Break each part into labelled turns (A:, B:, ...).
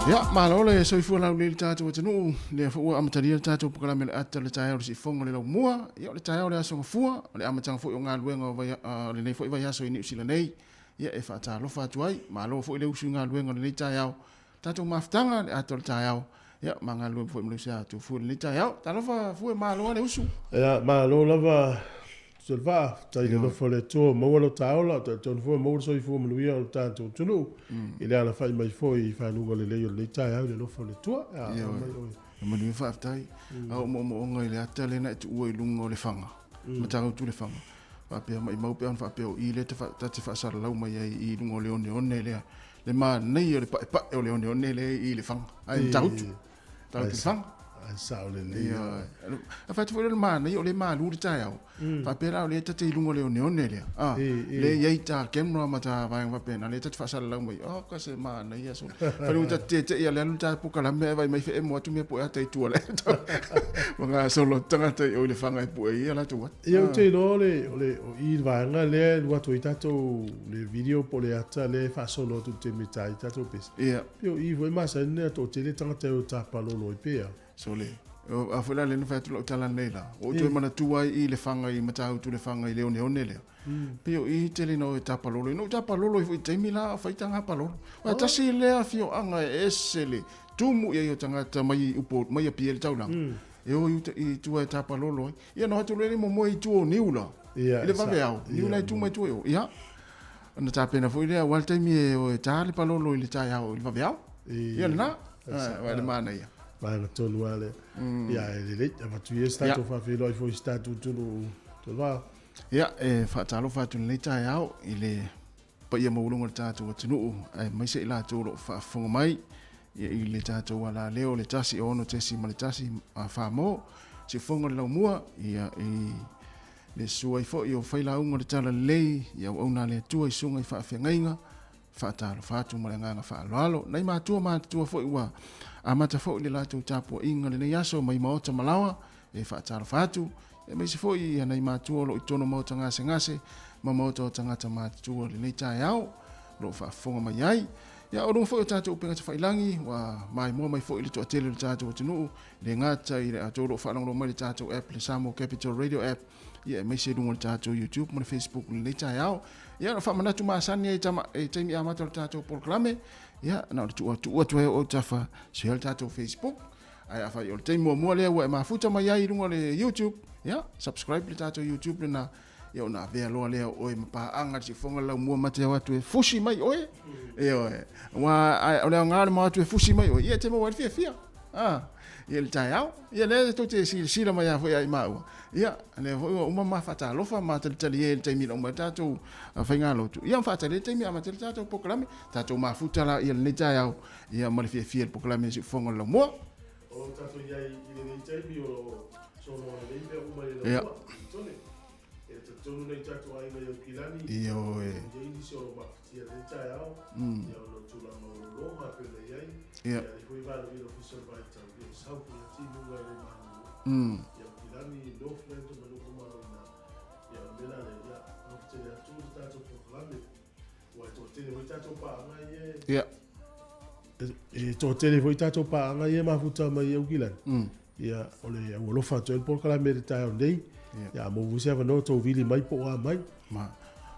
A: Ia, malo le soifua laulelei i le tatou atunuu, lea foi ua amatalia le tatou polokalame o le ata o le taeao i le siufofoga o le laumua. Ia, o le taeao o le aso Gafua, o le amataga foi o galuega o lenei foi vaiaso i Niu Sila nei. Ia, e faatalofa atu ai, malo foi le usu i galuega o lenei taeao. Tatou mafutaga le ata o le taeao, ia, ma galulue foi ma le uso ia Tufue i lenei taeao. Talofa Fue, malo lava le usu.
B: Ia, malo lava Tuisalevaa, faafetai i le alofa o le Atua ua maua lo ta ola, ou te talitonu foi ua maua le soifua manuia o le tatou atunuu i le alafai mai foi i faguga lelei o lenei taeao i le alofa o le Atua. Ia,
A: aumai oe. Ia manuia faafetai. A o moomooga i le ata lea na e tuua i luga o Lefaga, Matautu Lefaga, faapea maimau pe ana faapea o i lea ta te faasalalau mai ai i luga o le oneone lea, le manaia o le paepae o le oneone lea i Lefaga, ai Matautu. Tau te whanga.
B: Ai sao lelei.
A: Ia. A fai atu foi le manaia o le malu le taeao. Faapea la o lea ta te i luga o le oneone lea. Ah, le i ai ta camera ma ta vaega faapena, lea ta te faasalalau mai. Oh, ka se manaia so. Fai lu ta te te ia le alu ta polokalame ai vai mai fe emo atu mea poe ata i tua le. Ma ngā solo tangata i o i le whanga e pue ia la tu atu.
B: Ia ou te iloa o le, o le, o i le vaega lea e alu atu ai tatou le video po o le ata lea e faasolo atu i le taimi e ta ai tatou pese.
A: Ia.
B: Pei o i foi masani nea toatele tagata e o tapalolo ai pea.
A: Sole. A foi la lea na fai atu lau tala nei la. Ua ou toe manatua ai i Lefaga i Matautu Lefaga i le oneone lea. Pei o i tele na o e tapalolo ai. Na ou tapalolo ai foi i taimi la a o fai taga palolo. Aua tasi lea afioaga e ese le tumu i ai o tagata mai Upolu, mai Apia i le taulaga. E o i uta i tua e tapalolo ai. Ia na o atu loa lea momoe i tua o Niula. I le vaveao. Niula e tu mai tua i o. Ia. Ona tapena foi lea, aua le taimi e o e ta le palolo i le taeao i le vaveao. Ia lena, aua le manaia.
B: Vaega tonu lava lea. Ia, e lelei, avatu ia se tatou faafeiloai foi i se tatou atunuu Tolevao.
A: Ia, e faatalofa atu i lenei taeao i le paia maualuga o le tatou atunuu, aemaise i latou o lo o faafofoga mai i le tatou alaleo o le 106.1 Famo, Siufofoga o le Laumua, ia, i Le susu ai foi o failauga o le Talalelei i auauna a le Atua i susuga i faafeagaiga, faatalofa atu ma le agaga faaaloalo. Nai matua matutua foi ua amata foi le latou tapuaiga lenei aso mai maota malaoa, e faatalofa atu, aemaise foi ia nai matua o lo o i totonu o maota gasegase ma maota o tagata matutua lenei taeao o lo o faafofoga mai ai. Ia, o luga foi o tatou upega tafailagi, ua maimoa mai foi le toatele o le tatou atunuu, E le gata i le outou o lo o faalogologo mai i le tatou app, le Samoa Capital Radio app, ia aemaise i luga o le tatou YouTube ma le Facebook i lenei taeao. Ia, o le faamanatu masani ai tama, e taimi amata o le tatou polokalame, ia, na o le tuu atu, atu ai o autafa, share le tatou Facebook. Ae afai o le taimi muamua lea ua e mafuta mai ai i luga o le YouTube, ia, subscribe le tatou YouTube lena, ia ona avea loa lea o oe ma paaga le siufofoga le laumua ma te o atu e fusi mai oe. Ioe. Aua o le aoga o le mau atu e fusi mai oe, ia e te maua ai le fiafia. Ah, ia le taeao. Ia lea tou te silasila mai lava foi ia i maua. Ia, lea foi ua uma ma faatalofa ma talitali e i le taimi na uma ai le tatou faigalotu. Ia ma faatali ai le taimi e amata ai le tatou polokalame. Tatou mafuta la ia lenei taeao ia ma le fiafia i le polokalame Siufofoga o le Laumua.
B: O lo o tatou i ai i lenei taimi o lo o sologa lelei mea uma i le Laumua. Tone, e talitonu nei tatou aiga i Aukilani,
A: Ioe.
B: I ai nisi o lo o mafatia i lenei taeao, ia ona o tulaga o lologa e pei ona i ai, ia alii foi vale i le Ofisa o le Vaitau, ia sau foi a timuga e le malulu. I Aukilani, Northland ma nuu uma o i ina. Ia o le mea la lea, ia alofa tele atu le tatou polokalame. Ua e toatele foi tatou paaga ia e...
A: Ia.
B: E toatele foi tatou paaga ia e mafuta mai i Aukilani. Ia, o le au alofa atu ai le polokalame i le taeao nei. Ia, a maua foi se avanoa, tou vili mai po o a mai.
A: Ma,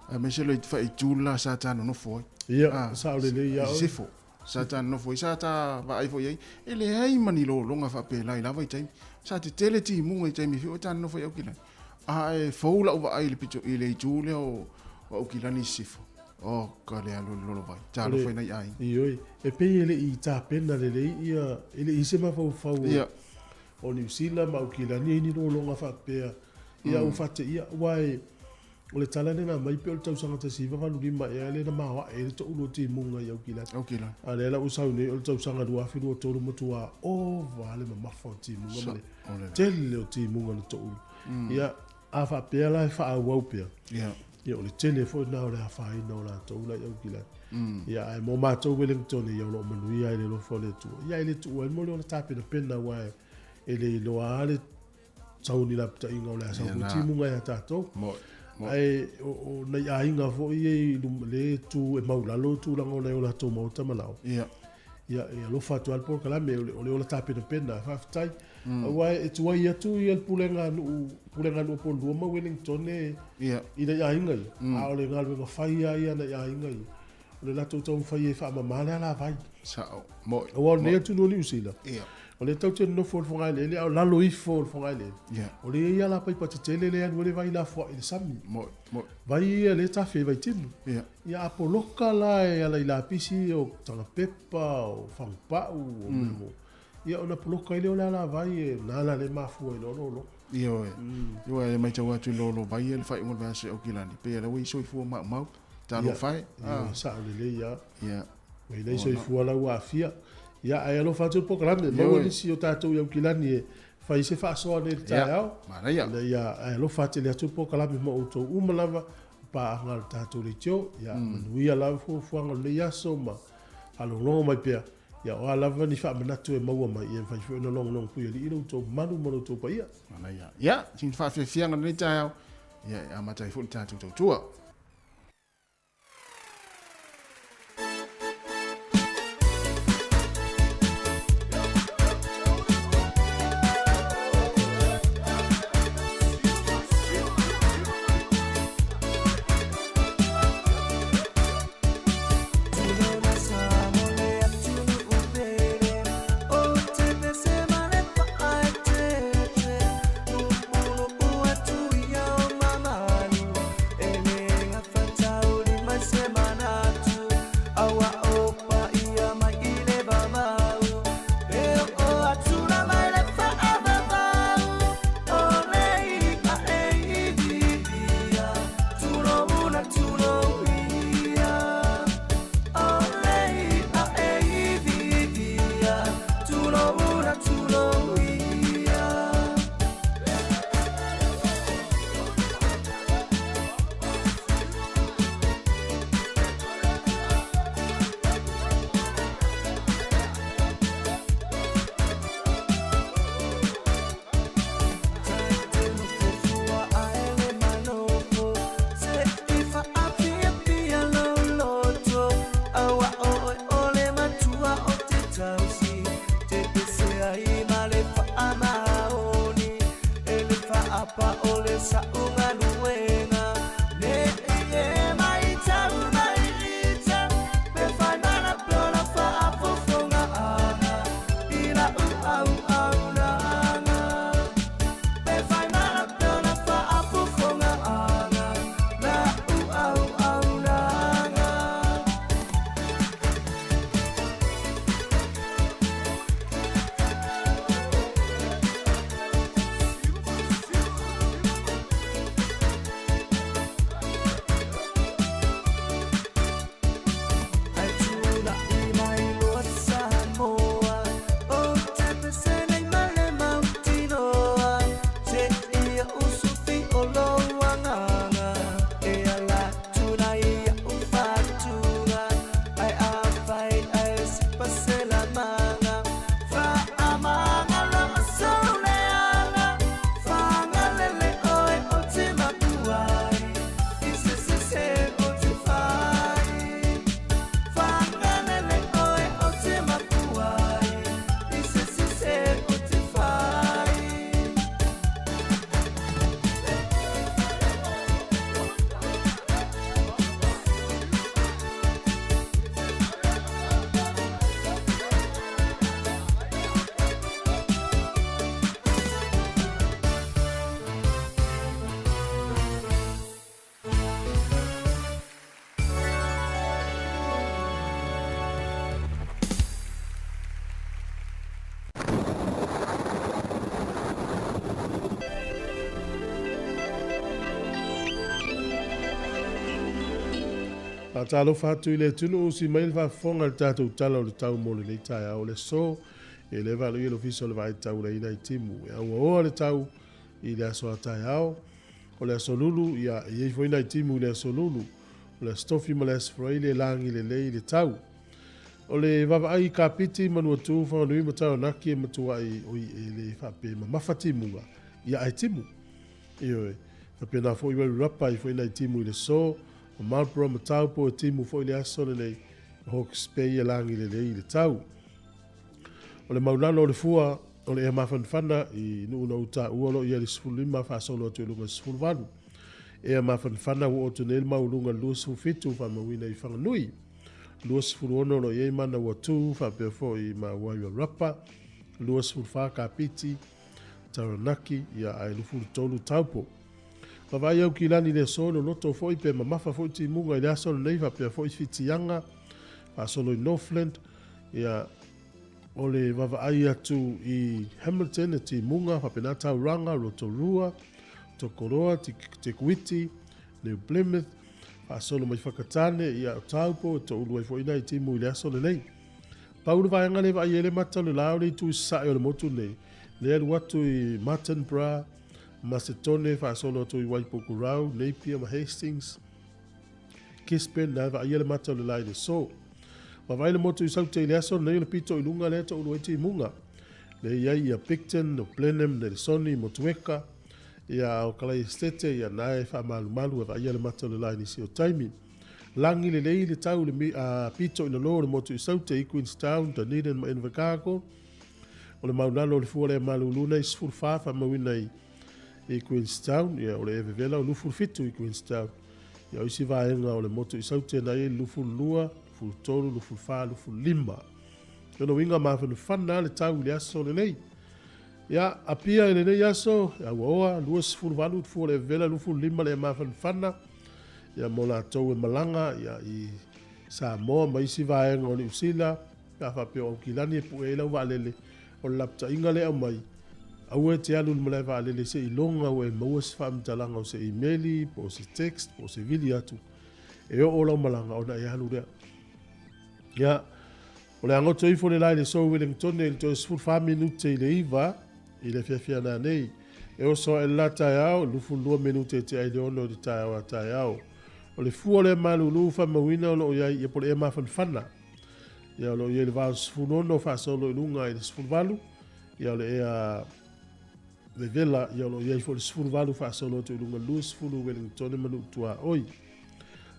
A: aemaise le faaitu le la sa ta nonofo ai.
B: Ia, sao lelei ia oe.
A: Sisifo, sa ta nonofo ai, sa ta vaai foi i ai. E leai ma ni lologa faapela i la vaitaimi. Sa tetele timuga i taimi foi o ta nonofo i Aukilani. A e fou lau vaai i le pito i le itu lea o Aukilani i sisifo. Oh, ka le alu i le lolovai. Talofa i nai aiga.
B: Ioe, e pei e le i tapena lelei ia, e le i se mafaufau o Niu Sila ma Aukilani e i ni lologa faapea ia ua faateia. Aua e, o le tala lena aumai pei o le tausaga 1985 ea lea na maoae ai le toulu o timuga i Aukilani.
A: Aukilani.
B: A lea la ua sau nei o le tausaga 2023 matua ova le mamafa o timuga ma le tele o timuga na toulu. Ia, A faapea la e faaauau pea, ia o le tele foi lena o le afaina o latou la i Aukilani. Ia ae mo matou Wellington ia o lo o manuia ai le alofa o le Atua. Ia e le tuua ai mo le ola tapenapena aua e le iloa lava le sauni lapataiga o le a sau foi timuga ia tatou. Ae o nai aiga foi ia i luma, le tu e maulalo tulaga o nai o latou maota ma laoa.
A: Ia.
B: Ia, e alofa atu lava le polokalame, o le, o le ola tapenapena, faafetai. Aua e tuai atu ia le pulega a nuu, pulega a nuu Opolilua ma Wellington
A: Ia.
B: i nai aiga ia, a o le galuega fai lava ia a nai aiga ia, o le latou taumafai e faamama le alavai.
A: Sao. Mo'i.
B: Aua o lenei atunuu o Niu Sila,
A: Ia.
B: o lea tatou te nonofo i le fogaeleele, a o lalo ifo o le fogaeleele,
A: Ia.
B: o lea e i ai alapaipa tetele lea e alu ai le vai lafoai i le sami.
A: Mo'i. Mo'i.
B: Vai ia lea e tafe i Vaitimu.
A: Ia.
B: Ia a poloka la e ala i lapisi o Tagapepa, o Fagupau, o mea mo. Ia ona poloka ai lea o le alavai e na la le mafua i loa lolo.
A: Ioe. Ioe e matau atu i lolo vai ia le faaiuga o le vaiaso i Aukilani, pei o lea ua i soifua maumau. Talofa e.
B: Ia, sao lelei lava.
A: Ia.
B: Ua i nei soifua la ua aafia. Ia, ae alofa atu le polokalame, maua nisi o tatou i Aukilani e fai se faasoa nei i le taeao.
A: Manaia.
B: Ina ia, ae alofa tele atu le polokalame ma outou uma lava o paaga a le tatou leitio. Ia, manuia lava fuafuaga o lenei aso ma faalogologo mai pea. Ia, o a lava ni faamanatu e maua mai, ia e mafai foi ona logologo puialii lo outou mamalu ma lo outou paia.
A: Manaia. Ia, sina faafiafiaga i lenei taeao, ia e amata ai foi le tatou tautua.
B: Faatalofa atu i le atunuu, usi mai le faafofoga i le tatou Tala o le Tau mo lenei taeao. O le aso e le valoia le Ofisa o le Vaai Taulaina i Timu. E auaoa le tau i le aso a taeao. O le aso Lulu, ia, e i ai foi nai timu i le aso Lulu. O le aso Tofi ma le aso Faraile e lagi lelei le tau. O le vaavaai i Kapiti, Manuatū, Whanganui ma Taranaki e matuai oi e le faapea e mamafa timuga, ia ae timu. Ioe, faapena foi Wairarapa i foi nai timu i le aso, o Marlborough ma Taupo e timu foi i le aso lenei, o Hawke's Bay e lagi lelei i le tau. O le maulalo o le fua o le ea mafanafana i nuu na ou taua o lo o i ai le 15 faasolo atu i luga i le 18. Ea mafanafana ua oo atu nei le maualuga i le 27 faamauina i Whanganui. 26 o lo o i ai Manawatū faapea foi ma Wairarapa, 24 Kapiti, Taranaki, ia ae 23 Taupo. Vaavaai Aukilani i le aso, loloto foi pe mamafa foi timuga i le aso lenei faapea foi Whitianga, faasolo i Northland, ia o le vaavaai atu i Hamilton e timuga, faapena Tauranga, Rotorua, Tokoroa, Te Kuiti, New Plymouth, faasolo mai Whakatane, ia o Taupo, e toulu ai foi nai timu i le aso lenei. Pau le vaega lea e vaai ai le mata o le la o le itu i sasae o le motu nei, lea e alu atu i Martinborough, Masetone, faasolo atu i Waipukurau, Napier ma Hastings, Gisborne, na e vaaia le mata o le la i le aso. Vaavaai le motu i Saute i le aso lenei o le pito i luga lea e toulu ai timuga. Lea e i ai ia Picton, o Blenheim, Nelesoni, Motueka, ia o Kalaiestete, ia na e faamalumalu e vaaia le mata o le la i nisi o taimi. Lagi lelei le tau i le pito i lalo o le motu i Saute i Queenstown, Dunedin ma Invercargill. O le maulalo o le fua lea malulu nei 14 faamauina i i Queenstown, ia o le Evevela o 27 i Queenstown. Ia o isi vaega o le motu i Saute na i ai 22, 23, 24, 25. Lona uiga mafanafana le tau i le aso lenei. Ia, Apia i lenei aso, e auaoa, 28 le fua o le Evevela, 25 le mafanafana. Ia mo latou e malaga ia, i Samoa ma isi vaega o Niu Sila, pe a faapea o Aukilani e pue ai lau vaalele, o le lapataiga lea e aumai, aua e te alu i le malae vaalele seiloga ua e maua se faamatalaga o se imeli, po o se text, po o se vili atu, e oo lau malaga ona e alu lea. Ia, o le a goto ifo le la i le sou Wellingtone i le toe 14 minute i le 9 i le afiafi ana nei. E oso ae le la taeao, 22 minute e tea i le 6 i le taeao a taeao. O le fua o le malulu faamauina o lo o i ai ia po o le ea mafanafana. Ia o lo o i ai le 86 faasolo i luga i le 18, ia o le ea vevela, ia o lo o i ai foi le 18 faasolo atu i luga 20 Wellingtone ma Nuu Tuaoi.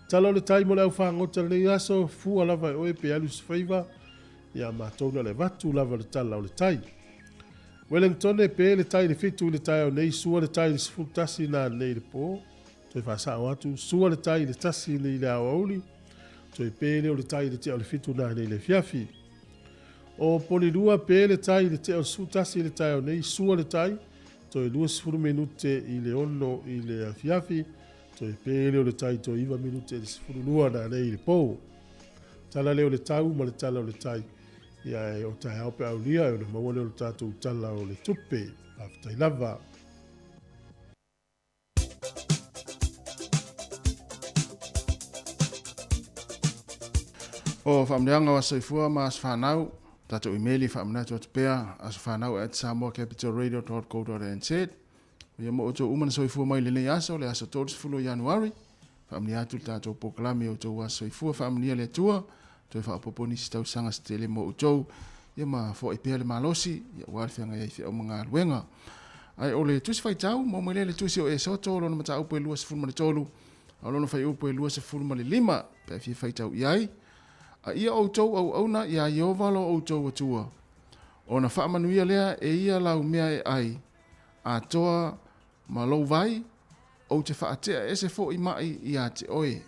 B: Tala o le tai mo le au fagota lenei aso, fua lava e oe pe alu se faiva, ia matou na le avatu lava le tala o le tai. Wellingtone pe le tai i le 7 i le taeao nei, sua le tai i le 11 na nei le po, toe faasao atu, sua le tai i le 1 nei le aoauli, toe pe lea o le tai i le tea o le 7 na nei le afiafi. O Polilua pe le tai i le tea o le 11 i le taeao nei, sua le tai, toe 20 minute i le 6 i le afiafi, toe pe lea o le tai toe 9 minute i le 12 na nei i le po. Tala lea o le tau ma le tala o le tai. Ia e o taeao pe aulia e ona maua lea o le tatou tala o le tupe. Faafetai lava.
A: O faamanuiaga o aso soifua ma aso fanau, tatou imeli faamanatu atu pea asofanau@samoacapitalradio.co.nz. Ia mo outou uma na soifua mai lenei aso, le aso 30 o Ianuari, faamanuia atu le tatou polokalame o outou aso soifua, faamanuia le Atua, toe faaopoopo nisi tausaga se tele mo outou, ia ma foai pea le malosi, ia aua le feagai ai feau ma galuega. Ae o le tusi faitau, maua mai lea le tusi o Esoto, lona mataupu e 23, a o lona fuaiupu e 25, pe a fia faitau i ai. A ia outou auauna iā Ieova lo outou Atua, ona faamanuia lea e ia lau mea e ai, atoa ma lou vai, ou te faatea ese foi maʻi iā te oe.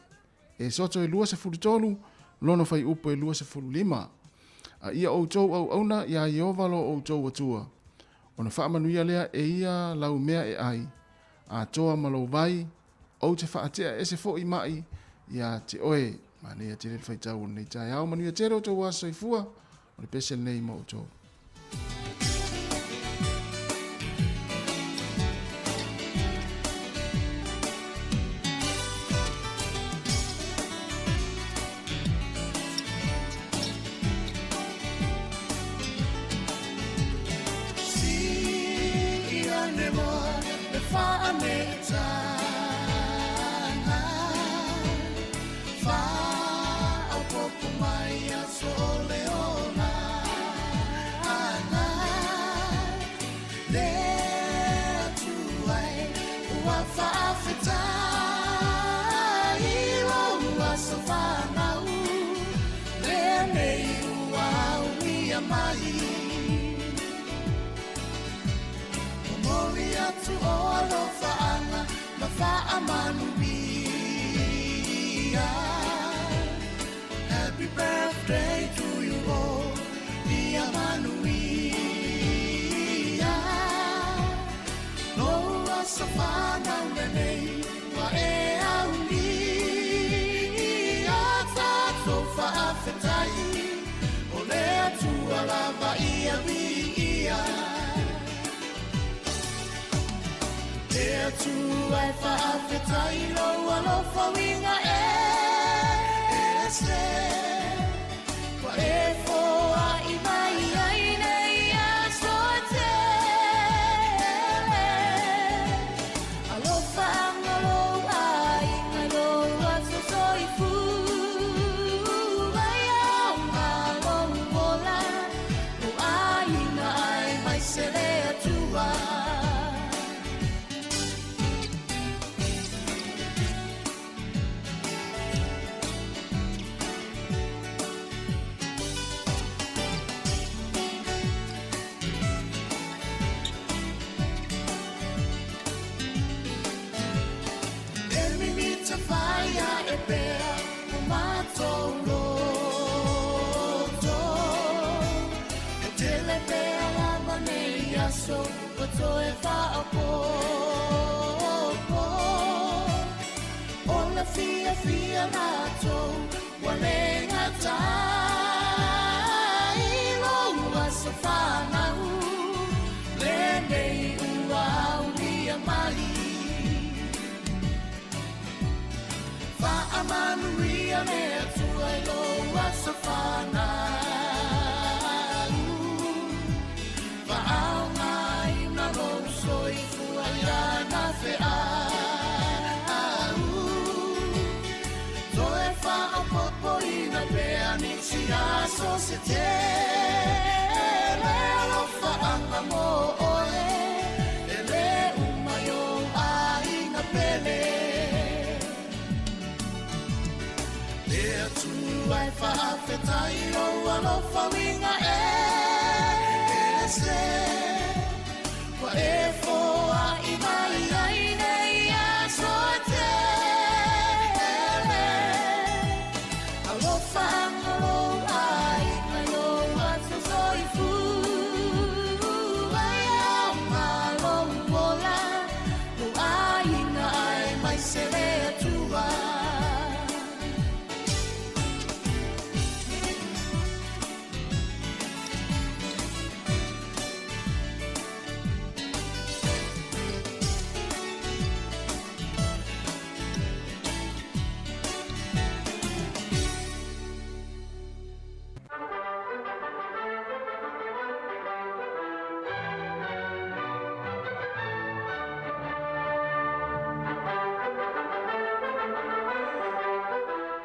A: Esoto e 23, lona fuaiupu e 25. A ia outou auauna iā Ieova lo outou Atua, ona faamanuia lea e ia lau mea e ai, atoa ma lou vai, ou te faatea ese foi maʻi iā te oe. Manaia tele le faitau o lenei taeao. Manuia tele outou aso soifua. O le pese lenei mo outou.
C: Mai.
A: Faamanuia. Happy birthday to you all. Ia manuia. Lou aso fanau lenei ua e aulia. Tatou faafetai o le Atua lava ia viia. Le Atua e faafetai lou alofa uiga ese. Ua e foai mai ai nei aso tele. Alofa anga lou aiga lou aso soifua. Ia lou ola, lou aiga aemaise le Atua. E mimita whaia e pea o mātou loto. E tele pea lava nei aso ua toe faapopo. O le fiafia latou ua le gatai lou aso fanau. Lenei ua aulia mai. Faamanuia le Atua i lou aso fanau. Faaaogaina lou soifua i lana feau. Toe faapopoina pea nisi aso se tele. Alofaanga mo oe e le uma i ou aiga pele. Le Atua e faafetai lou alofa uiga ese. Ua e foai mai ai nei aso tele. Alofa anga lou aiga lou aso soifua. Ia lou ola, lou aiga aemaise le Atua.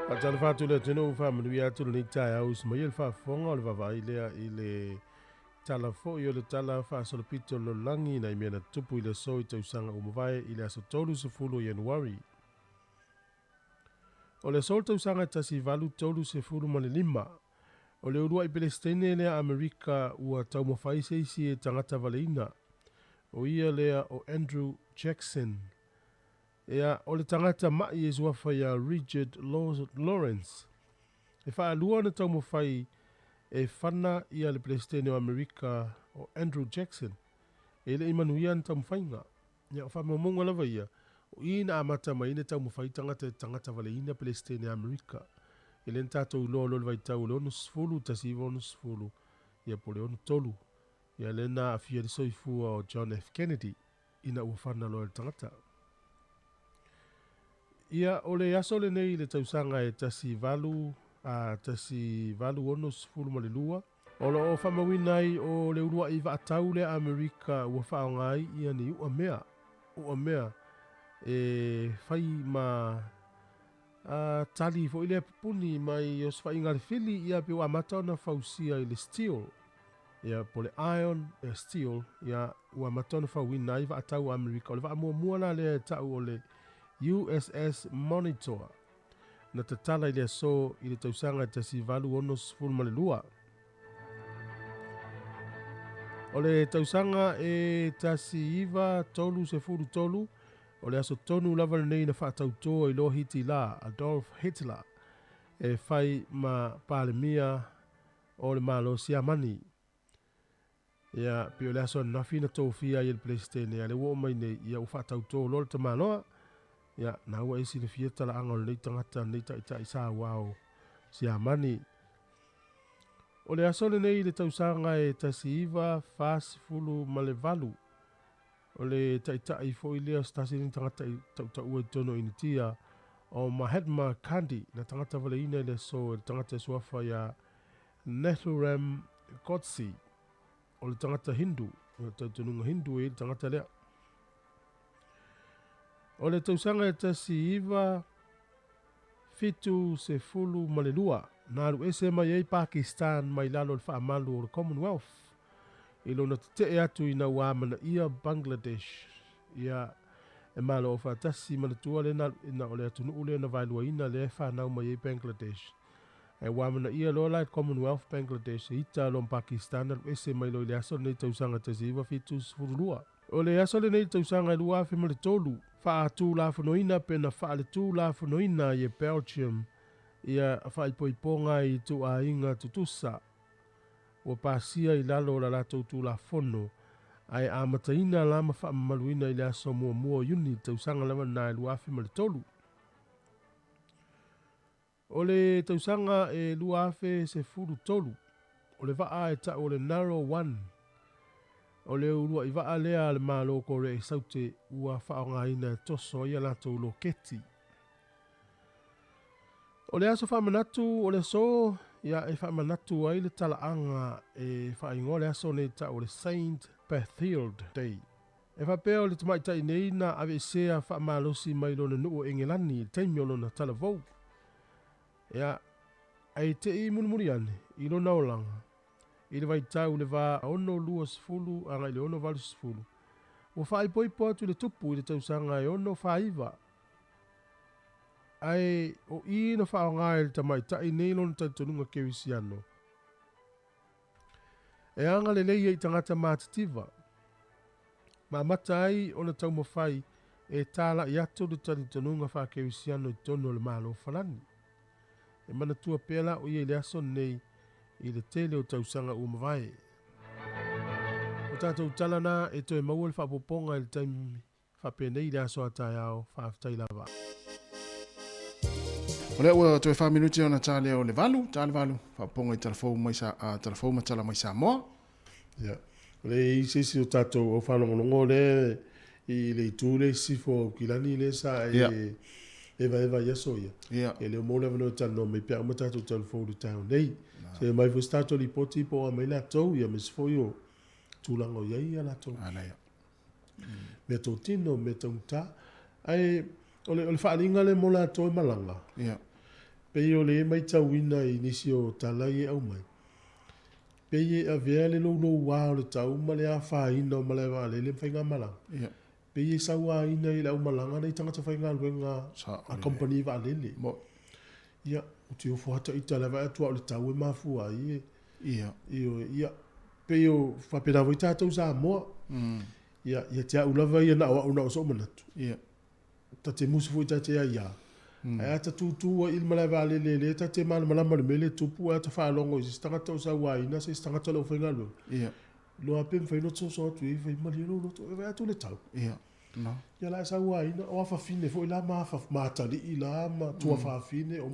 B: Faatalofa atu le atunuu, faamanuia atu lenei taeao i sumaia le faafofoga o le vaavaai lea i le tala foi o le tala faasolopito o le lalolagi nai mea na tutupu i le aso i tausaga ua mavae i le aso 30 o Ianuari. O le aso o le tausaga e 1835, o le uluai Pelesitene lea Amerika ua taumafai se isi e tagata valeina, o ia lea o Andrew Jackson. Ia, o le tagata ma'i e suafa ia Richard Lawrence. E faalua ona taumafai e fana ia le Pelesitene o Amerika o Andrew Jackson. E le i manuia ana taumafaiga. Ia, o faamaumauga lava ia, o i na amata mai ai le taumafai tagata e tagata valeina Pelesitene a Amerika. E le na tatou iloa loa le vaitau o le 60, 1960, ia po o le 63. Ia lea na aafia ai le soifua o John F. Kennedy ina ua fana loa e le tagata. Ia, o le aso lenei i le tausaga e 18, a, 1862, o lo o faamauina ai o le uluai vaatau lea Amerika ua faaaoga ai ia ni u'a mea, u'a mea e fai ma a, tali foi lea pupuni mai osofaiga a le fili, ia pe ua amata ona fausia i le steel, ia po o le iron, ia steel, ia ua amata ona fauina ai vaatau a Amerika. O le vaamuamua la lea e tau o le USS Monitor na tatala i le aso i le tausaga e 1862. O le tausaga e 1933, O le aso tonu lava lenei na faatautō ai loa Hitila, Adolf Hitler, e fai ma Palemia o le Malo Siamani. Ia, pei o le aso ananafi na tofia ai e le Peresetene, a o lea ua oo mai nei, ia ua faatautō loa le tamaloa. Ia, na ua e silafia talaaga o lenei tagata, lenei taitai saua o Siamani. O le aso lenei i le tausaga e 1948, o le taitai foi lea o se tasi lenei tagata i tautaua i totonu o Initia, o Mahatma Gandhi, na tagata valeina i le aso e le tagata e suafa ia Nathuram Godse, o le tagata Hindu, o le talitonuga Hindu e i ai le tagata lea. O le tausaga e 1972, na alu ese mai ai Pakistan mai lalo o le faamalu o le Commonwealth i lona tetee atu ina ua amanaia Bangladesh. Ia, e malo aufaatasi manatua lea na, na o le atunuu lea na vaeluaina lea e fanau mai ai Bangladesh. Ae ua amanaia loa la e le Commonwealth Bangladesh e ita loa ma Pakistan alu ese mai loa i le aso lenei tausaga 1972. O le aso lenei i le tausaga e 2003, faatulafonoina pe na faaletulafonoina ai e Belgium ia faaipoipoga i ituaiga tutusa ua pasia i lalo o la latou Tulafono, ae amataina la ma faamamaluina i le aso muamua o Iuni i le tausaga lava lena e 2003. O le tausaga e 2013, o le vaa e tau o le Naro One, o le uluai vaa lea a le Malo o Korea i Saute ua faaaogaina e toso ai a latou loketi. O le aso faamanatu o le aso, ia e faamanatu ai le talaaga e faaigoa le aso nei tau o le Saint Bathilde Day. E faapea o le tamaitai nei na aveesea faamalosi mai lona nuu o Engelani i le taimi o lona talavou. Ia, ae te i mulimuli ane i lona olaga, i le vaitau i le va 6:20 agai i le 6:80, ua faaipoipo atu i le tupu i le tausaga e 6 49. Ae o i na faaaoga e le tamaitai nei lona talitonuga kerisiano e agalelei ai i tagata matitiva, ma amata ai ona taumafai e tāla'i atu le talitonuga faakerisiano i totonu o le Malo o Falani. E manatua pea la o ia i le aso lenei i le tele o tausaga ua mavae. O tatou tala na e toe maua le faaopoopoga i le taimi faapenei i le aso a taeao. Faafetai lava.
A: O lea ua toe fa minuti ona ta lea o le valu, ta le valu, faaopoopoga i talafou mai sa, a, talafou ma tala mai Samoa.
B: Ia, o le i se isi o tatou au faalogologo lea i le itu lea i sisifo o Aukilani lea sa e evaeva i aso ia. Ia lea ua maua le avanoa e talanoa mai pe a uma tatou talafou i le taeao nei. Se mai foi se tatou lipoti po o a mai latou, ia aemaise foi o tulaga o i ai ia latou. Mea totino, mea taugata. Ae o le, o le faaaliga lea mo latou e malaga, pei o le matauina i nisi o tala ia e aumai, pei e avea le louloua o le tau ma le afaina o malaevaalele ma faigamalaga, pei e sauaina i le aumalaga nai tagata faigaluega a kamupani vaalele. Ia, ou te ofo ata ita lava atu a o le tau e mafua ai e. Ioe, ia, pei o faapena foi tatou Samoa. Ia, ia te au lava ia na o au na o sou manatu. Ta te musu foi ta te aiā. Ae a ta tūtū ai i le malae vaalele lea ta te malamalama i le mea lea e tupu ae a ta faalogo i se isi tagata o sauaina se isi tagata o le aufaigaluega. Iloa pe mafai ona soso atu i ai fai malie lou loto e vaai atu le tau.
A: No.
B: Ia la e sauaina o afafine foi la ma afa ma atalii la ma tuafafine o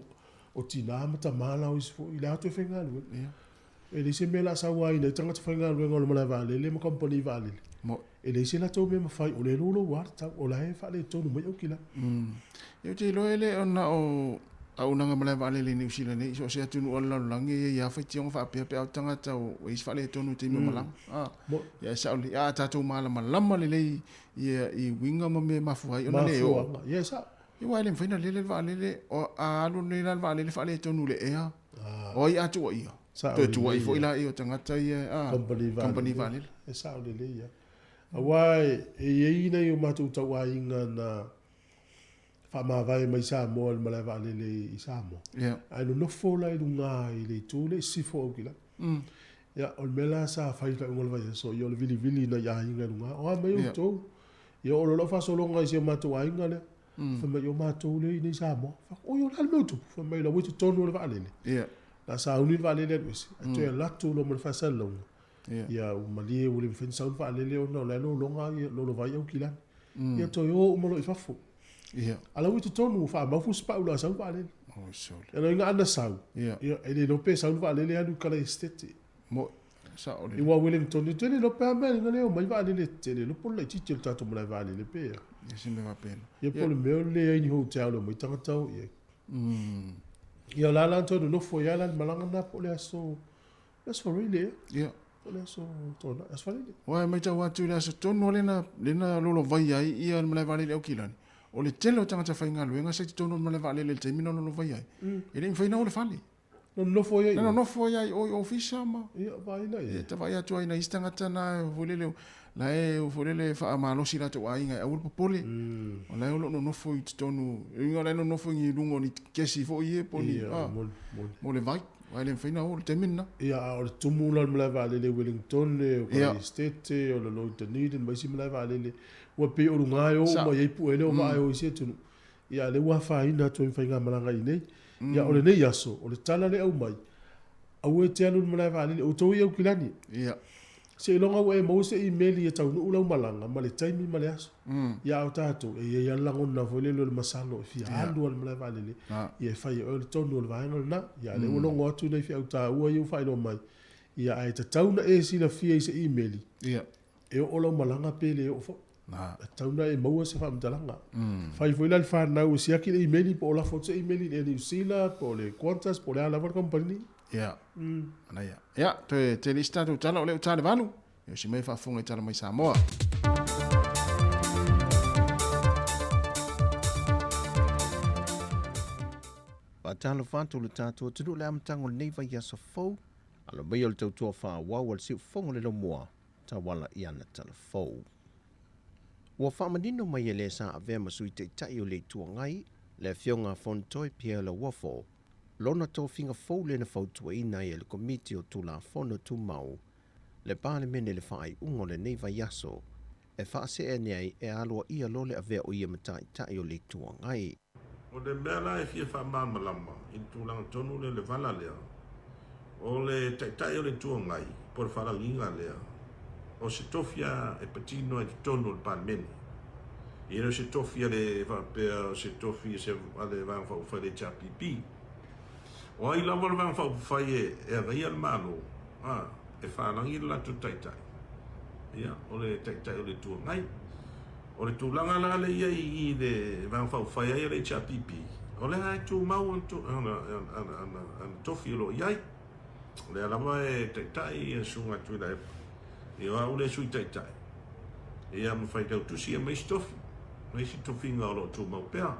B: o tinā ma tamā la o isi foi le atu e faigaluega. E leai se mea o le a sauaina ai tagata faigaluega o le malae vaalele ma kamupani vaalele. E leai se latou mea mafai, o lea e louloua le tau, o la e faaletonu mai Aukilani.
A: Ia ou te iloa e le o na o auaunaga malae vaalele i Niu Sila nei, so o se atunuu o le lalolagi e i ai lava faitioga faapea pe a o tagata o i ai se faaletonu i taimi o malaga. Ia e sao lelei, a tatou malamalama lelei i uiga ma mea e mafua ai ona le oo.
B: Mafuaaga, ia e sao.
A: Ia aua e le mafai ona lele le vaalele, a alu nei la le vaalele faaletonu i le ea, o ai a tuuaia? Toe tuuai foi laia o tagata ia, kamupani vaalele.
B: E sao lelei lava. Aua e i ai nai o matou tauaiga na faamavae mai Samoa i le malae vaalele i Samoa. Ae nonofo la i luga i le itu lea i sisifo o Aukilani. Ia, o le mea la sa fai i le faaiuga o le vaiaso, ia o le vilivili i nai aiga i luga, o a mai outou? Ia oo loa lau faasologa i si o matou aiga lea. Fai mai, o matou lea i inei i Samoa. Fai atu, oi o le a le mea ua tupu? Fai mai, la ua i totonu o le vaalele. La sauni le vaalele alu ese. Ae toe alu atu loa ma le faasalalauga. Ia ua malie ua le mafai ona sau le vaalele ona o la e lologa lolovai Aukilani. Ia toe o uma loa i fafo. A la ua i totonu ua faamau fusipau o le a sau le vaalele. Ia lona uiga ana sau, ia e le iloa pe sau le vaalele alu i Kalaesetete.
A: Sao lelei.
B: Aua Wellington e tele iloa pe a mea ina le omai vaalele tetele iloa po o le laitiiti o le tatou malae vaalele pe a.
A: Ia se mea faapena.
B: Ia po o le mea o le leai ni hotel e omai tagata o i ai. Ia o la la na toe nonofo ai lava la i le malaga lena po o le aso, le aso Faraile ea?
A: Ia.
B: Po o le aso Toonai, aso Faraile.
A: Aua e matau atu i le aso tonu lava lena, lena lolovai ai ia le malae vaalele i Aukilani, o le tele o tagata faigaluega sa i totonu o le malae vaalele i le taimi na lolovai ai. E le i mafai ona o i le fale.
B: Na nonofo ai ai.
A: Na nonofo ai ai o i ofisa ma.
B: Ia, vaai la i ai.
A: E ta vaai atu ai nai isi tagata na foi lele, la e foi lele faamalosi latou aiga e aua le popole. O la e o lo o nonofo i totonu, e uiga o la e nonofo i luga o ni kesi foi ia po o ni,
B: Ia, moni, moni.
A: mo le vai. Aua e le mafai ona o i le taimi lena.
B: Ia, a o le tumu la o le malae vaalele i Wellington, o Kalahistete, o le Lloyd Dunedin ma isi malae vaalele, ua pei o luga e o uma i ai puele o vaa e o i isi atunuu. Ia, a o lea ua afaina atu ai ma faigamalaga i inei. Ia, o lenei aso, o le tala lea e aumai, aua e te alu i le malae vaalele, outou i Aukilani.
A: Ia.
B: Seiloga ua e maua se imeli e taunuu lau malaga ma le taimi ma le aso. Ia, a o tatou, e i ai lava le lagona foi lele o le masalo e fia alu lava i le malae vaalele, ia e fai e oe le tonu o le vaega lena. Ia, a o lea ua logo atu nai feau taua ia ua faailoa mai, ia, ae tatau ona e silafia i se imeli, e oo lau malaga pe le oo foi. E tatau ona e maua se faamatalaga. Fai foi la le fanau e siaki le imeli po o lafo atu se imeli i le Air New Zealand po o le Qantas po o le a lava le kamupani.
A: Ia. Manaia. Ia, toe tele isi tatou tala o lea ua ta le 8. Ia osi mai e faafofoga i tala mai Samoa.
C: Faatalofa atu lo tatou atunuu i le amataga o lenei vaiaso fou, alo mai o le tautua faaauau a le Siufofoga o le Laumua. tauala i ana tala fou. Ua faamanino mai e le sa avea ma Sui Taitai o le Itu Agai, le Afioga a Fontoe Pierre Lauofo, lona tofiga fou lea na fautuaina ai e le Komiti o Tulafono Tumau le Palemene i le faaiuga o lenei vaiaso e faasee ane ai e aloaia loa le avea o ia ma Taitai o le Itu Agai.
D: O le mea la e fia faamalamalama i le tulaga tonu lea, le vala lea, o le Taitai o le Itu Agai po o le faalagiga lea, o se tofi lava e patino ai i totonu o le Palemene. E le o se tofi a le faapea o se tofi a le Vaega Faaupufai a le HRPP. O ai lava le Vaega Faaupufai e agaia le Malo, a, e faalagi le latou Taitai, ia, o le Taitai o le Itu Agai. O le tulaga la lea i ai i i le Vaega Faaupufai ai a le HRPP, o lea e tumau ana tofi o lo o i ai. O lea lava e taitai ia Susuga Tuilaepa, ia o au lea e Sui Taitai, ia ma faitautusi ia ma isi tofi, ma isi tofiga o lo o tumau pea.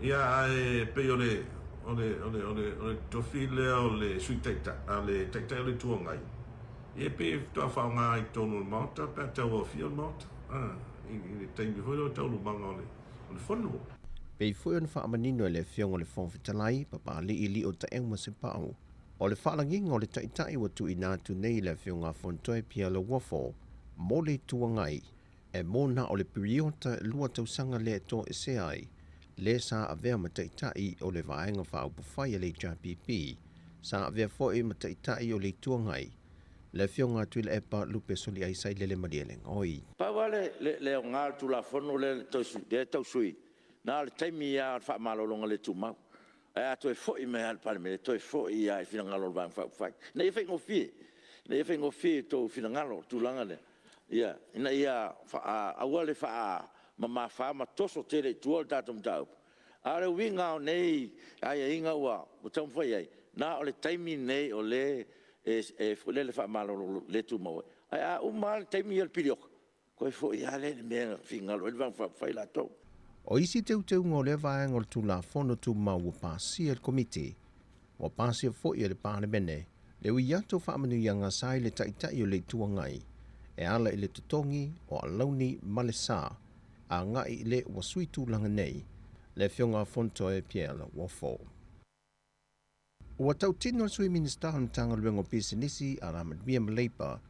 D: Ia ae pei o le o le o le o le o le tofi lea o le Sui Taitai, a le Taitai o le Itu Agai, Ia e pei e faatoa faaaoga ai i totonu o le Maota pe a tauaofia le Maota, i le taimi foi lea o taualumaga o le Fono.
C: Pei foi ona faamanino e le Afioga i le Fofoga Fetalai, Papalii Lio Taeuma Sepau, o le faalagiga o le Taitai ua tuuina atu nei i le Afioga a Fontoe Pierre Lauofo mo le Itu Agai, e mo na o le piriota e 2 tausaga lea e toesea ai le sa avea ma Taitai o le Vaega Faaupufai a le HRPP, sa avea foi ma Taitai o le Itu Agai, le Afioga a Tuilaepa Lupe Soliai Sailele Malielegaoi.
E: Pau lava le aoga o le Tulafono lea e tau sui, na o le taimi lava o le faamalologa le tumau. Ae a toe foi mai lava i le Palemene, e toe foi lava i finagalo o le Vaega Faaupufai. Ina ia faigofie, ina ia faigofie i outou finagalo le tulaga lea, ina ia aua le faamamafa ma toso tele i tua le tatou mataupu. A o le uiga lava o nei aiaiga ua taumafai ai, na o le taimi lenei o lea e faamalolo le tumau ai. Ae a uma lava le taimi ia o le piriota, toe foi lava lea i le mea na finagalo ai le Vaega Faaupufai latou.
C: O isi teuteuga o lea vaega o le Tulafono Tumau ua pasia e le Komiti, ua pasia foi e le Palemene le ui atu o faamanuiaga sa i le Taitai o le Itu Agai e ala i le totogi o alauni ma le sa agai i le ua sui tulaga nei, le Afioga a Fontoe Pierre Lauofo. Ua tautino le Sui Minisita o le Matagaluega o Pisinisi, Alamanuia ma Leipa,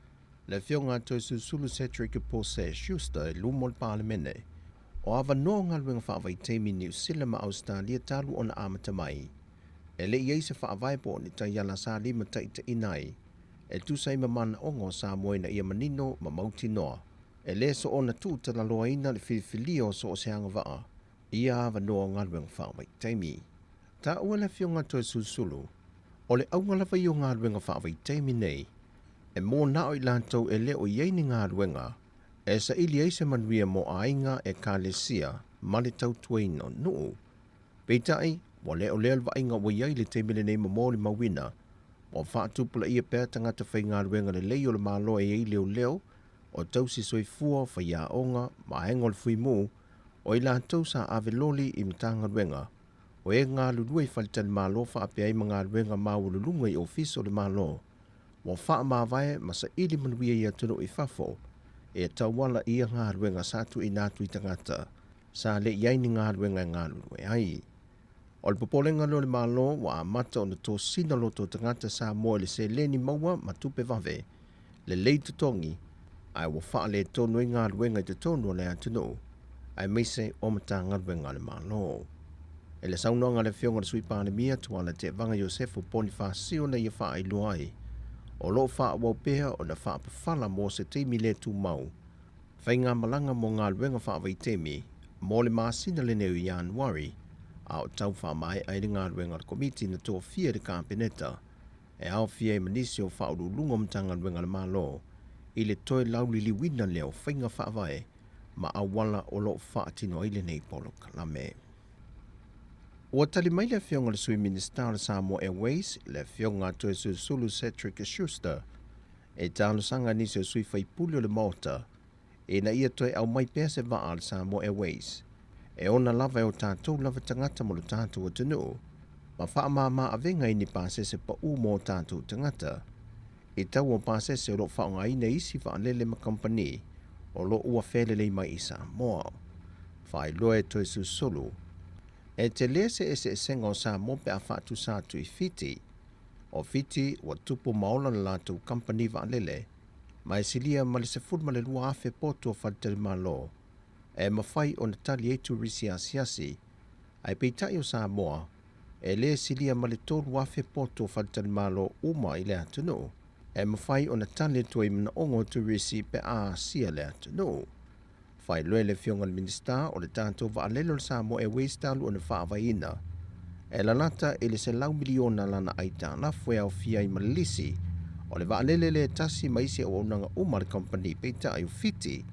C: Le Afioga a Toesulusulu Cedric Pose Schuster i luma o le Palemene. O avanoa o galuega faavaitaimi i Niu Sila ma Ausetalia talu ona amata mai. E le i i ai se faavae po o ni taiala sa limataitaiina ai e tusa ai ma manaoga o Samoa ina ia manino ma mautinoa e le soona tuutalaloaina le filifilia o so o se agavaa i ia avanoa o galuega faavaitaimi. Taua le Afioga a Toesulusulu, o le auga lava ia o galuega faavaitaimi nei e mo na o i latou e le o i ai ni galuega e saili ai se manuia mo aiga, ekalesia ma le tautuaina o nuu. Peitai, ua le o lea le vaaiga ua i ai i le taimi lenei ma molimauina, ua faatupulaia pea tagata faigaluega lelei o le Malo e i ai leoleo, o tausi soifua, faiaoga, vaega o le fuimu, o i latou sa ave loli i Matagaluega, o e galulue i faletalimalo faapea ai ma galuega maualuluga i ofisa o le Malo, ua faamavae ma saili manuia i atunuu i fafo e tauala i ia galuega sa tuuina atu i tagata sa le i ai ni galuega e galulue ai. O le popolega lea o le Malo ua amata ona tosina loto o tagata Samoa i le seleni maua ma tupe vave, lelei totogi, ae ua faaletonu ai galuega i totonu o le atunuu, aemaise o Matagaluega a le Malo. I le saunoaga a le Afioga i le Sui Palemia, Tuala Tevaga Iosefo Ponifasio na ia faailoa ai, o lo o faaauau pea ona faapafala mo se taimi le tumau faigamalaga mo galuega faavaitaimi mo le masina lenei o Ianuari, a o tau faamaea ai le galuega a le Komiti na tofia e le Kapeneta e aofia ai ma nisi o faauluuluga o Matagaluega a le Malo i le toe lauliliuina lea o faiga faavae ma auala o lo o faatino ai lenei polokalame. Ua tali mai le Afioga i le Sui Minisita o le Samoa Airways, le Afioga a Toesulusulu Cedric Schuster, e talosaga nisi o sui faipule o le Maota ina ia toe aumai pea se vaa a le Samoa Airways e ona lava e o tatou lava tagata mo lo tatou atunuu ma faamāmā avega i ni pasese paʻū mo o tatou tagata i tau o pasese o lo o faaaogaina e isi vaalele ma kamupani o lo o ua felelei mai i Samoa. Faailoa e Toesulusulu, e tele se eseesega o Samoa pe a faatusa atu i Fiti. O Fiti ua tupu ma ola le latou kamupani vaalele, ma e silia ma le 12,000 potu o faletalimalo e mafai ona tali ai turisi asiasi, ae peitai o Samoa, e le silia ma le 3,000 potu o faletalimalo uma i le atunuu e mafai ona tali atu ai manaoga o turisi pe a asia le atunuu. Faailoa e le Afioga i le Minisita o le tatou vaalele o le Samoa Airways talu ona faavaeina, e lalata i le $100 miliona lana aitalafu e aofia ai ma le lisi o le vaalele le tasi ma isi auaunaga uma a le kamupani, peitai o Fiti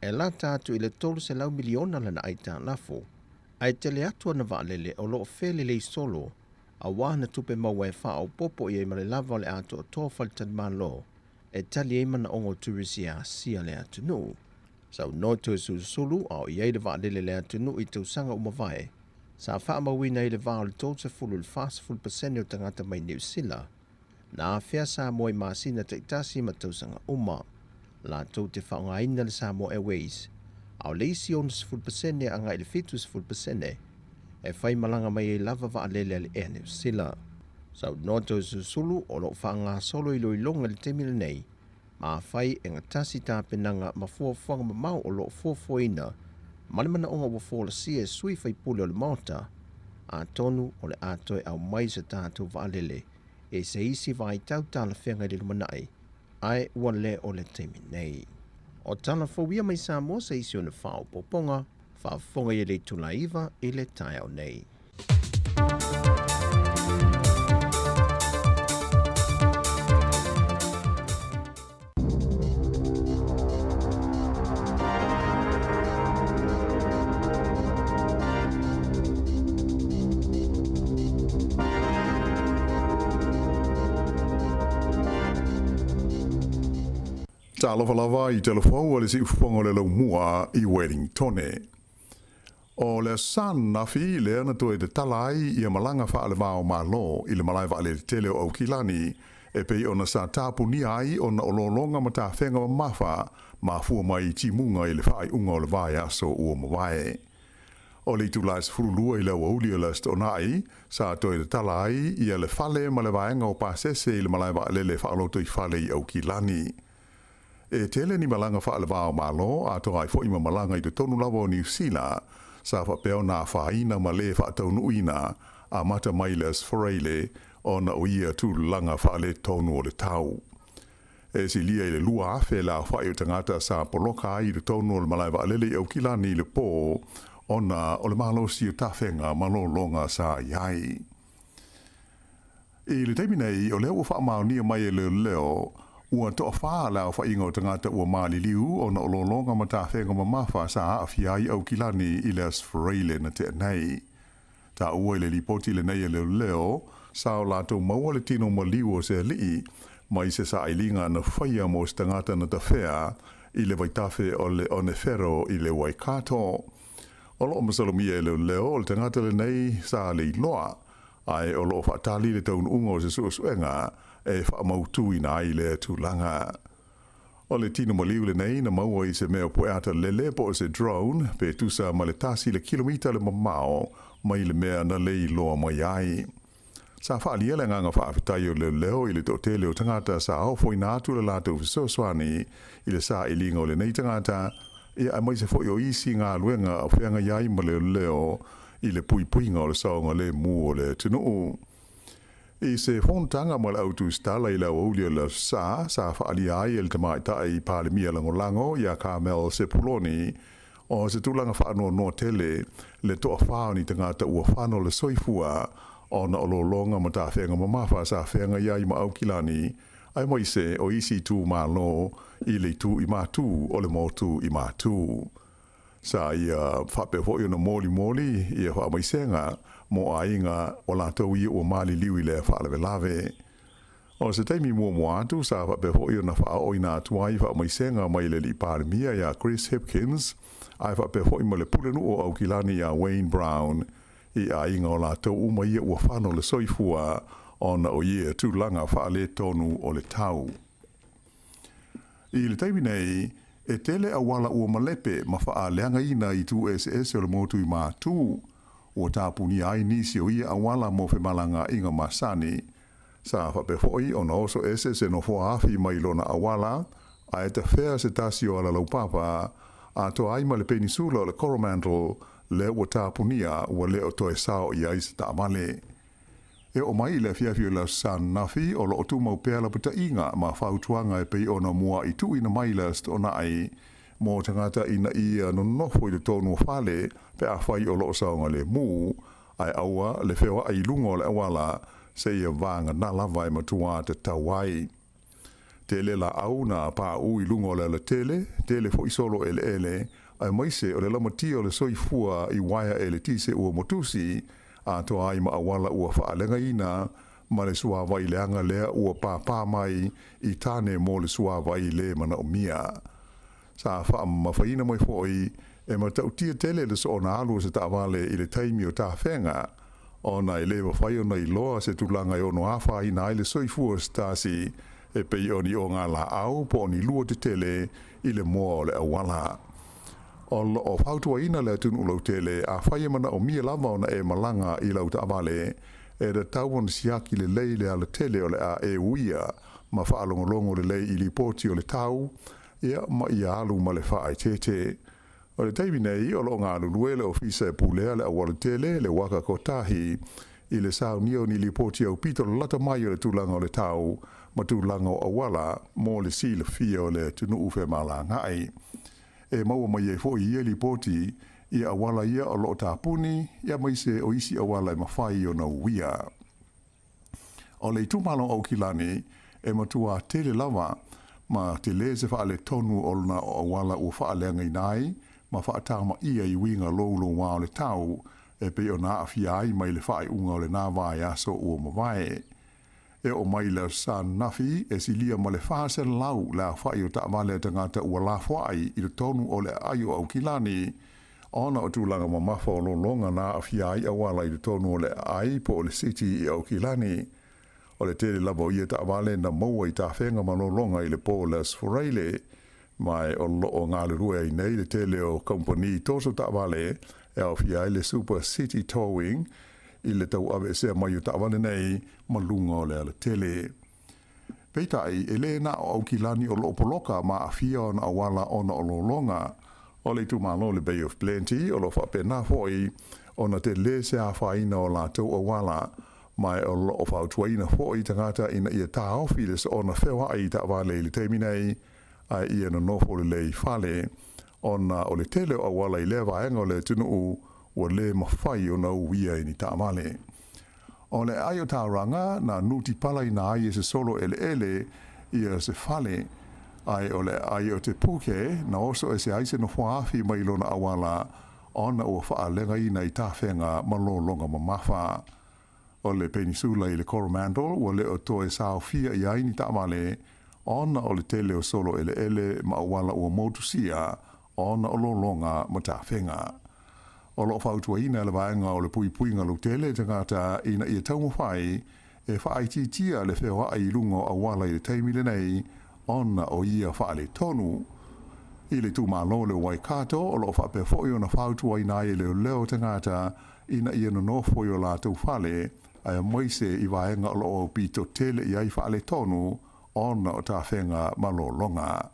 C: e lata atu i le $300 miliona lana aitalafu, ae tele atu ana vaalele o lo o felelei solo aua ana tupe maua e faaopoopo i ai ma le lava o le atoatoa faletalimalo e tali ai manaoga o turisi e asia le atunuu. Saunoa Toesulusulu a o i ai le vaalele le atunuu i tausaga ua mavae, sa faamauina ai le va o le 30 i le 40 pasene o tagata mai Niu Sila na afea Samoa i masina taitasi ma tausaga uma latou te faaaogaina le Samoa Airways, a o le isi 60% agai i le 70% e fai malaga mai ai lava vaalele a le Air New Sila. Saunoa Toesulusulu o lo o faagasolo iloiloga i le taimi lenei ma afai e gatasi tapenaga ma fuafuaga mamao o lo o fuafuaina ma le manaoga ua folasia e sui faipule o le Maota, atonu o le a toe aumai se tatou vaalele i se isi vaitau talafeagai i le lumanai, ae ua le o le taimi nei. O tala fou ia mai Samoa se isi ona faaopoopoga, faafofoga i le itula 9 i le taeao nei.
F: Talofa lava i telefou a le siufofoga o le laumua i Wellingtone. O le aso ananafi lea na toe tatala ai ia malaga faale-va o Malo i le malae vaalele tele o Aukilani e pei ona sa tapunia ai ona o lologa ma tafega mamafa mafua mai i timuga i le faaiuga o le vaiaso ua mavae. O le itula e 12 i le aoauli o le Aso Toonai, sa toe tatala ai ia le fale ma le vaega o pasese i le malae vaalele faalotoifale i Aukilani. E tele ni malaga faale-va o Malo, atoa ai foi ma malaga i totonu lava o Niu Sila, sa faapea ona afaina ma le faataunuuina, amata mai le Aso Faraile ona o ia tulaga faaletonu o le tau. E silia i le 2,000 le aofai o tagata sa poloka ai i totonu o le malae vaalele i Aukilani i le po ona o le malosi o tafega ma lologa sa i ai. I le taimi nei, o lea ua faamaonia mai e leoleo, ua toafā le aofaiga o tagata ua maliliu ona o lologa ma tafega mamafa sa aafia ai Aukilani i le Aso Faraile na tea nei. Taua i le lipoti lenei e leoleo, sa o latou maua le tino maliu o se alii mai se sailiga na faia mo se tagata na tafea i le vaitafe o le Onewhero i le Waikato. O lo o masalomia e leoleo o le tagata lenei sa le iloa, ae o lo o faatali le taunuuga o se suesuega e faamautuina ai lea tulaga. O le tino maliu lenei na maua i se mea pueata lele po o se drone pe tusa ma le tasi le kilomita le mamao mai le mea na lei loa mai ai. Sa faaalia le agaga faafetai o leoleo i le toatele o tagata sa ofoina atu le latou fesoasoani i le sailiga o lenei tagata, ia aemaise foi o isi galuega o feagai ai ma leoleo i le puipuiga o le saogalemu o le atunuu. I se fonotaga ma le au tusitala i le aoauli o le Aso Sa, sa faaalia ai e le Tamaitai Palemia Lagolago ia Carmel Sepuloni, o se tulaga faanoanoa tele le toafā o ni tagata ua fano le soifua ona o lologa ma tafega mamafa sa feagai ai ma Aukilani, aemaise o isi itumalo i le itu i Matu o le motu i Matu. Sa ia faapea foi ona molimoli ia faamaisega mo aiga o latou ia ua maliliu i lea faalavelave. O se taimi muamua atu sa faapea foi ona faaooina atu ai faamaisega mai le Alii Palemia ia Chris Hipkins ae faapea foi ma le Pulenuu o Aukilani ia Wayne Brown i aiga o latou uma ia ua fano le soifua ona o ia tulaga faaletonu o le tau. I le taimi nei, e tele auala ua malepe ma faaleagaina i itu eseese o le motu i Matū. Ua tapunia ai nisi o ia auala mo femalagaaiga masani. Sa faapea foi ona oso ese se nofoa afi mai lona auala, ae tafea se tasi o alalaupapa, atoa ai ma le penisula o le Coromandel lea ua tapunia ua le o toe sao i ai se taavale. E oo mai i le afiafi o le Aso Sa ananafi, o lo o tumau pea lapataiga ma fautuaga e pei ona muaʻi tuuina mai le Aso Toonai mo tagata ina ia nonofo i totonu o fale pe afai o lo o saogalemu, ae aua le feoaʻi i luga o le auala seia vagana lava e matua tatau ai. Tele laau na paʻu i luga o le alatele, tele foi solo eleele, aemaise o le lamatia o le soifua i uaea eletise ua motusi, atoa ai ma auala ua faaleagaina ma le suāwai leaga lea ua pāpā mai i tane mo le suāwai le manaomia. Sa faamamafaina mai foi e matautia tele le soona alu o se taavale i le taimi o tafega, ona e le mafai ona iloa se tulaga e ono afaina ai le soifua o se tasi e pei o ni ogalaau po o ni lua tetele i le moa o le auala. O lo o fautuaina le atunuu lautele, afai e manaomia lava ona e malaga i lau taavale, e tatau ona siaki lelei le alatele o le a e uia ma faalogologo lelei i lipoti o le tau, ia ma ia alu ma le faaeteete. O le taimi nei, o lo o galulue le Ofisa e pulea le aualatele, le Waka Kotahi, i le saunia o ni lipoti aupito lalata mai o le tulaga o le tau ma tulaga o auala mo le silafia o le atunuu femalagaai. E maua mai ai foi i ia lipoti ia auala ia o lo o tapuni, aemaise o isi auala e mafai ona uia. O le itumalo o Aukilani e matua tele lava ma tele se faaletonu o lona o auala ua faaleagaina ai ma faatamaia i uiga louloua o le tau e pei ona aafia ai mai le faaiuga o lena vaiaso ua mavae. E oo mai le Aso Sa ananafi, e silia ma le 400 le aofai o taavale a tagata ua lafoai i totonu o le aai o Aukilani ona o tulaga mamafa o lologa na aafia ai auala i totonu o le aai po o le city i Aukilani. O le tele lava o ia taavale na maua i tafega ma lologa i le po o le Aso Faraile, ma o lo o galulue ai nei le tele o kamupani toso taavale e aofia ai le Super City Towing i le tauaveesea mai o taavale nei ma luga o le alatele. Peitai, e lē na o Aukilani o loo poloka ma aafia ona auala ona o lologa. O le itumalo o le Bay of Plenty o lo o faapena foi ona telē se afaina o latou auala, ma o lo o fautuaina foi tagata ina ia taofi le soona feoai i taavale i le taimi nei, ae ia nonofo lelei i fale, ona o le tele o auala i lea vaega o le atunuu ua lē mafai ona uia e ni taavale. O le aai o Tauranga na nutipalaina ai e se solo eleele ia se fale, ae o le aai o Te Puke na oso ese ai se nofoaafi mai lona auala ona ua faalegaina i tafega ma lologa mamafa. O le penisula i le Coromandel ua le o toe saofia i ai ni taavale ona o le tele o solo eleele ma auala ua motusia ona o lologa ma tafega. O lo o fautuaina e le Vaega o le Puipuiga Lautele tagata ina ia taumafai e faaitiitia le feoai i luga o auala i le taimi lenei ona o ia faaletonu. I le itumalo lea o Waikato, o lo o faapea foi ona fautuaina ai e leoleo tagata ina ia nonofo i o latou fale aemaise i vaega o lo o aupito tele i ai faaletonu ona o tafega ma lologa.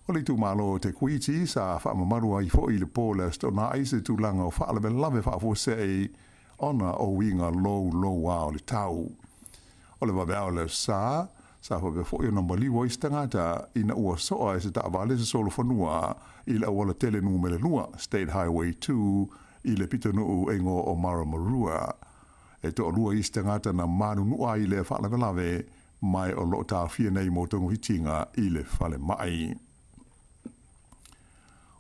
F: O le itumalo o Te Kuiti sa faamamalu ai foi i le po o le Aso Toonai se tulaga o faalavelave faafuasei ona o uiga louloua o le tau. O le vaveao o le Aso Sa, sa faapea foi ona maliu ai se tagata ina ua soa e se taavale se solofanua i le auala tele numera 2, State Highway 2, i le pitonuu e igoa o Maramarua. E toalua isi tagata na manunua ai i lea faalavelave ma o lo o taofia nei mo togafitiga i le falemai.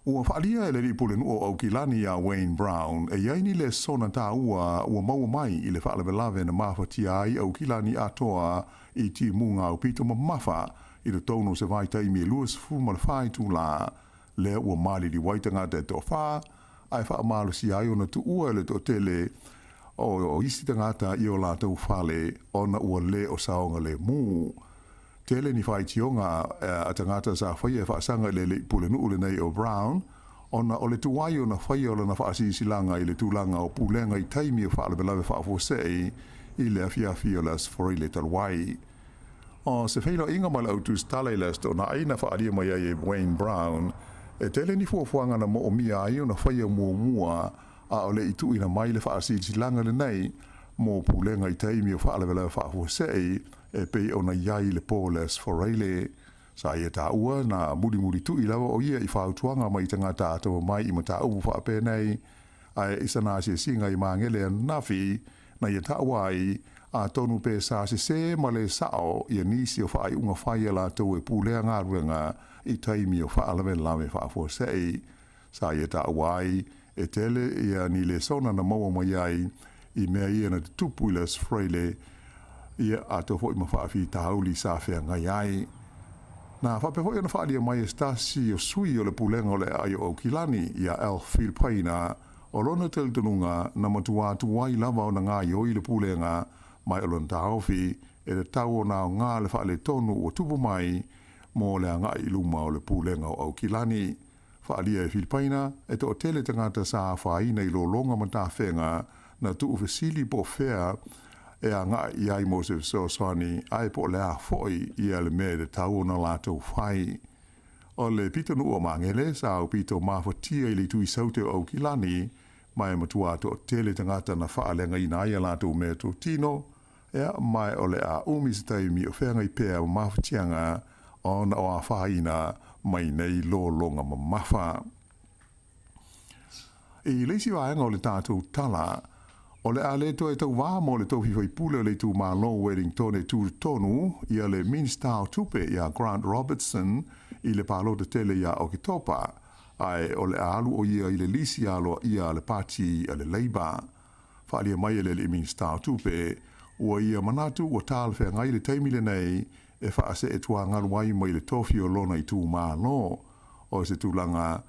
F: Ua faaalia e le alii pulenuu o Aukilani iā Wayne Brown e i ai ni lesona taua ua maua mai i le faalavelave na mafatia ai Aukilani atoa i timuga aupito mamafa i totonu o se vaitaimi e 24 itulā lea ua maliliu ai tagata e toafa ae faamalosia ai ona tuua e le toatele o isi tagata i o latou fale ona ua lē o saogalemu. Tele ni faitioga a tagata sa faia e faasaga i le alii pulenuu lenei o Brown ona o le tuai ona faia o lana faasilasilaga i le tulaga o pulega i taimi o faalavelave faafuasei i le afiafi o le Aso Faraile talu ai. O se feiloaiga ma le au tusitala i le Aso Toonai na faaalia mai ai e Wayne Brown, e tele ni fuafuaga na moomia ai ona faia muamua a o le i tuuina mai le faasilasilaga lenei mo pulega i taimi o faalavelave faafuasei e pei ona i ai le po o le Aso Faraile. Sa ia taua na mulimulitu'i lava o ia i fautuaga mai tagata atamamai i mataupu faapenei, ae i sana asiasiga i Magele ananafi, na ia taua ai, atonu pe sa sesē ma lē sa'o ia nisi o faaiuga fai a latou e pulea galuega i taimi o faalavelave faafuasei. Sa ia taua ai, e tele ia ni lesona na maua mai ai i mea ia na tutupu i le Aso Faraile, ia atoa foi ma faafitauli sa feagai ai. Na faapea foi ona faaalia mai e se tasi o sui o le Pulega o le Aai o Aukilani, iā Alf Filipaina, o lona talitonuga na matua tuai lava ona gaoioi le Pulega mai o lona taofi e tatau ona aoga le faaletonu ua tupu mai mo le agai i luma o le Pulega o Aukilani. Faaalia e Filipaina, e toatele tagata sa afaina i lologa ma tafega na tuufesili po o fea e agai i ai mo se fesoasoani ae po o le a foi ia le mea e tatau ona latou fai. O le pitonuu o Magele sa aupito mafatia i le itu i Saute o Aukilani ma e matua toatele tagata na faaleagaina ai a latou meatotino, Ea, ma o le a umi se taimi o feagai pea ma mafatiaga ona o afaina mai nei lologa mamafa. I le isi vaega o le tatou tala, o le a le toe tauvā mo le tofi faipule o le itumalo o Wellington e tutotonu ia le Minista o Tupe ia Grant Robertson i le palota tele ia Oketopa, ae o le a alu o ia i le lisi aloaia a le Pati a le Labour. Faaalia mai e le alii Minisita o Tupe, ua ia manatu ua talafeagai le taimi lenei e faasee tuagalu ai mai le tofi o lona itumalo, o se tulaga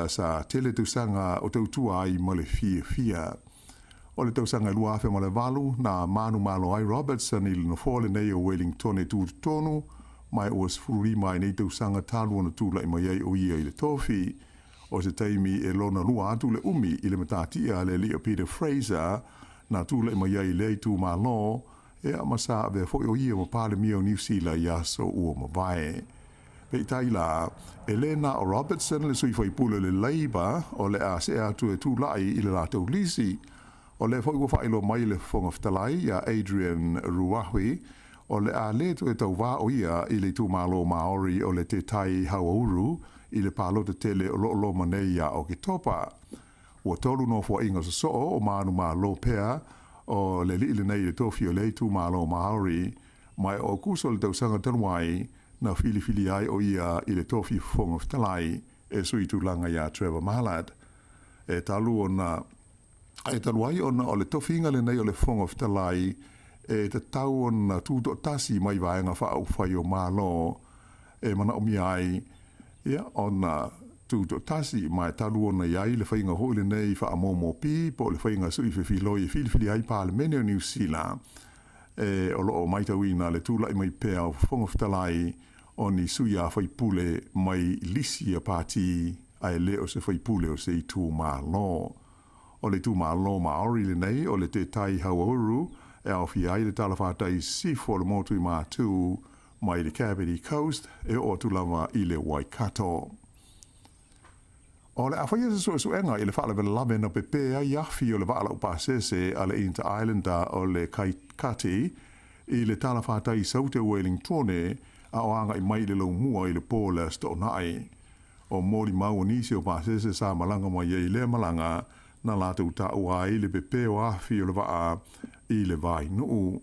F: sa tele tausaga o tautua ai ma le fiafia. O le tausaga e 2008, na manumalo ai Robertson i le nofoa lenei o Wellington e tutotonu, ma ua 15 ai nei tausaga talu ona tulai mai ai o ia i le tofi. O se taimi e lona lua atu le umi i le matatia a le alii o Peter Fraser na tulai mai ai i lea itumalo, Ia, ma sa avea foi o ia ma Palemia o Niu Sila i aso ua mavae. Peitai la, e lē na o Robertson le sui faipule o le Labour o le a see atu e tulai i le latou lisi. O lea foi ua faailoa mai e le Fofoga Fetalai ia Adrian Ruahui o le a lē toe tauvā o ia i le itumalo Maori o le Te Tai Hauauru i le palota tele o lo o loma nei ia Oketopa. Ua tolu nofoaiga sosoo o manumalo pea o le alii lenei i le tofi o lea itumalo Maori ma e o Aukuso o le tausaga talu ai na filifilia ai o ia i le tofi Fofoga Fetalai e sui tulaga iā Trevor Mallard. E talu ona e talu ai ona o le tofiga lenei o le Fofoga Fetalai e tatau ona tutoatasi mai vaega faaupufai o Malo e manaomia ai ia ona tutoatasi ma e talu ona i ai le faiga foi lenei faamomopi po o le faiga sui fefiloi e filifili ai Palemene o Niu Sila e o lo o matauina le tulai mai pea o Fofoga Fetalai o ni sui a faipule mai lisi a pati ae le o se faipule o se itumalo. O le itumalo Maori lenei o le Te Tai Hauauru e aofia ai le talafatai i sisifo o le motu i Matū mai le Kapiti Coast e oo atu lava i le Waikato. O le a faia se suesuega i le faalavelave na pepē ai afi o le vaa laupasese a le Inter-Islander o le Kaikati i le talafatai i Saute o Wellingtone a o agai mai i le laumua i le po o le Aso Toonai. O molimau o nisi o pasese sa malaga mai ai i lea malaga na latou taua ai le pepē o afi o le vaa i le vainuu.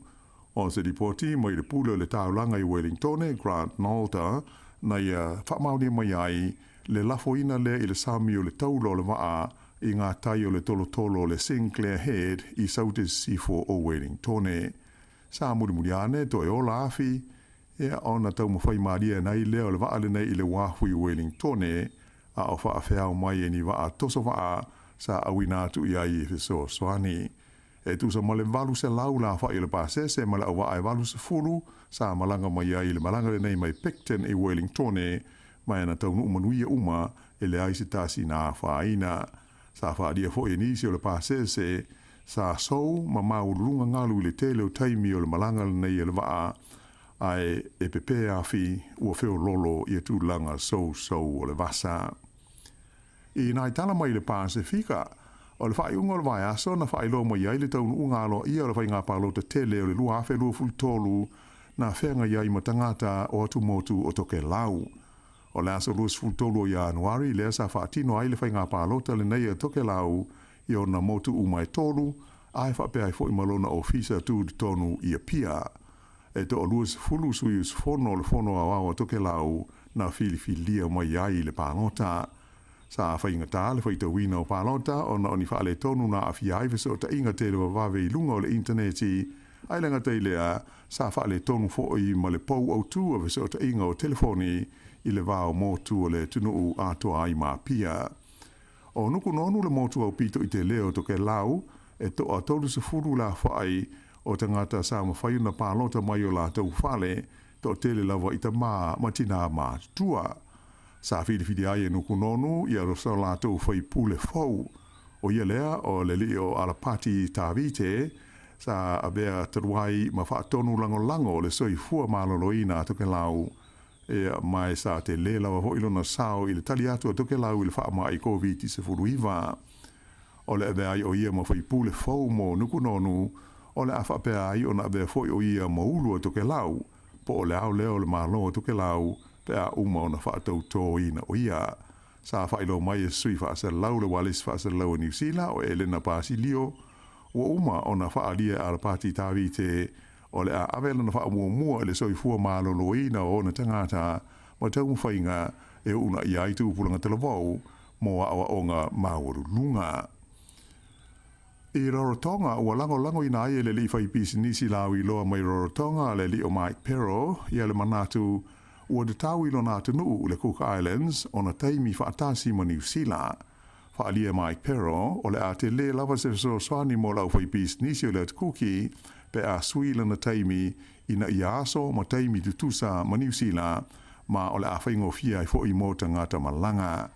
F: O se lipoti mai le pule o le taulaga i Wellingtone, Grant Nalder, na ia faamaonia mai ai le lafoina lea i le sami o le taula o le vaa i ngā tai o le tolotolo o le Sinclair Head i Saute Sisifo o Wellingtone. Sa mulimuli ane toe ola afi, ia ona taumafai malie ana ai lea o le vaa lenei i le uafu i Wellingtone, a o faafeao mai e ni vaa toso vaa sa auina atu i ai e fesoasoani. E tusa ma le 800 la afa'i o le pasese ma le auvaa e 80 sa malaga mai ai i le malaga lenei mai Picton i Wellingtone ma e na taunuu manuia uma e leai se tasi na afaina. Sa faalia foi e nisi o le pasese sa sou ma maualuluga galu i le tele o taimi o le malaga lenei a le vaa ae e pepē afi ua feololo ia tulaga sousou o le vasa. I nai tala mai le Pasefika, o le faaiuga o le vaiaso na faailoa mai ai le taunuuga aloaia o le faiga palota tele o le 2023 na feagai ai ma tagata o atumotu o Tokelau. O le aso 23 o Ianuari lea sa faatino ai le faiga palota lenei a Tokelau i ona motu uma e tolu, a e faapea ai foi ma lona ofisa tutotonu i Apia. E toa-20 sui usufono o le Fono Aoao a Tokelau na filifilia mai ai i le palota. Sa faigata le faitauina o palota ona o ni faaletonu na aafia ai fesootaiga televavave i luga o le initaneti, ae le gata i lea, sa faaletonu foi ma le pou autū o fesootaiga o telefoni i le va o motu o le atunuu atoa ai ma Apia. O Nukunonu le motu aupito i telē o Tokelau, e toa 30 le afa'i o tagata sa mafai ona palota mai o latou fale, toatele lava i tamā ma tinā matutua. Sa filifili ai e Nukunonu ia so latou faipule fou, o ia lea o le alii o Alapati Tavite, sa avea talu ai ma faatonu lagolago o le soifua maloloina a Tokelau, Ea, ma e sa telē lava foi lona sao i le tali atu a Tokelau i le faamai Koviti-19. O le avea ai o ia ma faipule fou mo Nukunonu, o le a faapea ai ona avea foi o ia ma ulu a Tokelau, po o le ao lea o le Malo a Tokelau pe a uma ona faatautōina o ia. Sa faailoa mai e se sui faasalalau le ualesi faasalalau a Niu Sila o Elena Basilio, ua uma ona faaalia e Alapati Tavite O le a ave lona faamuamua i le soifua maloloina o ona tagata ma taumafaiga e uunaia ai tupulaga talavou mo aoaoga maualuluga. I Rarotonga, ua lagolagoina ai e le alii faipisinisi lauiloa mai Rarotonga, le alii o Mike Pero, ia le manatu ua tatau i lona atunuu, le Cook Islands, ona taimi faatasi ma Niu Sila. Faaalia e Mike Pero, o le a telē lava se fesoasoani mo le aufaipisinisi o le Atu Kuki pe a sui lana taimi ina ia aso ma taimi tutusa ma Niu Sila, ma o le a faigofie ai foi mo tagata malaga.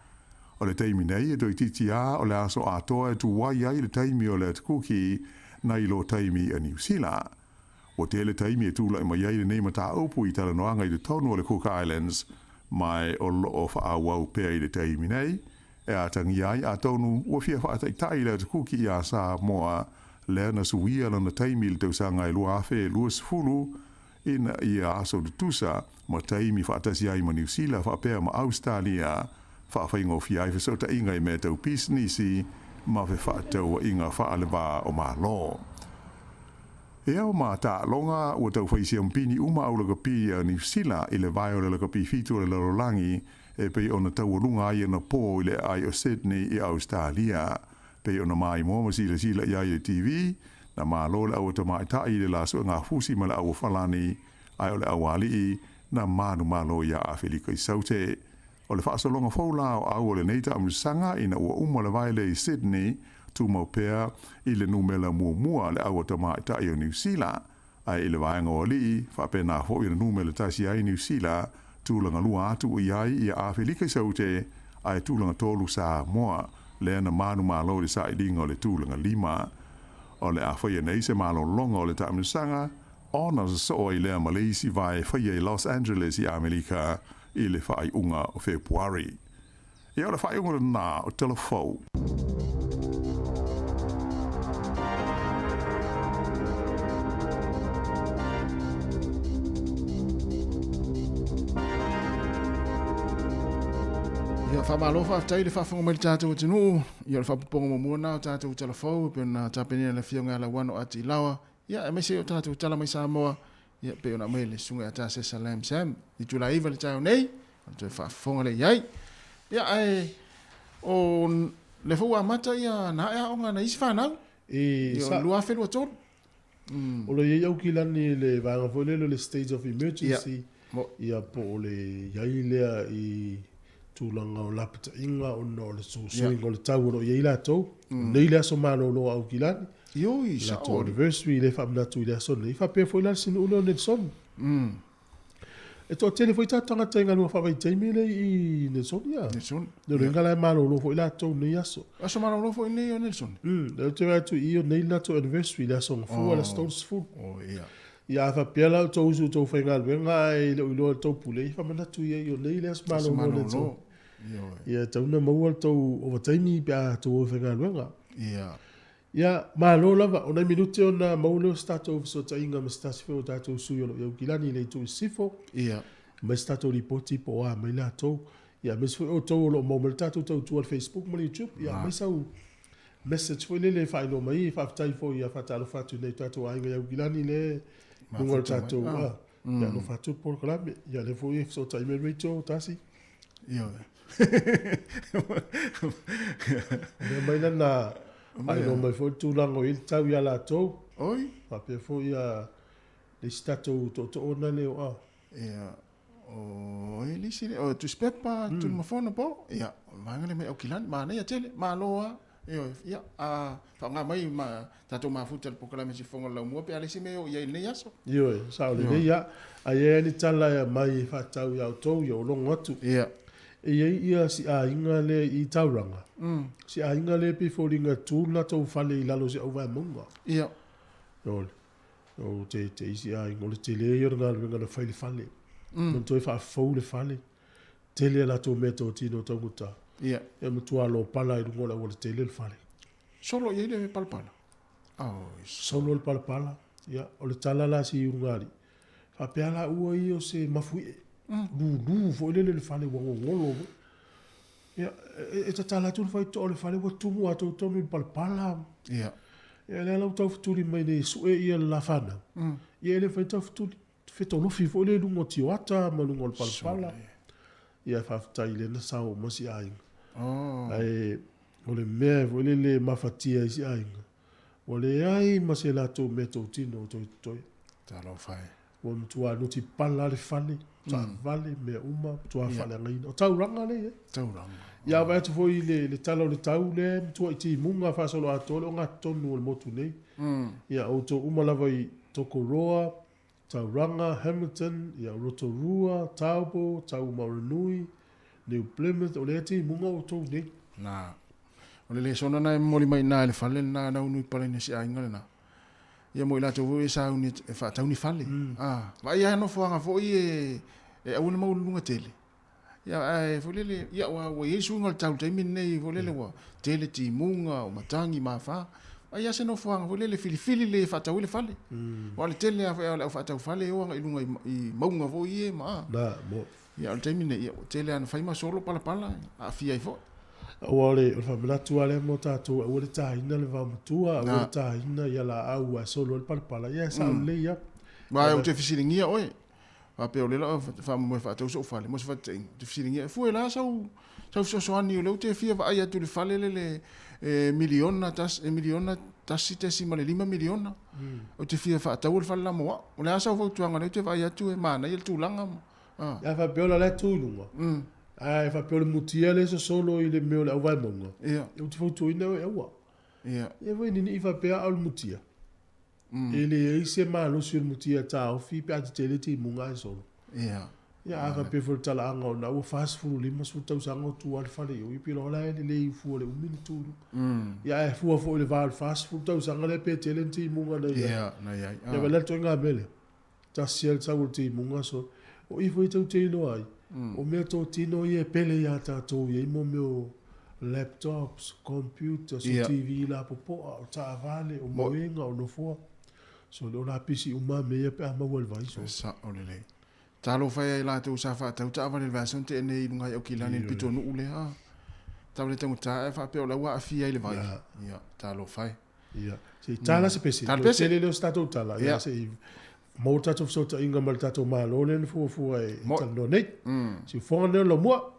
F: O le taimi nei e toeitiiti a o le aso atoa e tuai ai le taimi o le Atu Kuki nai lo taimi a Niu Sila. Ua tele taimi e tulaʻi mai ai lenei mataupu i talanoaga i totonu o le Cook Islands, ma o lo o faaauau pea i le taimi nei, e atagia ai atonu ua fia faataitai le Atu Kuki iā Samoa lea na suia lona taimi i le tausaga e 2020 ina ia aso tutusa ma taimi faatasi ai ma Niu Sila faapea ma Ausetalia, faafaigofie ai fesootaiga i mea tau pisinisi ma fefaatauaiga faale-va o Malo. E ao ma taaloga ua tau fai siampini uma au lakapi a Niu Sila i le vae o le lakapi fitu o le lalolagi e pei ona taualuga ai ana pō i le aai o Sydney i Ausetalia. Pei ona maimoa ma silasila i ai i le TV, na malo le aua tamaitai i le la suegafusi ma le aua falani, ae o le aualii na manumalo iā Afelika i Saute. O le faasologa fou la o au o lenei taamilosaga ina ua uma le vae lea i Sydney, tumau pea i le numela muamua le aua tamaitai o Niu Sila, ae i le vaega o alii, faapena foi ona numela tasi ai Niu Sila, tulaga lua atu i ai ia Afelika i Saute, ae tulaga tolu Samoa, lea na manumalo i le sailiga o le tulaga lima. O le a faia nei se malologa o le taamilosaga, ona sosoo ai lea ma le isi vae faia i Los Angeles i Amelika i le faaiuga o Fepuari. Ia o le faaiuga lena o Tala Fou.
A: Ia, faamalo faafetai le faafofoga mai le tatou atunuu. Ia, o le faapopoga muamua lena o tatou tala fou e pei ona tapenaina e le Afioga ia Lauano Ati Laoa. Ia, aemaise o tatou tala mai Samoa, ia, pei ona aumai e le Susuga ia Tasesa Lam Sam i itula e 9 i le taeao nei, ona toe faafofoga lea i ai. Ia, ae o lea foi ua amata ia na ae aoga a nai isi fanau
B: I
A: i
B: sa,
A: 2023.
B: o lo o i ai Aukilani i le vaega foi lele o le state of
A: Ia,
B: emergency,
A: mo,
B: ia po o le i ai lea i tulaga o lapataiga ona o le susuiga o le tau o lo o i ai latou. Nei le aso malolo o Aukilani,
A: Ioi, sao
B: latou
A: alii.
B: anniversary le faamanatu i le aso nei. Faapea foi la le sinuu lea o Nelson. E toatele foi tatou tagata i galuega faavaitaimi lea i Nelson ia.
A: Nelson.
B: Le uiga la e malolo foi latou nei aso.
A: Aso malolo foi nei o Nelson.
B: Lea ou te vaai atu i i o nei le latou anniversary, le aso Gafua, le aso 30.
A: Oh, ia.
B: Ia a faapea la o outou uso i outou faigaluega ae le o iloa e le tou pule, ia faamanatu i ai o nei le aso malolo o Nelson.
A: Ioe.
B: Ia e tatau ona maua le tou ovataimi pe a outou o i faigaluega.
A: Ia.
B: Ia, malo lava. O nai minute ona maua lea o se tatou fesootaiga ma se tasi foi o tatou sui o lo o i Aukilani i le itu i sisifo.
A: Ia.
B: Aumai se tatou lipoti po o a mai latou. Ia, aemaise foi outou o lo o maua mai le tatou tautua i le Facebook ma le YouTube. Ia, aumai sau message foi lele e faailoa mai ai. Faafetai foi, ia faatalofa atu i nai o tatou aiga i Aukilani lea i luga o le tatou, a, ia alofa atu le polokalame. Ia, lea foi e fesootai mai Rachel, tasi.
A: Ioe.
B: Lea mai lana faailoa mai foi le tulaga o i ai le tau ia latou.
A: Oi.
B: Faapea foi ia le isi tatou tootoo na lea o a.
A: Ia, o ai le isi lea, o Tusipepa, Tunumafono po. Ia, o le vaega lea mai Aukilani, manaia tele, malo lava. Ioe, ia, a faaaoga mai ma tatou mafuta i le polokalame Sifofoga o le Laumua pe a le isi mea e oo i ai i lenei aso.
B: Ioe, sao lelei lava. A i ai lava ni tala e aumai e faatatau ia outou, ia ou logo atu.
A: Ia.
B: E i ai ia si aiga lea i Tauranga, si aiga lea e pei e foliga e tu le latou fale i lalo o si auvaemauga.
A: Ia.
B: O le, o te, te isi aiga, o le tele ia o le galuega na fai i le fale. Na toe faafou le fale. Tele a latou meatotino o taugata.
A: Ia.
B: E matua lopala i luga o le aualatele le fale.
A: Solo i ai le palapala. Oi.
B: Solo le palapala. Ia, o le tala la a si ulugalii, faapea la ua ia o se mafuie. Lulu foi lele le fale ua gogolo foi. Ia, e tatala atu le faitotoa o le fale ua tumu atoa tonu i le palapala.
A: Ia.
B: Ia, lea la ua taufetuli mai nei e sue ia le la fanau. Ia e le mafai ona taufetuli. Fetolofi foi lea i luga o tioata ma luga o le palapala. Ia faafetai lea na sao uma si aiga. Ae o le mea foi lele e mafatia ai si aiga, ua leai ma se latou meatotino o toe totoe.
A: Talofa e.
B: Ua matua noti pala le fale, taavale, mea uma, matua faaleagaina. O taulaga lea e i ai.
A: Taulaga.
B: Ia vaai atu foi i le tala o le tau lea e matua i timuga faasoloatoa le ogatotonu o le motu nei. Ia outou uma lava i Tokoroa, Tauranga, Hamilton, ia Rotorua, Taupo, Taumaranui, New Plymouth, o lea timuga outou nei.
A: Na. O le lesona na e momoli mai i ina i le fale lena na unu i Paleni o si aiga lena. Ia mo i latou foi e sauni e faatau ni fale. A, vaai lava nofoaga foi e e aua ne maualuluga tele. Ia ae foi lele, ia ua ua i ai suiga o le tau i le taimi lenei foi lele ua tele timuga, o matagi ma afa. Vaai lava se nofoaga foi lele filifili lelei e faatau ai le fale. Aua o le tele lava foi o le au faatau fale e o agai i luga i mauga foi ia ma a. Ia o le taimi lenei, ia ua tele lava ina fai ma solo palapala e aafia ai foi.
B: Aua o le faamanatu lava lea mo tatou, aua le taina le vaomatua, aua le taina ia laau ae solo ai le palapala, ia e sao lelei lava.
A: Aua ou te fesiligia oe, faapea o lea la faamoemoe e faatau sou fale mo se faataitaiga, ou te fesiligia, e fua e le a sau sau fesoasoani o lea ou te fia vaai atu i le fale lele e miliona tasi, e miliona 1.5 miliona, ou te fia faataua le fale la mo au. O le a sau fautuaga o lea ou te vaai atu e manaia le tulaga ma
B: A faapea o la e tu i luga, ae faapea o le mutia lea e sosolo i le mea o le auvae mauga, ou te fautuaina oe aua. Ia foi ninii faapea a o le mutia, e leai se malosi o le mutia e taofi pe a tetele timuga ae solo. Ia a faapea foi o le talaaga o lena ua 40, 50 tausaga o tu lava le fale i o, ia pei o la e lelei fua i le umi ona tu i luga. Ia ae fua foi i le va o le 40 tausaga lea pe tele ni timuga na i ai. Ia vaai la le ituaiga mea lea. Tasi a le sau o le timuga so o i foi tou te iloa ai o mea totino ia e pele ia tatou i ai mo mea o laptops, computers, o TV lapopoa, o taavale, o moega, o nofoa. So o la pisi uma mea ia pe a maua i le vai so.
A: Sao lelei. Talofa e ai latou sa faatau taavale i le vaiaso na tea nei i luga i Aukilani i le pitonuu lea. Taavale taugata ae faapea o la ua aafia ai le vai. Ia, talofa e.
B: Ia, se i tala se pese. Tala pese. Tele lea o se tatou tala. Ia, se i maua le tatou fesootaiga ma le tatou Malo lea na fuafua e talanoa nei. Siufofoga lenei o le Laumua.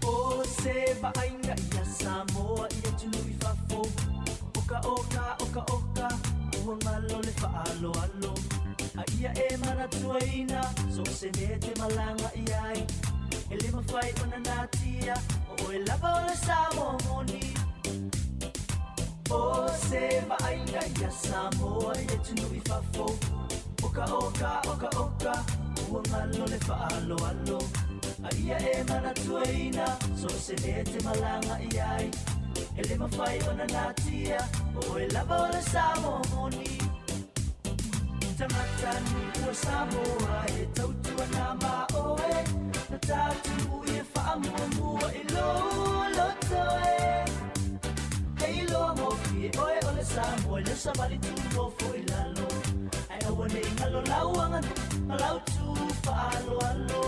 G: O se vaaiga ia Samoa i atunuu i fafo Oka oka oka oka ua galo le faaaloalo A ia e manatuaina so o se mea e te malaga i ai E le mafai ona natia o oe lava o le Samoa moni O se vaaiga ia Samoa i atunuu i fafo Oka oka oka oka ua galo le faaaloalo A ia e manatuaina so o se mea e te malaga i ai E le mafai ona natia o oe lava o le Samoa moni Tagata nuu o Samoa e tautua na ma oe Na tatou ui e faamuamua i lou loto e He iloa gofie oe o le Samoa i le savali tu nofo i lalo Ae aua ne i galo lau aganuu ma lau tu faaaloalo.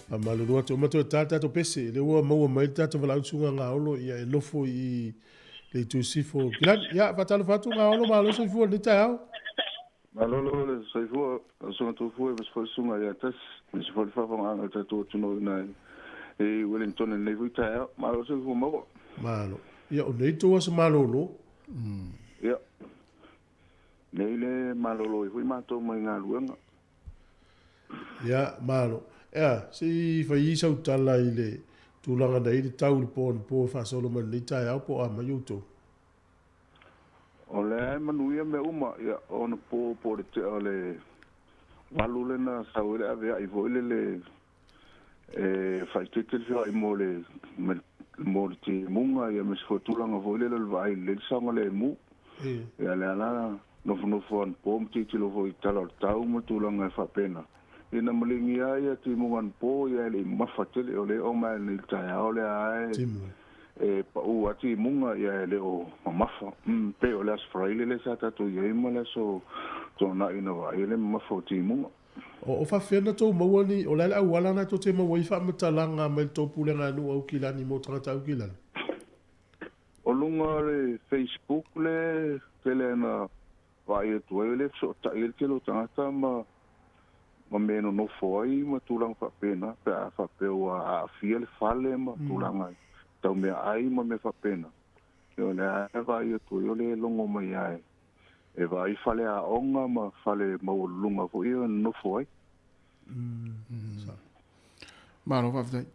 B: Faamalulu atu, uma toe ta le tatou pese, lea ua maua mai le tatou valaau susuga Gaolo ia e nofo i le itu sifo o Kilani. Ia, faatalofa atu Gaolo, malo soifua i lenei taeao.
H: Malo lava le soifua, lau Susuga Tofua, aemaise foi le Susuga ia Tasi, aemaise foi le faafofogaaga a le tatou atunuu i ina i Wellington i lenei foi taeao. Malo le soifua maua.
B: Malo. Ia, o nei tou aso malolo.
H: Ia, nei le malolo ai foi matou mai galuega.
B: Ia, malo. Ea, se i fai sau tala i le tulaga na i ai le tau i le po anapo e faasolo mai lenei taeao po o a mai outou.
H: O lea e manuia mea uma, ia, o anapo po o le tea o le valu lea na sau ai le aveai foi lele e faaeteete le feoai mo le mo le timuga, ia aemaise foi o tulaga foi lele o le vaai lelei le saogalemu. Ia lea la nofonofo anapo ma tilotilo foi i tala o le tau ma tulaga e faapena. Ia na maligi lava ia timuga anapo ia e le i mamafa tele, o lea e oo mai nei i le taeao lea lava e pau lava timuga ia e le o mamafa. Pei o le Aso Faraile lea sa tatou i ai ma le Aso Tuanai na vaai le mamafa o timuga.
B: O faafefea na tou maua ni, o le a le auala na tou te maua ai faamatalaga mai le tou pulega nuu Aukilani mo tagata Aukilani?
H: O luga o le Facebook le tele na vaai atu ai o lea e fesootai ai le tele o tagata ma ma mea e nonofo ai ma tulaga faapena pe a faapea ua aafia le fale ma tulaga tau meaai ma mea faapena. O lea e vaai atu ai o lea e logo mai lava e vaai faleaoga ma fale maualuluga foi ia e nonofo ai.
A: Malo faafetai.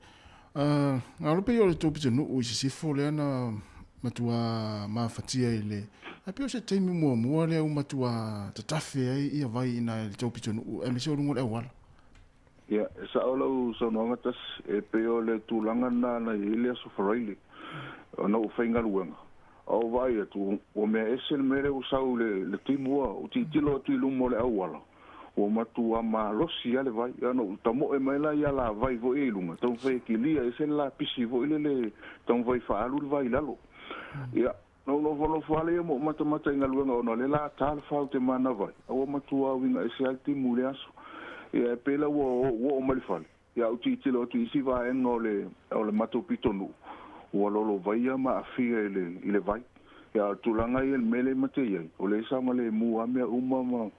A: Galo pei o le tou pitonuu i sisifo lea na matua mafatia i le ae pei o se taimi muamua lea ua matua tatafe ai ia vai ina i le tou pitonuu aemaise o luga o le auala.
H: Ia, e sao lau saunoaga Tasi, e pei o le tulaga lena na i ai le Aso Faraile ona ua faigaluega, a ou vaai atu, ua mea ese le mea lea ua sau i le timu a ou tilotilo atu i luma o le auala, ua matua malosi lava le vai. Ia ona ou tamoe mai la i alavai foi ia i luga, taumafai e kilia ese le lapisi foi lele e taumafai e faaalu le vai i lalo. Ia, Na ou nofonofo lava lea ma ou matamata i galuega ona o lea la ta le fa o te manava ai, a ua matua uiga ese lava le timu i le aso. Ia e pei la ua ou oo mai le fale, ia ou tilotilo atu i isi vaega o le o le matou pitonuu, ua lolovaia ma aafia i le i le vai. Ia a o le tulaga ia i le mea lea e mate i ai, o lea e saogalemu lava mea uma ma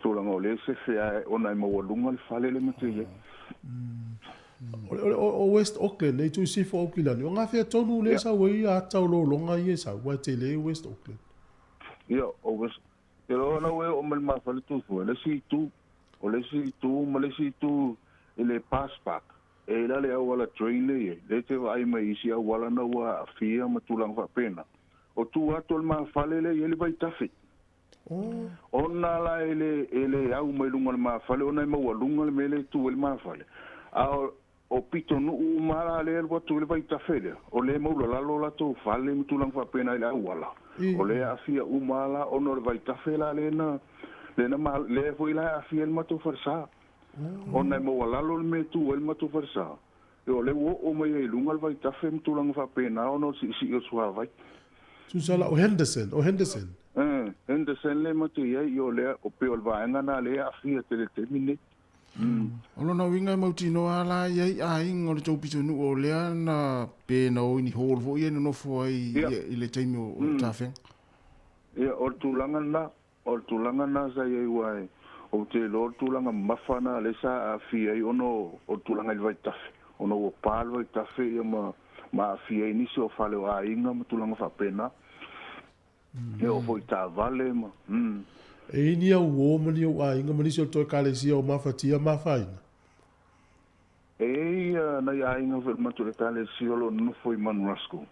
H: tulaga o lea e sefe lava ona e maualuga le fale lea e mate i ai.
B: O West Auckland, e itu i sifo o Aukilani, o ngā whea tonu le sau ai a tau lolonga i e sau, wai te le West Auckland.
H: Ia, o West, te loa na ue o mai le mafale tufua, le isi itu, o le isi itu ma le isi itu i le Pass Park, e i la le auala train le i ai, le te vaai mai i isi auala na ua aafia ma tulaga faapena. O tu atu o le mafale le i ai le vaitafe. Ona la e le, e le au mai luga o le mafale ona e maualuga le mea lea e tu ai le mafale. A o, o pitonuu uma la lea e alu atu ai le vaitafe lea, o lea e maulalalo o latou fale ma tulaga faapena i le auala. O lea e aafia uma la ona o le vaitafe la lea na, lea na ma, lea foi la e aafia ai le matou falesa. Ona e maualalo le mea e tu ai le matou falesa. O lea ua oo mai ai i luga le vaitafe ma tulaga faapena ona o le siisii o le suavai.
B: Tusa la o Henderson, o Henderson.
H: Eh, Henderson lea ma te i ai, o lea, o pei o le vaega lena lea e aafia tele i le taimi lenei.
A: O lona uiga e mautinoa lava la i ai aiga o le tou pitonuu o lea na pe na o i ni hall foi ia e nonofo ai i le taimi o le tafega.
H: Ia, o le tulaga lena. O le tulaga lena sa i ai aua ou te iloa o le tulaga mamafa lena lea sa aafia ai ona o le tulaga i le vaitafe, ona ua pa le vaitafe ia ma aafia ai nisi o fale o aiga ma tulaga faapena. E oo foi i taavale ma.
B: E i ai ni au uo ma ni ou aiga ma nisi o le toe ekalesia o mafatia ma afaina?
H: E i ai nai aiga foi o le matou ekalesia o lo o nonofo i Mount Roskill.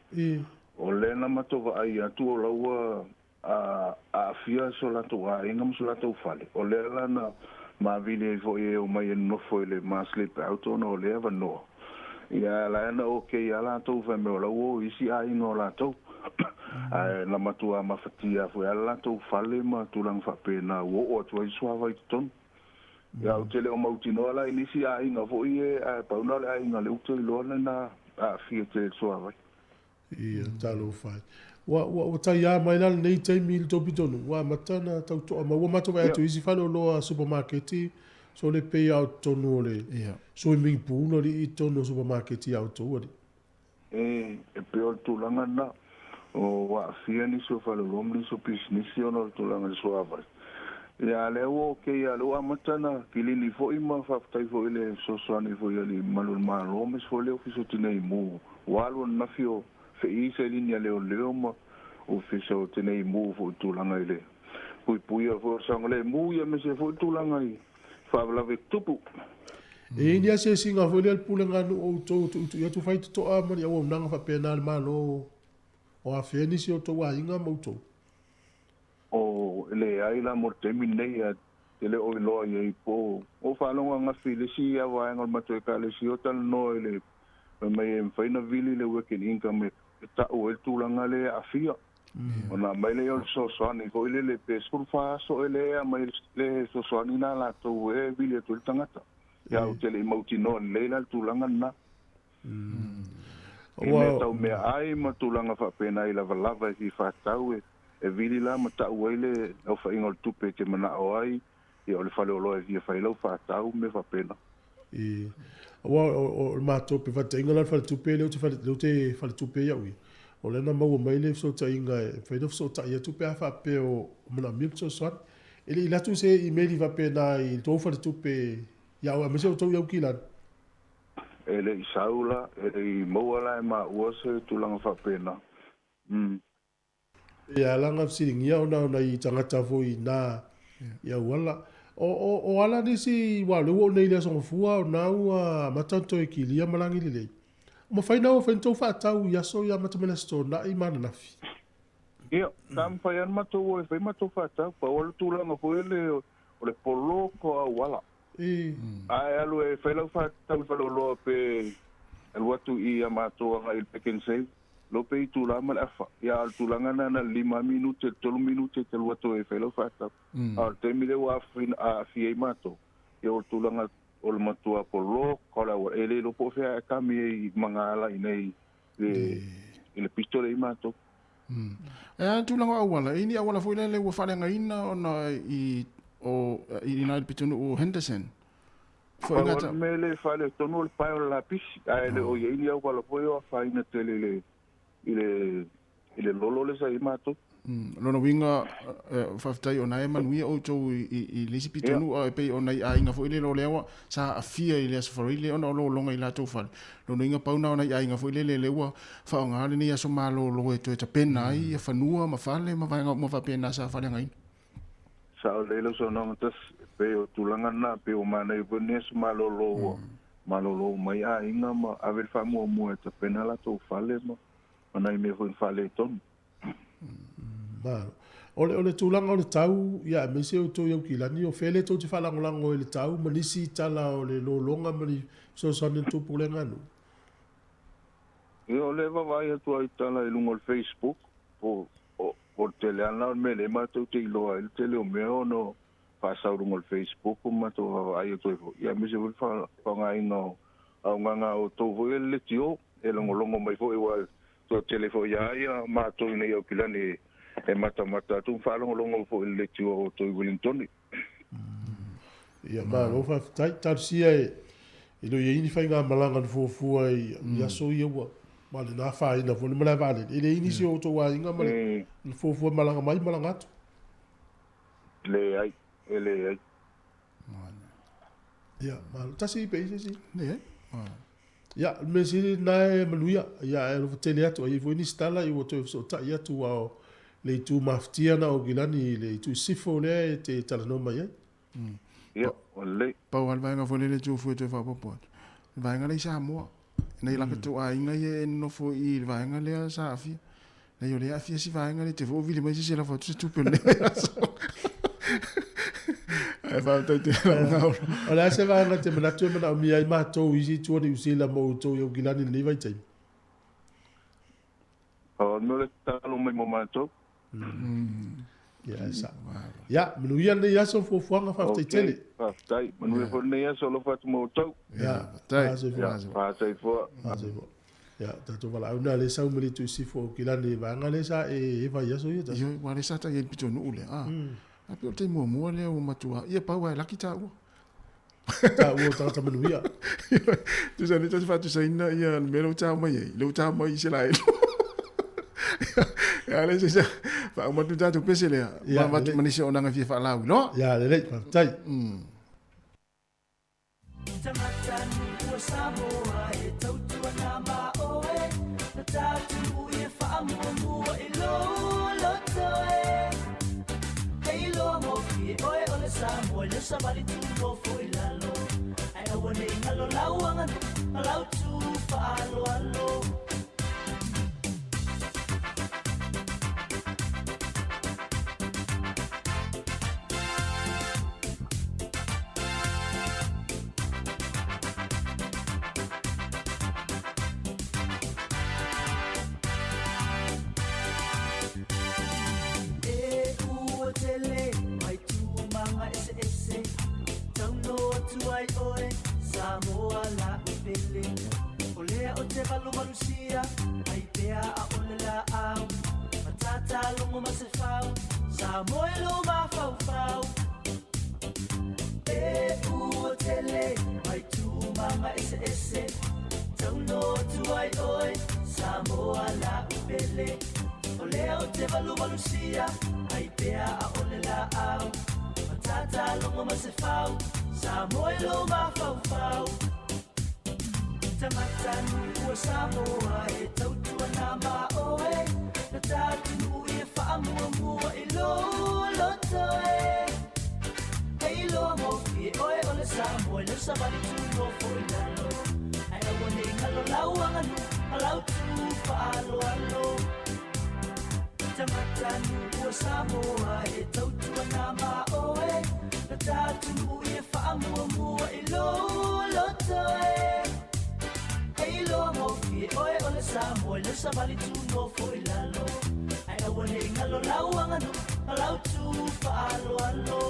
H: O lea na matou vaai atu o la ua a aafia so latou aiga ma so latou fale. O lea la na mavili ai foi e omai e nonofo i le ma sleep out ona o lea avanoa. Ia la e na okay a latou fai mai o la ua o i isi aiga o latou. Ae na matua mafatia foi a le latou fale ma tulaga faapena ua oo atu ai le suavai i totonu. Ia ou te le o mautinoa la i nisi aiga foi e ae pau na o le aiga lea ou te iloa lena aafia tele i le suavai.
B: Ia, talofa e. Ua, ua, ua taiā mai la lenei taimi i le tou pitonuu, ua amata ona tauto'a mai. Ua matou vaai atu i isi faleoloa supamaketi, sole pei lava o totonu o le swimming pool alii i totonu o supamaketi a outou alii.
H: E, e pei o le tulaga lena, ua aafia nisi o faleoloa ma nisi o pisinisi ona o le tulaga i le suavai. Ia, a o lea ua okay lava, o lea ua amata ona kilini foi ma faafetai foi i le fesoasoani foi a alii mamalu o le Malo aemaise foi le Ofisa o Tinei Mu. Ua alu ananafi o feʻī sailini a leoleo ma Ofisa o Tinei Mu foi i tulaga i le puipuia foi o le saogalemu ia aemaise foi tulaga i faalavelave tutupu.
B: E i ai ni asiasiga foi lea a le pulega nuu o outou e tuitui atu faitotoa ma ni auaunaga faapena a le Malo o afea nisi o outou aiga ma outou?
H: O leai la mo le taimi lenei ae te le o iloa i ai po o faalogo angafi i le isi vaega o le matou ekalesia o talanoa i le fai mai e mafai ona vili le working income e tau ai le tulaga lea e aafia. Ona aumai lea o le fesoasoani foi lele pe 14 aso e le aumai le fesoasoani lena a latou e vili atu ai le tagata. Ia ou te le i mautinoa lelei la le tulaga lena. I mea tau meaai ma tulaga faapena i lavalava e fia faatau e. E vili la ma ta'u ai le aofaiga o le tupe e te mana'o ai, ia o le faleoloa e fia fai ai lau fa'atau ma mea fa'apena.
B: I, aua o le matou pevataiga la o le faletupe lea ou te fale, lea ou te faletupe ai au ia, o lea na maua mai le fesootaiga e mafai ona fesootai atu pe a faapea o manaomia le fesoasoani. E le i alu atu se imeli faapena i le tou faletupe ia oe aemaise outou i Aukilani?
H: E le i sau la, e le i maua la e maua se tulaga faapena. Umm.
B: E ala ona fesiligia ona o nai tagata foi i ina i auala. O, o, o ala nisi, aua o lea ua oo nei i le Aso Gafua o na ua amata ona toe kilia ma lagi lelei. Ua mafai na ua fai ni tou faatau i aso ia amata mai le Aso Toonai ma ananafi?
H: Ia, sa mafai lava ona matou o e fai matou faatau. Pau lava le tulaga foi lele o le poloka o auala. Ae alu e fai lau faatau i faleoloa pe alu atu i a matou agai i le Pick and Save, lo pe itula ma le afa. Ia a o le tulaga lena na o le 5 minute, le 3 minute e te alu atu ai e fai lau faatau. A o le taimi lea ua aafia ai matou, ia o le tulaga o le matua poloka o le auala, e le iloa po o fea a e kami ai i magaala i inei i le pito lea i matou.
A: E a le tulaga o auala, e i ai ni auala foi lele ua faaleagaina ona i o i ina i le pitonuu o Henderson.
H: Foi Pau lava le mea lea e faaletonu o le pae o le lapisi, ae le o i ai ni auala foi o afaina tele i le i le i le lolo lea sa i ai matou.
A: Lona uiga, faafetai o na e manuia outou i le isi pitonuu, a e pei o nai aiga foi lele o lea ua sa aafia i le Aso Faraile ona o lologa i latou fale. Lona uiga pau na o nai aiga foi lele lea ua faaaoga lenei aso malolo e toe tapena ai ia fanua ma fale ma vaega uma faapena sa faaleagaina.
H: Sao lelei lau saunoaga Tasi, e pei o tulaga na, pei ua manaia foi lenei aso malolo ua malolo uma ai aiga ma ave le faamuamua e tapena latou fale ma nai mea foi na faaletonu.
B: Malo. O le, o le tulaga o le tau, ia aemaise outou i Aukilani, o fea lea tou te faalagolago ai i le tau ma nisi tala o le lologa ma ni fesoasoani a le tou pulega a nuu?
H: Ia, o lea e vaavaai atu lava i tala i luga o le Facebook, po o, o le tele lava lena o le mea lea matou te iloa ai le tele o mea ona o faasau i luga o le Facebook ma matou vaavaai atu ai foi, ia aemaise foi le faaaogaina o augaga a outou foi e le leitio, e logologo mai foi aua Toatele foi lava ia matou i nei Aukilani e matamata atu ma faalogologo foi i le leitioa o outou i Wellingtone.
B: Ia, malo faafetai. Talosia e le o i ai ni faigamalaga na fuafua i aso ia ua ma le na afaina foi le malae vaalele. E leai nisi o outou aiga ma le na fuafua e malaga mai malaga atu?
H: Leai, e leai.
B: Ia, malo. Tasi pe i se isi?
A: Leai.
B: Ia, o le mea sili lena e manuia, ia ae alofa tele atu, a i ai foi nisi tala ua toe fesootai atu aua o le itu mafatia lena o Aukilani i le itu i sisifo lea e te talanoa mai ai.
H: Ia, ua lelei.
A: Pau lava le vaega foi lele e tu fua e toe faaopoopo atu, le vaega lea i Samoa, nai latou aiga ia e nonofo i le vaega lea sa aafia. Leai o lea e aafia si vaega lea, te foi o vili mai se isi e lafo atu se tupe o lenei vaiaso. Ae faafetai tele lau gaolo.
B: O le a se vaega e te manatu e manaomia ai matou i isi itu o Niu Sila mo outou i Aukilani i lenei vaitaimi?
H: O le mea o le tatalo mai mo matou.
B: Ia, e sao. Ia, manuia lenei aso ma fuafuaga, faafetai tele.
H: Okay, faafetai. Manuia foi lenei aso, alofa atu ma outou.
B: Ia,
A: faafetai.
H: Faasoifua.
B: Faasoifua. Ia, tatou valaau na lea sau ma le itu i sisifo o Aukilani i vaega lea sa e vaiaso ia tasi.
A: Ioe, aua lea sa tai ai i le pitonuu lea, a. A pei o le taimi muamua lea ua matua, ia pau lava e laki taua.
B: Taua o tagata manuia.
A: Ioe, tusa lea ta te faatusaina ia le mea lea ua tau mai ai, lea ua tau mai i Iselaelo. Ia, lea se se faauma atu le tatou pese lea, ma avatu ma nisi auaunaga e fia faalauiloa.
B: Ia, lelei, faafetai.
G: Matata logo ma se fau Samoa i lou mafaufau E ua tele mai tūmaga eseese Tauno atu ai oe Samoa la'u pele O lea ou te valuvalusia Ai pea a'ole la'au Matata logo ma se fau Samoa i lou mafaufau Tagata nuu o Samoa e tautuana ma oe Na ta atunuu ia faamuamua i lou loto e E iloa gofie oe o le Samoa i lau savali tu nofo i lalo Ae aua ne i galo lau aganuu ma lau tu faaaloalo Tagata nuu o Samoa e tautuana ma oe Na ta atunuu ia faamuamua i lou loto e E iloa gofie oe o le Samoa i lau savali tu nofo i lalo Ae aua ne i galo lau aganuu ma lau tu faaaloalo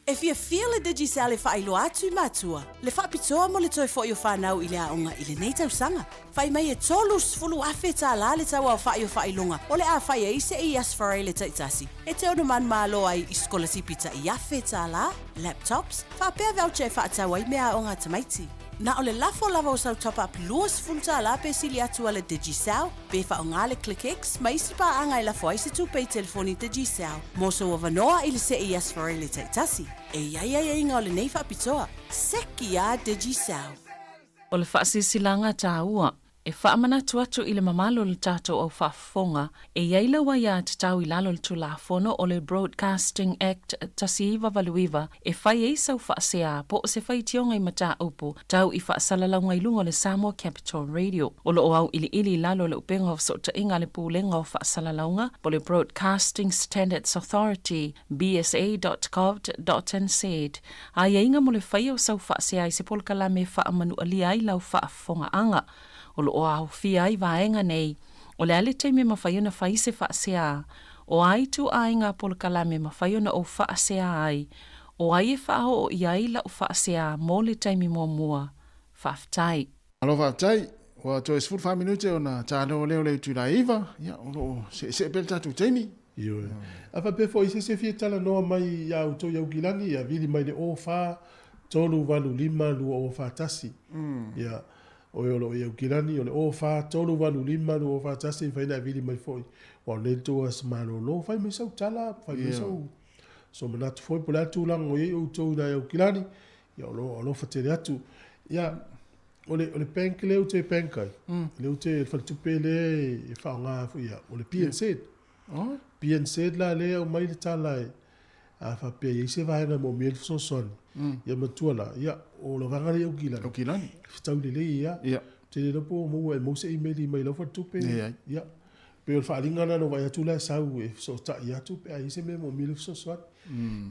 I: E fiafia le Digicel e faailoa atu i matua le faapitoa mo le toe foi o fanau i le aoga i lenei tausaga. Fai mai e $30,000 le tau aofai o faailoga o le a fai ai se i Aso Faraile taitasi e te ono manumalo ai i sikolasipi tai $1,000, laptops, faapea voucher e faatau ai meaaoga a tamaiti. Na o le lafo lava o sau top-up $20 pe sili atu a le Digicel, pe faaaoga le ClickX ma isi paaga e lafo ai se tupe i telefoni Digicel mo sou avanoa i le see i Aso Faraile taitasi. E i ai aiaiga o lenei faapitoa. Seki a Digicel!
J: O le faasilasilaga taua e faamanatu atu i le mamalu o le tatou au faafofoga, e i ai lau aiatatau i lalo o le Tulafono o le Broadcasting Act 1989 e fai ai sau faasea po o se faitioga i mataupu tau i faasalalauga i luga o le Samoa Capital Radio. O lo o auiliili i lalo o le upega o fesootaiga a le Pulega o Faasalalauga po o le Broadcasting Standards Authority, bsa.govt.nz, Aiaiga mo le faia o sau faasea i se polokalame e faamanualia ai lau faafofogaaga. O lo o aofia ai vaega nei, o le a le taimi e mafai ona fai se faasea, o a ituaiga polokalame e mafai ona ou faasea ai, o ai e faaoo i ai lau faasea mo le taimi muamua. Faafetai.
A: Malo faafetai. Ua toe 14 minute ona talo lea o le itula e 9. Ia, o lo o seesee pea le tatou taimi.
B: Ioe. A faapea foi i se isi e fia talanoa mai iā outou i Aukilani, ia vili mai le 04 385 2041. Ia, oe o lo o i Aukilani, o le 04 385 2041 e mafai ona e vili mai foi. Aua o lenei le tou aso malolo, fai mai sau tala, fai mai sau sou manatu foi po o le a le tulaga o i ai outou i ina i Aukilani, ia o lo o alofa tele atu. Ia, o le, o le bank lea ou te bank ai, lea ou te, le faletupe lea e faaaoga foi, ia, o le PNZ. Oh. PNZ la lea e aumai le tala e, a faapea e i ai se vaega e moomia ai le fesoasoani, ia matua la, ia, o lau vaega lea i Aukilani.
A: Aukilani.
B: Fetau lelei ia.
A: Ia.
B: Ou te le iloa po o maua e maua se email mai lau faletupe.
A: Leai.
B: Ia. Pei o le faaaliga lena na ou vaai atu la e sau e fesootai atu pe a i ai se mea e moomia le fesoasoani.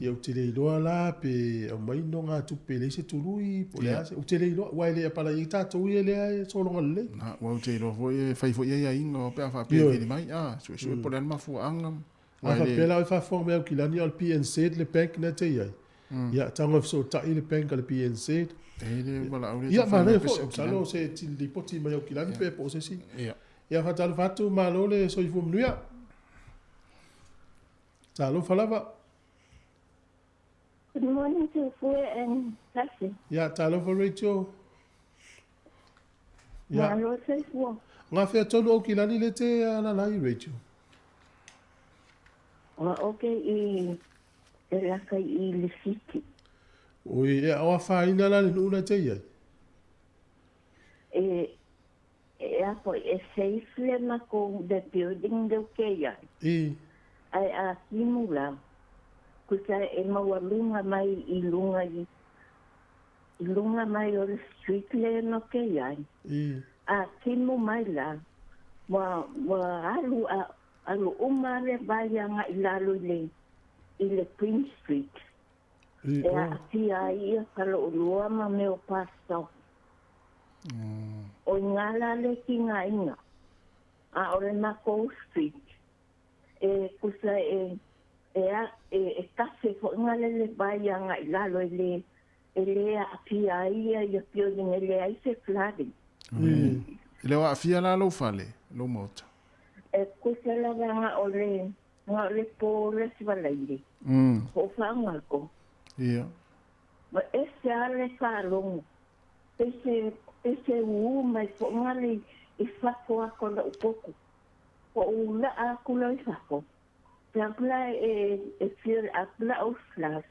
B: Ia ou te le iloa la pe aumai nogatupe e leai se tului po o le a se, ou te le iloa aua e le apalai ai tatou ia lea e sologa lelei.
A: Na, aua ou te iloa foi e fai foi aiaiga pe a faapea e vili mai, a, suesue po o le a le mafuaaga.
B: A faapea la oe faafofoga mai Aukilani a o le PNZ le bank lea e te i ai, ia tago e fesootai le bank a le PNZ.
A: E le valaau lea.
B: Ia manaia foi, masalo se lipoti mai Aukilani pe po o se isi. Ia faatalofa atu, malo le soifua manuia. Talofa lava.
K: Good morning to Fue and Tasi.
B: Ia, talofa Rachel.
K: Ia. Malo soifua.
B: Ngā whea tonu au ki lani le te alala i Rachel?
K: Ua oke i e laka i le city.
B: Oi, e awa whaina la le nuuna te iai?
K: E, E a foi e safe le makou the building leo ke iai.
B: I.
K: Ae a timu la, kusa e maualuga mai i luga i, i luga mai o le street le no ke iai.
B: I.
K: A timu mai la, ua, ua alu a, Alu uma le vai agai i lalo i le i le Queen Street e aafia ai ia Kalo'olua ma mea o Pastor. O iga la le tigaina, a o le makou street e tusa e e e e kafe foi ga le le vai agai i lalo e le e le aafia ai ia ia building e leai se flooding.
A: E le o aafia la lou fale, lou maota?
K: E tusa lava ga o le ga o le po le sivalaile. Po o faagako.
A: Ia.
K: Ma ese a le faalogo. Pei se pei se ū mai foi ga le i fafo atu o la'u potu. Po o ula'a atu loa i fafo. Pe aku la e e fill up la'u flask.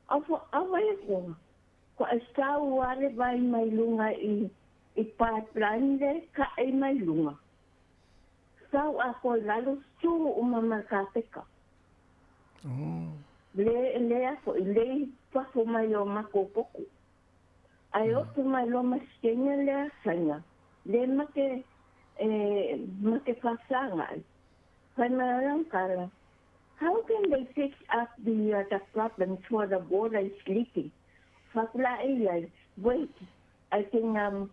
K: Awa e koa. Kua e sau a le vai mai luga i i pipeline le kaʻe mai luga. Sau atoa i lalo su uma ma le kapeka. Le lea foi le i fafo mai o makou potu. Ae oto mai loa ma sitenya lea saina le make e make faasagaʻi. Fai mai o lana tala, How can they fix up the the problems while the water is leaking? Fapulaʻi ai, Wait, I can um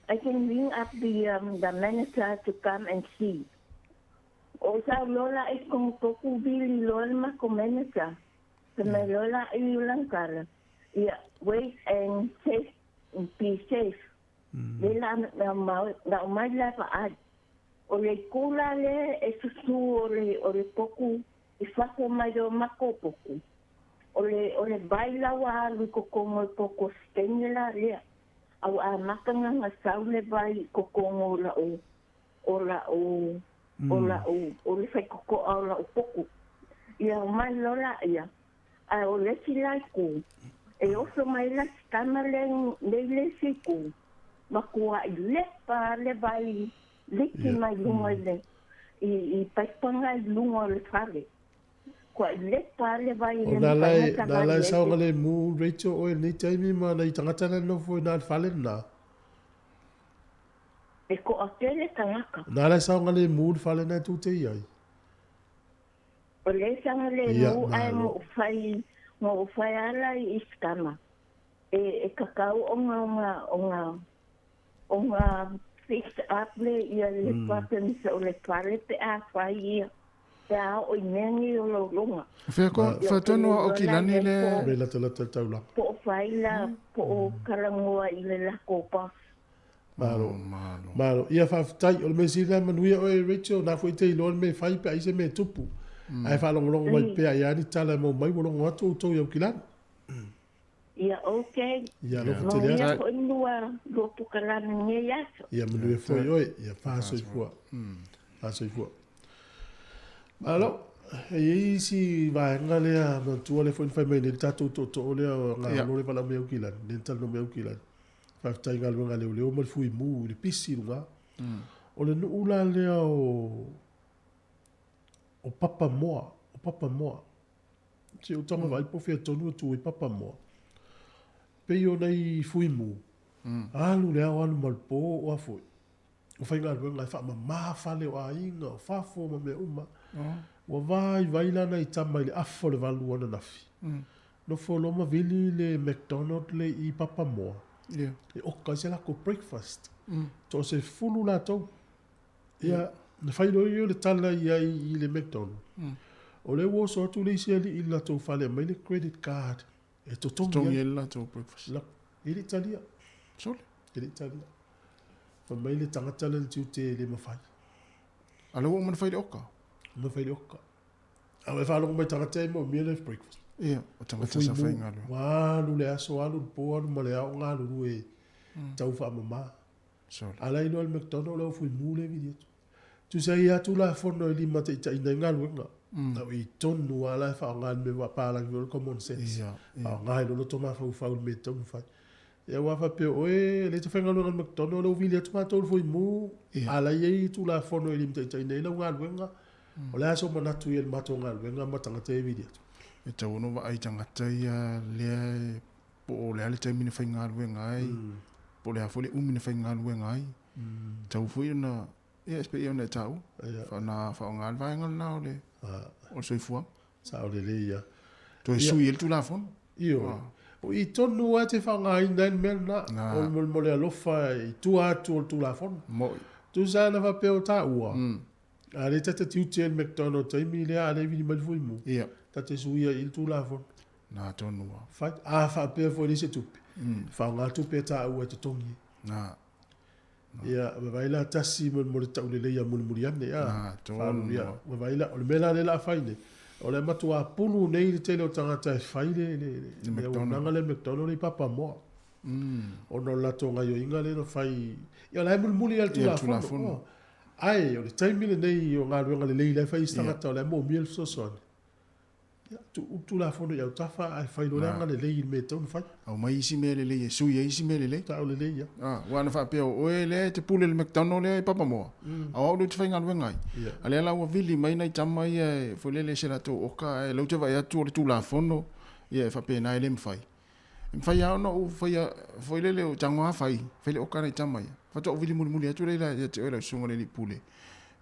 K: I can ring up the um the manager to come and see. O sau loa la i kohu poku vili loa le makou manager. Fai mai loa la i lana tala, Ia, wait and safe, be safe. Le la na mai la vaai. O le kula le e susu o le o le poku i fafo mai o makou poku. O le o le vai la ua alu i kokogo i poko Spain la lea. A ua amata na sau le vai i kokogo o la'u o la'u o la'u o le faikoko'a o la'u poku. Ia omai loa laia, ae o le isi la itu, e oso mai la si tama le nei le isi itu, matua'i lepa le vai liki mai luga i le i i paipaga i luga o le fale. Kua'i lepa le vai
B: i le
K: mafai ona
B: Na
K: savali
B: lae
K: ai se.
B: saogalemu Rachel oe i lenei taimi ma nai tagata la e nofo i na le fale lena.
K: E toatele tagata.
B: Na lae saogalemu le fale lena e tou te i ai.
K: O le saogalemu ae na ou fai na ou fai ala i Isikama e e kakau ona ona ona ona fix up le ia le problems o le fale pe a fai ia pe a oo i mea nei o lou luga.
A: Fea ko,
K: Ia
A: fea
K: o te
A: tonu
K: le
A: a
K: iloa la
A: Okilani
K: le
A: le.
K: po
B: Me latalata le taulaga.
K: po o fai la po o talanoa i le latou boss.
B: Malo.
A: Oh, malo.
B: Malo. Ia faafetai. O le mea sili lena manuia oe Rachel, na foi e te iloa le mea e fai pe a i ai se mea e tupu. Ae faalogologo mai pea i a ni tala e maua mai ua logo atu outou i Aukilani.
K: Ia ok.
B: Ia alofa tele
K: Manuia
B: atu.
K: foi lua lua pukalani nei aso.
B: Ia manuia foi oe. Ia faasoifua. Faasoifua. Malo. E i ai isi vaega lea manatua lea foi na fai mai nei le tatou tootoo lea o Gagalo le valaau mai Aukilani, lea na talanoa mai Aukilani. Faafetai i galuega a leoleo ma le fuimu i le pisi i luga. O le nuu la lea o o Papamoa, o Papamoa. Si ou taga vaai po o fea tonu e tu ai Papamoa. Pei o nai fuimu, alu le ao alu ma le po o a foi. O faigaluega e faamama fale o aiga, o fafo ma mea uma. Ua vaivai la nai tama i le afa o le valu ananafi. Nofo loa ma vili le McDonald le i Papamoa e oka ai se latou breakfast. Toasefulu latou. Ia, na fai loa ia o le tala i ai i le McDonald. O lea ua oso atu le isi alii i le latou fale e aumai le credit card e totogi ai.
A: Totogi ai le latou breakfast.
B: La, e le i talia.
A: Sole.
B: E le i talia. Fai mai le tagata lea i le tiute e le mafai.
A: A lea ua uma ona fai le oka?
B: Uma fai le oka. A ua e faalogo mai tagata e moomia le breakfast.
A: Ia, o tagata sa faigaluega.
B: Ua alu le aso, alu le po, alu ma le ao galulue tau faamama.
A: Sole.
B: A la e iloa e le McDonald le au fuimu lea e vili atu. Tusa e i ai lava Tulafono e limataitaiina ai galuega. A o i tonu lava la e faaaoga i le mea faapalagi foi o le common sense. Faaaoga i lou loto mafaufau i le mea e tatau ona fai. Ia aua faapea o oe lea e te faigaluega i le McDonald lea ua vili atu matou i le fuimu, a la e i ai Tulafono e limataitaiina ai lau galuega. O le a sou manatu i ai i le matou galuega ma tagata ia e vili atu?
A: E tatau ona vaai tagata ia lea e po o le a le taimi na faigaluega ai, po o le a foi le umi na faigaluega ai. E tatau foi ona Ia, e pei ona e taua. Faana faaaoga le vaega lena o le o le soifuaga.
B: Sao lelei ia.
A: Toe sui ai le Tulafono.
B: Ioe. O i tonu lava e te faaaogaina ai le mea lena, o le mo le alofa i tua atu o le Tulafono.
A: Mo'i.
B: Tusa ana faapea o taua, a lea ta te tiute ai le McDonald taimi lea a lea e vili mai le fuimu, ta te suia i i le Tulafono.
A: Na tonu lava.
B: Fai. A faapea foi e leai se tupe, faaaoga tupe a taua e totogi ai.
A: Na.
B: Ia, vaai la tasi mo le tauleleia mulimuli ane, a, faalulu ia. Vaai la, o le mea la lea o le a fai nei, o le a matuā pulu nei le tele o tagata e fai le, le, le auaunaga lea McDonald lea i Papamoa. Ona o le latou gaioiga lea na fai, ia o la e mulimuli lava i le Tulafono. Ae o le taimi lenei o galuega lelei la e fai e isi tagata o la e moomia le fesoasoani. Ia, tuu le Tulafono i autafa ae fai loa le agalelei i le mea e tatau ona fai.
A: Aumai isi mea lelei e sui ai isi mea lelei.
B: Sao lelei ia.
A: A, aua ana faapea o oe lea e te pule i le McDonald lea i Papamoa, a o au lea ou te faigaluega ai. A lea la ua vili mai nai tama ia e foi lele i se latou oka ae lea ou te vaai atu o le Tulafono ia e faapena e le mafai. E mafai lava ona ou faia foi lele o tago lava fai, fai le oka a nai tama ia. Faatoa ou vili mulimuli atu lea ia te oe lau susuga i le alii pule,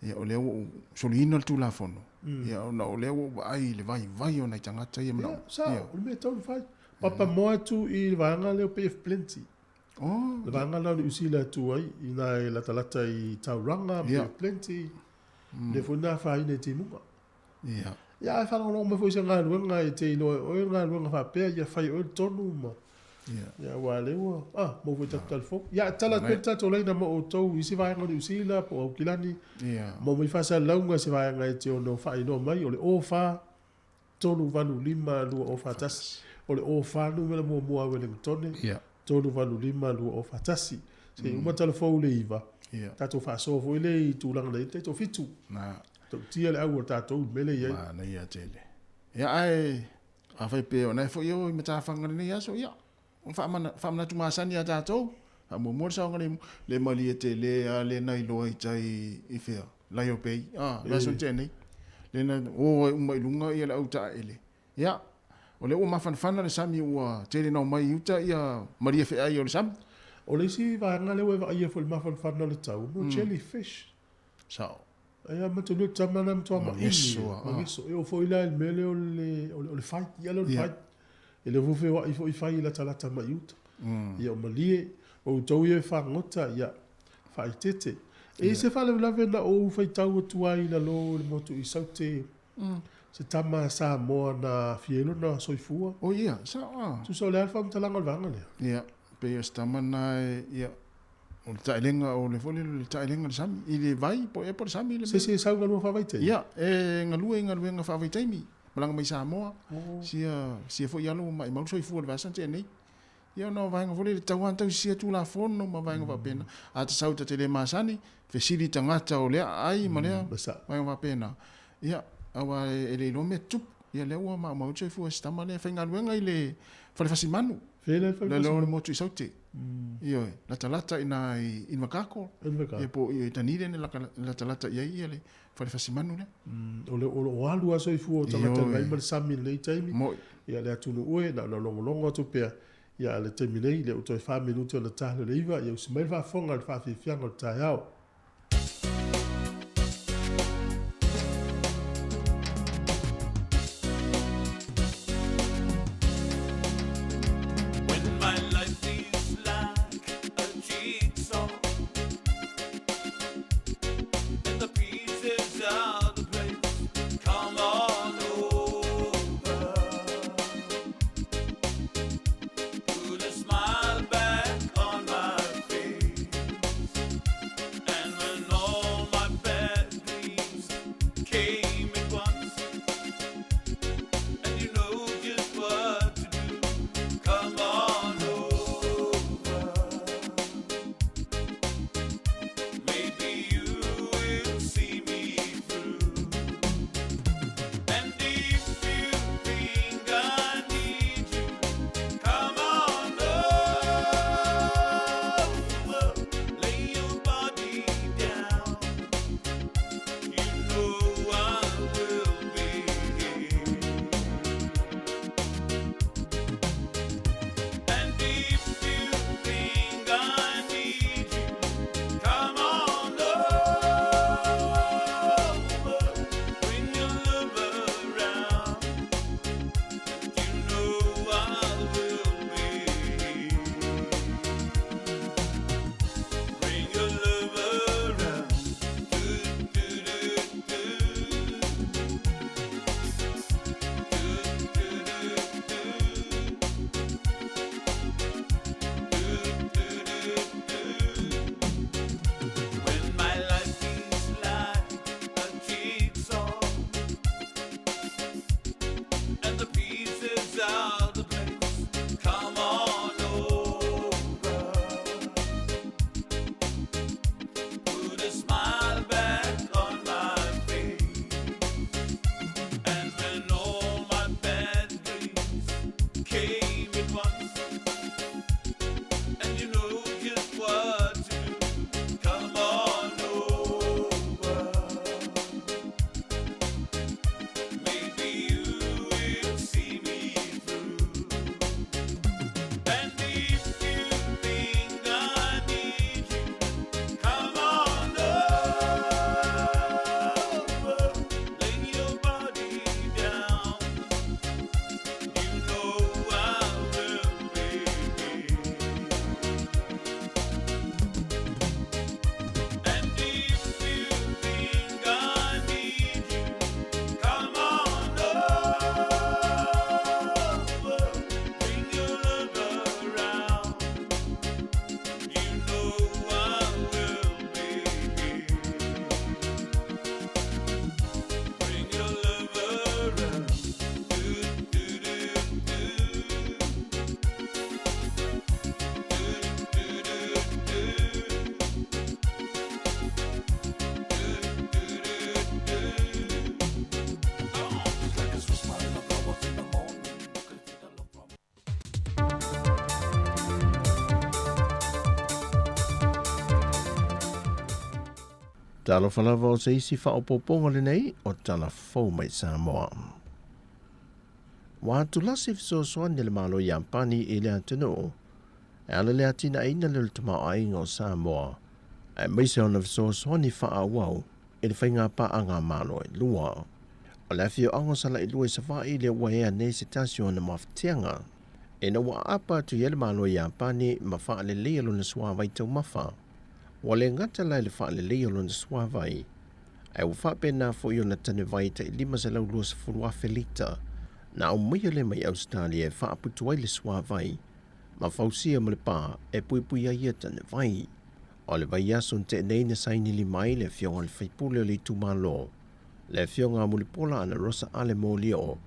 A: ia o lea ua ou soliina le Tulafono, ia ona o lea ua ou vaai i le vaivai o nai tagata ia
B: manaomia. Ia, sao, o le mea e tatau ona fai. Papamoa atu i le vaega lea o Bay of Plenty.
A: Oh.
B: Le vaega lea o Niu Sila e tu ai, i ina e latalata i Tauranga, Bay of Plenty. Lea foi na afaina i timuga.
A: Ia.
B: Ia, ae faalogologo mai foi i se galuega e te iloa e oe le galuega faapea, ia fai e oe le tonu ma.
A: Ia.
B: Ia, aua o lea ua, ah, maua foi i tatou telefoni. Ia, tala atu pea le tatou laina mo outou i isi vaega o Niu Sila po o Aukilani.
A: Ia.
B: Maua mai faasalalauga i se vaega e te ono faailoa mai, o le 04 385 2041. O le 04 numera muamua a Wellingtone.
A: Ia.
B: 385 2041. Se i uma tala fou i le 9,
A: Ia.
B: tatou faasoa foi lea i tulaga na i ai le taitoafitu.
A: Na.
B: Tautia le au o tatou i le mea lea e i ai.
A: Manaia tele. Ia ae afai pe o na e foi o i matafaga lenei aso, ia, o faamana, faamanatu masani ia tatou, faamuamua le saogalemu, le malie tele a le na iloa i tai i fea, Laio Bay, a, le aso na tea nei, le na o ai uma i luga ia le au taaele. Ia, o lea ua mafanafana le sami ua tele na omai i uta ia malie feai o le sami.
B: O le isi vaega lea ua e vaaia foi i le mafanafana o le tau, o mea o jellyfish.
A: Sao.
B: Ae a matou tama na matua maini.
A: Mageso
B: a. Mageso. E oo foi la i le mea lea o le o le fai, ia lea o le fai. E le foi feoai foi fai i latalata mai i uta. Ia o malie, o outou ia e fagota, ia faaeteete. E i ai se faalavelave na ou faitau atu ai i lalo i le motu i Saute, se tama Samoa na aafia ai lona soifua.
A: O ia, sao a.
B: Tusa o le a le faamatalaga o le vaega lea?
A: Ia, pei o se tama na e, ia, O le taelega o le foi lele o le taelega o le sami i le vai po ea po o le sami le
B: mea. Se isi e sau i galuega faavaitaimi?
A: Ia, e galue i galuega faavaitaimi, malaga mai Samoa, sia sia foi alo ua maimau le soifua i le vasa na tea nei. Ia ona o vaega foi lele, tau lava tau sia Tulafono ma vaega faapena. A ta sau ta te le masani, fesili tagata o lea aai ma lea vaega faapena. Ia, aua e le iloa mea tutupu. Ia lea ua maumau ai le soifua o si tama lea e faigaluega i le fale fasimanu.
B: Fea la le fale fasimanu?
A: Le motu i Saute. Ioe, latalata i ina i Invercargill.
B: Invercargill.
A: Ia po o i Dunedin e latalata i ai ia le fale fasimanu lea.
B: O le, o lo o alu lava soifua o tagata i le vai ma le sami i lenei taimi.
A: Moi.
B: Ia le atunuu e, na ona logologo atu pea, ia a le taimi nei, lea ua toe fa minute ona ta lea o le iva, ia usi mai le faafofoga i le faafiafiaga o le taeao.
C: Talofa lava o se isi faaopoopoga lenei o Tala Fou mai Samoa. Ua atulasi fesoasoani a le Malo Iapani i le atunuu e ala le atinaeina lea o le tamaoaiga o Samoa, aemaise ona fesoasoani faaauau i le faiga paaga a Malo e lua. O le afioaga o Salailua i Savaii lea ua ea nei se tasi o ana mafatiaga ina ua aapa atu i ai le Malo Iapani ma faaleleia lona suavai taumafa. Ua le gata la i le faaleleia o lona suavai, ae ua faapena foi ona tanevai tai 520,000 lita na aumaia lea mai Ausetalia e faaputu ai le suavai ma fausia ma le pā e puipui ai ia tanevai. O le vaiaso na tea nei na saini lima ai le afioga i le faipule o le itumalo, le afioga a Mulipola Ana Rosa Ale Molioo,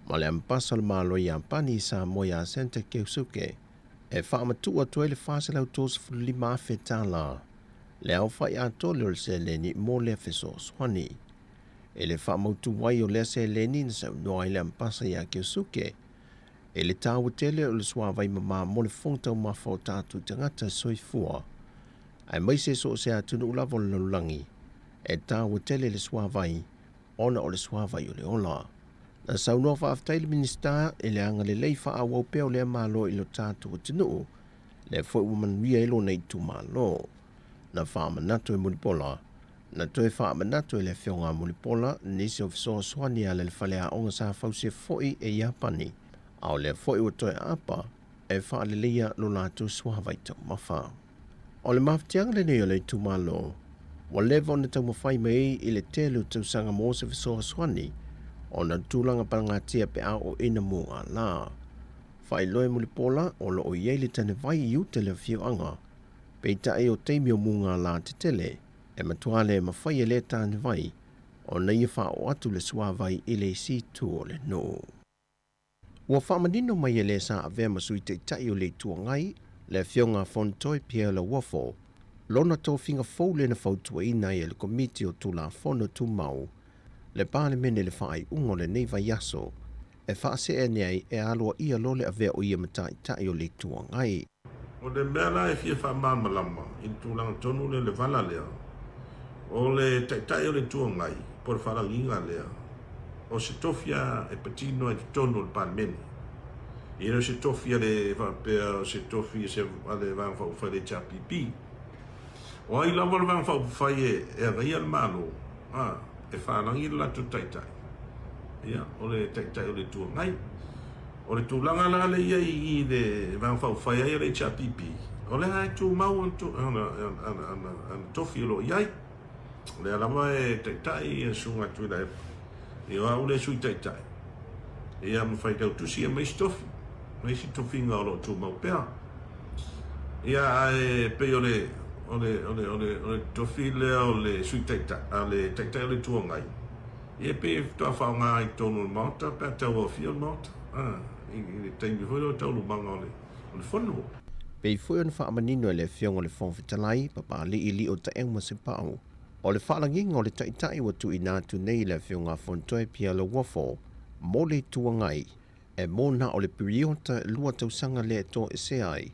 C: ma le Ambasa o le Malo Iapani i Samoa ia Santa Keusuke, e faamatuu atu ai le $435,000 tala le aofai atoa lea o le seleni mo lea fesoasoani. I le faamautu ai o lea seleni na saunoa ai le Ambasa ia Keusuke, I le taua tele o le suavai mama mo le fofoga taumafa o tatou tagata soifua, aemaise so o se atunuu lava o le lalolagi, e taua tele le suavai ona o le suavai o le ola. Na saunoa faafetai le Minisita i le agalelei faaauau pea o lea Malo i lo tatou atunuu, lea foi ua manuia ai lona itumalo. Na faamanatu e Mulipola Na toe faamanatu e le Afioga a Mulipola nisi o fesoasoani a le faleaoga sa fausia foi e Iapani, a o lea foi ua toe aapa e faaleleia lo latou suavai taumafa. O le mafatiaga lenei o le itumalo, ua leva ona taumafai mai ai i le tele o tausaga mo se fesoasoani ona o le tulaga pagatia pe a oo ina mugala. Faailoa e Mulipola o lo o i ai le tanevai i uta i le afioaga, peitai o taimi o mugala tetele, E matua le mafai e lea tānewai ona ia faaoo atu le suavai i le isi itu o le nuu. Ua faamanino mai e le sa avea ma Sui Taitai o le Itu Agai, le Afioga a Fontoe Pierre Lauofo, lona tofiga fou lea na fautuaina ai e le Komiti o Tulafono Tumau le Palemene i le faaiuga o lenei vaiaso e faasee ane ai e aloaia loa le avea o ia ma Taitai o le Itu Agai.
D: O le mea la e fia faamalamalama i le tulaga tonu lea, le vala lea, o le Taitai o le Itu Agai po o le faalagiga lea, o se tofi lava e patino ai i totonu o le Palemene. E le o se tofi a le faapea o se tofi a le Vaega Faaupufai a le HRPP. O ai lava le Vaega Faaupufai e agaia le Malo, a, e faalagi le latou Taitai, ia, o le Taitai o le Itu Agai. O le tulaga la lea i ai i le Vaega Faaupufai ai a le HRPP, o lea e tumau ana tofi o lo o i ai. O lea lava e taitai le Susuga a Tuilaepa, ia o au le Sui Taitai, ia ma faitautusi ia ma isi tofi, ma isi tofiga o lo o tumau pea. Ia ae pei o le o le o le o le o le tofi lea o le Sui Taitai, a le Taitai o le Itu Agai, Ia pei e faatoa faaaoga ai i totonu o le Maota pe a tauaofia le Maota, i le taimi foi lea o taualumaga o le Fono.
C: Pei foi ona faamanino e le Afioga i le Fofoga Fetalai, Papalii Lio Taeuma Sepau, o le faalagiga o le Taitai ua tuuina atu nei i le Afioga a Fontoe Pierre Lauofo mo le Itu Agai, e mo na o le piriota lua tausaga lea e toesea ai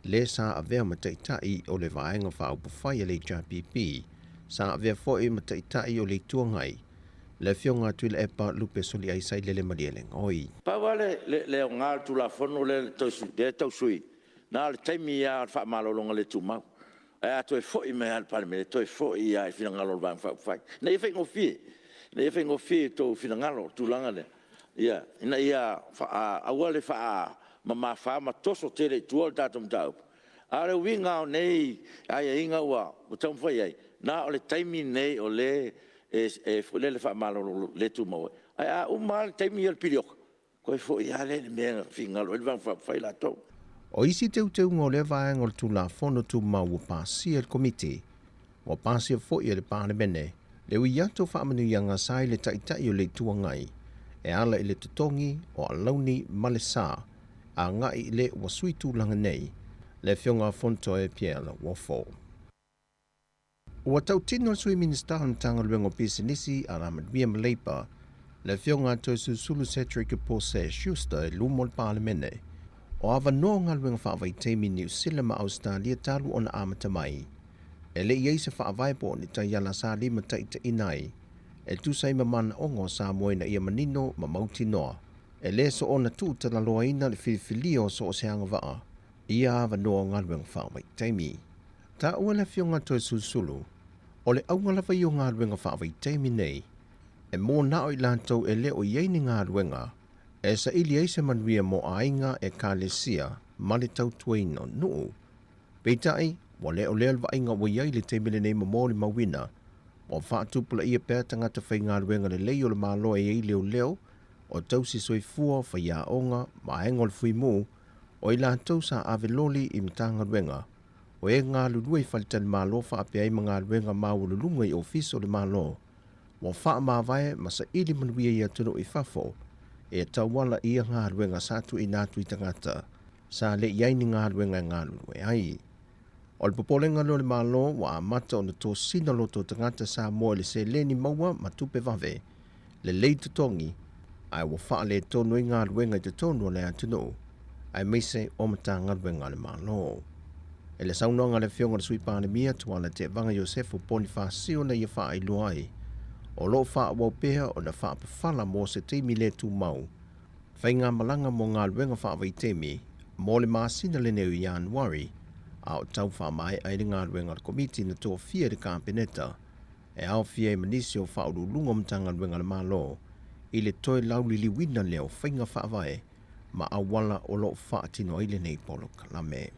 C: le sa avea ma Taitai o le Vaega Faaupufai a le HRPP, sa avea foi ma Taitai o le Itu Agai, le Afioga a Tuilaepa Lupe Soliai Sailele Malielegaoi.
E: Pau lava le aoga o le Tulafono lea e tau sui, na o le taimi lava o le faamalologa le tumau. Ae a toe foi mai lava i le Palemene, e toe foi lava i finagalo o le Vaega Faaupufai, ina ia faigofie, ina ia faigofie i outou finagalo le tulaga lea, ina ia aua le faamamafa ma toso tele i tua le tatou mataupu. A o le uiga lava o nei aiaiga ua taumafai i ai, na o le taimi lenei o lea e faamalolo le tumau ai. Ae a uma lava le taimi ia o le piriota, toe foi lava lea i le mea na finagalo ai le Vaega Faaupufai latou.
C: O isi teuteuga o lea vaega o le Tulafono Tumau ua pasia e le Komiti, ua pasia foi e le Palemene le ui atu o faamanuiaga sa i le Taitai o le Itu Agai e ala i le totogi o alauni ma le sa agai i le ua sui tulaga nei, le Afioga a Fontoe Pierre Lauofo. Ua tautino le Sui Minisita o le Matagaluega o Pisinisi, Alamanuia ma Leipa, le Afioga a Toesulusulu Cedric Pose Schuster i luma o le Palemene. O avanoa o galuega faavaitaimi i Niu Sila ma Ausetalia talu ona amata mai. E le i i ai se faavae po o ni taiala sa limataitaiina ai e tusa ai ma manaoga o Samoa ina ia manino ma mautinoa e le soona tuutalaloaina le filifilia o so o se agavaa i ia avanoa o galuega faavaitaimi. Taua le Afioga a Toesulusulu, o le auga lava ia o galuega faavaitaimi nei e mo na o i latou e le o i ai ni galuega e saili ai se manuia mo aiga, ekalesia ma le tautuaina o nuu. Peitai, ua le o lea le vaaiga ua i ai i le taimi lenei ma molimauina, ua faatupulaia pea tagata faigaluega lelei o le Malo e i ai leoleo, o tausi soifua, faiaoga, vaega o le fuimu, o i latou sa ave loli i Matagaluega, o e galulue i faletalimalo faapea ai ma galuega maualuluga i ofisa o le Malo, ua faamavae ma saili manuia i atunuu i fafo e tauala i ia galuega sa tuuina atu i tagata sa le i ai ni galuega e galulue ai. O le popolega lea o le Malo ua amata ona tosina loto o tagata Samoa i le seleni maua ma tupe vave, lelei totogi, ae ua faaletonu ai galuega i totonu o le atunuu, aemaise o Matagaluega a le Malo. I le saunoaga a le Afioga i le Sui Palemia, Tuala Tevaga Iosefo Ponifasio na ia faailoa ai, o lo o faaauau pea ona faapafala mo se taimi le tumau faigamalaga mo galuega faavaitaimi mo le masina lenei o Ianuari, a o tau faamaea ai le galuega a le Komiti na tofia e le Kapeneta e aofia ai ma nisi o faauluuluga o Matagaluega a le Malo i le toe lauliliuina lea o faiga faavae ma auala o lo o faatino ai lenei polokalame.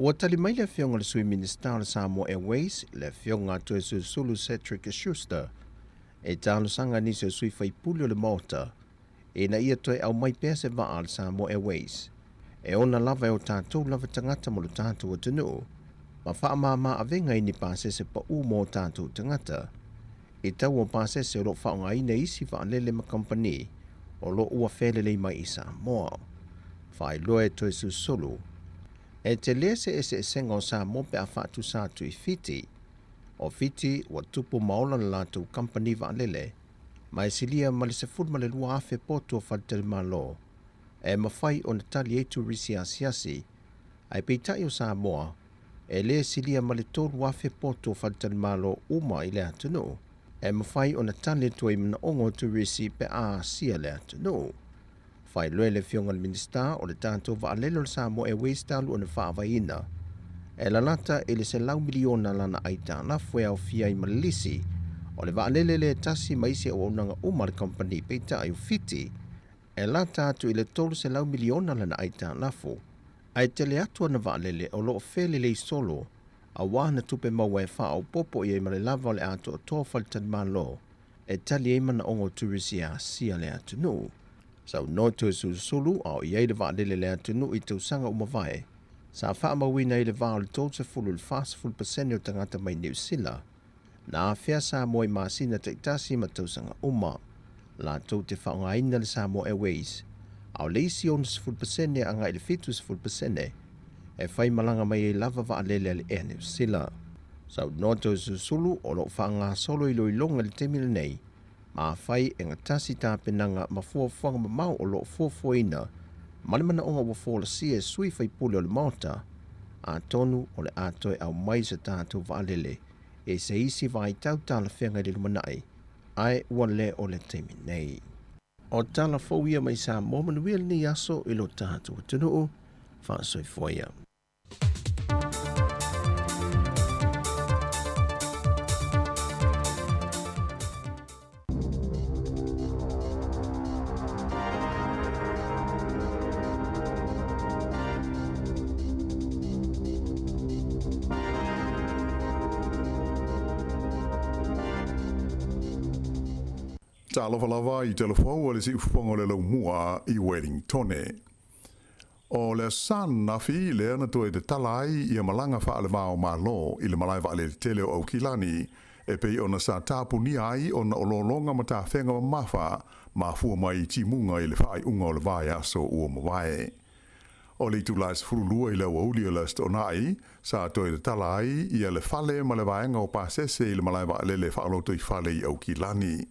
C: Ua tali mai le Afioga i le Sui Minisita o le Samoa Airways, le Afioga a Toesulusulu Cedric Schuster, e talosaga i nisi o sui faipule o le Maota ina ia toe aumai pea se vaa a le Samoa Airways e ona lava e o tatou lava tagata mo lo tatou atunuu ma faamāmā avega i ni pasese paʻū mo o tatou tagata i tau o pasese o lo o faaaogaina e isi vaalele ma kamupani o lo o ua felelei mai i Samoa. Faailoa e Toesulusulu, e tele se eseesega o Samoa pe a faatusa atu i Fiti. O Fiti ua tupu ma ola le latou kamupani vaalele, ma e silia ma le 12,000 potu o faletalimalo e mafai ona tali ai turisi asiasi, ae peitai o Samoa, e le silia ma le 3,000 potu o faletalimalo uma i le atunuu e mafai ona tali atu ai manaoga o turisi pe a asia le atunuu. Faailoa le Afioga i le Minisita o le tatou vaalele o le Samoa Airways talu ona faavaeina, e lalata i le $100 miliona lana aitalafu e aofia ai ma le lisi o le vaalele lea e tasi ma isi auaunaga uma a le kamupani, peitai o Fiti e lata atu i le $300 miliona lana aitalafu, ae tele atu ana vaalele o lo o felelei solo aua ana tupe maua e faaopoopo i ai ma le lava o le atoatoa o faletalimalo e tali ai manaoga o turisi e asia le atunuu. Saunoa Toesulusulu a o i ai le vaalele le atunuu i tausaga ua mavae, sa faamauina ai le va o le 30 i le 40 pasene o tagata mai Niu Sila na afea Samoa i masina taitasi ma tausaga uma latou te faaaogaina le Samoa Airways, a o le isi 60% agai i le 70% e fai malaga mai ai lava vaalele a le Air New Sila. Saunoa Toesulusulu o lo o faagasolo iloiloga i le taimi lenei, ma afai e gatasi tapenaga ma fuafuaga mamao o lo o fuafuaina ma le manaoga ua folasia e sui faipule o le Maota, atonu o le a toe aumai se tatou vaalele i se isi vaitau talafeagai i le lumanai, ae ua le o le taimi nei. O tala fou ia mai Samoa manuia lenei aso i lo tatou atunuu. Faasoifua ia.
F: Talofa lava i telefou a le siufofoga o le laumua i Wellingtone. O le aso ananafi lea na toe tatala ai ia malaga faale-va o Malo i le malae vaalele tele o Aukilani e pei ona sa tapunia ai ona o lologa ma tafega mamafa mafua mai i timuga i le faaiuga o le vaiaso ua mavae. O le itula e 12 i le aoauli o le Aso Toonai, sa toe tatala ai ia le fale ma le vaega o pasese i le malae vaalele faalotoifale i Aukilani.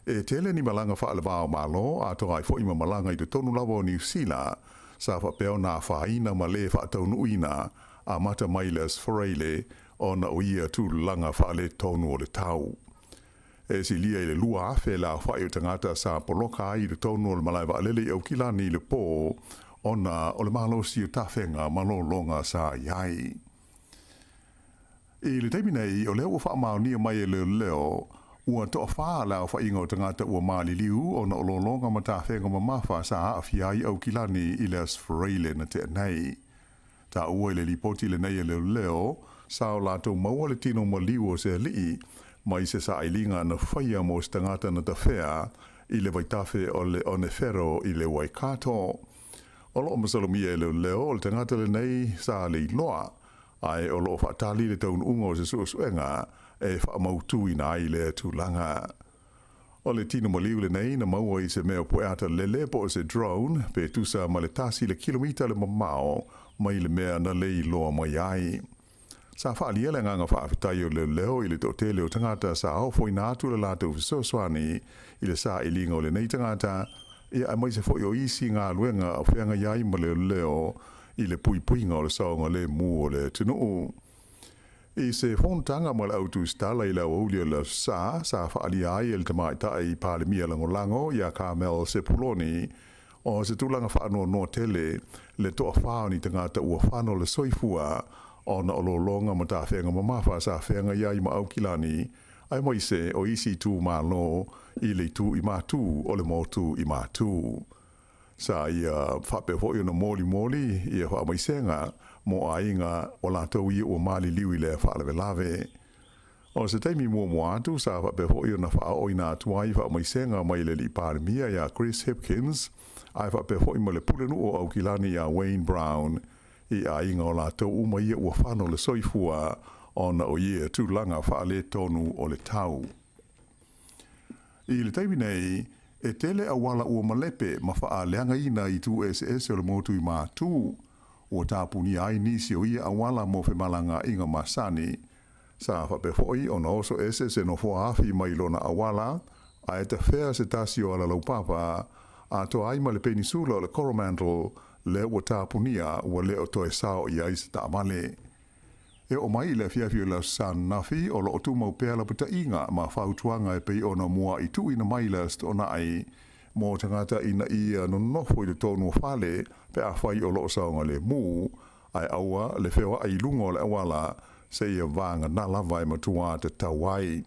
F: E tele ni malaga faale-va o Malo atoa ai foi ma malaga i totonu lava o Niu Sila sa faapea ona afaina ma lē faataunuuina amata mai i le Aso Faraile ona o ia tulaga faaletonu o le tau. E silia i le 2,000 le aofai o tagata sa poloka ai i totonu o le malae vaalele i Aukilani i le pō ona o le malosi o tafega ma lologa sa i ai. I le taimi nei, o lea ua faamaonia mai e leoleo, ua toafā le aofaiga o tagata ua maliliu ona o lologa ma tafega mamafa sa aafia ai Aukilani i le Aso Faraile na tea nei. Taua i le lipoti lenei a leoleo, sa o latou maua le tino maliu o se alii mai se sailiga na faia mo se tagata na tafea i le vaitafe o le Onewhero i le Waikato. O lo o masalomia e leoleo o le tagata lenei sa le iloa, ae o lo o faatali le taunuuga o se suesuega e faamautuina ai lea tulaga. O le tino maliu lenei na maua i se mea pueata lele po o se drone pe tusa ma le tasi le kilomita le mamao mai le mea na le iloa mai ai. Sa faaalia le agaga faafetai o leoleo i le toatele o tagata sa ofoina atu le latou fesoasoani i le sailiga o lenei tagata, ia aemaise foi o isi galuega o feagai ai ma leoleo i le puipuiga o le saogalemu o le atunuu. I se fonotaga ma le au tusitala i le aoauli o le Aso Sa, sa faaalia ai e le Tamaitai Palemia Lagolago ia Carmel Sepuloni, o se tulaga faanoanoa tele le toafā o ni tagata ua fano le soifua ona o lologa ma tafega mamafa sa feagai ai ma Aukilani, aemaise o isi itumalo i le itu i Matu o le motu i Matu. Sa ia faapea foi ona molimoli ia faamaisega mo aiga o latou ia ua maliliu i lea faalavelave. O se taimi muamua atu sa faapea foi ona faaooina atu ai faamaisega mai le Alii Palemia ia Chris Hipkins ae faapea foi ma le Pulenuu o Aukilani ia Wayne Brown i aiga o latou uma ia ua fano le soifua ona o ia tulaga faaletonu o le tau. I le taimi nei, e tele auala ua malepe ma faaleagaina i itu eseese o le motu i Matu. Ua tapunia ai nisi o ia auala mo femalagaaiga masani. Sa faapea foi ona oso ese se nofoa afi mai lona auala, ae tafea se tasi o alalaupapa, atoa ai ma le penisula o le Coromandel lea ua tapunia ua le o toe sao i ai se taavale. E oo mai i le afiafi o le Aso Sa ananafi, o lo o tumau pea lapataiga ma fautuaga e pei ona muaʻi tuuina mai le Aso Toonai mo tagata ina ia nonofo i totonu o fale pe afai o lo o saogalemu, ae aua le feoaʻi i luga o le auala seia vagana lava e matua tatau ai.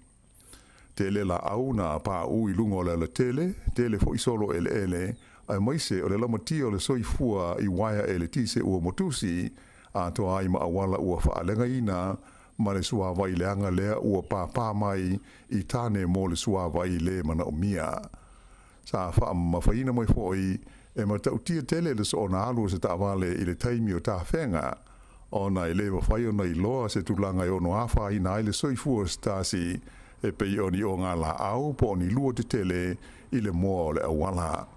F: Tele laau na pauu i luga o le alatele, tele foi solo eleele, aemaise o le lamatia o le soifua i uaea eletise ua motusi, atoa ai ma auala ua faaleagaina ma le suavai leaga lea ua pāpā mai i tane mo le suavai le manaomia. Sa faamamafaina mai foi e matautia tele le soona alu o se taavale i le taimi o tafega, ona e le mafai ona iloa se tulaga e ono afaina ai le soifua o se tasi e pei o ni ogalaau po o ni lua tetele i le moa o le auala.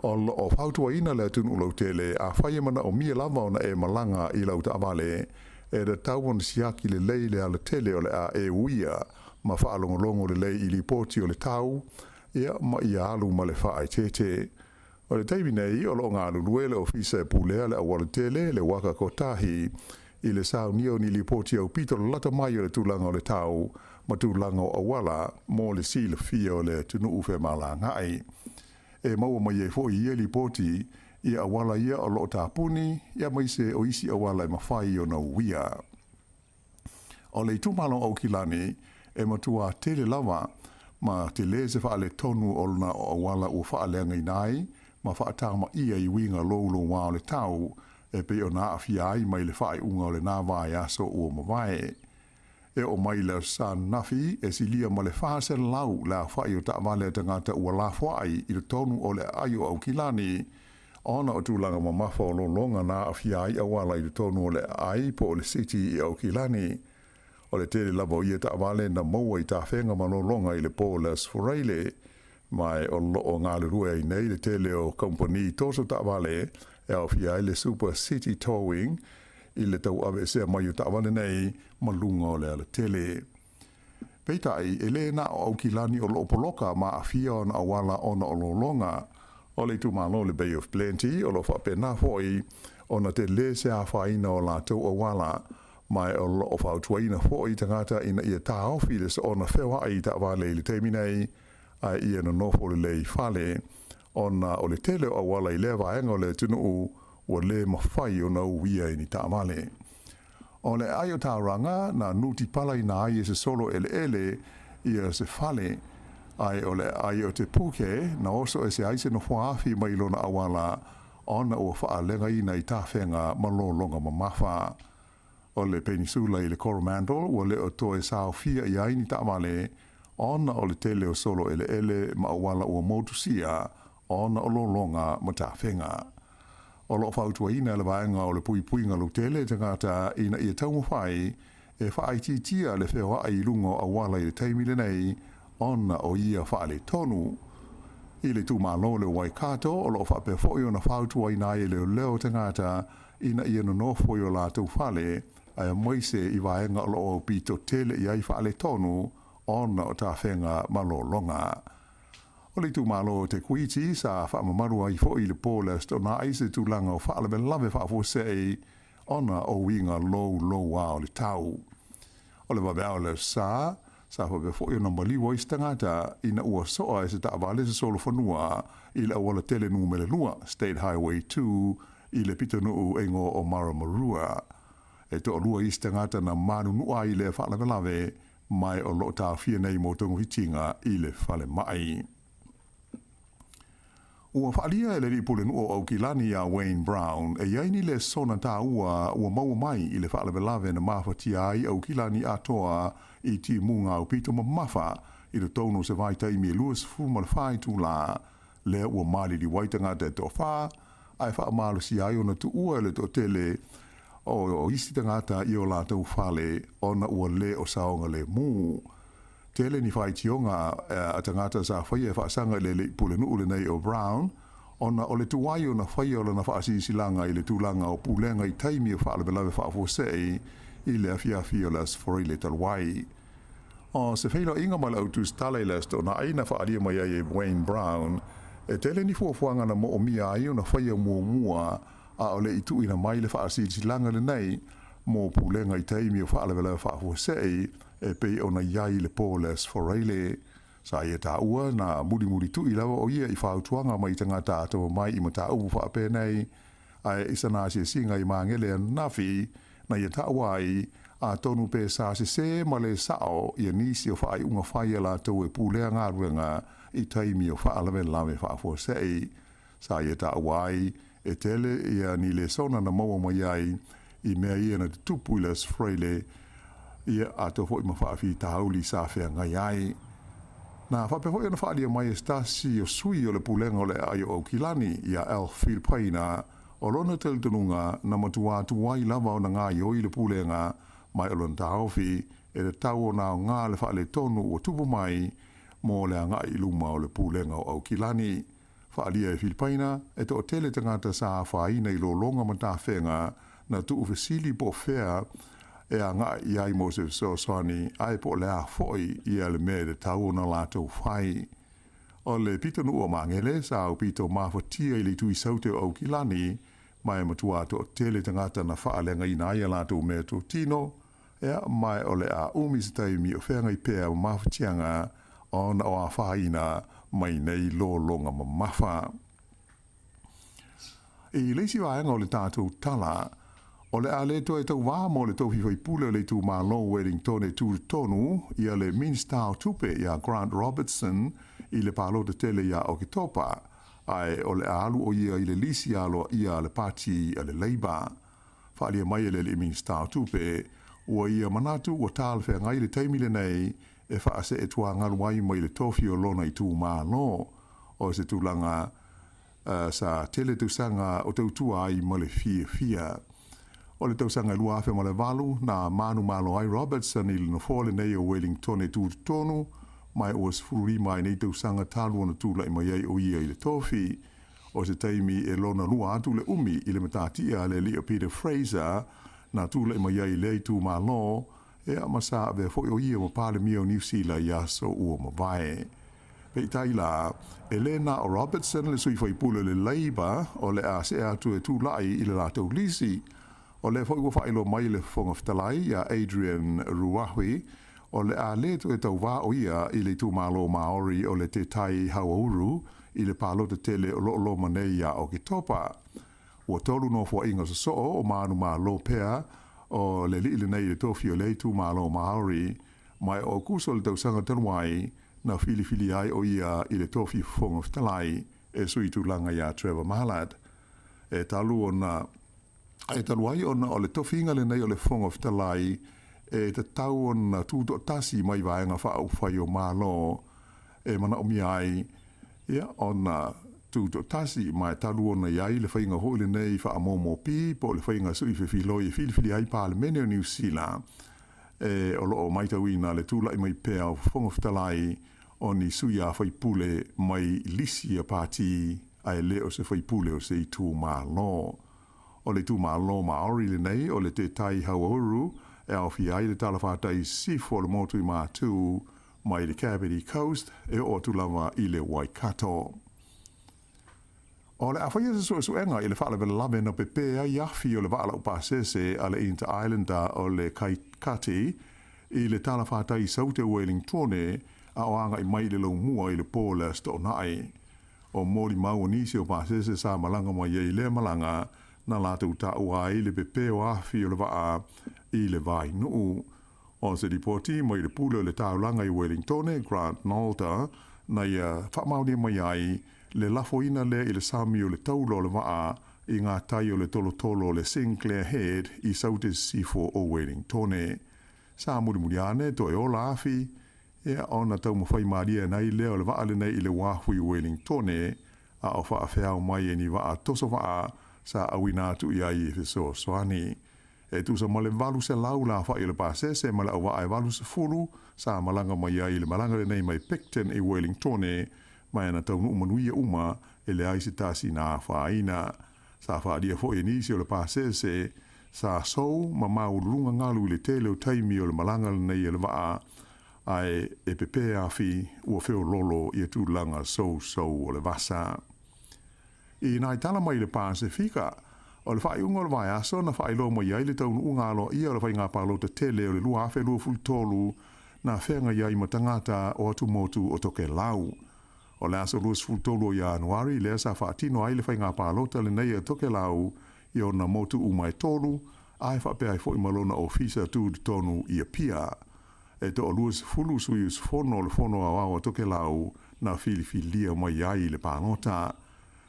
F: O lo o fautuaina le atunuu lautele, afai e manaomia lava ona e malaga i lau taavale, e tatau ona siaki lelei le alatele o le a e uia ma faalogologo lelei i lipoti o le tau, ia ma ia alu ma le faaeteete. O le taimi nei, o lo o galulue le Ofisa e pulea le aualatele, le Waka Kotahi, i le saunia o ni lipoti aupito lalata mai o le tulaga o le tau ma tulaga o auala mo le silafia o le atunuu femalagaai. E maua mai ai foi i ia lipoti ia auala ia o lo o tapuni, aemaise o isi auala e mafai ona uia. O le itumalo o Aukilani e matua tele lava ma tele se faaletonu o lona o auala ua faaleagaina ai ma faatamaia i uiga louloua o le tau e pei ona aafia ai mai le faaiuga o lena vaiaso ua mavae. E oo mai le Aso Sa ananafi, e silia ma le 400 le aofai o taavale a tagata ua lafoai i totonu o le aai o Aukilani ona o tulaga mamafa o lologa na aafia ai auala i totonu o le aai po o le City i Aukilani. O le tele lava o ia taavale na maua i tafega ma lologa i le po o le Aso Faraile, ma o lo o galulue ai nei le tele o kamupani toso taavale e aofia ai le Super City Towing i le tauaveesea mai o taavale nei ma luga o le alatele. Peitai, e le na o Aukilani o lo o poloka ma aafia ona auala ona o lologa. O le itumalo o le Bay of Plenty o lo o faapena foi ona telē se afaina o latou auala, ma o lo o fautuaina foi tagata ina ia taofi le soona feoai i taavale i le taimi nei, ae ia nonofo lelei i fale, ona o le tele o auala i lea vaega o le atunuu ua le mafai ona uia e ni taavale. O le aai o Tauranga na nutipalaina ai e se solo eleele ia se fale, ae o le aai o Te Puke na oso ese ai se nofoa-afi mai lona auala ona ua faalegaina i tafega ma lologa mamafa. O le penisula i le Coromandel ua le o toe saofia i ai ni taavale ona o le tele o solo eleele ma auala ua motusia ona o lologa ma tafega. O lo o fautuaina e le Vaega o le Puipuiga Lautele tagata ina ia taumafai e faaitiitia le feoai i luga o auala i le taimi lenei ona o ia faaletonu. I le itumalo o le Waikato, o lo o faapea foi ona fautuaina ai e leoleo tagata ina ia nonofo i o latou fale, aemaise i vaega o lo o aupito tele i ai faaletonu ona o tafega ma lologa. O le itumalo o Te Kuiti sa faamamalu ai foi i le po o le Aso Toonai se tulaga o faalavelave faafuasei ona o uiga louloua o le tau. O le vaveao o le Aso Sa, sa faapea foi ona maliu ai se tagata ina ua soa e se taavale se solofanua i le auala tele numera lua, State Highway 2, i le pitonuu e igoa o Maramarua. E toalua isi tagata na manunua ai i lea faalavelave ma o lo o taofia nei mo togafitiga i le falemai. Ua faaalia e le alii pulenuu o Aukilani iā Wayne Brown e i ai ni lesona taua ua maua mai i le faalavelave na mafatia ai Aukilani atoa i timuga aupito mamafa i totonu o se vaitaimi e 24 itulā lea ua maliliu ai tagata e toafa ae faamalosia ai ona tuua e le toatele o isi tagata i o latou fale ona ua le o saogalemu. Tele ni faitioga a tagata sa faia e faasaga i le alii pulenuu lenei o Brown ona o le tuai ona faia o lana faasilasilaga i le tulaga o pulega i taimi o faalavelave faafuasei i le afiafi o le Aso Faraile talu ai. O se feiloaiga ma le au tusitala i le Aso Toonai na faaalia mai ai e Wayne Brown, e tele ni fuafuaga na moomia ai ona faia muamua a o le i tuuina mai le faasilasilaga lenei mo pulega i taimi o faalavelave faafuasei e pei ona i ai le po o le Aso Faraile. Sa ia taua na mulimulitu'i lava o ia i fautuaga mai tagata atamamai i mataupu faapenei, ae i sana asiasiga i Magele ananafi, na ia taua ai, atonu pe sa sesē ma le sao ia nisi o faaiuga fai a latou e pulea galuega i taimi o faalavelave faafuasei. Sa ia taua ai, e tele ia ni lesona na maua mai ai i mea ia na tutupu i le Aso Faraile, ia atoa foi ma faafitauli sa feagai ai. Na faapea foi ona faaalia mai e se tasi o sui o le Pulega o le Aai o Aukilani, ia Alf Filipaina, o lona talitonuga na matua tuai lava ona gaoioi le Pulega mai o lona taofi e tatau ona aoga le faaletonu ua tupu mai mo le agai i luma o le Pulega o Aukilani. Faaalia e Filipaina, e toatele tagata sa afaina i lologa ma tafega na tuufesili po o fea e agai i ai mo se fesoasoani ae po o le a foi ia le mea e tatau ona latou fai. O le pitonuu o Magele sa aupito mafatia i le itu i Saute o Aukilani ma e matua toatele tagata na faaleagaina ai a latou meatotino, ea, ma o le a umi se taimi o feagai pea ma mafatiaga ona o afaina mai nei lologa mamafa. I le isi vaega o le tatou tala, o le a le toe tauvā mo le tofi faipule o le itumalo o Wellington e tutotonu ia le Minista o Tupe ia Grant Robertson i le palota tele ia Oketopa, ae o le a alu o ia i le lisi aloaia a le Pati a le Labour. Faaalia mai e le alii Minista o Tupe, ua ia manatu ua talafeagai le taimi lenei e faaseetuagalu ai mai le tofi o lona itumalo, o se tulaga sa tele tausaga o tautua ai ma le fiafia. O le tausaga e 2008, na manumalo ai Robertson i le nofoa lenei o Wellington e tutotonu, ma ua 15 ai nei tausaga talu ona tulai mai ai o ia i le tofi. O se taimi e lona lua atu le umi i le matatia a le alii o Peter Fraser na tulai mai ai i lea itumalo, ea ma sa avea foi o ia ma Palemia o Niu Sila i aso ua mavae. Peitai la, e lē na o Robertson le sui faipule o le Labour o le a see atu e tulai i le latou lisi. O lea foi ua faailoa mai e le Fofoga Fetalai ia Adrian Ruahui o le a lē toe tauvā o ia i le itumalo Maori o le Te Tai Hauauru i le palota tele o loo loma nei ia Oketopa. Ua tolu nofoaiga sosoo o manumalo pea o le alii lenei i le tofi o lea itumalo Maori ma e o Aukuso le tausaga talu ai na filifilia ai o ia i le tofi Fofoga Fetalai e sui tulaga iā Trevor Mallard. E talu ona e talu ai ona o le tofiga lenei o le Fofoga Fetalai e tatau ona tutoatasi mai Vaega Faaupufai o Malo e manaomia ai ia ona tutoatasi ma e talu ona i ai le faiga foi lenei faamomopi po o le faiga sui fefiloi e filifili ai Palemene o Niu Sila e o lo o matauina le tulai mai pea o Fofoga Fetalai o ni sui a faipule mai lisi a pati ae le o se faipule o se itumalo. O le itumalo Maori lenei o le Te Tai Hauauru e aofia ai le talafatai sisifo o le motu i Matū mai le Kapiti Coast e oo atu lava i le Waikato. O le a faia se suesuega i le faalavelave na pepē ai afi o le vaa laupasese a le Inter Islander o le Kaikati i le talafatai i Saute o Uelingtone a o agai mai i le Laumua i le po o le Aso Toonai. O molimau o nisi o pasese sa malaga mai ai i lea malaga na latou taua ai le pepē o afi o le vaa i le vainuu. O se lipoti mai le pule o le taulaga i Wellingtone, Grant Nalder, na ia faamaonia mai ai le lafoina lea i le sami o le taula o le vaa i ngā tai o le tolotolo o le Sinclair Head i Saute Sisifo o Wellingtone. Sa mulimuli ane toe ola afi, ia ona taumafai malie ana ai lea o le vaa lenei i le uafu i Wellingtone, a o faafeao mai e ni vaa toso vaa sa auina atu i ai e fesoasoani. E tusa ma le 800 le aofai o le pasese ma le auvaa e 80 sa malaga mai ai i le malaga lenei mai Picton i Wellingtone, ma e ana taunuu manuia uma e leai se tasi na afaina. Sa faaalia foi e nisi o le pasese sa sou ma maualuluga galu i le tele o taimi o le malaga lenei a le vaa, ae e pepē afi ua feololo ia tulaga sousou o le vasa. I nai tala mai le Pasefika, o le faaiuga o le vaiaso na faailoa mai ai le taunuuga aloaia o le faiga palota tele o le 2023 na feagai ai ma tagata o atumotu o Tokelau. O le aso 23 o Ianuari lea sa faatino ai le faiga palota lenei a Tokelau i ona motu uma e tolu, a e faapea ai foi ma lona ofisa tutotonu i Apia. E toa-20 sui usufono o le Fono Aoao a Tokelau na filifilia mai ai i le palota.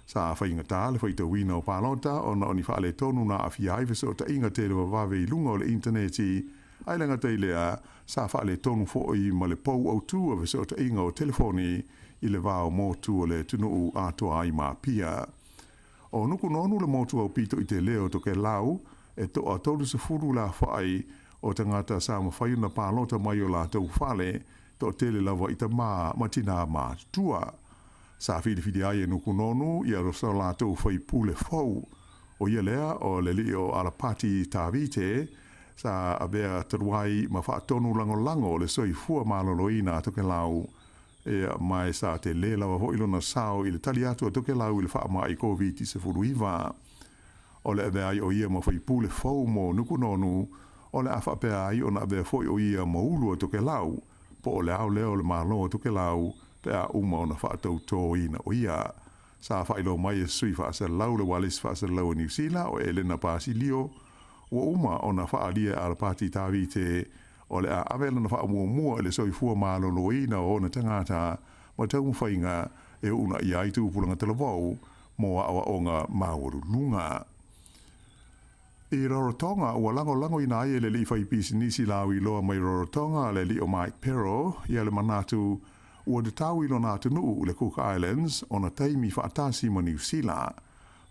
F: Sa faigata le faitauina o palota ona o ni faaletonu na aafia ai fesootaiga tele vavave i luga o le initaneti, ae le gata i lea, sa faaletonu foi ma le pou autū o fesootaiga o telefoni i le va o motu o le atunuu atoa ai ma Apia. O Nukunonu le motu aupito i telē o Tokelau, e toa 30 le aofai o tagata sa mafai ona palota mai o latou fale, toatele lava i tamā ma tinā matutua. Sa filifili ai e Nukunonu ia so latou faipule fou, o ia lea o le alii o Alapati Tavite, sa avea talu ai ma faatonu lagolago o le soifua maloloina a Tokelau, Ea, ma e sa telē lava foi lona sao i le tali atu a Tokelau i le faamai Koviti-19. O le avea ai o ia ma faipule fou mo Nukunonu, o le a faapea ai ona avea foi o ia ma ulu a Tokelau, po o le ao lea o le Malo a Tokelau pe a uma ona faatautōina o ia. Sa faailoa mai e se sui faasalalau le ualesi faasalalau a Niu Sila o Elena Basilio, ua uma ona faaalia e Alapati Tavite O le a ave lona faamuamua i le soifua maloloina o ona tagata ma taumafaiga e uunaia ai tupulaga talavou mo aoaoga maualuluga. I Rarotonga, ua lagolagoina ai e le alii faipisinisi lauiloa mai Rarotonga, le alii o Mike Pero, ia le manatu ua tatau i lona atunuu, le Cook Islands, ona taimi faatasi ma Niu Sila.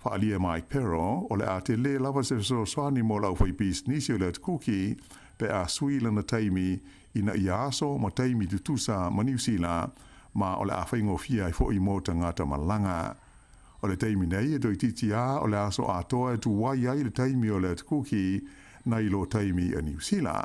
F: Faaalia e Mike Pero, o le a telē lava se fesoasoani mo le aufaipisinisi o le Atu Kuki pe a sui lana taimi ina ia aso ma taimi tutusa ma Niu Sila, ma o le a faigofie ai foi mo tagata malaga. O le taimi nei e toeitiiti a o le aso atoa e tuai ai le taimi o le Atu Kuki nai lo taimi a Niu Sila.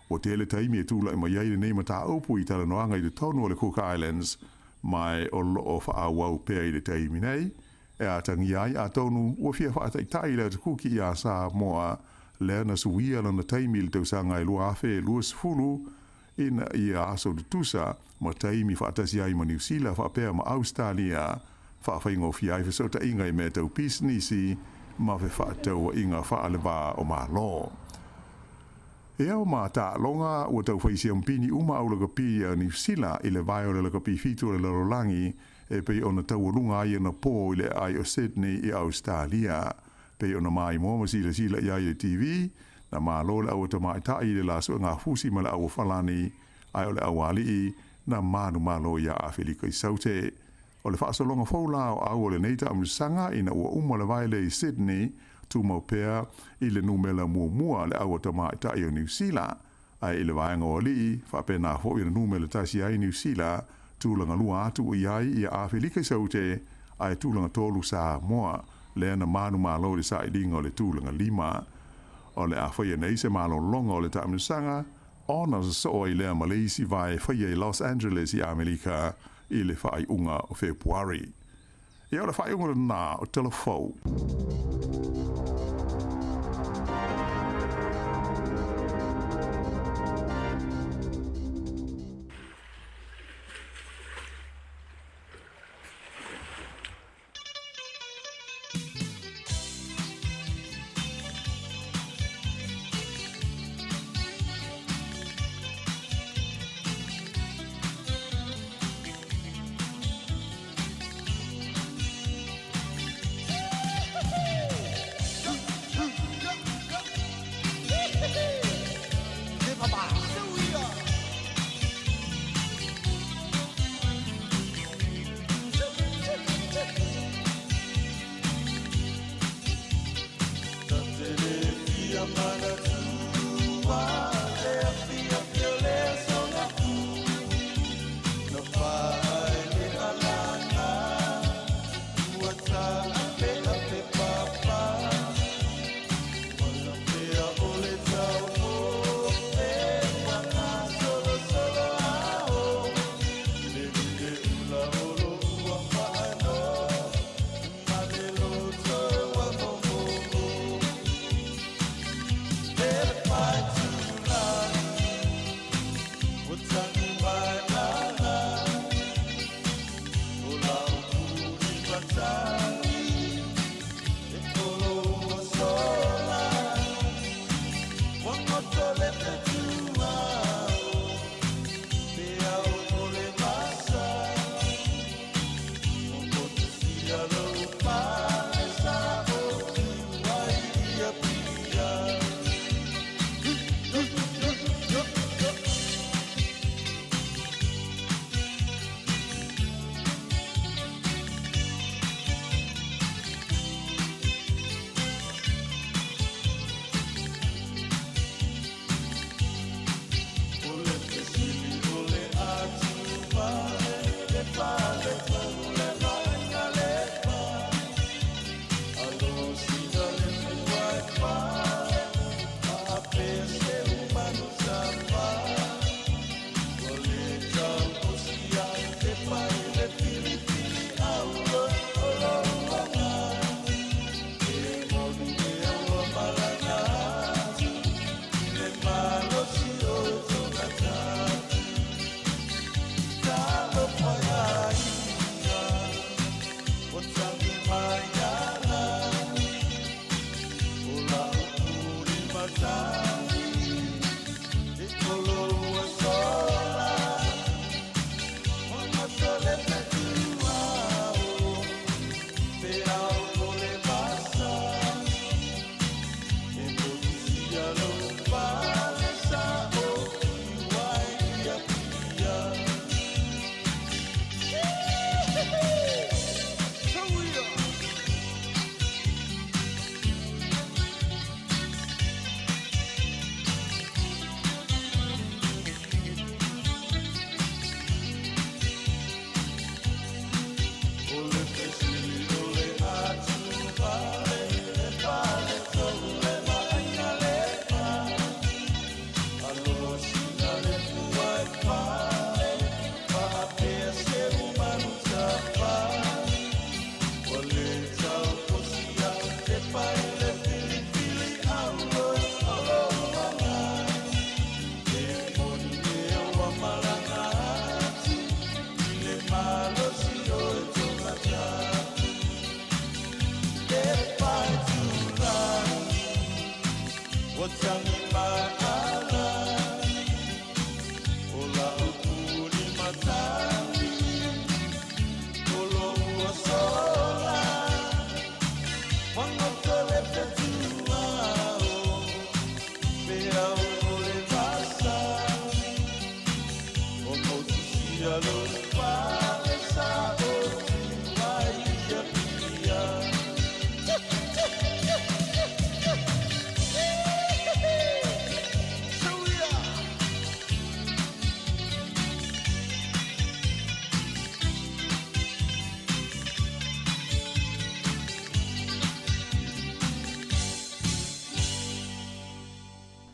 F: Ua tele taimi e tulai mai ai lenei mataupu i talanoaga i totonu o le Cook Islands, Ma e o loo faaauau pea i le taimi nei, e atagia ai atonu ua fia faataitai le Ata Kuki iā Samoa lea na suia lona taimi i le tausaga e 2020 ina ia aso tutusa ma taimi faatasi ai ma Niu Sila faapea ma Ausetalia, faafaigofie ai fesootaiga i mea tau pisinisi ma fefaatauaiga faale-va o Malo. E ao ma taaloga ua tau fai siampini uma au lakapi a Niu Sila i le vae o le lakapi fitu o le lalolagi e pei ona taualuga ai anapo i le aai o Sydney i Ausetalia. Pei ona maimoa ma silasila i ai i le TV, na malo le auatamaitai i le la suegafusi ma le auofalani, ae o le aualii na manumalo iā Afelika i Saute. O le faasologa fou la o au o lenei taamilosaga ina ua uma le vae lea i Sydney, tumau pea i le numela muamua le auatamaitai o Niu Sila, ae i le vaega o alii, faapena foi ona numela tasi ai Niu Sila, tulaga lua atu ua i ai ia Afelika i Saute, ae tulaga tolu Samoa, lea na manumalo i le sailiga o le tulaga lima. O le a faia nei se malologa o le taamilosaga, ona sosoo ai lea ma le isi vae faia i Los Angeles i Amelika i le faaiuga o Fepuari. Ia o le faaiuga lena o Tala Fou.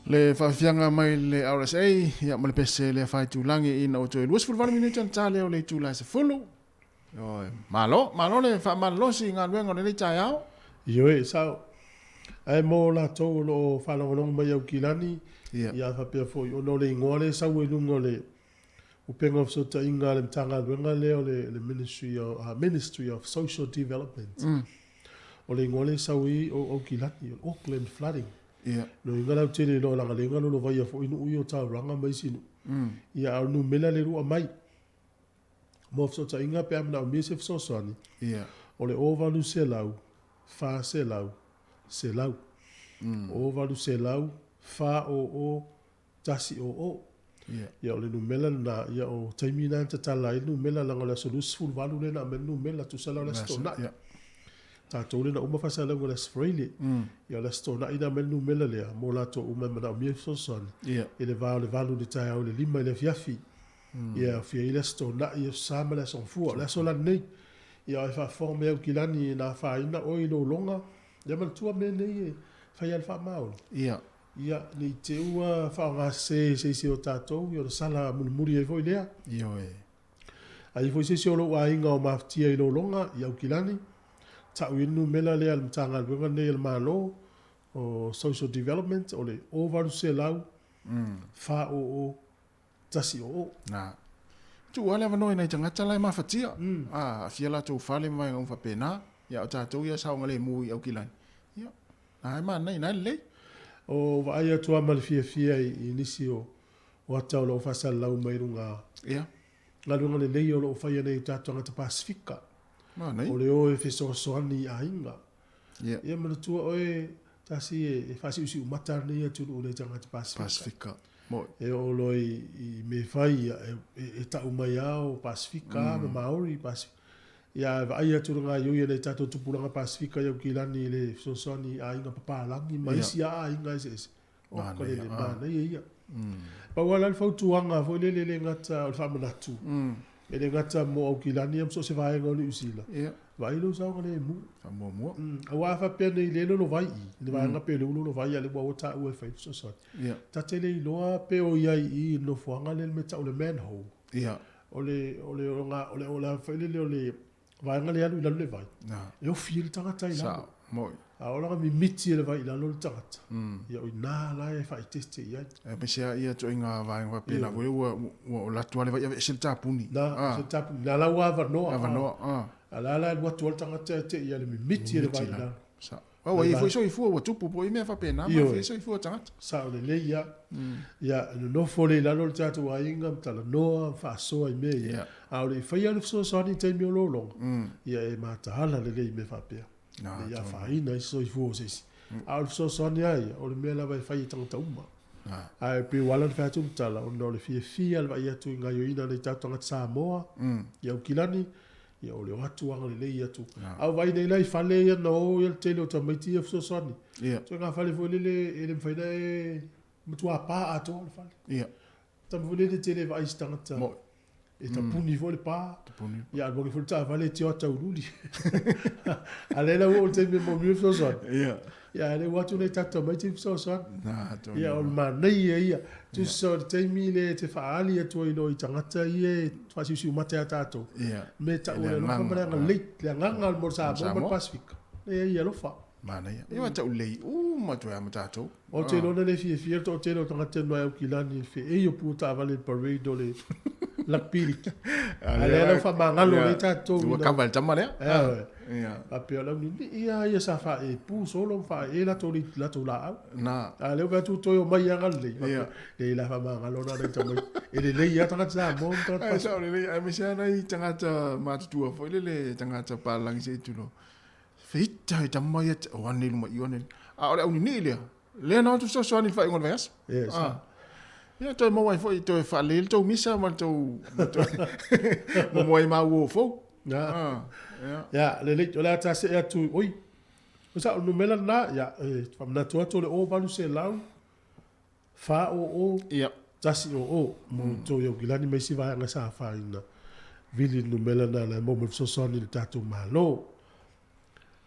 A: Le faafiafiaga mai le RSA ia ma le pese lea faaitulagi ina ua toe 28 minute ona ta lea o le itula e 10. Ioe, malo, malo le faamalolosi i galuega o lenei taeao.
B: Ioe, e sao. Ae mo latou o lo o faalogologo mai i Aukilani, ia faapea foi ona o le igoa lea e sau ai i luga o le upega o fesootaiga a le Matagaluega lea o le Ministry of, Ministry of Social Development. O le igoa lea e sau ai o Aukilani, o le Auckland Flooding. Lona uiga lautele loa leaga lea na lolovaia foi nuu ia o Tauranga ma isi nuu. Ia a o le numera lea ua aumai mo fesootaiga pe a manaomia se fesoasoani, o le 0800 400 100. 0800 400 100. Ia o le numera lena, ia o taimi na na tatala ai le numera leaga o le aso 28 lea na aumai ai le numera, tusa la o le Aso Toonai. Tatou lea na uma faasalalauga i le Aso Faraile. Ia o le Aso Toonai na aumai ai le numera lea mo latou uma e manaomia fesoasoani i le va o le 8 i le taeao i le 5 i le afiafi. Ia e aofia ai le Aso Toonai, Aso Sa ma le Aso Gafua. O le aso la lenei, ia e faafofoga mai Aukilani na afaina oe i lou loga, ia manatua mea nei e fai lava i le faamaoni. Ia, ne i te i ua faaaogasese e se isi o tatou, ia ona sala mulimuli ai foi lea.
A: Ioe.
B: A i ai foi se isi o lou aiga o mafatia i lologa, i Aukilani, tau i ai le numera lea a le Matagaluega lenei a le Malo o Social Development, o le 0800 400 100.
A: Na. Tuu lava le avanoa i nai tagata la e mafatia. A aafia latou fale ma vaega uma faapena, ia a o tatou ia e saogalemu i Aukilani, ia, na e manaia, na e lelei.
B: O vaai atu lava ma le fiafia i nisi o ata o lo o faasalalau mai luga. Galuega lelei o lo o faia nei e tatou tagata Pasefika.
A: Manaia.
B: O le o e fesoasoani i aiga. Ia manatua oe tasi e faasiusiu mata ana ia atunuu i nai tagata Pasefika.
A: Pasefika.
B: E oo loa i mea fai ia e tau mai lava o Pasefika ma Maori Pasefika. Ia ae vaai atu le gaoioi a nai tatou tupulaga Pasefika i Aukilani i le fesoasoani i aiga papalagi ma isi lava aiga eseese. O ka lele manaia ia. Pau lava la le fautuaga foi lele e le gata o le faamanatu, e le gata mo Aukilani ia ma so o se vaega o Niu Sila, vaai lou saogalemu.
A: Faamuamua.
B: Aua a faapea nei lea e lolovai i i le vaega pe le ulu lolovai a o lea ua ua taua e fai le fesoasoani. Ta te le iloa pe o i ai i i le nofoaga lea le mea e tau o le manhole. O le o le o le o le foi lele o le vaega lea e alu i lalo le vai, e ofi ai le tagata i lalo. A oo la ina mimiti e le vai i lalo le tagata, ia o i ina la e faaeteete i ai.
A: Aemaise lava ia ituaiga vaega faapena foi ua alu atu lava le vai aveese le tapuni.
B: Na, le tapuni. Na la ua avanoa.
A: Avanoa.
B: A la la e alu atu lava le tagata e te i le mimiti e le vai i lalo.
A: Sao. Ua i ai foi soifua ua tupu po i mea faapena ma aafia ai soifua o tagata.
B: Sao lelei ia. Ia, e nonofo lea i lalo le tatou aiga ma talanoa ma faasoa i mea ia. A o le i faia le fesoasoani i taimi o lologa, ia e mataala lelei i mea faapea. Ne i afaina ai se soifua o se isi. A o le fesoasoani lava ia, o le mea lava e fai e tagata uma. Ae pei ua ala ona fai atu le tala, ona o le fiafia le vaai atu i gaoioiga a nai tatou tagata Samoa, i Aukilani, Ia o le o atu agalelei atu. A o vaai nei la i fale ia na o ia le tele o tamaiti ia fesoasoani.
A: Ia.
B: Ituaiga fale foi lele e le mafai ona e matua pa atoa le fale.
A: Ia.
B: Tama foi lele tele e vaai i se tagata.
A: Moi.
B: E tapuni foi le pa.
A: Tapuni.
B: Ia alu ane foi le taavale e tio ata uliuli. A lea la ua oo i le taimi e manaomia le fesoasoani.
A: Ia.
B: Ia a lea ua o atu nai tatou tamaiti fesoasoani.
A: Na, tonu.
B: Ia o le manaia ia. Tusa o le taimi lea e te faaali atu ai loa i tagata ia e faasiusiu mata ia tatou.
A: Ia.
B: Me tau o le alofa ma le agalelei. Le agaga mo le Samoa ma le Pasefika. Leai ia alofa.
A: Manaia. Ia ua tau lelei uma atu ai lava ma tatou.
B: Ou te iloa na le fiafia le toatele o tagata e Aukilani i le feei o pua taavale i le parade o le Rugby League. A lea la ua faamagalo nei tatou.
A: Ua kava e le tama lea.
B: Ia. Faapea o le aunini'i lava ia sa faaepu solo ma faaee latou laau.
A: Na.
B: A lea ua fai atu ua toe omai e agalelei. Faapea, leai la faamagalo na nai tamaiti. E lelei lava tagata Samoa ma tagata
A: Pasifika. Ae sao lelei, aemaise lava nai tagata matutua foi lele, tagata palagi se i tulou. Feita e tama ia, o ane i luma i o ane. A o le auninii lea, lea na o atu fesoasoani i le faaiuga o le vaiaso.
B: Yes.
A: Ah. Ia, toe maua ai foi, toe faalelei le tou misa ma le tou, ma toe maua ai ma uo fou.
B: Ia, ia, lelei, o le a ta see atu, oi, o sa o le numera lena, ia, e faamanatu atu o le 0800 400
A: Ia.
B: 100 mo outou i Aukilani ma isi vaega sa afaina. Vili le numera lena la e maua mai le fesoasoani i le tatou Malo.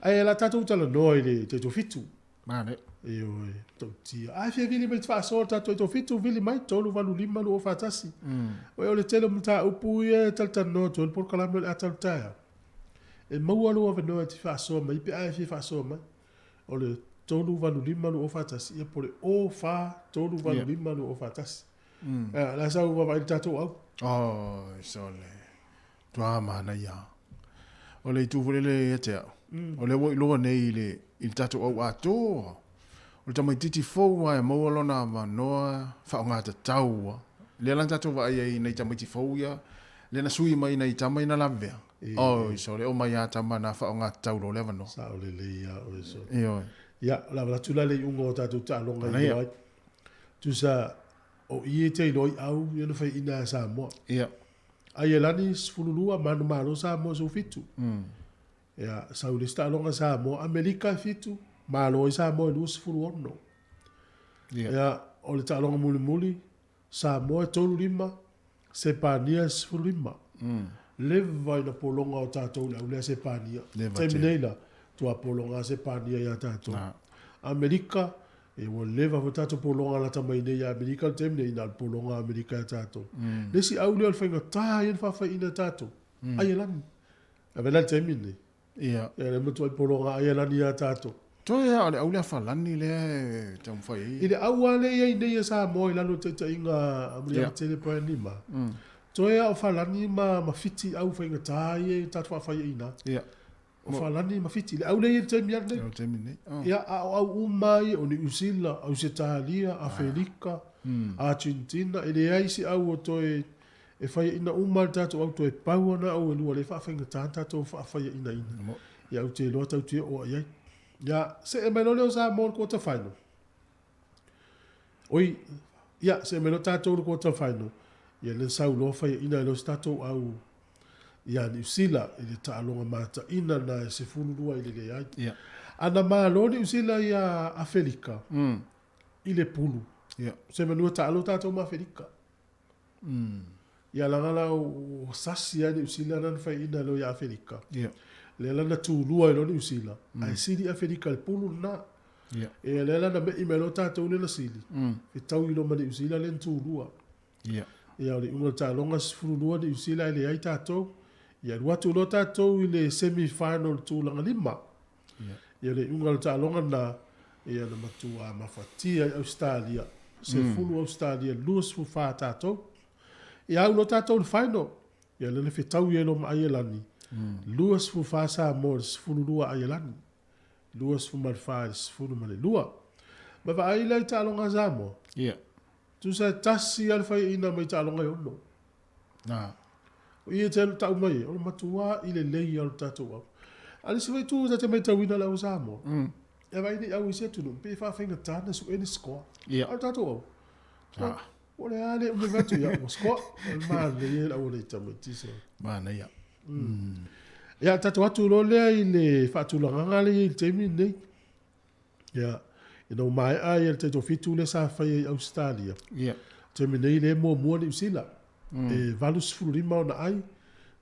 B: Ae o le a tatou talanoa i le taitofitu.
A: Manaia.
B: Ioe, matautia. A e fia vili mai e te faasoa le tatou taitofitu, vili mai 385 241. Oi, o le tele o mataupu ia e talatalanoa atu ai le polokalame o le a talu taeao. E maua lou avanoa e te faasoa mai pe a e fia faasoa mai. O le 385 241, ia po o le 04 385 241. Ia, o le a sau vaavaai i le tatou au.
A: Oi, sole. Matua manaia. O le itu foi lele ia te au, o lea ua iloa nei i le, i le tatou au atoa, o le tamaitiiti fou lava e maua lona avanoa faaaogatatau lava. Lea la na tatou vaai ai i nai tamaiti fou ia, lea na sui mai nai tama ia na lavea. Oi, sole, omai lava tama na faaaogatatau loa le avanoa.
B: Sao lelei lava oe sole.
A: Ioe.
B: Ia, o le a avatu la le iuga o tatou taaloga i iloa ai. Tusa, o i e te iloa i au ia na faiaina e Samoa.
A: Ia.
B: Aielani 12, manumalo Samoa 17. Ia, sau le isi taaloga Samoa, Amerika e 7, malo ai Samoa e 26.
A: Ia.
B: Ia, o le taaloga mulimuli, Samoa e 35, Sepania e 15. Leva ina pologa o tatou i le au lea Sepania.
A: Leva
B: Taimi
A: tele.
B: nei la, tua pologa a Sepania ia tatou.
A: Na.
B: Amerika, E ua leva foi tatou pologa lata mai nei ia Amerika i le taimi nei, na o le pologa a Amerika ia tatou. Le isi au lea o le faigata ia le faafaiina e tatou, Aielani. Avea la le taimi lenei.
A: Ia.
B: Ia lea matuai pologa Aielani ia tatou.
A: Toe a o le au lea Falani lea e taumafai ai.
B: I le au lava lea e i ai nei a Samoa i lalo o le taitaiga a Muliagatele Brian Lima, toe a o Falani ma Fiti au faigata ia e tatou faafaiaina.
A: Ia.
B: O Falani ma Fiti, le au lea e i ai i le taimi lava lenei.
A: O le taimi lenei. Oh.
B: Ia, a o au uma ia, o Niu Sila, Ausetalia, Afelika, Argentina, e leai se au o toe e faiaina uma le tatou au toe pau ana au e lua lea e faafaigata ona tatou faafaiainaina. Ia, ou te iloa tatou te oo i ai. Ia, see mai loa lea o Samoa i le quarter final. Oi, ia, see mai loa tatou i le quarter final. Ia, lea na sau loa faiaina ai loa se tatou au ia Niu Sila i le taaloga mataina lena e 12 i le leai.
A: Ia.
B: A na malo Niu Sila ia Afelika i le pulu.
A: Ia.
B: Semeamanu e taalo tatou ma Afelika. Ia laga la ua sasi lava Niu Sila lana faiaina loa ia Afelika.
A: Ia.
B: Lea la na tulua ai loa Niu Sila, ae sili Afelika i le pulu lena.
A: Ia.
B: Ia lea la na me'i mai loa tatou lea na sili, fetaui loa ma Niu Sila lea na tulua.
A: Ia.
B: Ia, o le iuga o le taaloga 12 Niu Sila ae leai tatou. Ia alu atu loa tatou i le semi final tulaga lima.
A: Ia.
B: Ia o le iuga o le taaloga lena, ia na matua mafatia i Ausetalia. 10 Ausetalia, 24 tatou. Ia au loa tatou i le final. Ia lea na fetaui ai loa ma Aielani. 24 Samoa i le 12 Aielani. 24 i le 12. Ma vaai la i taaloga a Samoa.
A: Ia.
B: Tusa e tasi lava le faiaina mai taaloga e ono.
A: Na.
B: O i e te tau mai e, o le matua i lelei lava o le tatou au. A o le isi foi itu ta te maitauina le au Samoa, e vaai nei au i isi atunuu, pei e faafaigata ona sue ni score.
A: Ia.
B: A o le tatou au,
A: Ah.
B: o le a le umi atu ia, ua score. O le manaia e le au nei tamaiti se.
A: Manaia.
B: Ia, tatou atu loa lea i le faatulagaga lea e i ai i le taimi lenei. Ia, ina ua maea ia le taitofitu lea sa faia i Ausetalia.
A: Ia.
B: Taimi nei lea e muamua Niu Sila. E 85 ona ai,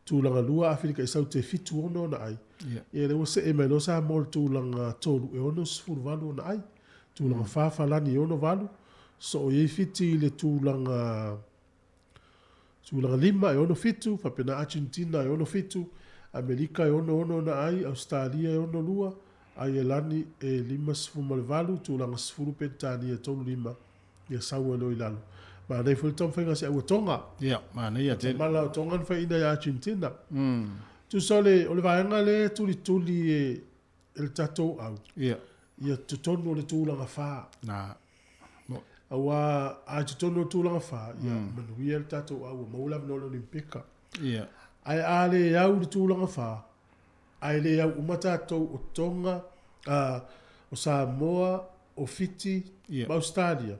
B: tulaga lua Aferika i Saute e 76 ona ai.
A: Ia.
B: Ia lea ua see mai loa Samoa i le tulaga tolu e 68 ona ai. Tulaga fa Falani e 68, soo i ai Fiti i le tulaga Tulaga lima e 67, faapena Argentina e 67, Amerika e 66 ona ai, Ausetalia e 62, Aielani e 58, tulaga 10 Peretania e 35, ia sau ai loa i lalo. Manaia foi le taumafaiga a se aua Tonga.
A: Ia, manaia tele.
B: Tamala o Tonga na faiaina ia Argentina. Tusa o le, o le vaega lea e tulituli e, e le tatou au.
A: Ia.
B: Ia totonu o le tulaga fa.
A: Na. Mo.
B: Aua a i totonu o le tulaga fa, ia manuia le tatou au, ua maua le avanoa o le Olimpika.
A: Ia.
B: Ae a le au i le tulaga fa, ae le au uma tatou o Tonga, a, o Samoa, o Fiti,
A: Ia.
B: ma Ausetalia.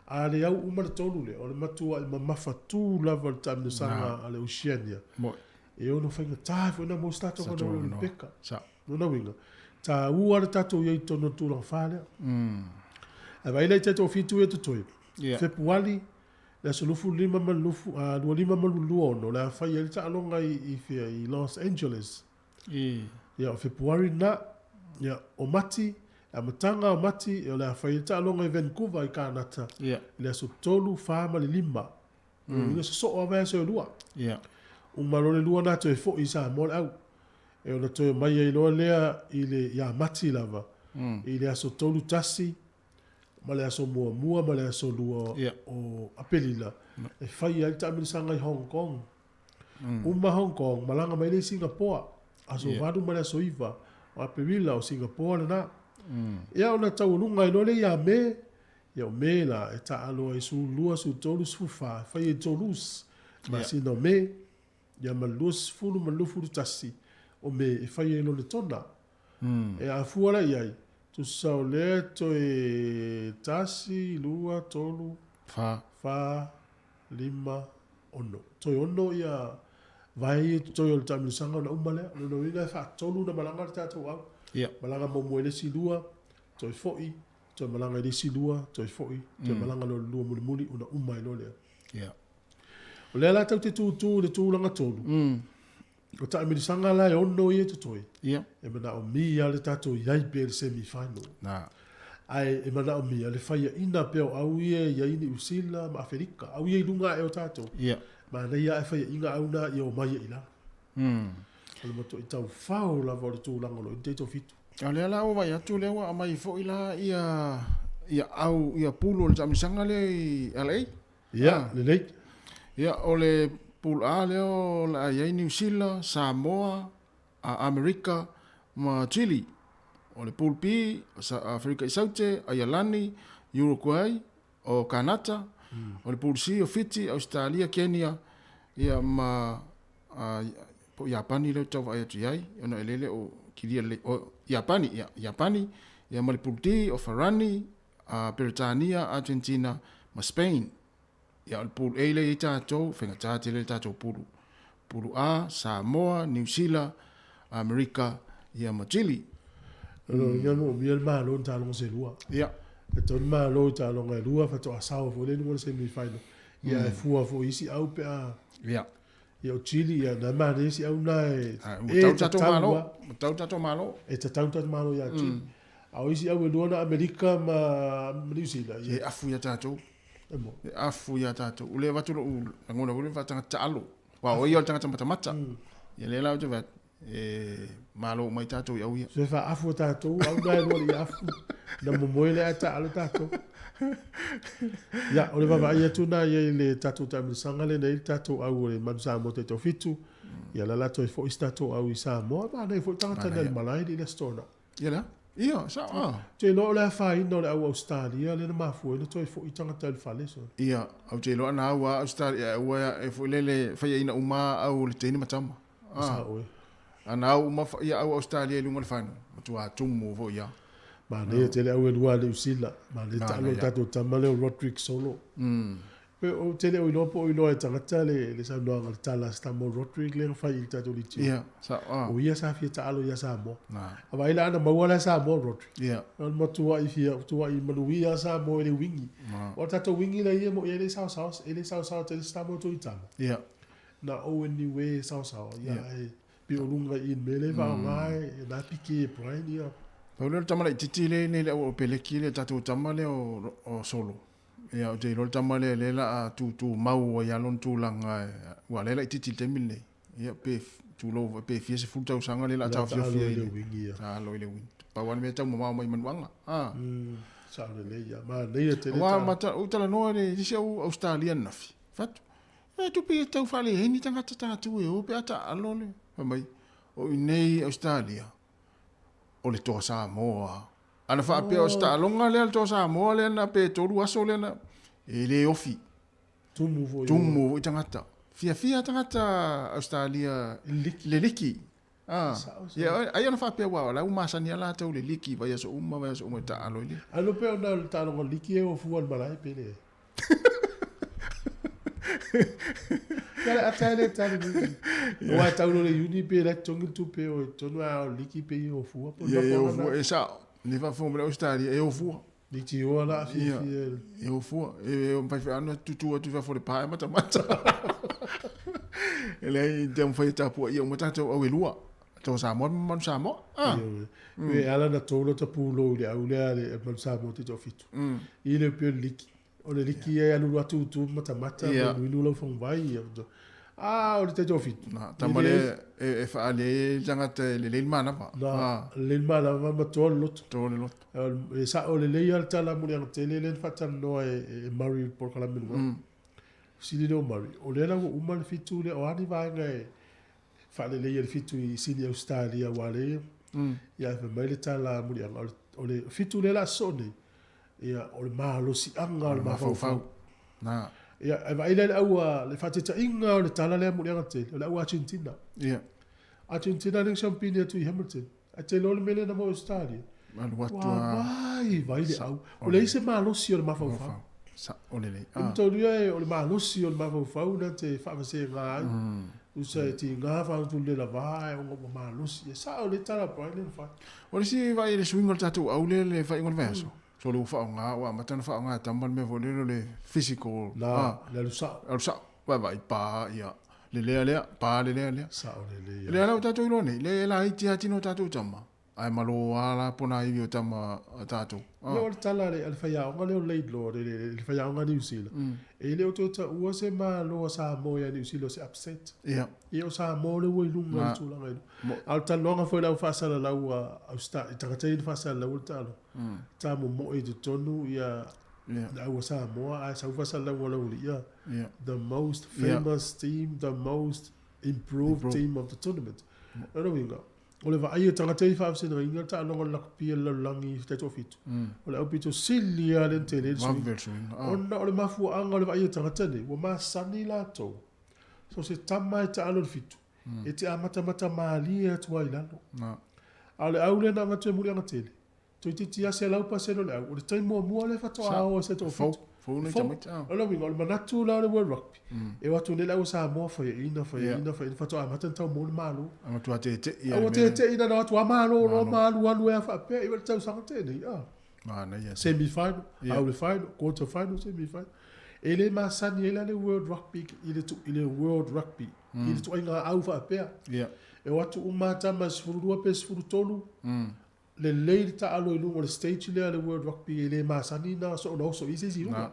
B: A le au uma le tolu lea, o le matuaʻi mamafa tu lava o le taamilosaga a le Oceania. E ono faigata foi ona maua se tatou avanoa i le Olympic. Lona uiga, taua le tatou i ai i totonu o le tulaga fa lea. Ae vaai la i taitoafitu ia totoe, Fepuali, le aso 25 ma le 25 ma le 26, o le a fai ai le taaloga i fea, i Los Angeles. Ia, o Fepuari lena. Ia, o Mati, le amataga o Mati, o le a fai ai le taaloga i Vancouver i Kanata, i le aso 3, 4 ma le 5. Lona uiga, sosoo lava vaiaso e lua. Uma loa le lua lena toe foi i Samoa le au. E ona toe omai ai loa lea i le, ia Mati lava, i le aso 3 tasi ma le aso muamua ma le aso lua o Aperila e fai ai le taamilosaga i Hong Kong. Uma Hong Kong, malaga mai lea i Singapoa, aso 8 ma le aso 9 o Aperila o Singapoa lena. Ia ona taualuga ai loa lea ia Me, ia o Me la e taalo ai 12, 13, 14, e fai ai Toulouse, masina o Me, ia ma le 20 ma le 21 o Me e fai ai Lonetona. E afua la i ai, tusa o lea toe tasi, lua, tolu, fa, lima, ono. Toe ono ia vae ia i totoe o le taamilosaga ona uma lea. O lona uiga e faatolu ona malaga le tatou au. Malaga muamua i le isi lua, toe foi, toe malaga i le isi lua, toe foi, toe malaga loa i le lua mulimuli ona uma ai loa lea. O lea la tatou te tūtū i le tulaga tolu, o taamilosaga la e ono ia i totoe, e manaomia le tatou i ai pea i le semi final. Ae e manaomia le faiaina pea o au ia e i ai Niu Sila ma Aferika, au ia i luga ae o tatou. Manaia ae faiaina au na ia omai ai i lalo. O le matuai taufao lava o le tulaga o lo o i ai le taitoafitu.
A: A o lea la ua vaai atu lea ua aumai foi la ia ia au ia pulu o le taamilosaga lea i LA.
B: Ia, lelei.
A: Ia, o le Pool A lea o le a i ai Niu Sila, Samoa, Amerika ma Chile. O le Pool B, Aferika i Saute, Aialani, Uruguay, o Kanata. O le Pool C, o Fiti, Ausetalia, Kenya, ia ma po o Iapani lea ou te tau vaai atu i ai, ona e lele o kilia lelei, o Iapani, ia, Iapani, ia ma le Pool D, o Farani, Peretania, Argentina ma Spain. Ia o le Pool A lea e i ai tatou, faigata tele le tatou pulu. Pulu A, Samoa, Niu Sila, Amerika, ia ma Chile.
B: O lona uiga e moomia le Malo i taaloga se lua.
A: Ia.
B: E tatau le Malo i taaloga e lua faatoa sao foi lea i luga o le semi final. Ia e fua foi i isi au pe a.
A: Ia.
B: Ia o Chile, ia na manaia isi au na e.
A: Ua tau tatou Malo. Ua tau tatou Malo.
B: E tatau tatou Malo ia Chile. A o isi au e lua na Amerika ma Niu Sila.
A: E afu ia tatou.
B: E mo.
A: E afu ia tatou. O lea e avatu lou lagona foi lea faatagata taalo. Aua o ia o le tagata matamata. Ia lea la ou te vaai atu, e malo uma ai tatou i au ia.
B: So e faaafu e tatou, au na e lua i afu. Na momoe lea ae taalo tatou. Ia, o le vaavaai atu na ia i le tatou taamilosaga lea na i ai le tatou au o le Manu Samoa Taitoafitu. Ia la la toe foi se tatou au i Samoa. Manaia foi tagata na i le malae i le Aso Toonai.
A: Ia la? Ia, sao a.
B: Ou te iloa o le afaina o le au Ausetalia lea na mafua ai ona toe foi tagata i le fale so.
A: Ia, ou te iloa na au a Ausetalia ae aua e foi lele faiaina uma a au o le teine ma tama.
B: A. Sao e.
A: A na au uma ia au Ausetalia i luga o le final, matua tumu foi ia.
B: Manaia tele au e lua a Niu Sila, manaia taalo le tatou tama lea o Rodrick Solo. Pe ou te le o iloa po o iloa e tagata le, le saunoaga le tala a se tama o Rodrick lea na fai i le tatou litio.
A: Ia, sa,
B: ah. O ia sa fia taalo ia Samoa. Na. A vaai la ana maua la Samoa Rodrick.
A: Ia.
B: O le matuai fia, tuai manuia Samoa i le wingi.
A: Na.
B: O le tatou wingi la ia mo ia e le saosao, e le saosao tele se tama o Tuitama.
A: Ia.
B: Na Owen Niue e saosao, ia e pei o luga i le mea lea e faaaoga e na piki e Brian ia.
A: Pau lea o le tama laitiiti lea e i nei le au o Peleki le tatou tama lea o, o Solo. Ia, ou te iloa le tama lea lea la a tūtū mau ai lava lona tulaga aua o lea e laitiiti i le taimi lenei. Ia, pe tulou pe fia sefulu tausaga lea la a taofiofi ai i le taalo i le uiga. Pau lava le mea e taumamao mai manuaga.
B: A. Sao lelei ia. Manaia tele
A: ta. Aua ou talanoa i le isi au Ausetalia ananafi, fai atu, E tupe e tau faaleai ni tagata tatou e o pe a taalo le. Fai mai, o i nei i Ausetalia, o le toa Samoa. Ana faapea o se taaloga lea le toa Samoa lea na pe tolu aso lea na e le ofi.
B: Tumu foi.
A: Tumu foi tagata. Fiafia tagata Australia
B: I le liki.
A: Le liki. Ah, ia, ai ona faapea aua o la ua masani lava latou i le liki i vaiaso uma vaiaso uma e taaalo i le.
B: Ae iloa pea ona o le taaloga liki e o fua i le malae pe leai. Ia le ata e le tali ni. Aua e tau loa le uni pe la totogi le tupe o i totonu a o le liki pei e o fua.
A: Ia e o fua, e sao. Ni faafofoga mai le Ausetalia e o fua.
B: Leitioa la fiafia.
A: Ia, e o fua. E mafai foi lava ona tutu atu i fafo o le pa e matamata. E leai, e taumafai e tapuaia uma tatou au e lua. Tō Samoa ma Manu Samoa.
B: Ah. Mm. E ala na tō lota pūlou i le au lea le Manu Samoa te toafitu. Mm. I le pio liki. O le liki e alu atu tu matamata, yeah. me lau fongvai. Ah, o le te toafitu.
A: Na, tama le e whaale e tangata e lelei le manava.
B: Na, ah. lelei le manava ma toa le loto.
A: Toa le loto.
B: E sao lelei lava le tala muliaga tele lea na faatalanoa e Murray i le polokalame luga. Fesili lea o Murray, o lea la ua uma le fitu lea, o a ni vaega e faaleleia i le fitu i Sini Ausetalia aua lea ia ae fai mai le tala muliaga, o le fitu lea o le a sosoo nei, ia o le malosiaga o le mafaufau.
A: Na.
B: Ia, e vaai la i le aua, le faataitaiga o le tala lea muliaga tele, o le aua Argentina.
A: Ia.
B: Argentina lea na siampini atu i Hamilton. Ae te iloa le mea lea na maua i Ausetalia?
A: Alu atu
B: a. Ua vai, vai le au. Ua leai se malosi o le mafaufau.
A: Sao lelei.
B: E mataulia o le malosi o le mafaufau na te faavasega ai. Usa e tiga faagutu le lava ae ona ua malosi. E sao lelei tala a Brian lea na fai.
A: O le isi vaai i le suiga o le tatou au lea le faaiuga o le vaiaso. So o lea ua faaaoga, ua amata ona faaaoga e tama le mea foi lele o le physical.
B: Na, le alu sao.
A: Alu sao. Vaavaai pa ia le lea lea, pa le lea lea.
B: Sao lelei.
A: Lea la ua tatou iloa nei, lea e laiti lava tino o tatou tama, ae malo lava la pona ivi o tama a tatou.
B: Ia o le tala a le faiaoga lea o Laidlaw, le faiaoga a Niu Sila, e le o toe taua se Malo a Samoa ia Niu Sila o se upset.
A: Ia.
B: Ia o Samoa lea ua i luga i le tulaga i luga. A o le talanoaga foi la ua faasalalau a Ausetalia, tagata ia na faasalalau le taaloga, ta momoe i totonu ia le au a Samoa ae sau faasalalau a Laualii ia. The most famous team, the most improved team of the tournament. Lona uiga, o le vaai o tagata ia i faavasegaina le taaloga o le lakapi a le lalolagi i taitoafitu, o le aupito sili lava lea na tele ai le suiga. Ona o le mafuaaga o le vaai o tagata nei, ua masani latou, so se tama e taalo i le fitu, e te amatamata malie atu lava i lalo. A o le au lea na avatu e Muliaga Tele, Toeitiiti lava 100% o le au, o le taimi muamua lea faatoa ao ai se toafitu.
A: Fou nei tamaiti.
B: O lona uiga, o le manatu la o le World Rugby, e o atu nei le au a Samoa, faiaina, faiaina, faiaina, faatoa amata ona tau maua le Malo.
A: A matua tete'i
B: lava. A ua tete'i na ona o atu lava Malo loa ma alualu ai lava faapea, i le tausaga tea nei, a.
A: Manaia.
B: Semi final, au le final, quarter final, semi final. E le masani ai la le World Rugby i le, i le World Rugby, i le ituaiga au faapea. E o atu uma lava tama e 12 pe 13, Lelei le taalo i luga o le stage lea le World Rugby e le masani na soona oso i se isi i luga.
A: Na.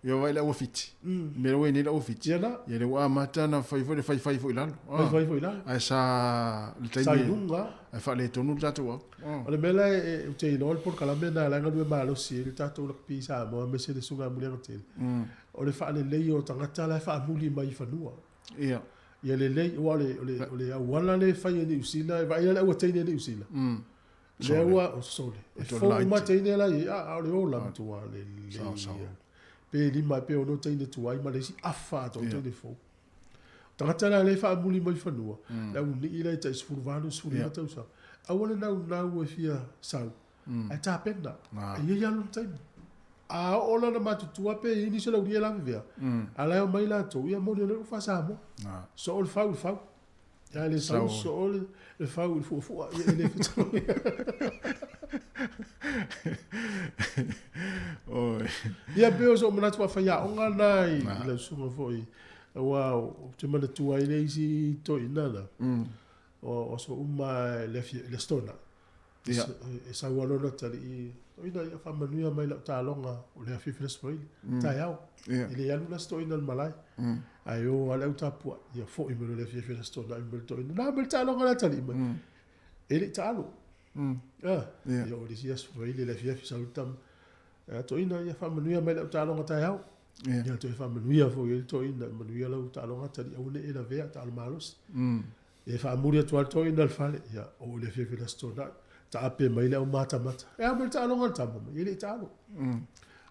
A: Ia vaai le auafiti. Mea ua i nei le auafiti.
B: Ia na.
A: Ia lea ua amata ona fai foi le faifai foi i lalo.
B: Faifai foi i lalo.
A: Ae sa le taimi.
B: Sa i luga.
A: Ae faaletonu le tatou au.
B: O le mea la e ou te iloa le polokalame lena la e galue malosi ai le tatou rugby i Samoa aemaise le Susuga ia Muliagatele. O le faaleleia o tagata la e faamuli mai i fanua.
A: Ia.
B: Ia lelei, aua o le, o le, o le auala lea e fai e Niu Sila, e vaai la le aua teine a Niu Sila. Lea ua, o sole, e fou uma teine la i ai, a, a o le ola matua lelei ia. Pe lima pe ono teine tuai ma le isi afa atoa o teine fou. O tagata la lea e faamuli mai fanua, le au nii la e tai 18, 19 tausaga, aua le naunau e fia sau, ae tapena, e i ai lava lona taimi. A oo la ona matutua pe i ai nisi o le aulia e lavevea, a la e omai latou, ia moni o lea ua faa-Samoa. Soo le fau i le fau. Ia e le sau soo le fau i le fuafua, ia e le fetau. Ia pei o sou manatu faafaiaoga lena i lau susuga foi, aua ou te manatua ai le isi toeaina la, o aso uma i le Aso Toonai.
A: Ia.
B: E sau lava lona atalii, toeaina ia faamanuia mai lau taaloga o le afiafi le Aso Faraile, taeao.
A: Ia.
B: E le alu la se toeaina i le malae. Ae o lava le au tapuai, ia foi mai loa i le afiafi le Aso Toonai mai le toeaina, na mai le taaloga a le atalii mai. E le i taalo.
A: Ia.
B: Ia oo i le isi Aso Faraile i le afiafi sau le tama, a toeaina ia faamanuia mai lau taaloga taeao.
A: Ia.
B: Ia toe faamanuia foi i ai le toeaina, manuia lau taaloga atalii, aua ne i e lavea, taalo malosi. E faamuli atu lava le toeaina i le fale, ia, oo i le afiafi o le Aso Toonai, taape mai le aumatamata. E a mai le taaloga a le tama mai, e le i taalo.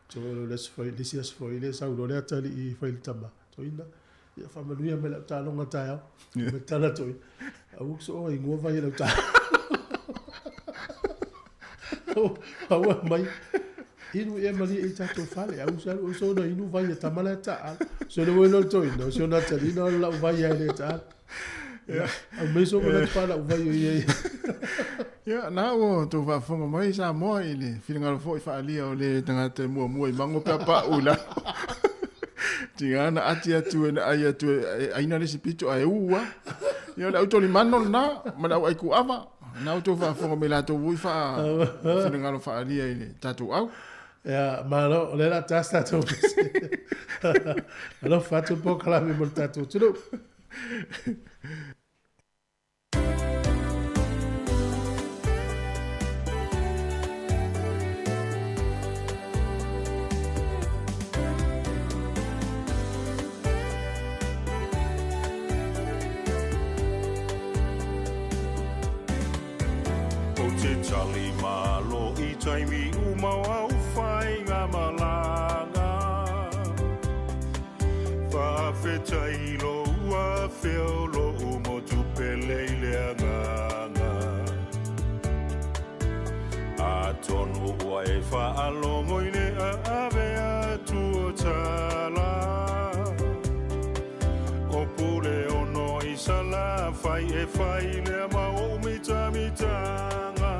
B: Toe o le isi aso foi, le sau loa le atalii fai i le tama, toeaina, Ia faamanuia mai lau taaloga taeao. Ma tala toi. Aua ku soo ingoa vai lau taaloga. Aua mai. Inu ea malie i tatou fale. Au sa o so na inu vai e tama la ta. So le welo toi no so na tali no lau vai ai le ta. Au mai so na pa lau vai o ia.
A: Ia, na ua outou faafofoga mai Samoa i le finagalo foi faaalia o le tagata e muamua i mago pe a paʻu i lalo. Tiga na ati atu e na ai atu e aina le isi pito ae u a. Ia o le autolimano lena ma le au aikuava. Na outou faafofoga mai latou ui faa finagalo faaalia i le tatou au.
B: Ia, malo, o lea o le a ta se tatou pese. Alofa atu le polokalame mo le tatou atunuu.
L: Ou te tali malo i taimi uma o au whainga malanga. Faafetai lou afea o lou motu pele i le agaga. Atonu ua e faalogo i le aave atu o tala. O Puleono i Salafai e fai lea ma ou mitamitanga.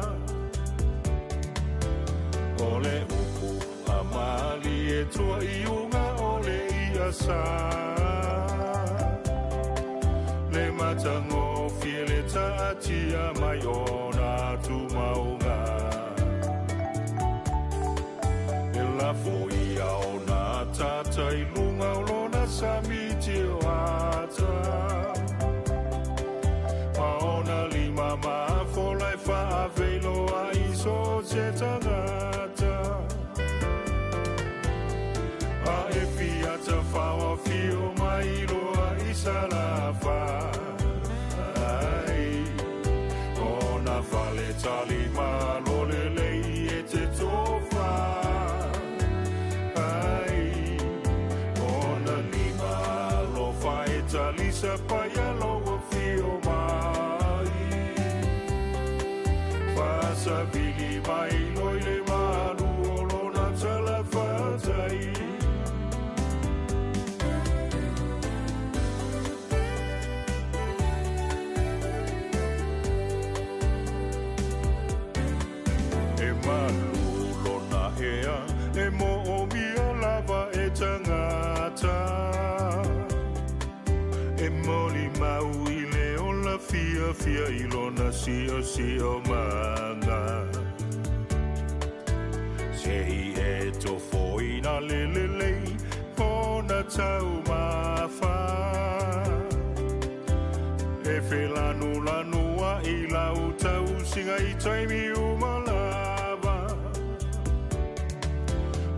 L: O le upu a malie tua i uga o le ia sa. Le matagofie le taatia mai o na tumauga. E lafo ia o na tata i luga o lona sami tioata. Ma ona lima mafola e faaveiloa i so se tagata. A e fia tafao afio mai loa i Salafai. Ona fale tali malo lelei e te tofa. Ai, ona lima alofa e talisa paia lou afio mai. Faasavili mai loa i le malu o lona talafatai. E malu lona ea, e moomia lava e tagata. E molimau i le ola fiafia i lona siosiomaga. Se i e tofoina le lelei ona taumafa. E felanulanua i lau tausiga i taimi uma lava.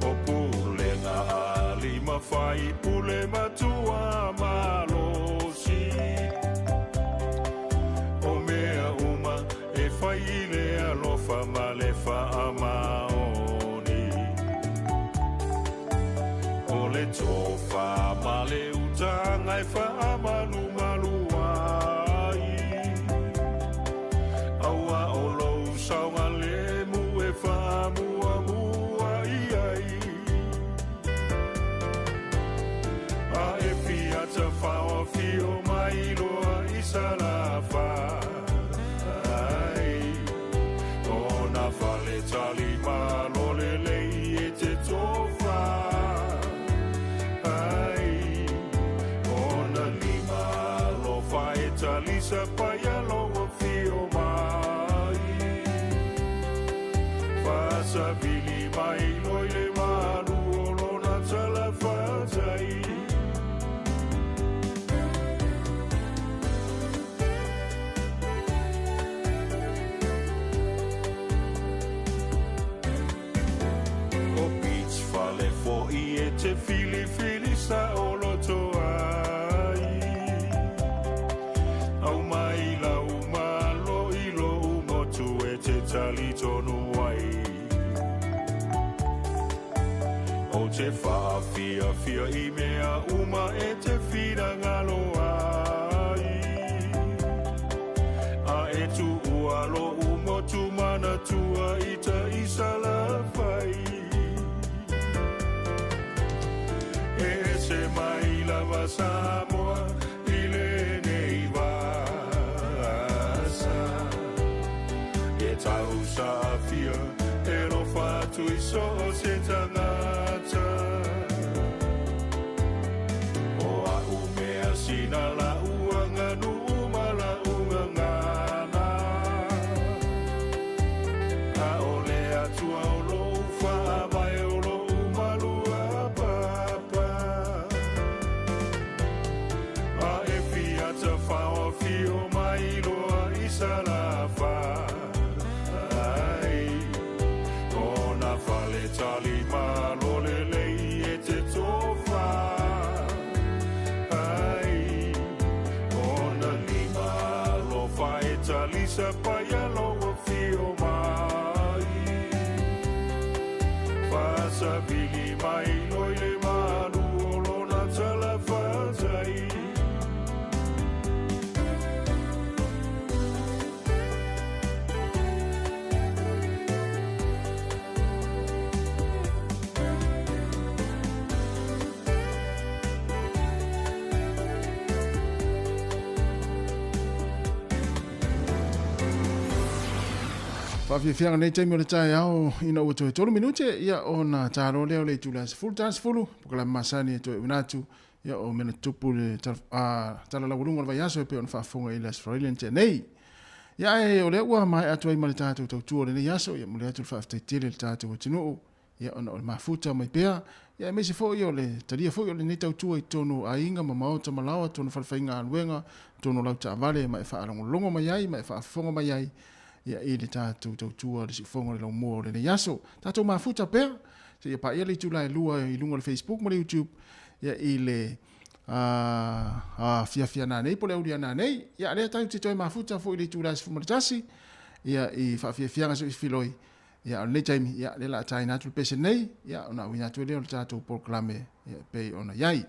L: O pulega a lima fai pule matua malosi. O mea uma e fai i le alofa ma le faamaoni. O le tofa ma le utaga e faamalumalu ai. Aua o lou saogalemu e faamuamua i ai. A e fia tafaoafio mai loa i Salafai. Ona fale tali malo lelei e te tofa. Ai, ona lima alofa e talisa paia lou afio mai. Faasavili mai loa i le malu o lona talafatai. O Beach fale foʻi e te filifili saoloto ai. Aumai lau malo i lou motu e te talitonu ai. Ou te faafiafia i mea uma e te finagalo. Samoa i lenei vasa. E tausaafia e lofa atu i so o se tagata. O a'u mea sina la'u aganuu ma la'u gagana. A o le Atua o lo'u faavae o lo'u malua papa. A e fia tafaoafio mai loa i Salafai. Kona fale tali malo lelei e te tofa ai. Ona lima alofa e talisa paia lou afio mai. Faasavili mai loa i le malu o lona talafatai.
A: Faafiafiaga nei taimi o le taeao ina ua toe 3 minute ia ona talo lea o le itula 10:10 polokalame masani e toe uina atu ia o mea na tutupu le tala laualuga o le vaiaso e pei ona faafofoga i le Aso Faraile na tea nei. Ia ae o lea ua maea atu ai ma le tatou tautua o lenei aso, ia momoli atu le faafetai tele i le tatou atunuu, ia ona o le mafuta mai pea, ia aemaise foi o le talia foi o lenei tautua i totonu o aiga ma maota ma laoa, totonu o falefaigaluega, totonu o lau taavale ma e faalogologo mai ai ma e faafofoga mai ai ia i le tatou tautua le siufofoga o le laumua o lenei aso. Tatou mafuta pea seia paia le itula e 2 i luga o le Facebook ma le YouTube ia i le afiafi ana nei po o le auli ana nei. Ia lea tatou te toe mafuta foi i le itula e 11 ia i faafiafiaga soifiloi. Ia o lenei taimi ia lea o le a taina atu le pese nei ia ona auina atu ai lea o le tatou polokalame ia e pei ona i ai.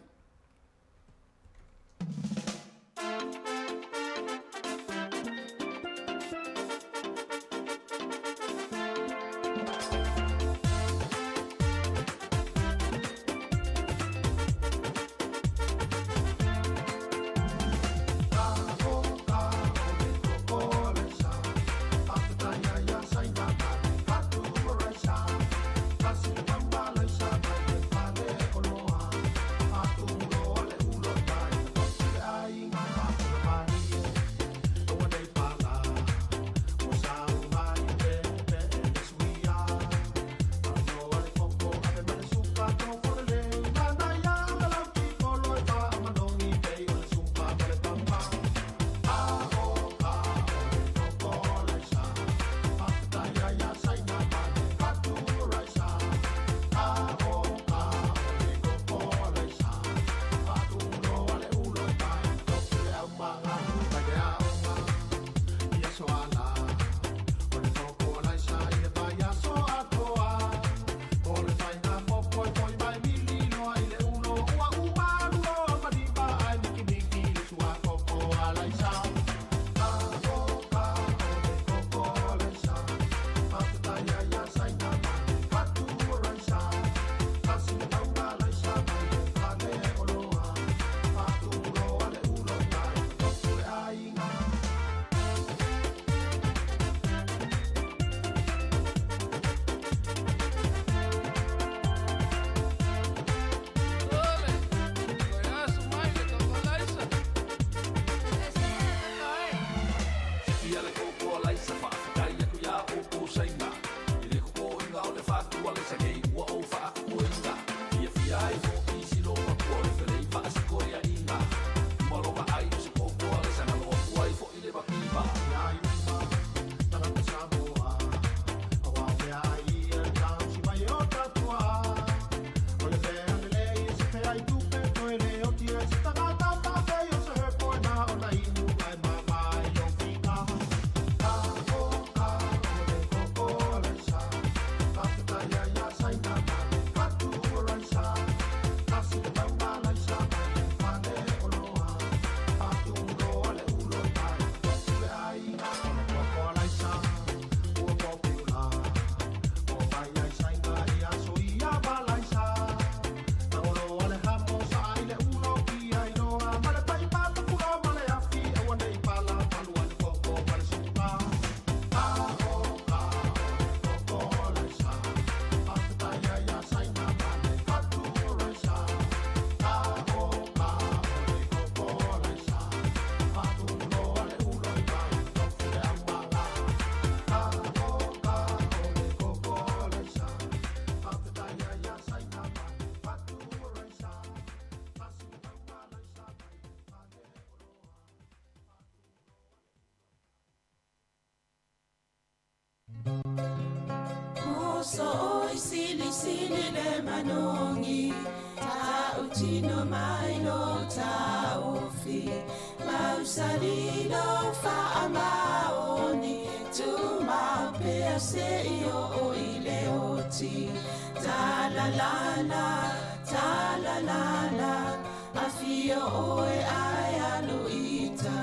G: Oso oi silisili le manogi Tautino mai lo taofi Mausali lo faamaoni Tumau pea seia oo i le oti Talalala, talalala Afio oe ae alu i uta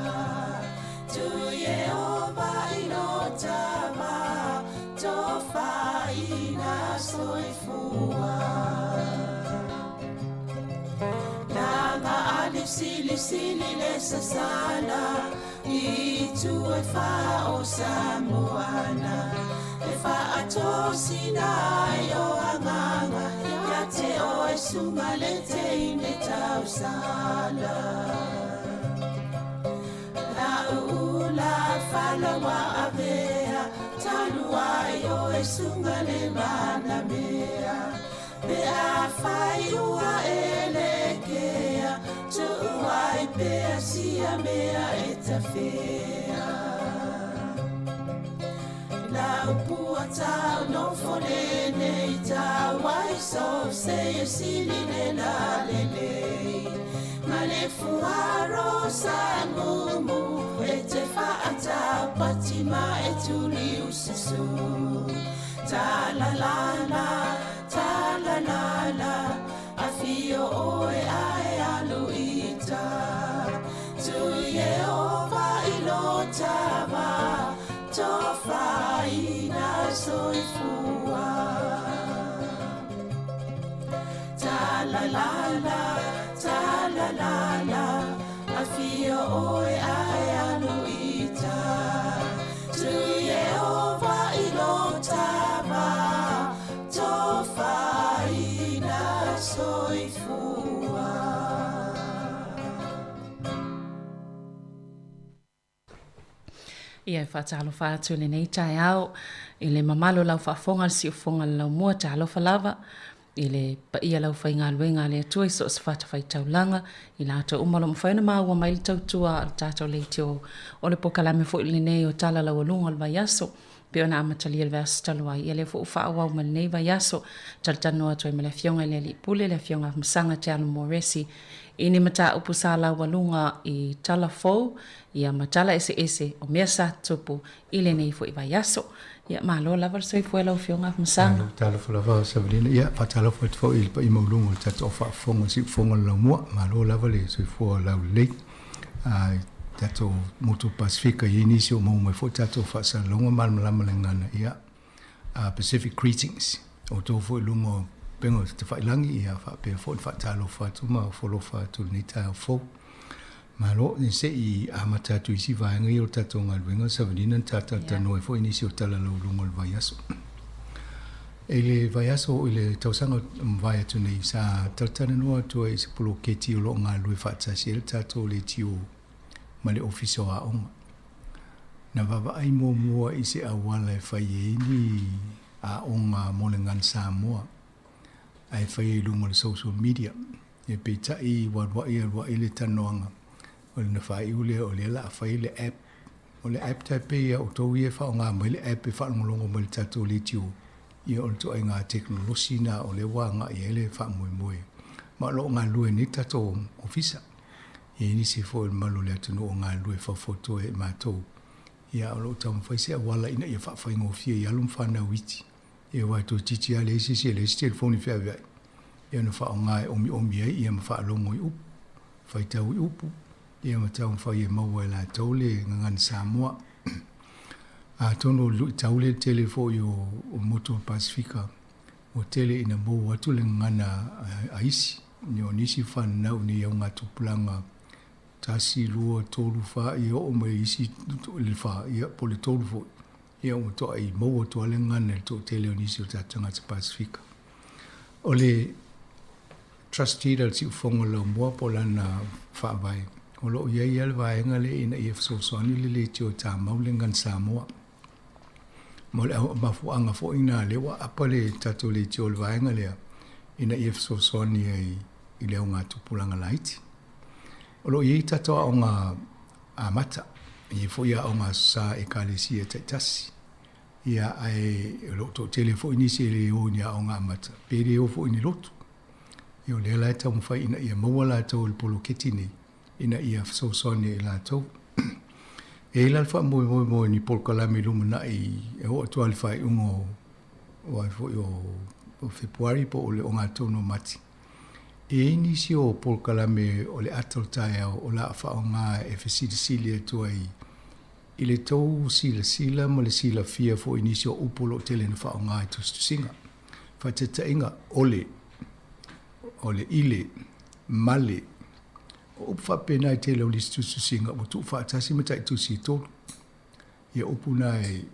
G: Tu Ieova i lo tama Tofaina soifua Laga ali silisili le sasala I itu e fa o Samoana E faatosina ai o agaga Ia te oe suga le teine tausala La'u ula fala ua avea Talu ai oe suga le manamea Pe afai ua e lekea Tuu ai pea sia mea e tafea Lau pua tau nofo lenei tau ai so se e sili le la lelei Ma le fuaro sa mumu e te faatau pati ma e tuli ususu Ta la la la, ta la la la Afio oe ae alu i uta Tu Ieova i lo tama Tofaina soifua Ta la la la, ta la la la Afio oe ae alu i uta Tu Ieova i lo tama Tofaina soifua.
J: Ia e faatalofa atu i lenei taeao i le mamalu o lau faafofoga le siufofoga o le laumua talofa lava i le paia o le aufaigaluega a le Atua i so o se fatafaitaulaga i latou uma o lo o mafai ona maua mai le tautua a le tatou leitio o le pokalame foi lenei o Tala Laualuga o le Vaiaso pei ona amatalia i le vaiaso talu ai. Ia lea foi ua faaauau mai lenei vaiaso, talatalanoa atu ai ma le Afioga i le Alii Pule, le Afioga a Masaga Te Alo Moresi, i ni mataupu sa laualuga i tala fou, ia ma tala eseese o mea sa tutupu i lenei foi vaiaso. Ia, malo lava le soifua i lau Afioga Afamasaga. Malo,
M: talofa lava Savalina. Ia, faatalofa atu foi i le paia maualuga o le tatou faafofoga, le siufofoga o le laumua. Malo lava le soifua laulelei. I tatou motu Pasefika, e i ai nisi o maua mai foi tatou faasalalauga malamalama le gagana, ia, Pacific greetings. Outou foi i luga o upega o tafailagi, ia faapea foi ona faatalofa atu ma ofo alofa atu i lenei taeao fou. Malo, se i amata atu i isi vaega ia o le tatou galuega, Savalina, na ta talatalanoa ai foi i nisi o tala laualuga o le vaiaso. I le vaiaso, i le tausaga ua mavae atu nei, sa talatalanoa atu ai i se poloketi o lo o galulue faatasi ai le tatou leitio ma le Ofisa o Aoga. Na vaavaai muamua i se auala e fai ai ni aoga mo le Gagana Samoa ae fai ai i luga o le social media. Ia peitai ua aluai aluai le talanoaga, o le na faaiu lea o lea o le a fai le app. O le app tai pei ia outou ia e faaaoga mai le app e faalogologo mai i le tatou leitio, ia o le ituaiga tekonolosi lena o lea ua agai i ai le faamoemoe. Ma o lo o galulue nei le tatou ofisa. E i ai nisi foi o le mamalu o le atunuu o galulue faufautua ia i matou, ia o lo o taumafai se auala ina ia faafaigofie i alo ma fanau iti. Ia aua e toeitiiti lava leai se isi e leai se telefoni feaveai, ia ona faaaoga e omiomi ai ia ma faalogo i upu, faitau i upu, ia ma taumafai e maua e latou le gagana Samoa. Atonu o le luitau lea tele foi o motu o le Pasefika, ua tele ina mou atu le gagana a isi, ia o nisi fananau nei augatupulaga tasi, lua, tolu, fa, ia oo mai i isi le fa, ia po o le tolu foi, ia ua matuai maua atu lava le gagana i le toatele o nisi o tatou tagata Pasefika. O le Trust Deed a le Siufofoga o le Laumua po o lana faavae, o lo o i ai lava le vaega lea ina ia fesoasoani le leitio e tamau le gagana Samoa. Ma o le mafuaaga foi lena lea ua aapa le tatou leitio i le vaega lea ina ia fesoasoani ai i le augatupulaga laiti. O lo o i ai tatou aoga amata, e i ai foi aoga aso Sa a Ekalesia taitasi. Ia, ae o lo o toatele foi nisi e le o i ni aoga amata, pe le o foi i ni lotu. Ia, o lea la e taumafai ina ia maua latou i le poloketi nei, ina ia fesoasoani ai i latou. E i ai la le faamoemoe mo ni polokalame lumanai e oo atu lava i le faaiuga o o ai foi o Fepuari po o le ogatotonu o Mati. E i ai nisi o polokalame o le ata o le taeao o le a faaaoga e fesilisili atu ai i le tou silasila ma le silafia foi i nisi o upu o lo o tele ina faaaoga i tusitusiga. Faataitaiga, ole, o le ile, male. O upu faapena i tele o nisi tusitusiga ua tuufaatasi ma taitusi e tolu. Ia upu na e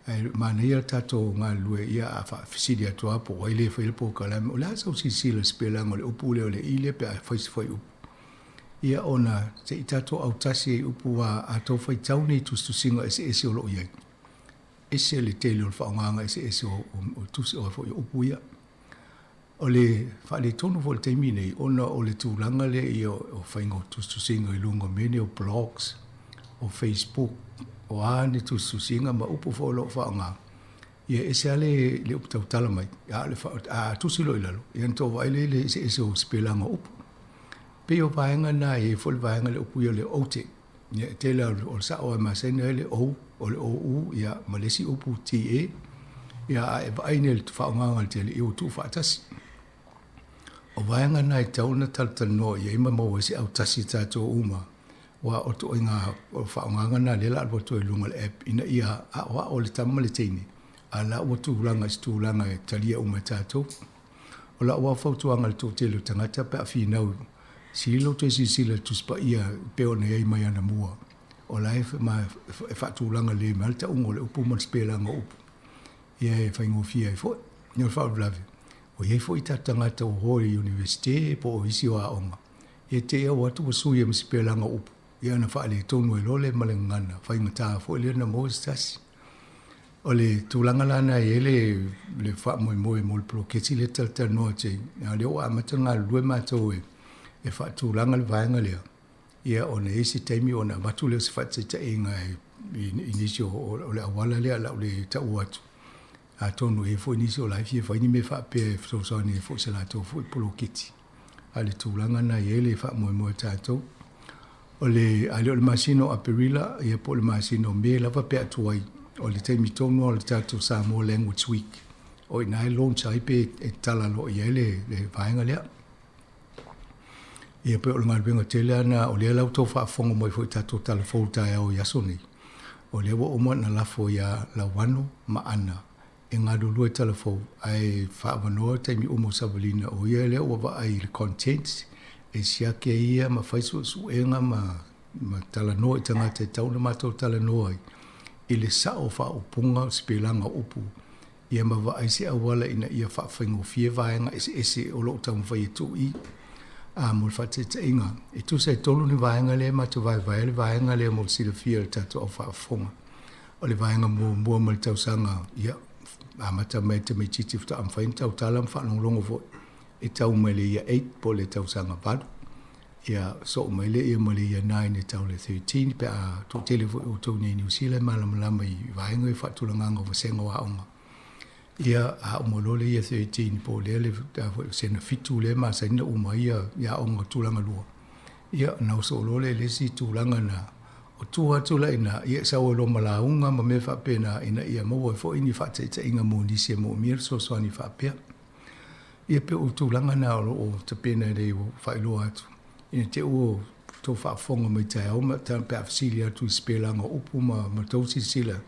M: ae manaia le tatou galulue ia a faafesili atu lava po o ai le faia le polokalame, o le a sau silasila i le sipelaga o le upu lea o le ile pe a fai se fuaiupu. Ia ona se i tatou autasi ai i upu a a tou faitau nei tusitusiga eseese o lo o i ai. Ese le tele o le faaaogaga eseese o o tusi o foi o upu ia. O le faaletonu foi o le taimi nei ona o le tulaga lea ia o faiga o tusitusiga i luga o mea nei o blogs, o Facebook, o a ni tusitusiga ma upu foi o lo o faaaoga, ia e ese lava le, le upu tautala mai, a o le fa, a tusi loa i lalo, ia ona tou vaai lea i le eseese o sipelaga o upu. Pei o vaega na, e i ai foi le vaega le upu ia o le ote. Ia, e tele lava o le sao lava e masani ai le O, o le OU, ia, ma le isi upu TA. Ia, a e vaai nei i le faaaogaga a le tele, ia ua tuufaatasi. O vaega na e tatau ona talatalanoa i ai ma maua ai se autasi i tatou uma, aua o ituaiga faaaogaga na lea o le a alu atu ai i luga o le app ina ia aoao le tama ma le teine, a o la ua tulaga i se tulaga e talia uma e tatou. O lau lava fautuaga i le toatele o tagata pe a finau, sili lou toe silasila i le Tusi Paia e pei ona i ai mai anamua, o la e faatulaga lelei mai lava le tauga o le upu ma le sipelaga o upu, ia e faigofie ai foi. O le faalavelave, ua i ai foi tatou tagata ua o i le Iunivesite po o isi o aoga, ia te i ua o atu ua sui ai ma sipelaga o upu, ia ona faaletonu ai loa lea ma le gagana faigata foi lea ona maua se tasi. O le tulaga la lena e i ai le, le faamoemoe mo le poloketi lea e talatalanoa atu ai, a o lea ua amata ona galulue matou e, e faatulaga le vaega lea, ia ona e i ai se taimi ona avatu lea o se faataitaiga i, i, i nisi o, o, o le auala lea o le a ou le taua atu. Atonu e i ai foi nisi o la e fia fai ni mea faapea e fesoasoani ai foi i se latou foi poloketi. A o le tulaga lena e i ai le faamoemoe o tatou. O le, a le o le masina o Aperila, ia po o le masina o Me lava pe a tuai, o le taimi tonu lava o le tatou Samoa Language Week, o i ina e launch ai pe e tala loa i ai le, le vaega lea. Ia pei o le galuega tele lava lena, o lea la ua outou faafofoga mai foi i tatou tala fou taeao i aso nei, o lea ua uma ona lafo ia Lauano ma Ana e galulue tala fou ae faaavanoa taimi uma o Savalina o ia lea ua vaai i le content e siaki ai ia ma fai suesuega ma ma talanoa i tagata e tatau ona matou talanoa ai i le sao o faaupuga o sipelaga o upu ia ma vaai se auala ina ia faafaigofie vaega eseese o lo o taumafai e tuu i a mo le faataitaiga e tusa e tolu ni vaega lea e matou vaevaea le vaega lea mo le silafia e le tatou au faafofoga. O le vaega muamua ma le tausaga, ia, amata mai le tamaitiiti faatoa mafai ona tautala ma faalogologo foi, e tau mai le Year 8 po o le tausaga 8. Ia, soo mai lea ma le Year 9 e tau le 13 pe a toatele foi outou nei i Niu Sila e malamalama i vaega ia faatulagaga o vasega o aoga. Ia, a uma loa le Year 13 po o lea le sena 7 lea e masani ona uma ai ia aoga o tulaga lua, Ia, ona oso loa lea i le isi tulaga na, o tua atu la i ina, ia e sau ai loa ma lauga ma mea faapena ina ia maua ai foi ni faataitaiga mo nisi e moomia le fesoasoani faapea. Ia pei o tulaga na o lo o tapena nei ua faailoa atu, ina te i ua outou faafofoga mai taeao ma pe a fesili atu i sipelaga o upu ma ma tou silasila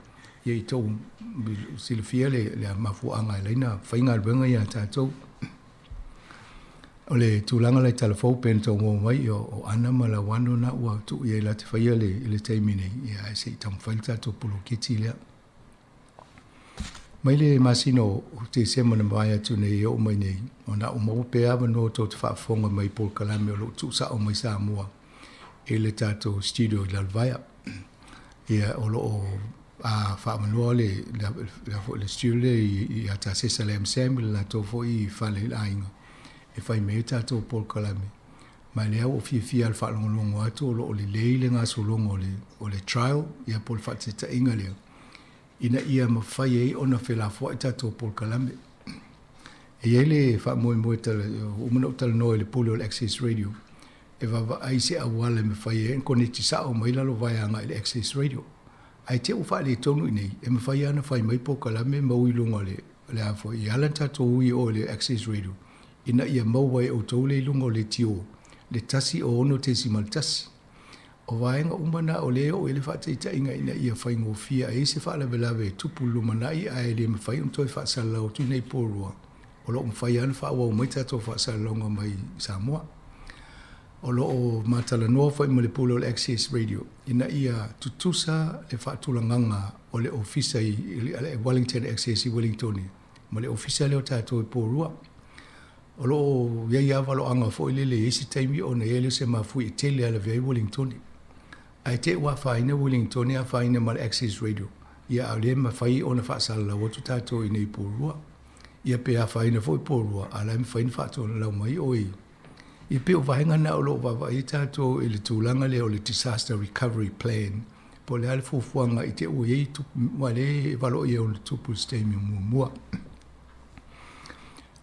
M: ia i tou silafia le le mafuaaga e ala ai ona fai galuega ia a tatou. O le tulaga la i Talafou pei ona tou maua mai, o Ana ma Lauano na ua tuu i ai la te faia le, i le taimi nei, ia ae se i taumafai le tatou poloketi lea. Mai le masina o Tesema na mavae atu nei e oo mai nei, ona ua maua pea avanoa tou te faafofoga mai i polokalame o lo o tuusao mai Samoa i le tatou studio i Lalovaea. Ia, o lo o a faamanoa le, le, le, foi, le studio lea i, i Atasesa le MSAM i le latou foi fale i le aiga e fai mai ai tatou polokalame. Ma lea ua fiafia le faalogologo atu o lo o lelei le gasologa o le, o le trial, ia po o le faataitaiga lea. ina ia mafai ai ona felafoai tatou polokalame. E i ai le faamoemoe tala, ua uma ona ou talanoa i le pule o le Access Radio, e vaavaai se auala e mafai ai ona koneti sao mai lalovaea agai i le Access Radio. Ae te i ua faaletonu i inei, e mafai lava ona fai mai polokalame ma ui i luga o le, le a foi, e ala ona tatou ui i o i le Access Radio, ina ia maua e outou le i luga o leitio le 106.1. O vaega uma na o lea e oo i ai le faataitaiga ina ia faigofie ai se faalavelave e tupu i le lumanai ae le mafai ona toe faasalalau atu i nei Porirua, o lo o mafai lava ona faaauau mai tatou faasalalauga mai Samoa. O lo o matalanoa foi ma le Pule o le Access Radio ina ia tutusa le faatulagaga o le Ofisa i le Wellington Access i Uelintone ma le Ofisa lea o tatou i Porirua. O lo o i ai lava valoaga foi lele i isi taimi ona i ai lea o se mafui e tele a lavea ai Uelintone. Ae te i ua afaina Uelintone afaina ma le Access Radio, ia a o lea e mafai ona faasalalau atu tatou i nei Porirua. Ia pe afaina foi Porirua, a o la e mafai ona faatolalau mai oe i Ia pei o vaega na o lo o vaavaai ai tatou i le tulaga lea o le disaster recovery plan, po o le a le fuafuaga i te i ua i ai tupe, aua o lea e valoia ona tupu i se taimi o muamua.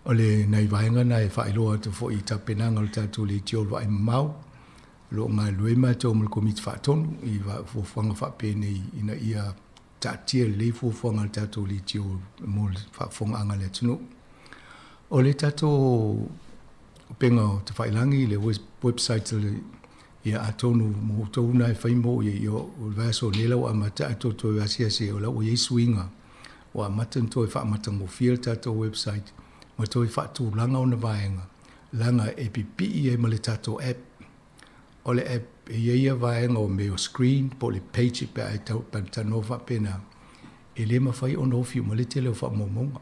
M: O le nai vaega na e faailoa atu foi i tapenaga o le tatou leitio o le vaai mamao, o lo o galulue matou ma le Komiti Faatonu i fuafuaga faapenei ina ia taatia lelei fuafuaga a le tatou leitio mo le faafofogaaga a le atunuu. O le tatou upega o tafailagi, le website ia atonu mo outou na e fai mo ia, ia o le vaiaso nei la ua amata ae toe toe asiasi o la ua i ai suiga ua amata ona toe faamatagofie le tatou website ma toe faatulaga ona vaega leaga e pipii ai ma le tatou app. O le app e i ai ia vaega o mea o screen po o le page pe a e tau pe a talanoa faapena, e le mafai ona ofi uma le tele o faamaumauga.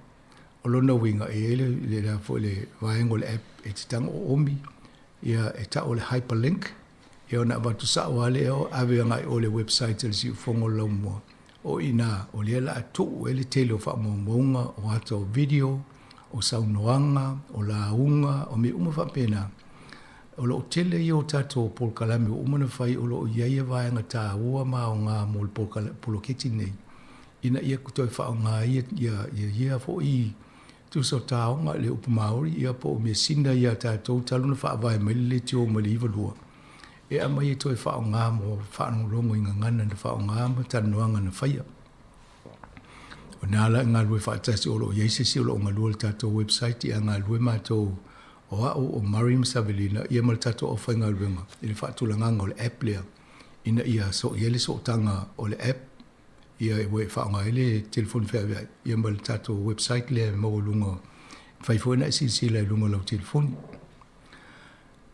M: O lona uiga e i ai le le le a foi le vaega o le app e te tago oomi ia e tau o le hyperlink ia ona avatu sao lava lea ave agai i o le website a le Siufofoga o le Laumua. O i ina, o lea o le a tuu ai le tele o faamaumauga, o ata o video, o saunoaga, o lauga, o mea uma faapena. O lo o tele ia o tatou polokalame ua uma ona fai o lo o i ai ia vaega taua ma aoga mo le poloketi lenei ina ia toe faaaoga ai ia foi tusa o taoga i le upu Māori ia po o measina ia a tatou talu ona faavae mai le leitio mai le 92 e aumai e toe faaaoga mo faalogologo i gagana na faaaoga ma talanoaga na faia. O nā la e galulue faatasi o lo o i ai se isi o lo o galue i le tatou website ia galulue matou o au o Murray ma Savelina ia ma le tatou aufaigaluega i le faatulagaga o le app lea ina ia soo i ai le sootaga o le app ia ua e faaaoga ai le telefoni feaveai ia ma le tatou website lea e maua i luga, e mafai foi ona e silasila i luga o lau telefoni.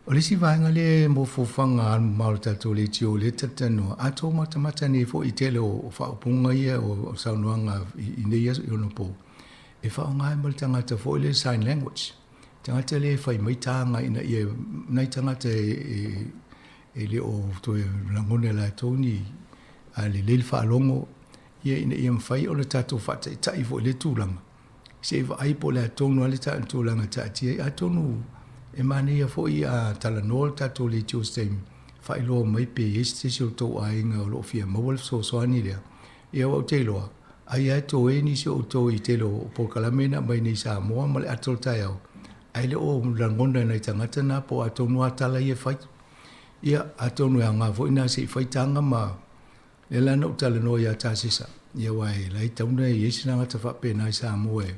M: O le isi vaega lea e mo fuafuaga alumamao o le tatou leitio lea e talatalanoa, a outou matamata nei foi i tele o faaupuga ia o saunoaga i nei aso i onapo, e faaaoga ai ma le tagata foi lea sign language, tagata lea e fai mai taga ina ia, nai tagata e e le o toe lagona e latou ni a lelei le faalogo, ia ina ia mafai ona tatou faataitai foi i lea tulaga, se i vaai po o le a tonu lava le tulaga e taatia ai. Atonu e manaia foi a talanoa le tatou leitio i se taimi, faailoa mai pe i ai se tasi o tou aiga o lo o fia maua le fesoasoani lea. Ia aua ou te iloa, ai lava e toe nisi o outou i tele o polokalame na aumai nei i Samoa ma le ata o le taeao, ae le o lagona e nai tagata na po o a tonu lava tala ia e fai. Ia, atonu e aoga foi na se i fai taga ma lea la na ou talanoa ia Tasesa, ia aua e la e tatau ona i ai se tagata faapena i Samoa e,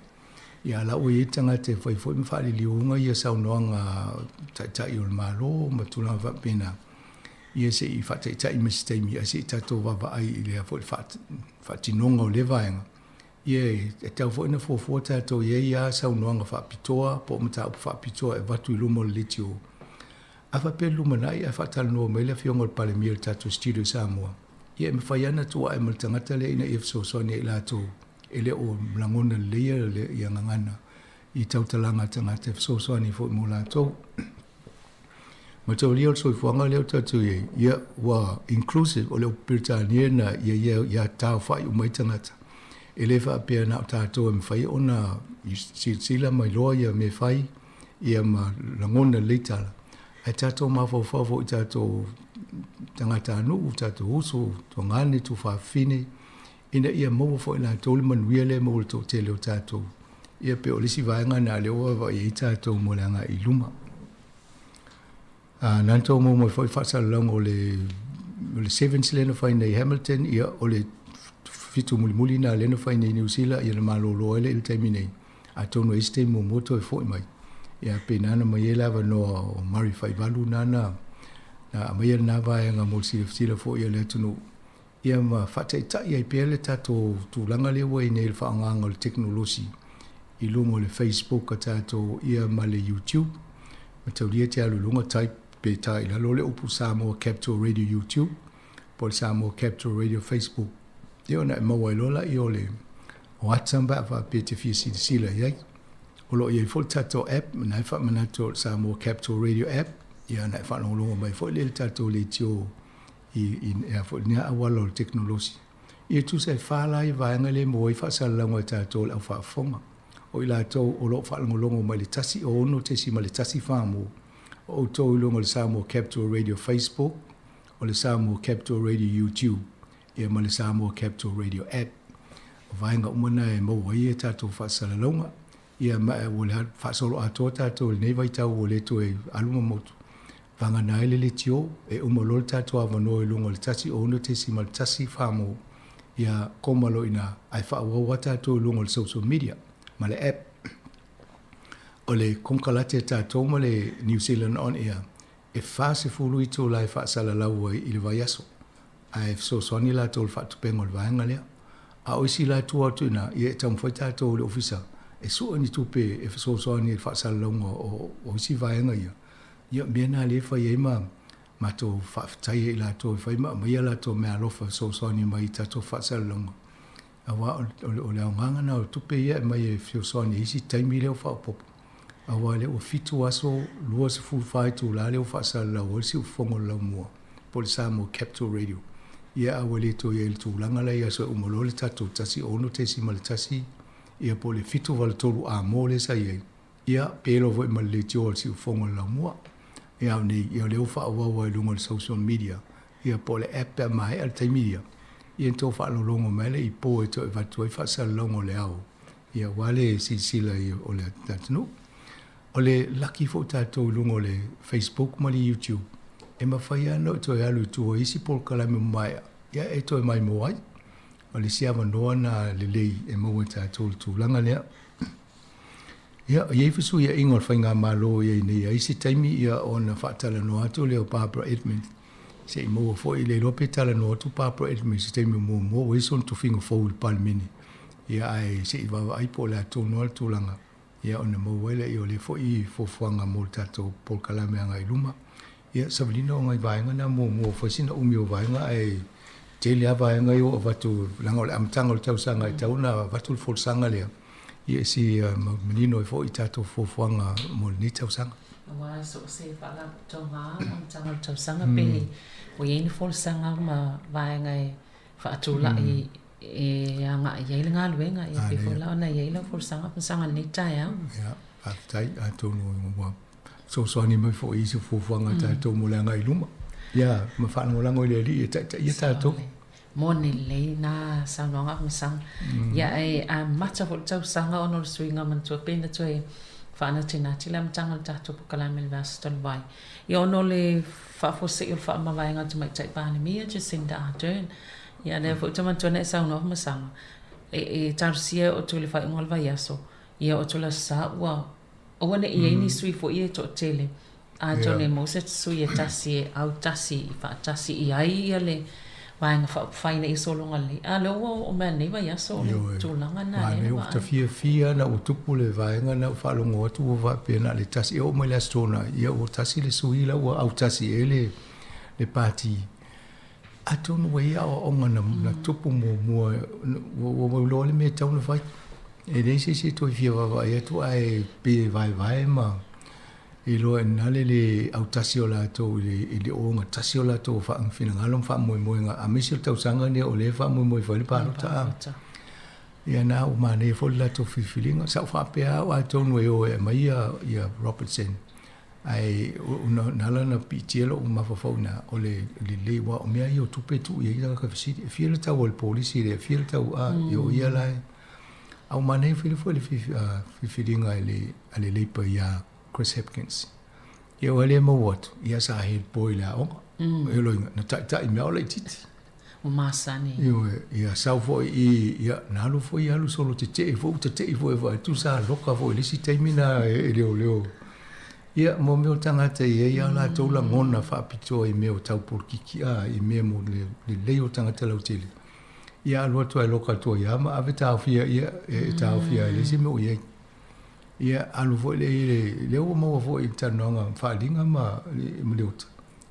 M: ia a la ua i ai le tagata e fai foi ma faaliliuga ia saunoaga a Taitai o le Malo ma tulaga faapena, ia se i faataitai ma se taimi ae se i tatou vaavaai i lea foi faatinoga o lea vaega. Ia e tatau foi ona fuafua tatou i ai lava saunoaga faapitoa po o mataupu faapitoa e avatu i luma o le leitio. A faapea i le lumanai ae faatalanoa mai le Afioga i le Palemia i le tatou studio i Samoa, ia e mafai lava ona tuu ae ma le tagata lea ina ia fesoasoani ai i latou e le o lagona lelei ia gagana i tautalaga a tagata e fesoasoani foi mo latou. Mataulia o le soifuaga lea ua tatou i ai, ia ua inclusive, o le upu Peretania na ia ia ia taofai uma ai tagata. E le faapea na o tatou e mafai ona silasila ma iloa ia mea fai, ia ma lagona lelei tala, ae tatou mafaufau foi i tatou tagatanuu, tatou uso, tuagane, tuafafine, ina ia maua foi e latou le manuia lea e maua e le toatele o tatou. Ia pei o le isi vaega lena lea ua vaavaai i ai tatou mo le agai i luma. A, na ona tou maua mai foi faasalalauga o le o le sevens lea na fai nei i Hamilton, ia o le fitu mulimuli lena lea na fai nei i Niu Sila, ia na malolo ai lea i le taimi nei. Atonu e i ai se taimi muamua toe foi mai. Ia pei na ana mai ai le avanoa o Murray Faivalu na na aumaia lena vaega mo le silasila foi a le atunuu ia ma faataitai ai pea le tatou tulaga lea ua i ai nei i le faaaogaina o le tekonolosi i luga o le Facebook a tatou ia ma le YouTube. Mataulia e te alu i luga type pe ta i lalo le upu Samoa Capital Radio YouTube po o le Samoa Capital Radio Facebook ia ona e maua ai loa lea o le WhatsApp pe a faapea e te fia silasila i ai. O lo o i ai foi le tatou app, na e faamanatu o le Samoa Capital Radio app, ia ona e faalogologo mai foi lea i le tatou leitio i, i, i foi lenei auala o le tekonolosi. Ia tusa e fā la ia vaega lea e maua ai faasalalauga e tatou le au faafofoga. O i latou o lo o faalogologo mai le 106.1 Farmore, o outou i luga o le Samoa Capital Radio Facebook, o le Samoa Capital Radio YouTube, ia ma le Samoa Capital Radio App. O vaega uma na e maua ai a tatou faasalalauga. Ia ma ua le faasoloatoa tatou i lenei vaitau ua le toe alu ma motu. Vagana ai le leitio, e uma loa le tatou avanoa i luga o le 106.1 Farmore, ia koma loa i ina, ae faaauau lava tatou i luga o le social media ma le app. O le konekarate a tatou ma le New Zealand On Air, e 40 itula e faasalalau ai i le vaiaso, ae fesoasoani latou i le faatupenga o le vaega lea. A o isi la e tua atu i ina, ia e taumafai tatou i le Ofisa e sue ni tupe e fesoasoani i le faasalalauga o isi vaega ia. Ia, o mea na lea e fai ai ma matou faafetai ai i latou e fai ma aumai a latou meaalofa e fesoasoani mai i tatou faasalalauga. Aua o le aogaga lena o tupe ia e aumai e fesoasoani i isi taimi lea ua faaopoopo. Aua o lea ua 7 aso 24 itula lea ua faasalalau ai le siufofoga o le laumua po o le Samoa Capital Radio. Ia a ua le toe i ai i le tulaga la i aso e uma loa le tatou 16.1 ia po o le 783 A mo lea sa i ai, ia pelo foi ma le leitioa o le siufofoga o le laumua. Ia ao nei, ia o lea ua faaauau lava i luga o le social media, ia po o le app pe a maea le taimi ia, ia na tou faalogologo mai lea i po e toe avatu ai faasalalauga o le ao. Ia aua le silasila i o le atunuu. O le laki foi tatou i luga o le Facebook ma le YouTube, e mafai lava ona toe alu i tua i isi polokalame ua maea, ia e toe maimoa ai. O le isi avanoa lena lelei e maua e tatou i le tulaga lea. Ia, e i ai fesuiaiga o le faigamalo i ai nei, a i se taimi ia ona faatalanoa atu lea o Barbara Edmonds se i maua foi, le iloa pe talanoa atu Barbara Edmonds i se taimi o muamua ua i ai sona tofiga fou i le Palemene. Ia ae se i vaavaai po o le a tonu lava le tulaga, ia ona maua ai lea o lea foi fuafuaga mo le tatou polokalame agai i luma. Ia, savalina o nai vaega na muamua, ua fai sina umi o vaega ae tele lava vaega ia ua avatu, leaga o le amataga o le tausaga e tatau ona avatu le folasaga lea, ia e sia manino ai foi i tatou fuafuaga mo lenei tausaga.
J: Aua so o se faalapotopotoga lava i le amataga o le tausaga pe ua i ai ni folasaga ma vaega e faatulai e agai i ai le galuega, ia pei foi la ona i ai lau folasaga folasaga i lenei taeao.
M: Ia, faafetai, atonu ua fesoasoani mai foi i isi fuafuaga a tatou mo le agai i luma. Ia, ma faalagolago i le Alii e taitaia tatou.
J: Moni lelei na saunoaga Afamasaga. Ia ae amata foi le tausaga ona o le suiga manatua pei na toe faanatinati le amataga o le tatou polokalame i le vaiaso talu ai. Ia ona o le faafuasei o le faamavaega a le Tamaitai Palemia Jacinda Ardern. Ia lea foi ou te manatua na e saunoa Afamasaga e talosia e outou i le faaiuga o le vaiaso, ia o outou le Aso Sa ua Aua ne i i ai ni sui foi ia e toatele, atonu e maua se sui e tasi e autasi i faatasi i ai ia le Vaega Faaupufai ina ia sologa lelei. A lea ua oo mai lenei vaiaso o le tulaga lena lea na
M: vaai. Ua ta fiafia ina ua tupu le vaega lena ua faalogo atu ua faapea na o le tasi e oo mai le Aso Toonai, ia ua tasi le sui la ua autasi i ai le le pati. Atonu ua i ai aoaoga na tupu muamua ua iloa le mea e tatau ona fai. E leai se isi e toe fia vaavaai atu ae pei e vaevae ma iloa e nale le autasi o latou i le ogatasi o latou finagalo ma faamoemoega aemaise o le tausaga lenei o lea e faamoemoe e fai le palota. Ia na ua manaia foi le latou filifiliga. Sa ou faapea au atonu e o e aumai ia Robertson. Ae na ala ona piitia lou mafaufau i ina, o le lelei, aua o mea ia o tupe e tuu i ai tagata fesili, e fia le tau o le polisi lea, e fia le tau, a, o ia la e. A ua manaia foi le filifiliga a le Labour ia Chris Hipkins. Ia ua le maua atu, ia sa head boy i le aoga. E loiga, na taitai mea o laitiiti.
J: Ua masani.
M: Ioe, ia sau foi i, ia, na alu foi alu solo tetee foi, ua tetee foi e vaai atu sa loka foi i le isi taimi na e leoleo. Ia, mo mea o tagata e i ai a latou lagona faapitoa i mea o tau polokiki, a, i mea mo le lelei o tagata lautele. Ia alu atu lava e loka atu ai lava ma ave taofia, ia, e taofia ai le isi mea o i ai. Ia alu foi lea i le, lea ua maua foi i le talanoaga faaaliga ma ma Leota,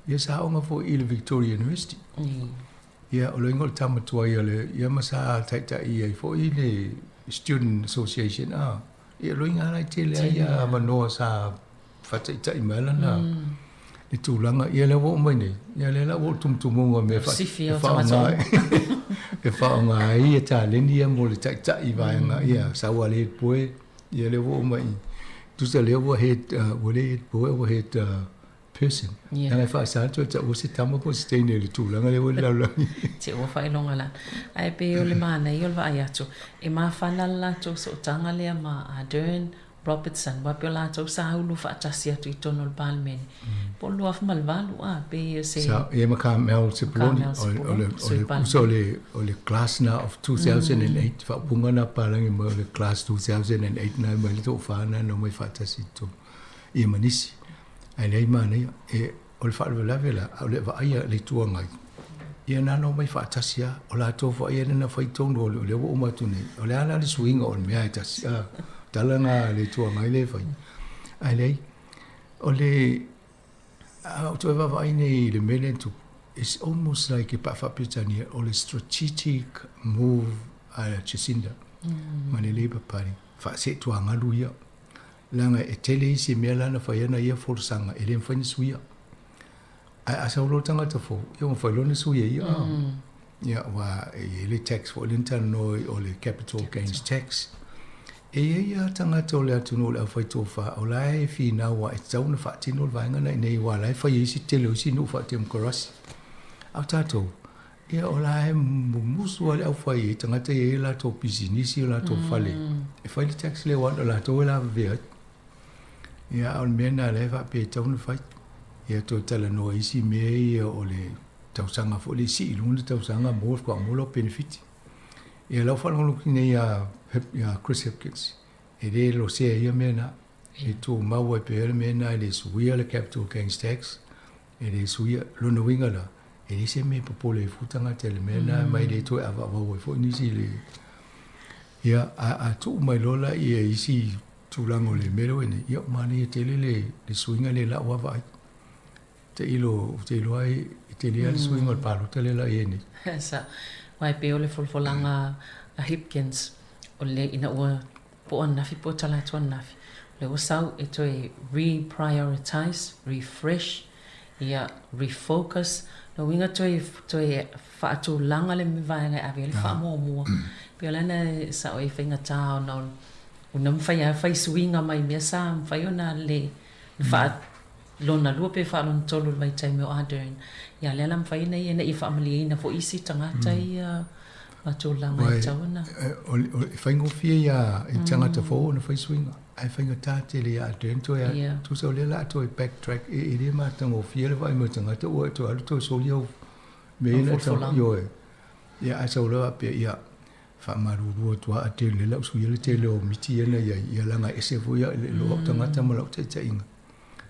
M: ia sa aoga foi i le Victoria University. Ia o le uiga o le tama tuai a le, ia ma sa taitai ai foi le Student Association, a, ia o le uiga la e tele ai ia avanoa sa faataitai mai lana le tulaga, ia lea ua oo mai nei, ia lea la ua oo i tumutumuga o mea e faaaoga e faaaoga ai ia taleni ia mo le taitai vaega, ia sau lava le head boy, ia lea ua oo mai i, tusa lea ua head, ua le head boy ua head person. Leaga e faasa atu e taua se tama po o se teine i le tulaga lea ua i le lalolagi.
J: Te ua faailoga la. Ae pei o le manaia o le vaai atu, e mafana le latou sootaga lea ma Ardern, Robertson, aua pei o latou sa ulu faatasi atu i totonu o le Palemene, po o le 2008 a, pei o se.
M: Sa, ia ma Carmel Sepuloni, o le, o le, uso o le, o le class na of 2008, faaupuga na palagi mai o le class 2008 na mai le toafa na na omai faatasi i totonu, ia ma nisi. Ae leai manaia, e, o le faalavelave la, a o le vaaia le Itu Agai, ia na ona omai faatasi lava, o latou foi ia na fai tonu o lea ua uma atu nei, o le a la le suiga o le mea e tasi, a, tala na le Itu Agai lea e fai. Ae leai, o le, a ou toe vaavaai nei i le mea lea e tupu, it's almost like e faa-Peretania, o le strategic move a Jacinda ma le Labour Party, faasetuagalu ia. Leaga e tele isi mea la na fai ana ia folasaga e le mafai ona suia. Ae a sau loa le tagata fou, ia ua mafai loa ona suia e ia. Ia aua e i ai le tax foi lea na talanoa ai o le capital gains tax. E i ai lava tagata o le atunuu o le aufaitofa o la e finau lava e tatau ona faatino le vaega lena i inei aua o la e fai e isi tele o isi nuu faatemokarasi. A o tatou, Ia o la e mumusu lava le aufai i tagata e i ai o latou pisinisi o latou fale e fai le tax lea aua o latou e lavevea ai. Ia a o le mea lena lea e faapea e tatau ona fai. Ia toe talanoa i isi mea ia o le tausaga foi lea e sii i luga le tausaga mo faatoa maua lau penefiti. Ia lau faalogologo atu nei ia Chris Hipkins, e le losea ia mea na. E tumau ai pea le mea lena e le suia le capital gains tax. E le suia, lona uiga la, e leai se mea e popole ai fua tagata i le mea lena, ma e le toe avaavau ai foi nisi i le... Ia, a, a tuu mai loa la ia isi tulaga o le mea lea ua i ai nei, ia ua manaia tele le, le suiga lea i lau vaavaai. Tailo, ou te iloa e, e tele lava le suiga o le palota lea la i ai nei.
J: Sa, aua e pei o le folafolaga a Hipkins, o le, ina ua po o ananafi po o tala atu ananafi, o lea ua sau e toe re-prioritise, refresh, ia refocus, lona uiga toe toe faatulaga le vaega e ave ai le faamuamua. E pei o le ala lena e sao ai e faigata ona o na mafai lava fai suiga mai mea sa mafai ona le faa lona lua pe faalona tolu i le vaitaimi o Ardern. Ia lea la mafai ona ia ina ia faamalieina foi isi tagata ia ma tulaga e tatau ona.
M: E faigofie ia i tagata fou ona fai suiga, ae faigata tele ia Ardern toe tusa o lea o le a toe backtrack e le matagofie le vaai mai o tagata ua e toe alu toe soli au mea ia na e tau, ioe. Ia ae sau loa faapea, ia faamalulu atu lava Ardern lea o le a ou suia le tele o miti ia na i ai, ia leaga e ese foi lou tagata ma lau taitaiga.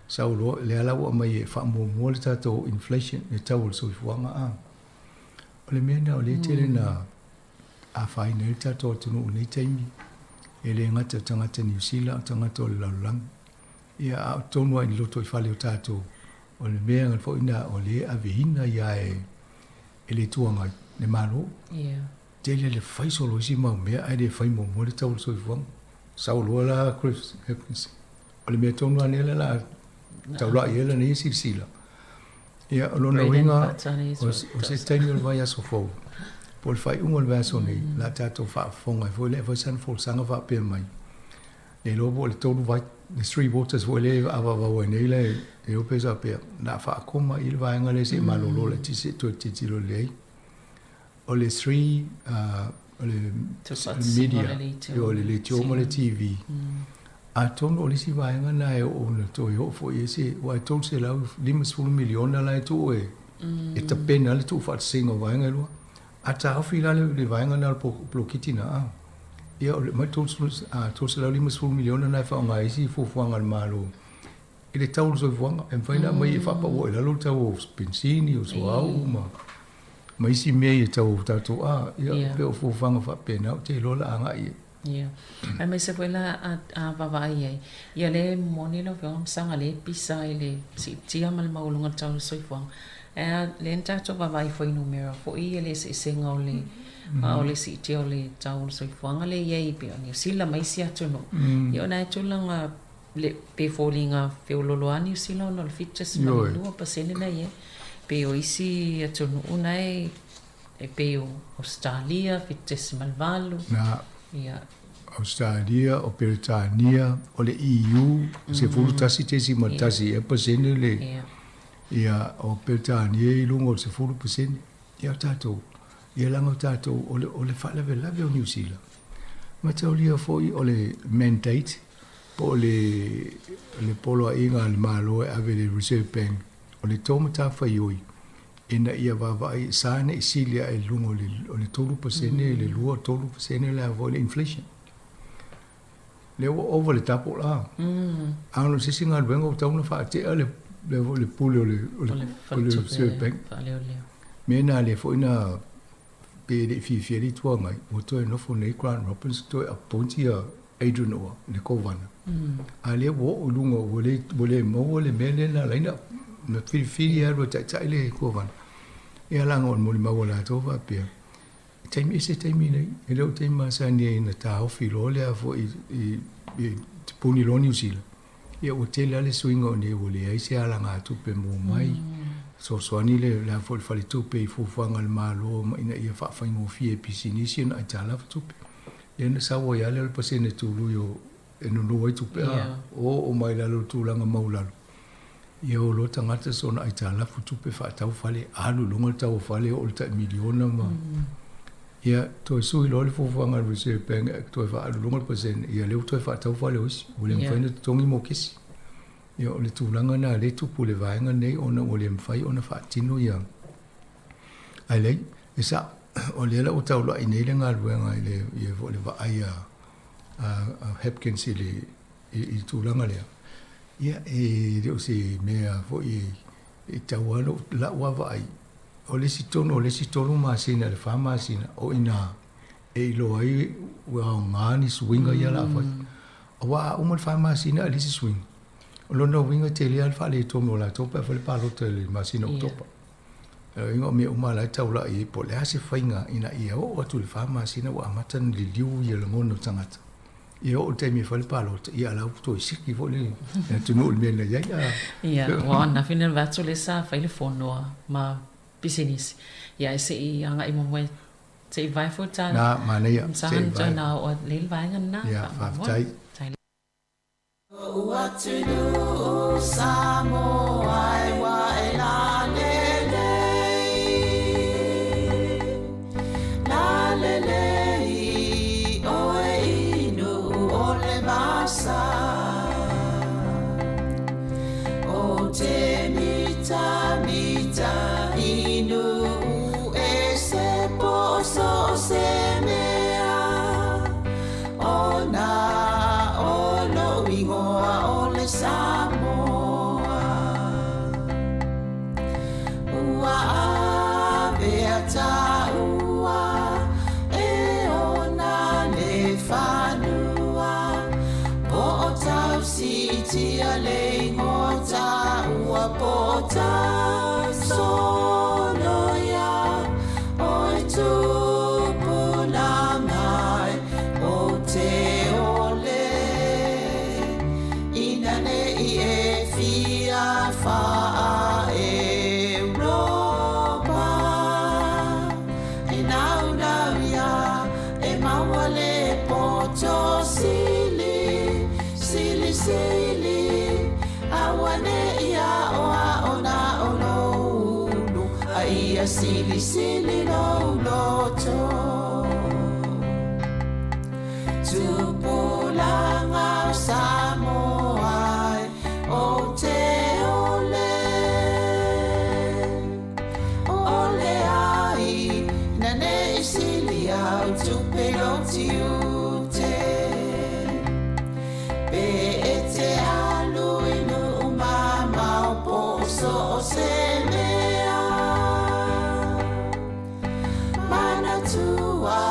M: Sau loa, lea la ua aumai e faamuamua le tatou inflation, le tau o le soifuaga a. O le mea lena o lea e tele ina afaina ai le tatou atunuu i lenei taimi, e le gata o tagata Niu Sila a o tagata o le lalolagi. Ia, a o totonu lava i lotoifale o tatou, o le mea foi lena o lea e aveina ia e le Itu Agai le Malo. Tele le fai solo isi mau mea ae le fai muamua le tau o le soifuaga. Sau loa la Chris Hipkins, o le mea tonu lava lea o le a taulai ai lana ia silasila. Ia, o lona uiga, o se taimi o le vaiaso fou, po o le faaiuga o le vaiaso nei, o le a tatou faafofoga ai foi lea foi sana folasaga faapea mai, le iloa po o le 3 vai. le Three Waters foi lea e avavau ai nei la e ope sa pea na faakoma i le vaega lea se malolo laitiiti se i toe tilotilo lelei ai. O le three o le media, o le leitio ma le TV, atonu o le isi vaega lena e oo ina toe oo foi i ai se, aua e $350 miliona la e tuu e, e tapena ai le tuufaatasiga o vaega e lua. A taofi la le vaega lena o le poloketi lena, a, ia o le aumai $350 miliona lena e faaaoga ai isi fuafuaga a le Malo i le tau o le soifuaga, e mafai ona aumai e faapaua i lalo le tau o penisini, o suauu ma ma isi mea ia tau o tatou a, ia, yeah. pei o fuafuaga faapena ou te iloa o le a agai i ai.
J: Ia. Aemaise foi la a, a vaavaai i ai, ia lea e moni lau Afioga Masaga lea e pisa ai le siitia ma le maualuga o le tau o le soifuaga. Ae a, lea na tatou vaavaai foi i numera foi ia le eseesega o le, mm. o le siitia o le tau o le soifuaga lea e i ai pei o Niu Sila ma isi atunuu. Ia o nai tulaga Le, pe foliga feololo lava Niu Sila ona o le 7.2% na i ai. Pei o isi atunuu na e, e pei o Ausetalia, 7.8.
M: Na, ia. Ausetalia, o Peretania, o le EU, 11.1 ea pasene le, ia, o Peretania i luga o le 10%. Ia o tatou, ia leaga o tatou, o le, o le faalavelave o Niu Sila. Mataulia foi o le mandate po o le, le poloaiga a le Malo e ave i le Reserve Bank, o le tou matafaioi ina ia vaavaai e sa ne i sili ae i luga o le, o le 3% le 2, 3% le a foi le inflation. Lea ua ova le double la. A ona o se isi galuega ua tatau ona faatea le, le, le pule o le, o le, o le Reserve Bank. Mea na lea foi na pe le i fiafia le Itu Agai, ua toe nofo nei Grant Robbins toe appoint ia Adrian Orr, le Kovana. A lea ua oo i luga, ua le, ua le maua le mea lea na ala ai na filifili e alu e taitai le Kovana. Ia leaga o le molimau a latou faapea, e taimi ese taimi nei, e le o taimi masani ai na taofi loa le a foi i, i, te puni loa Niu Sila. Ia ua tele lava le suiga o nei ua leai se alagatupe mo mai, fesoasoani le le a foi le faletupe i fuafuaga a le Malo ma ina ia faafaigofie i pisinisi ona aitalafu tupe. Lea na sau ai lava lea o le pasene tului o e nono ai tupe a oo mai lalo i le tulaga maualalo. Ia o loa tagata sona aitalafu tupe faatau fale, alu i luga le tau o fale oo i le tai miliona ma Ia, toe sui loa le fuafuaga a le Reserve Bank e toe faaalu i luga le pasene, ia lea ua toe faatau fale o isi, ua le mafai ona totogi mokesi. Ia, o le tulaga lena lea e tupu i le vaega lenei ona ua le mafai ona faatino ia. Ae leai, e sao, o lea la ua taulai nei le galuega i le, ia foi le vaai a, a, a Hepkins i le, i, i le tulaga lea. Ia, e le o se mea foi e, e tau lava lou, lau lava vaai, O le isi tonu o le isi tolu masina i le fa masina, o i ina e iloa ai ua aoga ni suiga ia o le a fai. Aua a uma le fa masina a le isi suiga, o lona uiga e tele lava le faaletonu o latou pe a fai le palota i le masina o Oketopa. O lona uiga o mea uma lava la e taulai i ai po o le a se faiga ina ia oo atu i le fa masina ua amata ona liliu ia lagona o tagata. Ia oo i le taimi e fai le palota, ia a la ua toe siki foi le atunuu i le mea na i ai. A.
J: Ia, ua ananafi na alu atu lea sa fai le fono a ma pisinisi. Ia ae se i agai muamua se i vae foi ta.
M: Na, manaia, se i vae.
J: Na oo lea i le vaega lena.
M: Ia, faafetai.
G: Lou atunuu Samoa e ua e lalelei, lalelei oe i nuu o le vasa. O te mitamita i nuu e se po o so o se mea. Ona o lou igoa o le Samoa. silisili auaneʻi aʻoaʻo na o lou ulu a ia silisili lou loto. Tupulaga o Samoa e ou te ole. Ole ai ina ne i sili au tupe lou tiute. Pe e te alu i nuu mamao po o so o se mea. Manatua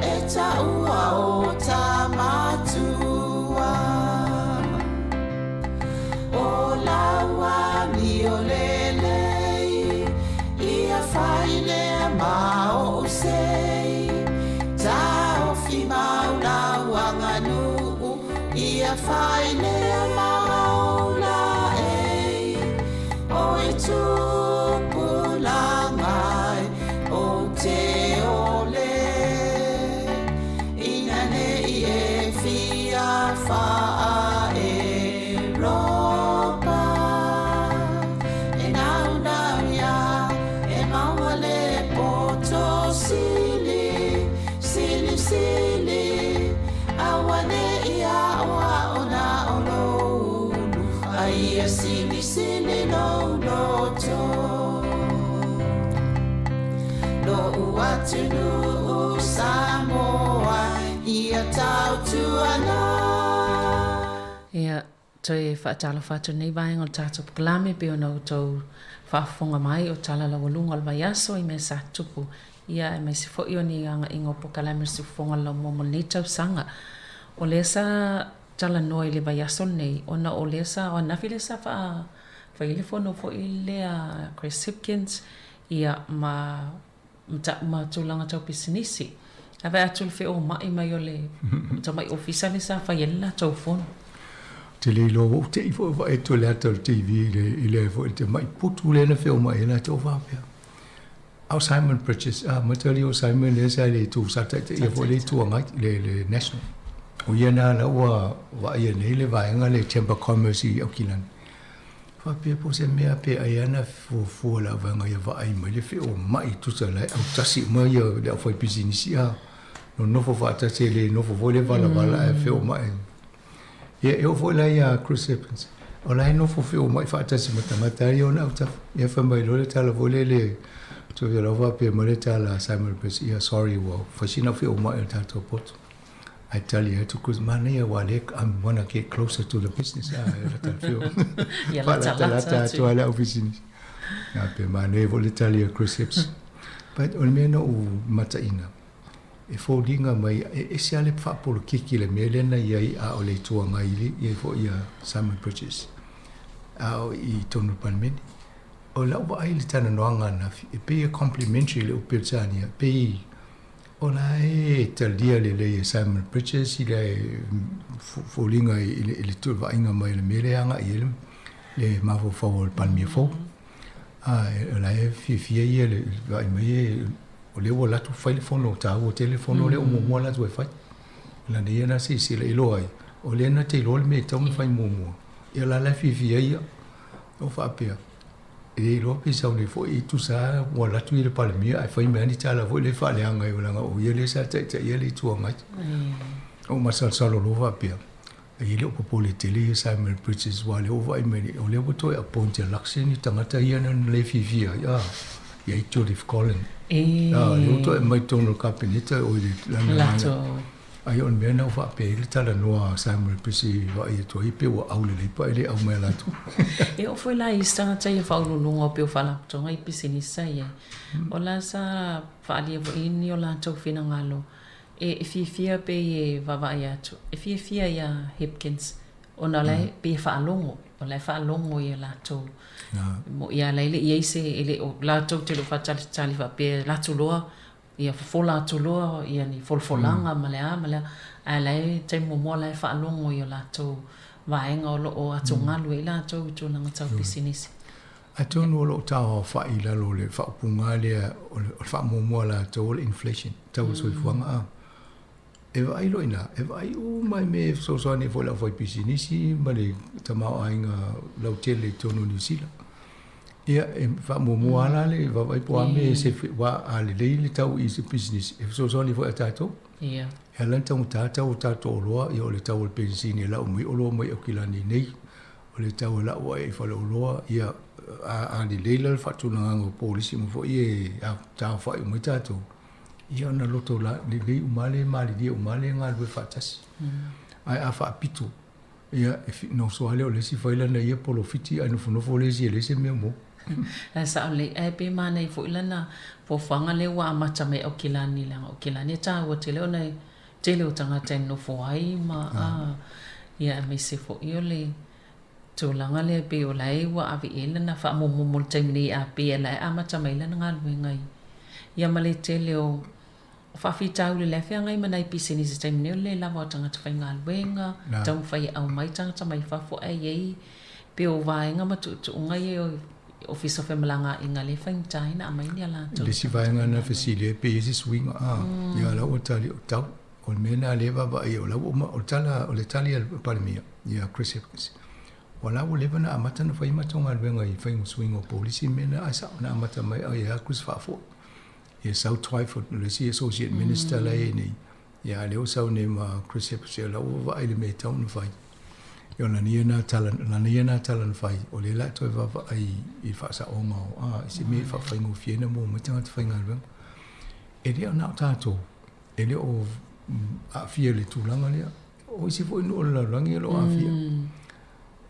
G: e taua o Tamatua. O lau amio lelei, ia fai lea ma oʻu sei. Taofi mau lau aganuu, ia fai lea ma ou laei. Oi tupulaga e, ou te ole, ina ne i e fia faa Eropa. E naunau ia e maua le poto sili, silisili, auaneʻi aʻoaʻo na o lou ulu, a ia silisili lou loto. Loʻu atunuu Samoa ia tautuana.
J: Ia, toe faatalofa atu lenei vaega o le tatou polokalame pei ona outou faafofoga mai o tala laualuga o le vaiaso i mea sa tupu ia aemaise foi o ni agaiga o polokalame o le siufofoga o le laumua mo lenei tausaga. O lea sa talanoa i le vaiaso lenei ona o lea sa o ananafi lea sa faa fai ai le fono foi lea a Chris Hipkins ia ma ma tulaga tau pisinisi. Ae vaai atu i le feoma'i mai o le tamai ofisa lea sa fai ai le latou fono.
M: Ou te le iloa ua ou te'i foi vaai atu i le ata o le TV i le, i le foi le tamai putu lea na feoma'i ai latou faapea. A o Simon Bridges, a mataulia o Simon lea sa i le itu sa taitaia foi le Itu Agai, le, le National. O ia na la ua vaaia nei le vaega le Chamber of Commerce i Aukilani. Faapea po o se mea pe ai lava na fuafua le auvaega ia vaai mai le feoma'i tusa la e autasi uma ia le aufaipisinisi a nonofo faatasi e le nofo foi le valavala ae feoma'i. Ia e oo foi la iā Chris Evans, o la e nofo feoma'i faatasi ma tagata ia ona autafa. Ia fai mai loa le tala foi lele, tusa la ua faapea mai le tala a Simon Bridges, ia sorry ua fai sina feoma'i o le tatou poto. Ae tali atu Chris, manaia aua lea I wanna get closer to the business. Ah, e lata le feo.
J: Ia lata
M: atu lava le au pisinisi. A pe manaia foi le tali a Chris Hibbs. But o le mea na ou mataina, e foliga mai, e ese lava le faapolokiki i le mea lea na i ai a o le Itu Agai i ai foi ia Simon Bridges, a o i totonu o le Palemene. O lau vaai i le talanoaga ananafi, e pei e complimentary i le Uperitania, e pei O la e talia lelei e Simon Bridges i le foliga i le vaaiga mai o le mea lea e agai i ai le mafaufau o le Palemia fou. A o la e fiafia ia i le vaai mai o lea ua alu atu fai le fono taua tele le fono lea ua muamua alu atu e fai. Lana ia na silasila iloa ai, o lea na te iloa le mea e tatau ona fai muamua. Ia o la e fiafia ia. O faapea, E le iloa pe sau nei foi e tusa lava ua alu atu ia le Palemia ae fai mai lava ni tala foi lea e faaleaga ai leaga o ia lea sa taitaia le Itu Agai. Ou masalosalo loa faapea, ai e le o popole tele ia Simon Bridges aua o lea ua vaai mai nei, o lea ua toe appoint e Luxon ni tagata ia na le fiafia ai, ah, i ai Judith Collin. Ah, lea ua toe aumai i totonu o le Kapeneta oi le lana vaega. Ai o le mea na ua faapea ai le talanoa a Samuel Pisi i vaai atu ai pe ua au lelei pa e le au mai a latou.
J: E oo foi la i isi tagata ia faauluuluga o pei o faalapotopotoga i pisinisi sa i ai. O la sa faaalia foi ni o latou finagalo e fiafia pei e vaavaai atu, e fiafia iā Hipkins ona o la e pei e faalogo, o la e faalogo i a latou. Moʻi lava la e le i ai se, e le o latou te le o faatalitali faapea e alu atu loa ia fofola atu loa ia ni folafolaga ma le a ma le a, ae la e taimi muamua la e faalogo i o latou vaega o lo o atugalu ai latou i tulaga tau pisinisi.
M: Atonu o lo o tauaofa'i i lalo o le faaupuga lea o le faamuamua a latou o le inflation, tau o le soifuaga a. E vaai loa i ina, e vaai uma i mea e fesoasoani ai foi i le aufaipisinisi ma le tamaoaiga lautele i totonu o Niu Sila. Ia, e faamuamua lava la le vaavaai po o a mea e sefe, aua a lelei le tau i se pisinisi, e fesoasoani foi ia tatou.
J: Ia.
M: E ala ona taugata tau o tatou oloa, ia o le tau o le penisini e lau mai oloa mai Aukilani nei, o le tau e lau ai i faleoloa, ia, a, a lelei la le faatulagaga o polisi uma foi ia e taaofai uma ai tatou, ia ona loto la, lelei uma lava lea, malilie uma lava lea e galulue faatasi. Ae a faapito, ia, e nofo lava lea o le isi fai lana ia polofiti ae nofonofo le isi e leai se mea mo.
J: Ae sao lelei, ae pe manaia foi lana fuafuaga lea ua amata mai Aukilani, leaga o Aukilani e taua tele ona e tele o tagata e nonofo ai ma a, ia aemaise foi o le tulaga lea pei o la e ua ave i ai lana faamoemoe mo le taimi nei a pei o la e amata mai lana galuega i ia ma le tele o faafitauli la e feagai ma nai pisinisi i le taimi nei o le le lava o tagata faigaluega, taumafai e aumai tagata mai fafo ae i ai pei o vaega ma tuutuuga ia o Ofisa o Femalagaaiga lea e faigata ai ona aumai ni a latou
M: Le isi vaega na fesili ai pe i ai se suiga a, ia la ua tali o tau. O le mea lena lea e vaavaai o la ua uma, o le tala, o le tali a le Palemia, ia Chris Hipkins, ua la ua leva ona amata ona fai matou galuega i faiga suiga o polisi mea na, ae sao na amata mai ai ia Chris faafoi. Ia sau Twyford, o le isi associate minister la e i ai nei, Ia, a lea ua sau nei ma Chris Hipkins, ia o la ua vaai i le mea e tatau ona fai. Ia o lana ia na tala, lana ia na tala na fai, o lea la e toe vaavaai i le faasaoga o, a, i se mea e faafaigofie ai ona maua mai tagata faigaluega. E le o na o tatou, e le o aafia i le tulaga lea. O isi foi nuu o le lalolagi o lo o aafia.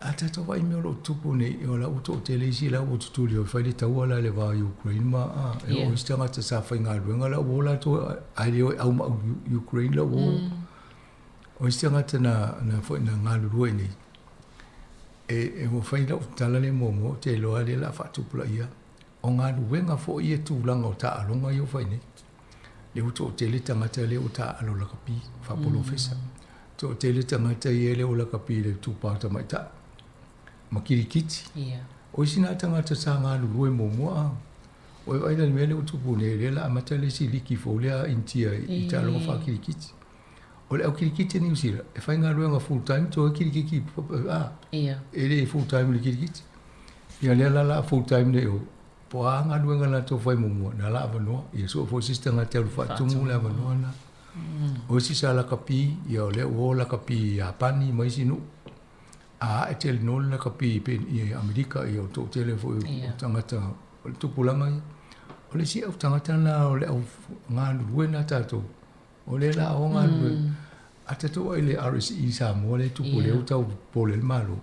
M: A tatou vaai i mea o lo o tutupu nei, o la ua toatele isi la ua tutuli e fai le taua la i le va o Ukraine ma a, e oo isi tagata sa faigaluega la ua o latou ae le o e aumau i Ukraine la ua o. O isi tagata na, na foi na galulue i inei, e, e ua fai lau tala lea muamua, ou te iloa lea o le a faatupulaia, o galuega foi ia tulaga o taaloga ia ua fai nei. Lea ua toatele tagata lea ua taaalo lakapi faapolofesa. Toatele tagata ia lea ua lakapi i le itupa tamaitai ma kirikiti. O isi na tagata sa galulue muamua a. Ua e vaai la i le mea lea ua tupu nei, lea o le a amata le isi liki fou lea a Initia i taaloga faakirikiti. O le au kirikiti a Niu Sila, e faigaluega full time toe kirikiti a. E le full time i le kirikiti. Ia lea la o le a full time nei o Po o a galuega latou fai muamua, na la avanoa, ia sue foi se isi tagata e alu faatumu le avanoa lena. O isi sa lakapi, ia o lea ua o lakapi i Iapani ma isi nuu. A ae tele nō le lakapi i Amerika, ia o toatele foi o tagata o le tupulaga ia. O le isi au tagata lena o le au galulue lena tatou, o lea la o galulue. A tatou vaai i le RSE i Samoa lea e tupu, lea ua tau popole ai le Malo.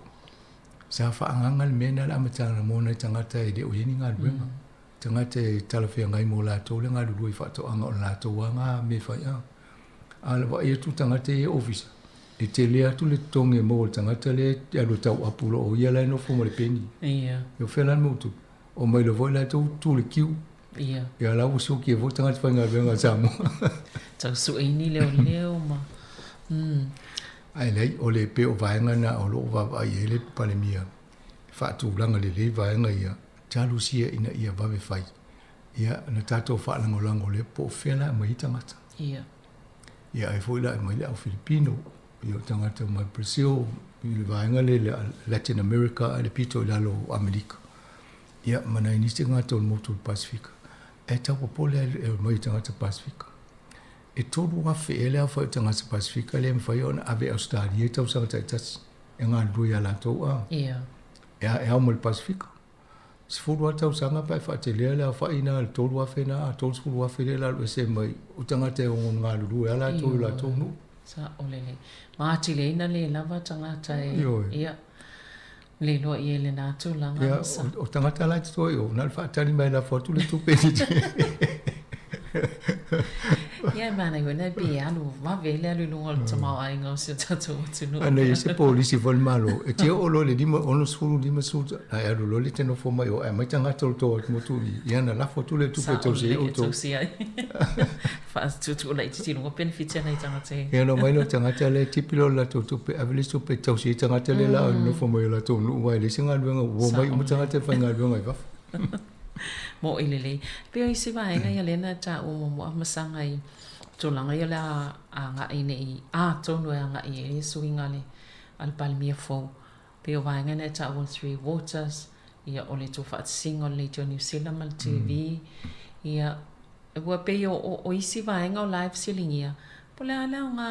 M: Sa faaagaga le mea lena i le amataga mo nai tagata e le o i ai ni galuega. Tagata e talafeagai mo latou le galulue i faatoaga o le latou lava na mea e fai. A, a vaai atu tagata ia i ofisa, e tele atu le totogi e maua e le tagata lea e alu e tau apu loa o ia la e nofo ma le peni.
J: Ia.
M: O fea la le mea ua tupu? Omai loa foi latou tu i le kiu.
J: Ia.
M: Ia la ua sioki ai foi tagata faigaluega a Samoa.
J: Tau sue ai ni leoleo ma, mm.
M: Ae leai, o le pei o vaega na o lo o vaavaai i ai le Palemia e faatulaga lelei vaega ia, talosia ina ia vave fai. Ia, na tatou faalagolago lea po o fea la e aumai ai tagata.
J: Ia.
M: Ia ai foi la e aumai le au Filipino, ia o tagata mai Brazil, i le vaega lea i le Latin America ae le pito i lalo o Amerika. Ia, ma nai nisi tagata o le motu o le Pasefika. E tau popole lava e omai tagata Pasefika. E 3,000 ea le aofai o tagata Pasefika lea e mafai ona ave i Ausetalia i tausaga taitasi e galulue ia latou a.
J: Ia.
M: E, e ao mai le Pasefika. 10 lava tausaga pe a e faatelea le aofai na le 3,000 na a 30,000 lea la alu ese mai o tagata e ono galulue a latou i latou nuu.
J: Sao lelei. Ma atili ai na le lava tagata e.
M: Ioe.
J: Ia. Le iloa i ai lena tulaga.
M: Ia, o tagata la e totoe i o, na o le faatali mai e lafo atu le tupe i te.
J: Ia, e manaia foi na pei e alu vave ai le alu i luga o le tamaoaiga o si o tatou atunuu.
M: Ana i ai se polisi foi a le Malo, e te oo loa i le 5, 60, 50, na e alu loa lea e te nofo mai o, ae aumai tagata o le tou motu i, ia na lafo atu lea o le tupe e tausi ai outou.
J: Tausi ai. Faatuutuu laitiiti i luga penefiti a nai tagata e.
M: Ia ona omai lea o tagata lea e tipi loa le latou tupe, ave le isi tupe e tausi ai tagata lea la nofo mai i o latou nuu aua e leai se galuega ua omai uma tagata e faigaluega i fafo.
J: Moʻi lelei. Pei o isi vaega ia lea na taua muamua ma saga i. tulaga ia o le a agai nei atonu e agai i ai le suiga a le a le Palemia fou. Pei o vaega na e taua o le Three Waters, ia o le tuufaatasiga o le Leitio Niu Sila ma le TV, ia ua pei o, o, o isi vaega o la e fesiligia, po o le a le aoga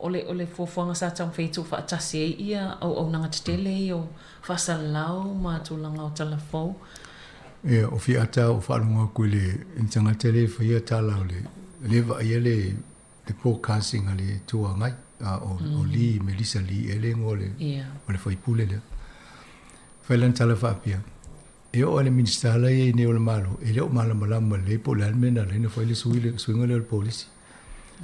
J: o le, o le fuafuaga sa taumafai e tuufaatasi ai ia auaunaga tetele ia o faasalalau ma tulaga o tala fou.
M: Ia, o Fiata o faalogo atu i le, i le tagata lea e faia tala o le, lea e vaaia le, le broadcasting a le Itu Agai, a o, mm. o Lee, Melissa Lee ea le igoa o le, yeah. o le faipule lea. Fai lana tala faapea, e oo lava i le Minisita la e i ai nei o le Malo, e le o malamalama lelei po o le a le mea na ala ai ona fai le sui le, suiga lea o le polisi.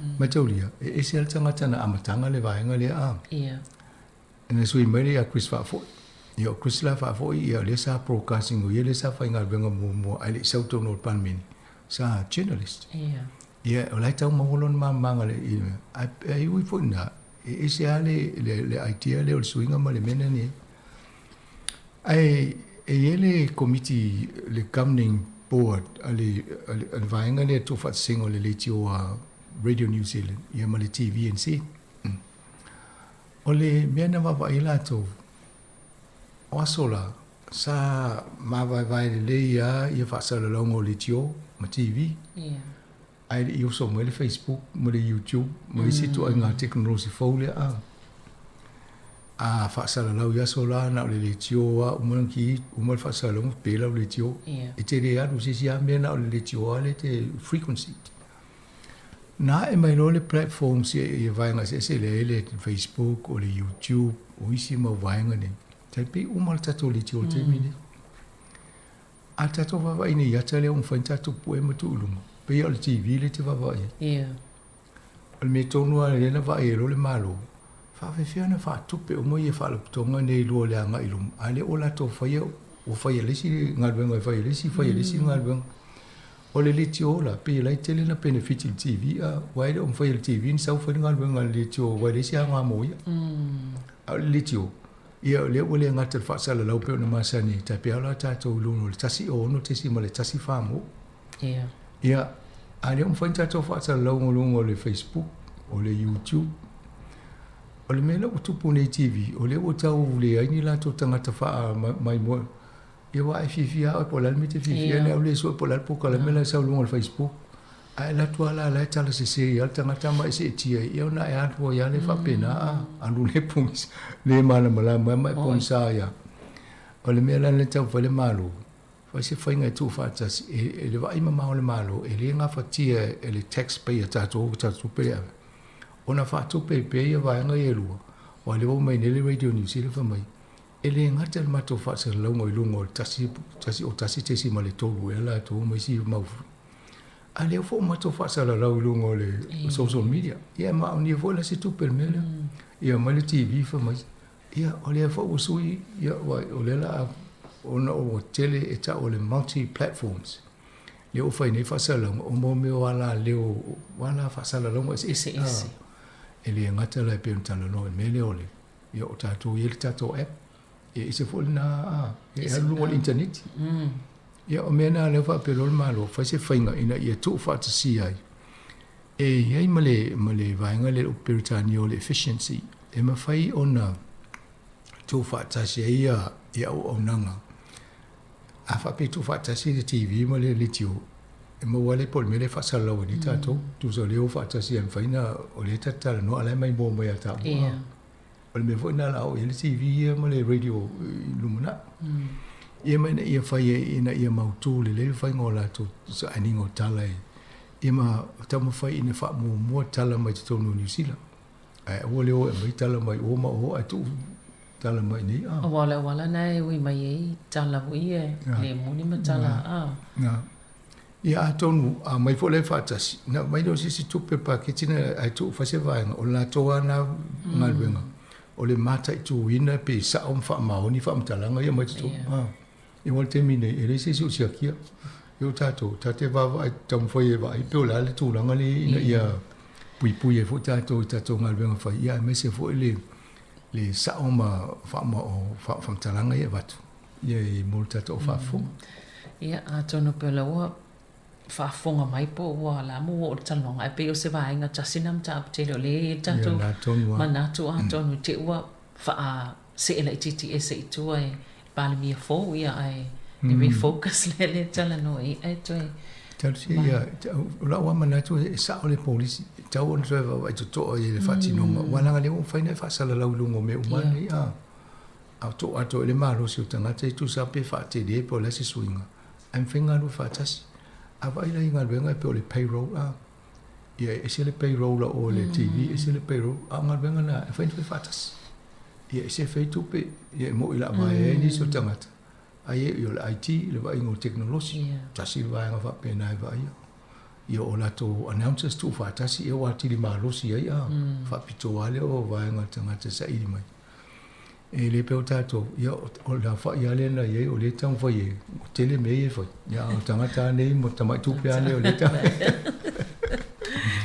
M: Mm. Mataulia, e ese lava le tagata na amataga le vaega lea a.
J: Yeah.
M: Na sui mai lea ia Chris Faafoi. Ia o Chris la Faafoi, ia o lea sa broadcasting, o ia lea sa faigaluega muamua ae le i sau tonu o le Palemene, sa journalist.
J: Yeah.
M: Ia, o la e tau maua lona malamaga le, i, ae, ae ui foi na, e ese lava le, le, le idea lea o le suiga ma le mea na nei. Ae e i ai le komiti, le governing board a le, a le, a le vaega lea tuufaatasiga o le leitio a Radio New Zealand, ia ma le TVNZ. O le mea na vaavaai ai latou, o aso la, sa mavaevae lelei lava ia faasalalauga o leitio ma TV, ae le i oso mai le Facebook ma le YouTube ma isi ituaiga tekonolosi fou lea a. A faasalalau i aso la, na o le leitio lava, uma ona ki, uma le faasalalauga, pe lau leitio. E te le alu i se isi lava mea na o le leitio lava lea e te frequency. Na ae mai loa le platforms ia i vaega eseese lea e le Facebook, o le YouTube, o isi mau vaega nei. Tai pei uma le tatou leitio i le taimi nei. A tatou vaavaai nei i ata lea ua mafai ona tatou pue ma tuu i luga, pei lava o le TV lea e te vaavaai ai.
J: Yeah.
M: O le mea tonu lava lea na vaai ai loa le Malo, faapefea ona faatupe uma ia faalapotopotoga nei e lua i le agai i luma, a o lea ua latou faia, ua fai e le isi galuega e fai e le isi, fai e le isi galuega. O le leitio la, pei o la e tele na penefiti i le TV, a, aua e le o mafai e le TV ona sau fai le galuega a le leitio aua e leai se aoga mo ia. A o le leitio, ia o lea ua le gata i le faasalalau pei ona masani, tai pei lava la tatou i luga o le 106.1 mo.
J: Ia.
M: Ia, a le o mafai ona tatou faasalalauga i luga o le Facebook, o le YouTube. O le mea la ua tupu nei i TV, o lea ua tau leai ni latou tagata faamaimoa. Ia aua e fiafia lava oe po o le a le mea e te fiafia ai, le au le sue po o le a le polokalame la e sau i luga o le Facebook. Ae alu atu lava la, la e tala sese ai lava le tagata ma e seetia ai, ia ona e alu ai lava lea faapena a, alu le pogisa, le malamalama ai ma e pogisa ai lava. O le mea la lea e taumafai le Malo, fai se faiga e tuufaatasi, e, e le vaai mamao le Malo, e le gafatia e le tax payer tatou, tatou tupe le ave, ona faatupe ai pea ia vaega ia e lua, aua o lea ua omai nei le Radio New Zealand fai mai, E le gata i le matou faasalalauga i luga o le 1, 1, 0.3 ea latou ma isi mau, a lea foi ua matou faasalalau i luga o le social media. Ia e maonia foi la se tupe i le mea lea. Ia mai le TV fai mai, ia o lea foi ua sui, ia o lea la ona ua tele e tau o le multi platforms. Lea ua fai nei faasalalauga o mo mea o alaleo, o ala faasalalauga eseese. E le gata la e pei ona talanoa i le mea lea o le Ia o tatou i ai le tatou app, e ese foi lena a, e alu luga o le initaneti. Ia o mea na lea faapea loa le Malo, fai se faiga ina ia tuufaatasia ai. E i ai ma le, ma le vaega lea o Peretania o le efficiency, e mafai ona tuufaatasi ai ia, ia auaunaga. A faapea e tuufaatasi le TV ma le leitio, e maua lea po o le mea lea e faasalalau ai nei tatou. Tusa o lea e o faatasi e mafai ona, o lea ta te talanoa a o la e maimoa mai ia taua.
J: Yeah.
M: O le mea foi lena o le a oo i ai le TV ia ma le radio i lumanai. Ia ma ina ia fai ai ina ia mautu lelei le faiga o latou sainiga o tala e, ia ma taumafai ina faamuamua tala mai totonu o Niu Sila. Ae aua le o e aumai tala mai o ma o ae tuu tala mai i inei.
J: Aua o le auala lena e ui mai ai tala foi ia le moni ma tala a.
M: Ia atonu a aumai foi la e faatasi, na aumai lea o se isi tupe paketi na ae tuu fai se vaega, o le latou lava na galuega, o le mataituina pe sao ma faamaoni faamatalaga ia mai totonu. Ia aua o le taimi nei, e leai se isi o siakia. Ia o tatou, tatou te vaavaai, taumafai e vaai pe o le a le tulaga lea ina ia puipui ai foi tatou i tatou galuega fai, ia aemaise foi le le sao ma faamatalaga ia e avatu. Ia i mo le tatou faafofoga.
J: Ia, atonu pea o lea ua faafofoga mai po ua la ma ua oo le talanoaga, ae pei o se vaega tasi lena mataupu tele o lea e i ai le tatou manatu atonu i te i ua faasee laitiiti ese i tua e Palemia fou ia ae le refocus lea lea talanoa i ai ae toe
M: Talosia ia, o lau lava manatu e sao le polisi, e tatau ona toe vaavaai totoa i le faatinoga, aua leaga o lea ua mafai ona e faasalalau i luga o mea uma nei, a. A o tou atoa i le malosi o tagata e tusa pe faatele pe o le a se suiga, ae mafai ona galue faatasi. A vaai la i galuega e pei o le payroll, a, ia e ese le payroll a o le TV, ese le payroll, a o galuega na e mafai ona fai faatasi. Ia e sefe ai tupe, ia e moi o le a vaea ai nisi o tagata, ai e o le IT, le vaaiga o le tekonolosi, tasi le vaega faapena e vaaia. Ia o latou announcers tuufaatasi ia ua atili malosi ai a, faapitoa lava lea o vaega tagata e saili mai. E le pei o tatou, ia o le aofai lava lea na i ai, o lea e taumafai e tele mea ia e fai. Ia a o tagata lava nei ma tamai tupe lava nei o lea e taumafai.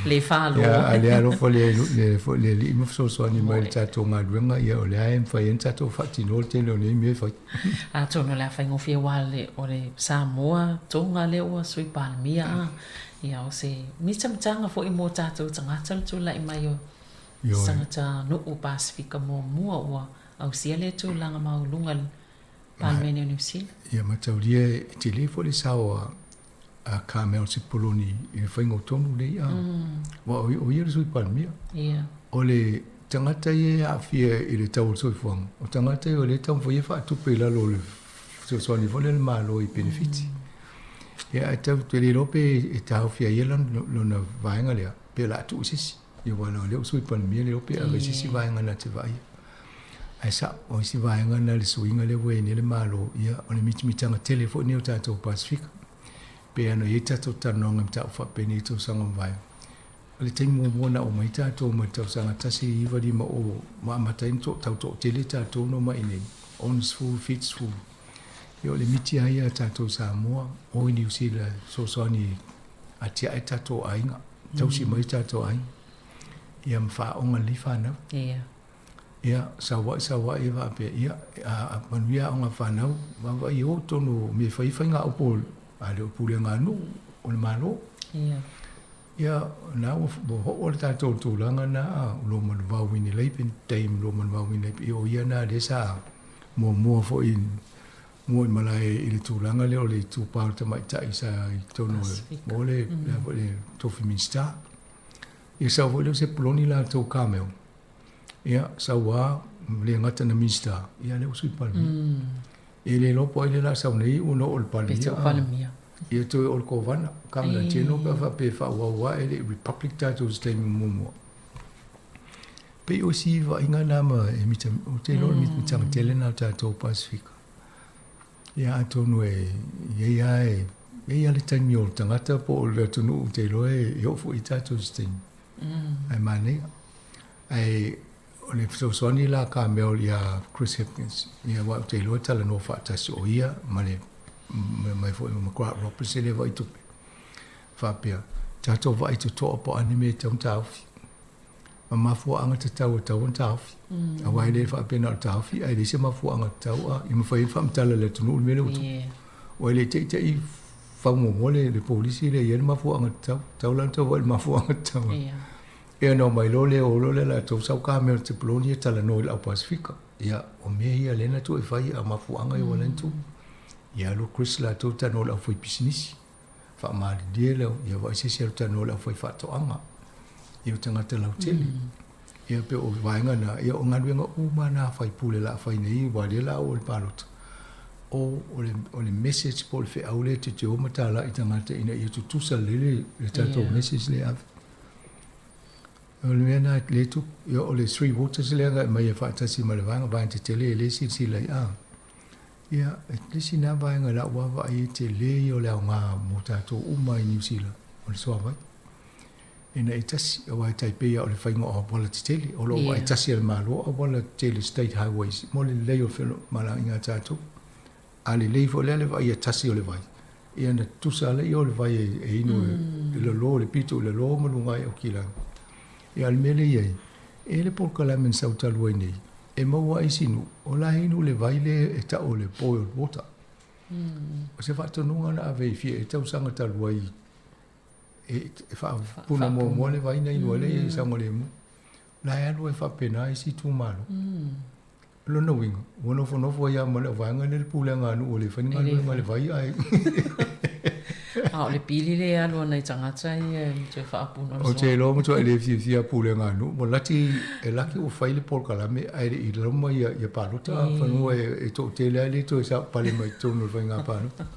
J: Le falo.
M: Ia a lea alofa le le foi le Alii ma fesoasoani mai i le tatou galuega, ia o lea e mafai ai ona tatou faatinoa le tele o nei mea e fai.
J: Atonu o le a faigofie aua o le Samoa Tonga lea ua Sui Palemia a, ia o se mitamitaga foi mo tatou tagata le tulai mai o Tagata nuu Pasefika muamua ua ausia lea tulaga maualuga i le Palemene o Niu Sila.
M: Ia mataulia e tele foi le sao a Carmel Sepuloni i le faiga o tonu nei a. Aua o ia le Sui Palemia. O le tagata ia e aafia i le tau o le soifuaga, o tagata ia o lea e taumafai e faatupe i lalo o le fesoasoani foi lea a le Malo i penefiti. Ia ae tau te le iloa pe e taofia ai ia lona vaega lea pe o le a tuu i se isi. Ia aua leaga o lea ua Sui Palemia le iloa pe ave i se isi vaega na te vaaia. Ae sao, o isi vaega na le suiga lea ua i ai nei le Malo, ia o le mitamitaga tele foi lenei o tatou Pasefika. Pei lava ona i ai tatou talanoaga i mataupu faapenei i tausaga ua mavae. O le taimi muamua na omai tatou mai le tausaga 1950 ma amata ai ona tau toatele tatou na omai i inei, 60, 70. Ia o le miti lava ia a tatou Samoa, o i Niu Sila e fesoasoani e atiae tatou aiga, tausi mai tatou aiga, ia ma faaaoga lelei fanau.
J: Ia.
M: Ia, sau ai, sau ai, faapea, ia, a manuia aoga fanau, vaavaai o totonu o mea e fai ai faigaupu a le pulega a nuu, o le Malo.
J: Ia.
M: Ia, na ua oo le tatou tulaga na, o lo Manuvao Wini Lapen, Dame lo Manuvao Wini Lapen, ia o ia na lea sa muamua foi mua i malae i le tulaga lea o le itupa o le tamaitai sa i totonu o le, le tofi Minista. Ia sau foi lea o Sepuloni latou Carmel, ia sau lava le gata na Minista, ia lea ua Sui Palemia. E le iloa po o ai lea o le a sau nei ona oo i le Palemia.
J: Palemia.
M: Ia toe o le Kovana, Governor General pe a faapea e faaauau lava e le i Republic tatou i se taimi muamua. Pei o isi vaaiga na ma e mita, ou te iloa o le mitamitaga tele lena o tatou Pasefika. Ia atonu e i ai lava e i ai lava le taimi o le tagata po o le atunuu ou te iloa e oo foi i tatou i se taimi. Ae manaia. Ae o le fesoasoani la ka mea iā Chris Hipkins, ia aua ou te iloa e talanoa faatasi o ia ma le mai foi ma Grant Roberts e le vaai tupe. Faapea, tatou vaai totoa po o a ni mea e tatau ona taofi. Ma mafuaaga tatau e tatau ona taofi. Aua e le faapea na o le taofi ae leai se mafuaaga tatau a ia mafai ai ona faamatala e le atunuu le mea lea ua tupu. Aua e le teitei fau muamua le, le polisi lea e i ai le mafuaaga tatau. Tatau la ona tau vaai i le mafuaaga tatau. Ia ona omai loa lea o loa lea latou sau ka mea o le Tepuloni ia talanoa i le au Pasefika. Ia, o mea ia lea na tuu e fai a mafuaaga ia ua ala ai ona tupu. Ia alu Chris latou talanoa i le aufaipisinisi. Faamalilie lea, ia vaai se isi alu talanoa i le aufaifaatoaga. Ia o tagata lautele. Ia pei o vaega na, ia o galuega uma na a faipule o le a fai nei, aua o lea o le a oo i le palota. O, o le, o le message po o le feau lea e teuteu ma talai i tagata ina ia tutusa lelei le tatou message lea e ave. O le mea lena lea e tupu. Ia o le Three Waters lea na aumai e faatasi ma le vaega, vaega tetele e le silasila ai, a. Ia, e le isi lena vaega i lau vaavaai e tele ia o le aoga mo tatou uma i Niu Sila, o le suavai. Ina ia tasi, aua e tai pei lava o le faiga o auala tetele, o lo o vaai tasi e le Malo auala tetele, state highways, mo le lelei o le femalagaaiga a tatou. A lelei foi la le vaaia tasi o le vai, ia ona tutusa lava lea o le vai e inu i lalo i le pito i lalo ma luga ai Aukilani. Ia a o le mea lea e i ai, e i ai le polokalame na sau talu ai nei, e maua ai isi nuu, o la e inu le vai lea e tau o le boiled water. O se faatonuga na ave i fia ea tausaga talu ai. e faapuna muamua le vai na inu ai lea i saogalemu. La e alu ai faapena isi itumalo. O lona uiga, ua nofonofo ai lava ma le auvaega lea le pulega a nuu e le fai ni galuega a le vai ae.
J: A o le pili lea e alu ana i tagata ia e toe faapuna o le
M: Ou te iloa matuai le fiafia pulega a nuu, ua lati e laki ua fai le polokalame ae le i loma ia palota fanua e toatele lava le toe pale mai totonu o le faiga palota.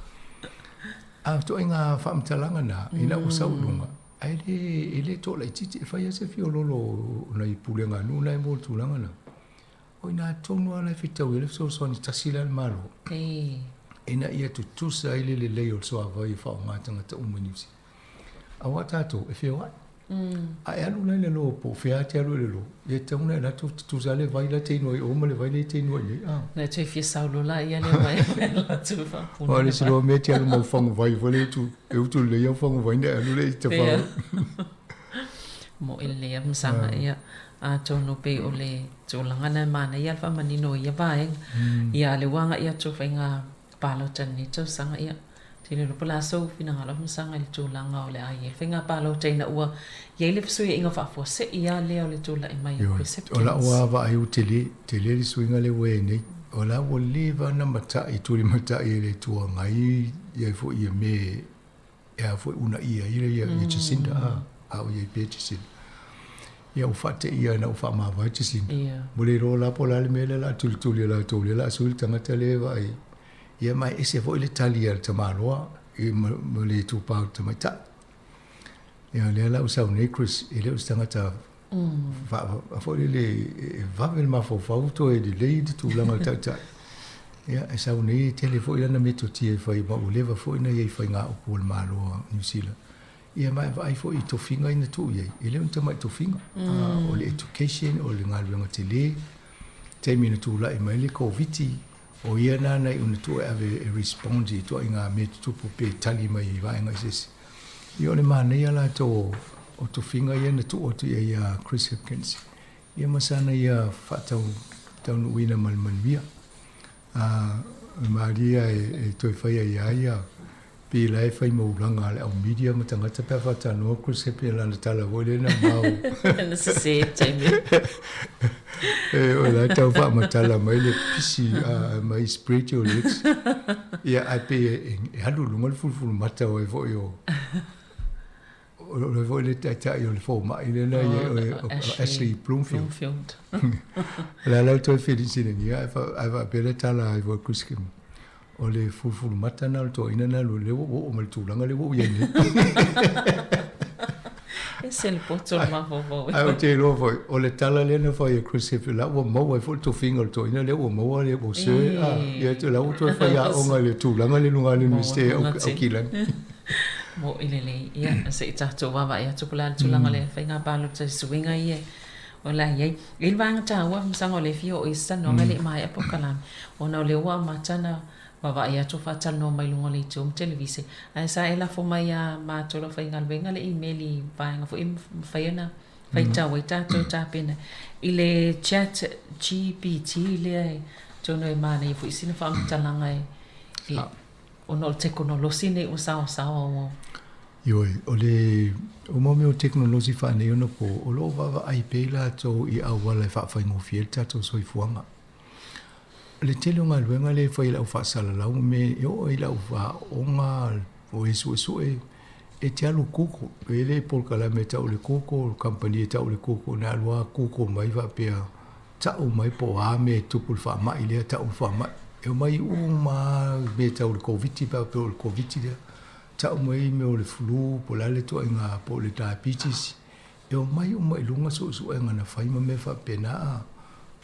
M: A o ituaiga faamatalaga na, ina ua sau i luga, ae le, e le toalaitiiti, e fai lava se fiololo o nai pulega a nuu na e mo le tulaga na. O i ina tonu lava la e fetau ai le fesoasoani tasi lea a le Malo, ina ia tutusa ai le lelei o le suavai e faaaoga e tagata uma i Niu Sila. Aua tatou e feoai. A e alu la i le lo po o fea lava e te alu i le lo, ia e tatau ona e alu atu tutusa lava le vai la e te inu ai i o ma le vai lea e te inu ai i inei.
J: Na toe fia saulo la ia le vai e alu atu e faapuna.
M: Aua o le isi loa mea e te alu ma au faguvai foi lea e utu lelei au faguvai ona e alu lea i tafao.
J: Moʻi lelei lava masaga ia. Atonu pei o le tulaga lena e manaia le faamanino o ia vaega. Ia a o lea ua agai atu faiga palota i lenei tausaga, ia, ou te le iloa po o le a sou finagalo masaga i le tulaga o le a i ai le faiga palota ina ua i ai le fesuiaiga faafuasei lava lea o le tulai mai o Chris
M: Hipkins. O lau lava vaai ua tele, tele le suiga lea ua i ai nei. O la ua leva ona matai, tulimatai e le Itu Agai ia foi ia mea e a foi uunaia ai ia Jacinda a, a o i ai pea Jacinda. Ia ua faateia ina ua faamavae Jacinda. Ua le iloa la po o le a le mea lea o le a tulituli e latou lea o le a sui le tagata lea e vaai. Ia ma e ese foi le tali a le tamaloa ma le itupa o le tamaitai. Ia lea la ua sau nei Chris, e le o se tagata foi lele e vave le mafaufau toe lelei le tulaga o le taitai. Ia, e sau nei e tele foi lana metotia e fai ma ua leva foi ona i ai i faigaupu a le Malo o Niu Sila. Ia ma e vaai foi i tofiga ia na tuu i ai, e le o ni tamai tofiga. O le education, o le galuega tele, taimi na tulai mai le Koviti, o ia na na iu na tuu e ave e respond i ituaiga mea tutupu pe tali mai i vaega eseese. Ia o le manaia latou o tofiga ia na tuu atu i ai ia Chris Hipkins. Ia ma sana ia faataunuuina ma le manuia. A, malie e toe fai ai ia ia, pei la e fai maulaga a le au media ma tagata pe a faatanoa Chris Hipkins lana tala foi lea na mau.
J: Na sese i le taimi.
M: E, o la e tau faamatala mai le pisi mai spread your legs. Ia, ae pei e alu i luga le fulufulumata o ai foi o, o le foi le taitai o le fomai lea na i ai o Ashley Bloomfield. Bloomfield. O le a lau toe felisiligia ae faapea le tala ai foi Chris Kim. O le fulufulumata na o le toeaina na alu lea ua oo mai le tulaga lea ua ou i ai nei.
J: Ese le poto o le mafaufau.
M: Ae ou te iloa foi, o le tala lea na fai e Chris Hemsworth, la ua maua ai foi le tofiga o le toeaina lea ua maua le ua sir, a, ia la ua toe faiaoga i le tulaga lea i luga o le Iunivesite o Aukilani.
J: Moʻi lelei. Ia, se i tatou vaavaai atu po o le a le tulaga o le faiga palota i suiga ia o le a i ai. E i ai le vaega taua, masalo o lea e fia oo i se talanoaga e le i maea polokalame, ona o lea ua amata ona vaavaai atu o faatalanoa mai luga o le itu ma televise, ae sa e lafo mai ia matou le aufaigaluega le email i vaega foi e mafai ona faitau ai tatou tapena i le chat GPT lea e atonu e manaia foi sina faamatalaga e ona o le tekonolosi nei ua saoasaoa ua
M: Ioe, o le o mau mea o tekonolosi faaneionapo, o lo o vaavaai pea i latou i auala e faafaigofie ai le tatou soifuaga. O le tele o galuega lea e fai e le au faasalalau ma mea e oo ai i le au aoga o e suesue, e te alu Google, e i ai le polokalame e tau o le Google, kamupani e tau o le Google, na alu lava Google mai faapea, tau mai po o a mea e tupu i le faamai lea, tau le faamai. E omai uma lava mea tau le Koviti pe a faapea o le Koviti lea, tau mai mea o le flu po o le a le ituaiga po o le diabetes, E omai uma i luga suesuega na fai ma mea faapena, a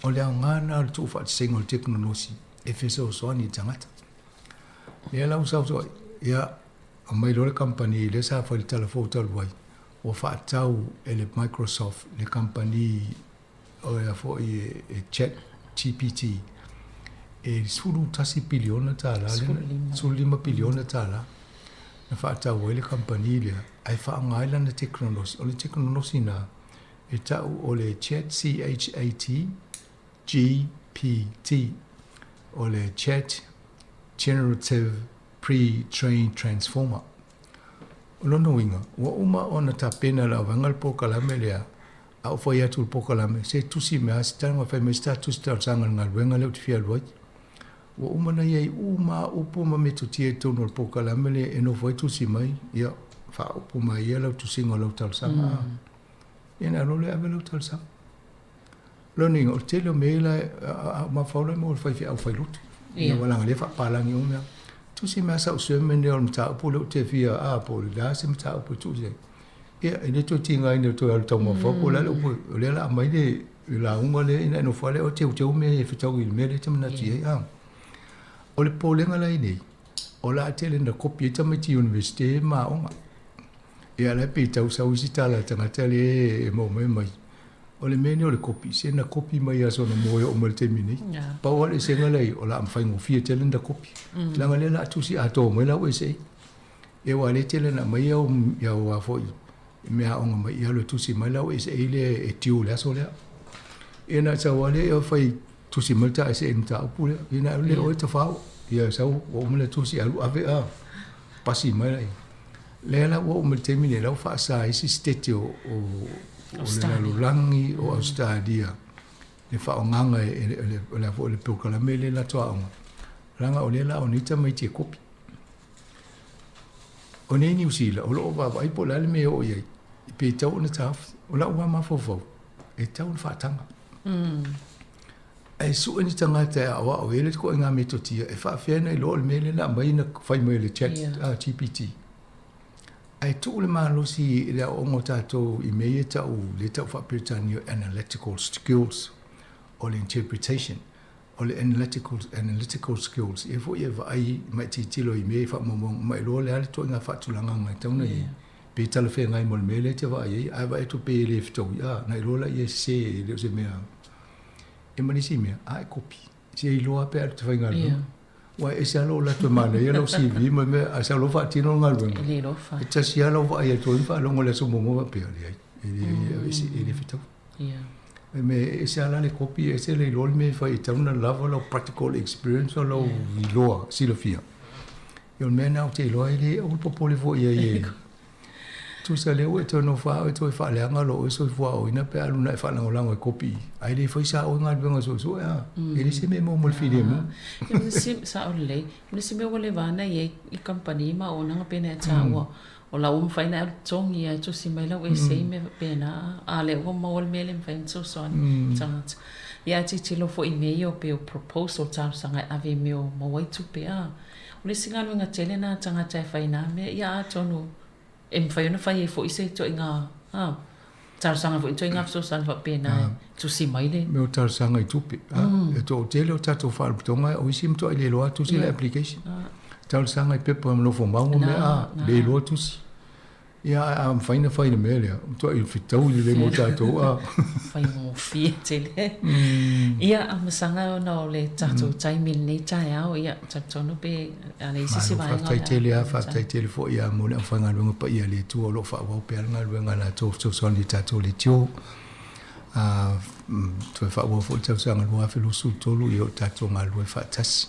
M: o le aoga lena o le tuufaatasiga o le tekonolosi e fesoasoani i tagata. Lea la ua sausau ai, ia, aumai loa le kamupani lea sa fai le tala fou talu ai, ua faatau e le Microsoft le kamupani o ea foi e Chat GPT e $11 piliona tala, 15 piliona tala na faatau ai le kamupani lea ae faaaoga ai lana tekonolosi. O le tekonolosi lena e tau o le Chat, C-H-A-T, G-P-T, o le Chat Generative Pre-trained Transformer. O lona uiga, ua uma ona tapena e le auvaega le polokalame lea, a ou fai atu i le polokalame, se tusi mai lava se tago e fai mai se ta tusi talosaga i le galuega lea ou te fia alu ai. Ua uma ona i ai uma lava upu ma metotia i totonu o le polokalame lea e nofo ai tusi mai, ia, faaupu mai ia lau tusiga o lau talosaga. Mm. Ia ona alu loa lea ave lau talosaga. Lona uiga, o le tele o mea ia la, a mafaufau la mo le faifeau failotu. Ia ua leaga lea faapalagi uma mea. Tusi mai sau sermon lea o le mataupu lea ou te fia, a, po o le a se mataupu e tusi ai. Ia, e le toe tigaina e toe alu taumafaufau po o le a le upu, o lea o le a aumai le lauga lea ina e nofo lava lea o teuteu mea e fetaui i le mea lea e te manatu i ai. A. O le popolega la i nei, o le a tele ina kopi ai tamaiti Iunivesite ma aoga. Ia la e pei tau sau isi tala a le tagata lea e maua mai mai. O le mea lenei o le kopi, se na kopi mai aso anamua e oo mai le taimi nei. Yeah. Pau lava le eseega lea i, o le a faigofie tele ona kopi. Leaga lea o le a tusi atoa mai lau essay. Ia aua o lea e tele ina aumai au, au a foi, mea aoga mai, ia alu e tusi mai lau essay lea e due i le aso lea. Ia na sau lava lea fai tusi mai le ta essay i le mataupu lea. Ia na alu lea oe tafao. Ia sau ua uma le tusi alu ave a pasi mai lea. Lea la ua oo mai le taimi lenei, la ua faasa ai isi sitete o, o, o le lalolagi o Ausetalia le faaaogaga e, e, e, o le a foi le polokalame lea latou aoga, leaga o lea la o nei tamaiti e kopi. O nei Niu Sila, o lo o vaavaai po o le a le mea e oo i ai, pe tatau ona taofi. O lau lava mafaufau, e tatau ona faataga. Ae sue ni tagata e aoao ai le ituaiga metotia e faafefea ona iloa o le mea lea na aumai na fai mai e le chat GPT. Ae tuu le malosi i le aoaoga o tatou i mea ia e tau, lea e tau faa-Peretania analytical skills, o le interpretation, o le analytical, analytical skills, ia foi e vaai ma e tilotilo i mea i faamaumauga ma e iloa o le a le ituaiga faatulagaga e tatau ona i ai. Pe talafeagai ma le mea lea e te vaai ai, ae vaai atu pe le fetaui, a, na iloa laia e sese, e le o se mea. E ma le isi mea, a e kopi. Se i iloa pe alu te faigaluega. Yeah. Ua e ese lava lou alu atu e manaia lau CV ma mea, ae sau loa faatino le galuega. E le iloa fai. E tasi lava lau vaai atu ai ma faalogo i le aso muamua faapea, leai, e le, mm. e le fetaui. Yeah. E me e ese lava le kopi, e ese le iloa le mea e fai, e tatau ona lava lau practical experience o lau yeah. iloa, silafia. Ia o le mea lena ou te iloa ai le, aua le popole foi i ai e. Tusa lea ua e toe nofo lava oe toe faaleaga lou oe soifua aoina pe a alu na e faalagolago e kopi ae le fai sa oe galuega suesue a. E le se mea maua mo le filemu.
J: Ia ma nisi, sao lelei, ma nisi mea ua leva ana i ai i kamupani ma auaunaga pei ona e taua, o la ua mafai ona e alu totogi ae tusi mai lau essay mea faapena, a o lea ua maua le mea lea e mafai ona fesoasoani i tagata. Ia ae tilotilo foi i mea ia pei o proposal, talosaga e ave i mea o maua ai tupe a. O le isi galuega tele lena a tagata e fai na mea, ia atonu e mafai ona fai ai foi se ituaiga a talosaga foi ituaiga fesoasoani faapena e tusi mai le.
M: Mea o talosaga i tupe. E toatele o tatou faalapotopotoga o isi e matuai le iloa tusi le application. Talosaga i pepa nofo mau ma mea a le iloa tusi. Ia, ae a mafai ona fai i le mea lea, matuai fetaui lelei mo tatou a.
J: Faigofie tele. Ia, a masaga ona o le tatou taimi i lenei taeao, ia, talitonu pe a leai se isi vaega o le a.
M: Faafetai tele lava, faafetai tele foi lava mo le aufaigaluega paia a le Atua o lo o faaauau pea le galuega a latou fesoasoani i tatou leitio. A toe faaauau foi le tausaga 2023, ia o tatou galulue faatasi.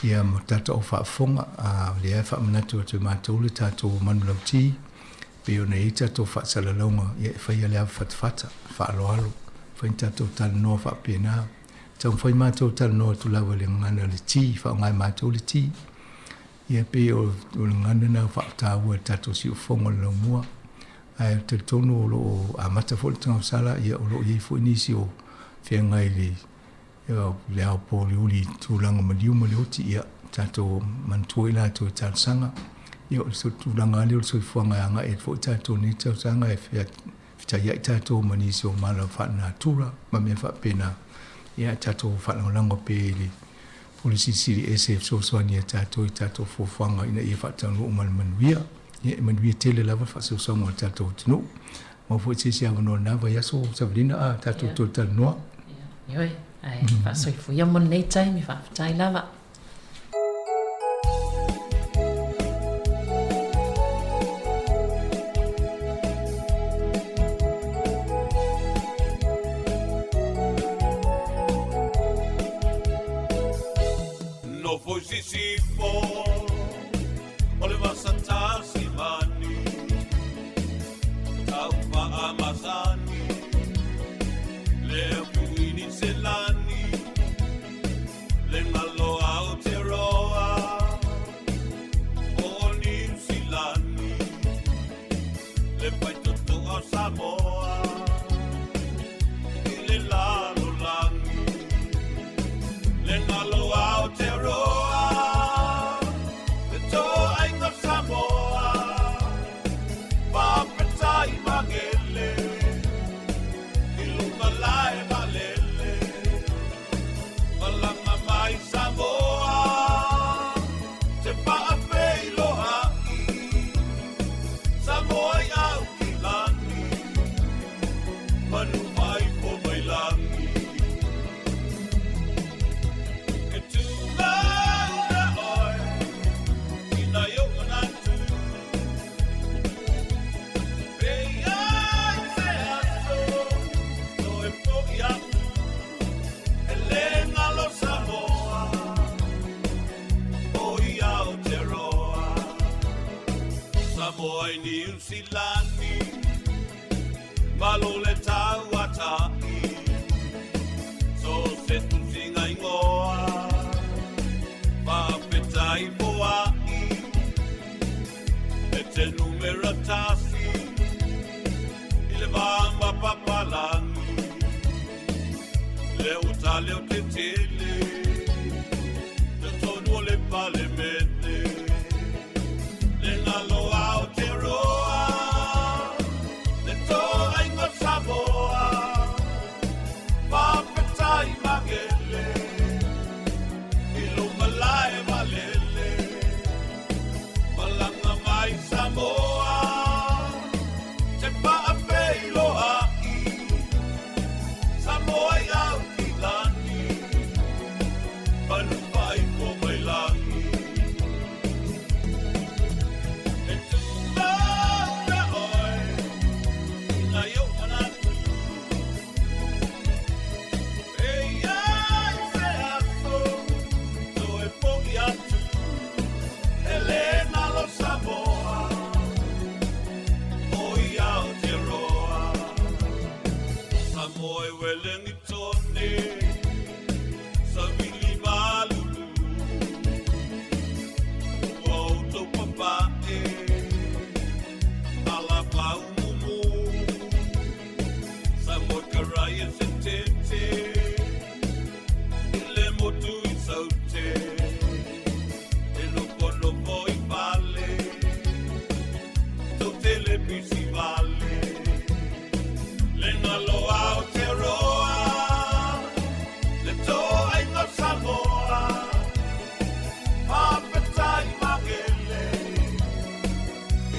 M: Ia ma tatou au faafofoga, a o lea e faamanatu atu e matou le tatou manulauti, pei ona i ai tatou faasalalauga, ia e faia le ava fatafata, faaaloalo, fai ni tatou talanoa faapena. Taumafai matou e talanoa atu lava i le gagana o le ti, faaaoga e matou le ti. Ia pei o le gagana lena faataua e le tatou siufofoga o le laumua. Ae ou te talitonu o lo o amata foi le tagofsala, ia o lo o i ai foi nisi o feagai i le le ao pōuliuli i tulaga maliu ma le oti, ia, tatou manatua i latou e talosaga. Ia, o le tulaga lava lea o le soifuaga e agai ai foi tatou i lenei tausaga e fetaiai tatou ma nisi o mala faalenatura ma mea faapena. Ia, ae tatou faalagolago pea i le Pule Silisili Ese e fesoasoani ia tatou i tatou fuafuaga ina ia faataunuu ma le manuia. Ia, e manuia tele lava le faasausauga o le tatou atunuu. Maua foi se isi avanoa i lena vaiaso, Savalina, a tatou toe talanoa.
J: Ioe, ae faasoifua mo lenei taimi, faafetai lava.
L: Nofo i Sisifo, o le vasa tasi mani. Taufaamasani le Kuini Selani le galo Aotearoa o Niu Silani le faitotoa o Samoa i le lalolagi le galo Aotearoa le toaiga Samoa faafetai magele i luga lae vaalele malaga mai Samoa te faafeiloai Samoa i Aukilani manu faifo mai lagi e tumau na oe i nai ou manatu e i ai se aso toe fo'i atu e le galo Samoa o i Aotearoa Samoa i Niu Silani malo le tauata'i so se tusiga igoa faafetai foa'i e te numera tasi i le va mapapalagi le uta leo tetele totonu o le palemene le galo Aotearoa le toaiga Samoa faafetai magele i luma lae vaalele malaga mai Samoa te faafeiloai Samoa i Aukilani manu faifo mai lagi e tumau na oe i nai ou manatu e i ai se aso toe fo'i atu e le galo Samoa o i Aotearoa Samoa e Welengitone savili malulu ua outou papa'e alapaumumu Samoa karaia se tete i le motu i saute e nofonofo i fale tou telepisi vale le galo Aotearoa le toaiga Samoa faafetai magele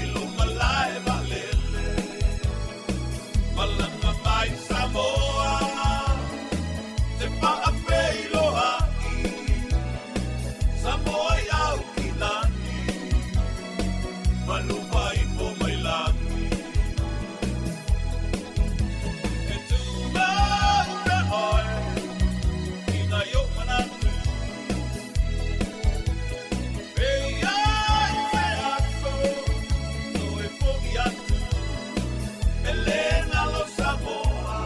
L: i luma lae vaalele malaga mai Samoa te faafeiloai Samoa i Aukilani manu faifo mai lagi e tumau na oe i nai ou manatu e i ai se aso toe fo'i atu e le galo Samoa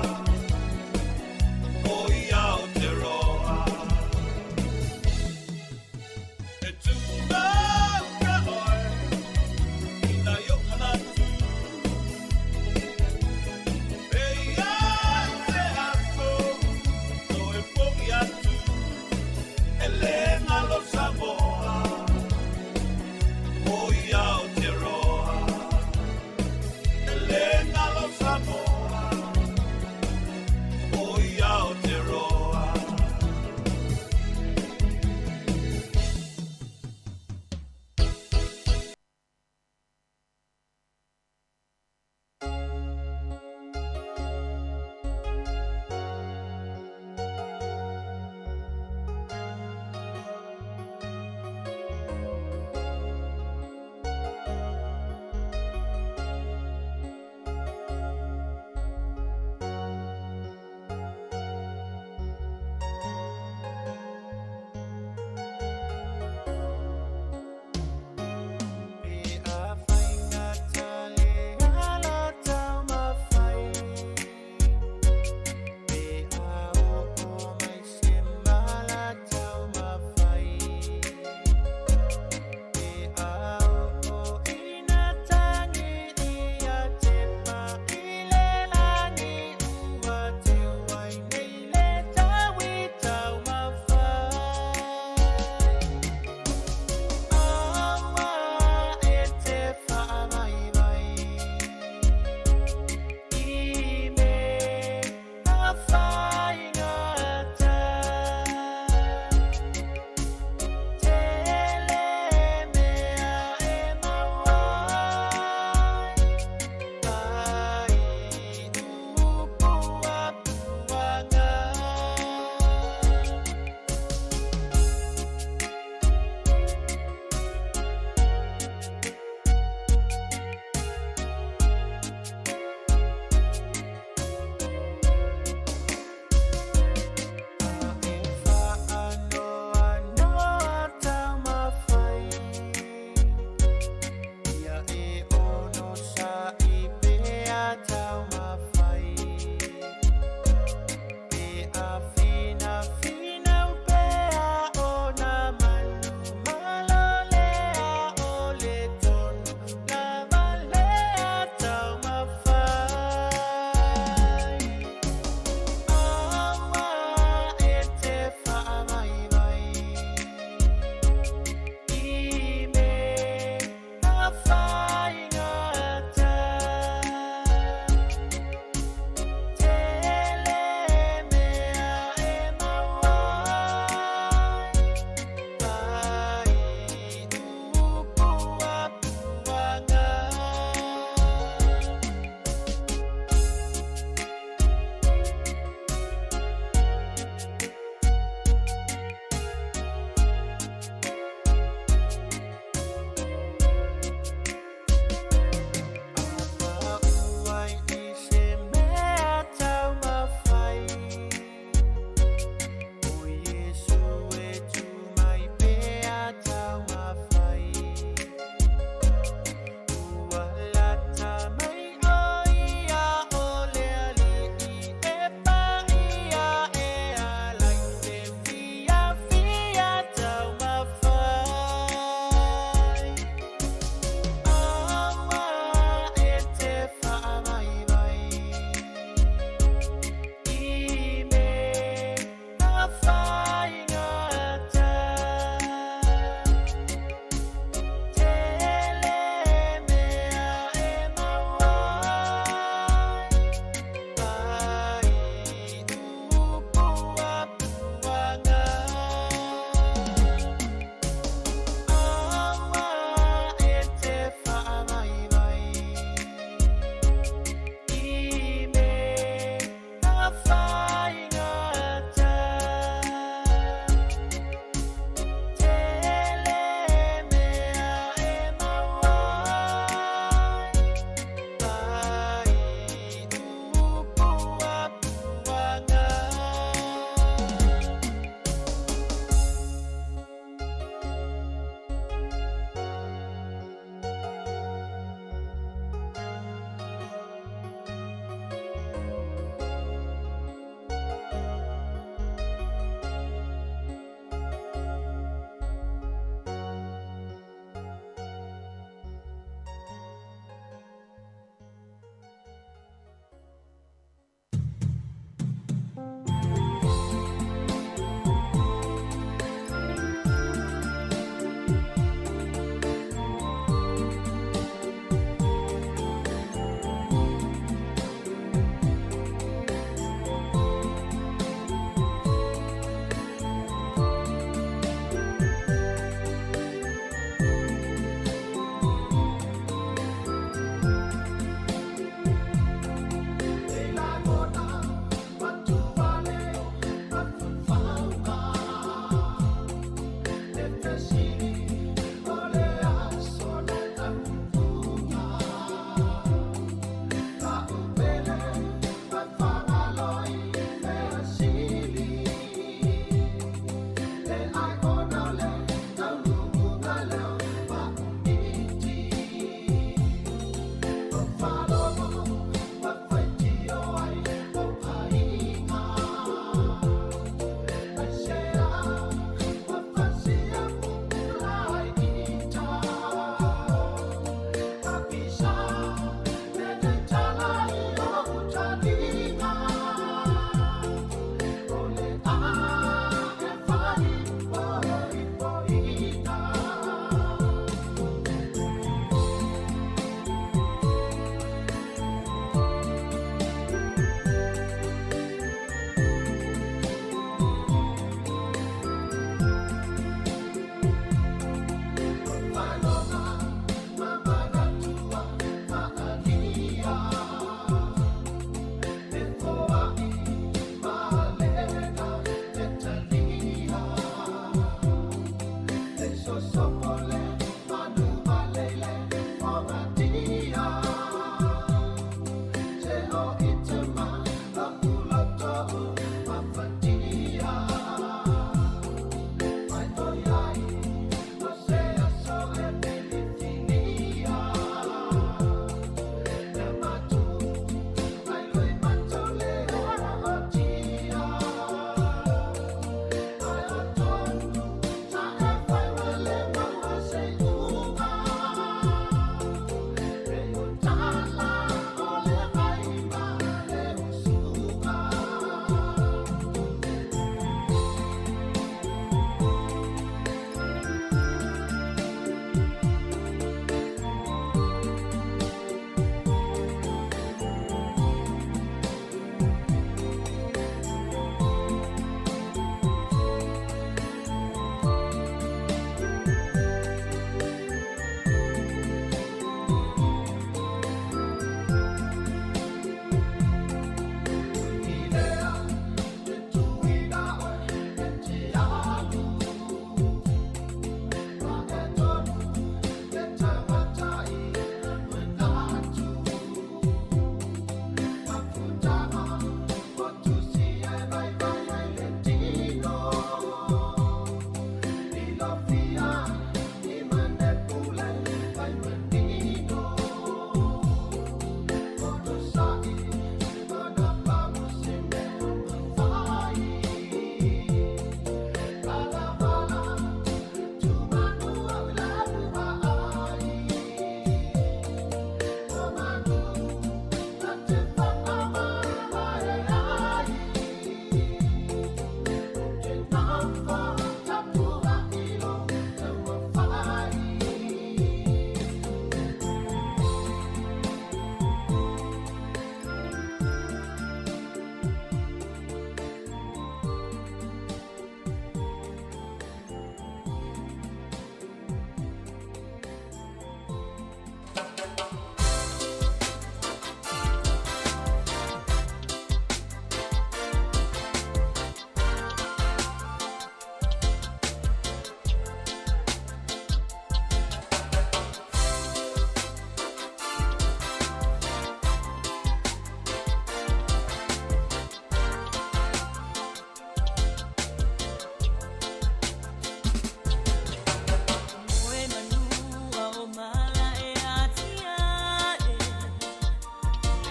L: o i Aotearoa e tumau na oe i nai ou manatu e i ai se aso toe fo'i atu e le galo Samoa o i Aotearoa e le galo Samoa o i Aotearoa.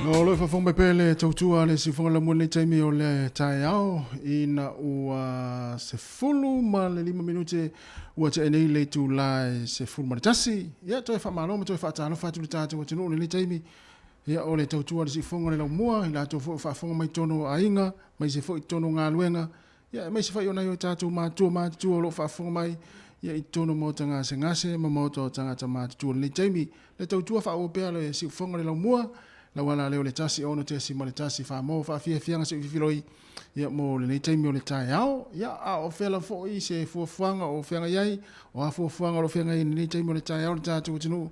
A: O lo faafofoga mai pea le tautua a le siufoga lamua lenei taimi o le taeao ina ua 15 minute ua tea nei le itula e 11. Ia toe faamalo ma toe faatalofa atu le tatou atunuu i lenei taimi. Ia o le tautua a le siufoga le laumua i latou foi o faafofoga mai totonu o aiga, aemaise foi totonu o galuega, Ia, aemaise foi o nai o tatou matua matutua o lo o faafofoga mai ia i totonu o maota gasegase ma maota o tagata matutua i lenei taimi. Le tautua faaauau pea le siufofoga le laumua, lau ala lea o le 1 6.1 Famoa faafiafiaga se i fifiloi ia mo lenei taimi o le taeao. Ia, a o fea lava foi se fuafuaga o feagai ai, o a fuafuaga o lo o feagai ai i lenei taimi o le taeao le tatou atunuu,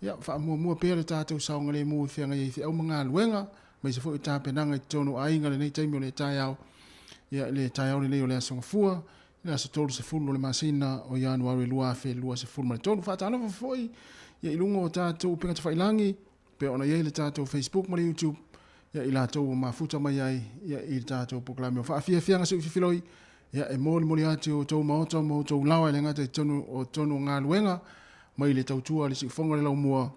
A: ia faamuamua pea le tatou saogalemu i feagai ai i feau ma galuega, aemaise foi o tapenaga i totonu o aiga i lenei taimi o le taeao. Ia, i le taeao lenei o le Aso Gafua, i le aso 30 o le masina o Ianuari 2023. Faatalofa foi ia i luga o tatou upega tafailagi, pei ona i ai le tatou Facebook ma le YouTube, ia i latou ua mafuta mai ai ia i le tatou polokalame o Faafiafiaga Sui Fifiloi, ia e molimoli atu i outou maota ma outou laoa e le gata i totonu o totonu o galuega mai le tautua a le siufofoga o le laumua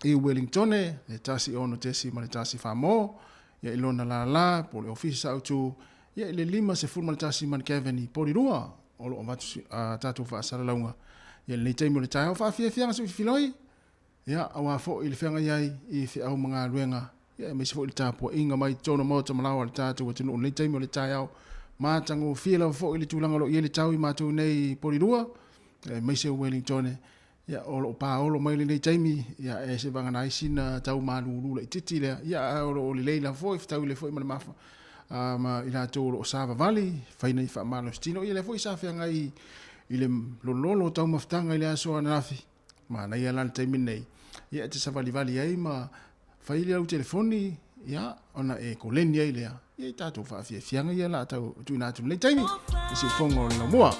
A: i Wellingtone, le 1 6.1 Famo, ia i lona lala, po o le ofisa autu, ia i le 51 Mount i Porirua, o lo o avatu a tatou faasalalauga. Ia lenei taimi o le taeao faafiafiaga se fifiloi, ia aua foi le feagai ai i feau ma galuega, ia aemaise foi le tapuaiga mai totonu o maota ma laoa a le tatou atunuu i lenei taimi o le taeao. Matagofie lava foi le tulaga o lo o i ai le tau i matou nei i Porirua, aemaise o Wellingtone, Ia, o lo o paolo mai lenei taimi, ia, e se vagana ai sina tau malulu laitiiti lea, ia, ae o lo o lelei lava foi, fetaui lelei foi ma le mafa, ma i latou o lo o savavali, fai nei faamalositino. Ia, lea foi sa feagai i le lololo o taumafataga i le aso ananafi, manaia la le taimi lenei, ia, e te savalivali ai ma fai lau telefoni, ia, ona e koleni ai lea, ia, i tatou faafiafiaga ia la tau tuuina atu i lenei taimi, i siufofoga o le laumua.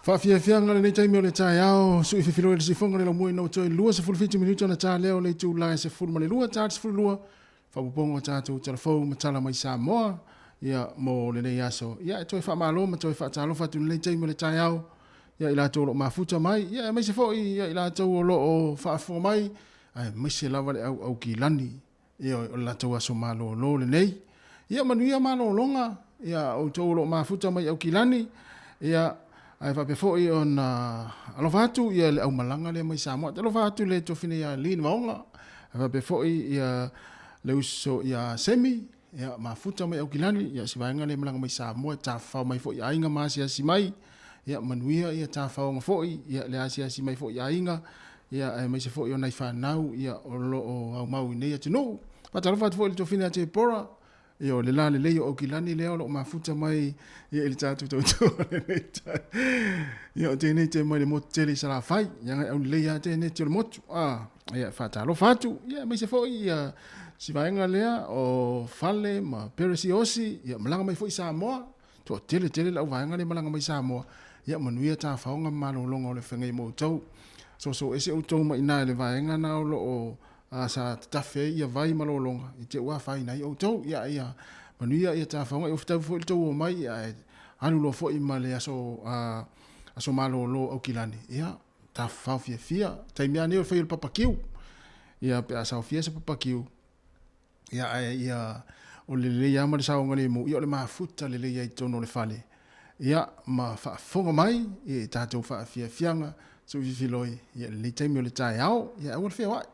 A: Faafiafiaga lenei taimi o le taeao, sui fefiloi le sifoga le laumua ina ua toe 27 minute ona ta lea o le itula e 12 ta le 12 faaopoopoga o tatou talafou ma tala mai Samoa ia mo lenei aso. Ia e toe faamalo ma toe faatalofa atu i lenei taimi o le taeao ia i latou o lo o mafuta mai, ia aemaise foi ia i latou o lo o faafofoga mai, aemaise lava le au Aukilani. Ioe, o le latou aso malolo lenei. Ia manuia malologa, ia outou o lo o mafuta mai Aukilani, ia ae faapea foi ona alofa atu ia le aumalaga lea mai Samoa. Alofa atu le tofine ia Lin Vaoga, ae faapea foi ia le uso ia Semi, ia mafuta mai Aukilani, ia si vaega lea malaga mai Samoa, tafafao mai foi aiga ma asiasi mai, ia manuia ia tafaoga foi, ia le asiasi mai foi aiga, ia aemaise foi o nai fanau ia o lo o aumau i nei atunuu. Faatalofa atu foi i le tofine a Tepora, ia o le la lelei o Aukilani lea o lo o mafuta mai ia i le tatou tautua lenei tai. Ia o tēnei te mai le motu tele i Salafai, ia ngai au lelei a tēnei te o le motu. Ah, ia faatalofa atu, ia aemaise foi ia si vaega lea o Fale ma Peresi Osi, ia malaga mai foi Samoa. Toatele tele le auvaega lea malaga mai Samoa, ia manuia tafaoga ma malologa o le feagai ma outou. Soso ese outou mai ina i le vaega na o lo o sa tatafe ai ia vai ma lologa i te ua afaina ai outou. Ia ia manuia ia tafaoga, ia fetaui foi le tou omai ia ae alu loa foi ma le aso aso malolo Aukilani. Ia tafafao fiafia, taimi lava nei o le fai o le papakiu. Ia pe a saofia se papakiu, Ia, ae ia, o le lelei lava ma le saogalemu, ia o le mafuta lelei ai i totonu o le fale. Ia, ma faafofoga mai i tatou faafiafiaga, suififiloi, ia lenei taimi o le taeao, ia aua le feoai.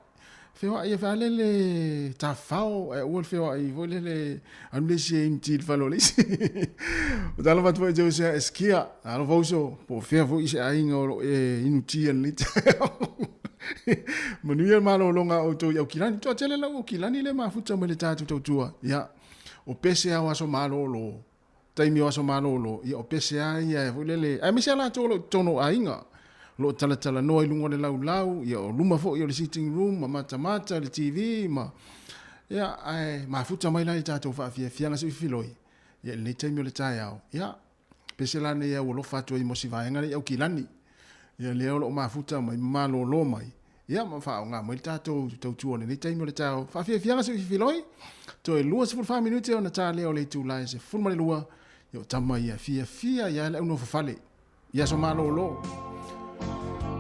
A: Feoai e faalele tafafao, ae aua le feoai foi lele alu le isi e inuti i le fale o le isi. Talofa atu foi i te uso ia Eskia, alofa uso, po o fea foi se aiga o lo o e inutia i lenei taeao. Manuia le malologa a outou i Aukilani. Toatele lau Aukilani le mafuta mai le tatou tautua. Ia, o pese lava o aso malolo, taimi o aso malolo, ia o pese lava ia foi lele, aemaise lava latou o lo o i totonu o aiga, o lo o talatalanoa i luga o le laulau, ia o luma foi o le sitting room ma matamata le TV ma, ia, ae mafuta mai la i tatou faafiafiaga se i filoi, ia i lenei taimi o le taeao, ia, Pese la nei au alofa atu ai mo si vaega lea i Aukilani. Ia lea o lo o mafuta mai ma malolo mai, ia ma faaaoga mai le tatou tautua i lenei taimi o le taeao. Faafiafiaga se fifiloi, toe 24 minute ona ta lea o le itula e 12, ia o tama ia fiafia ia le au nofofale i aso malolo.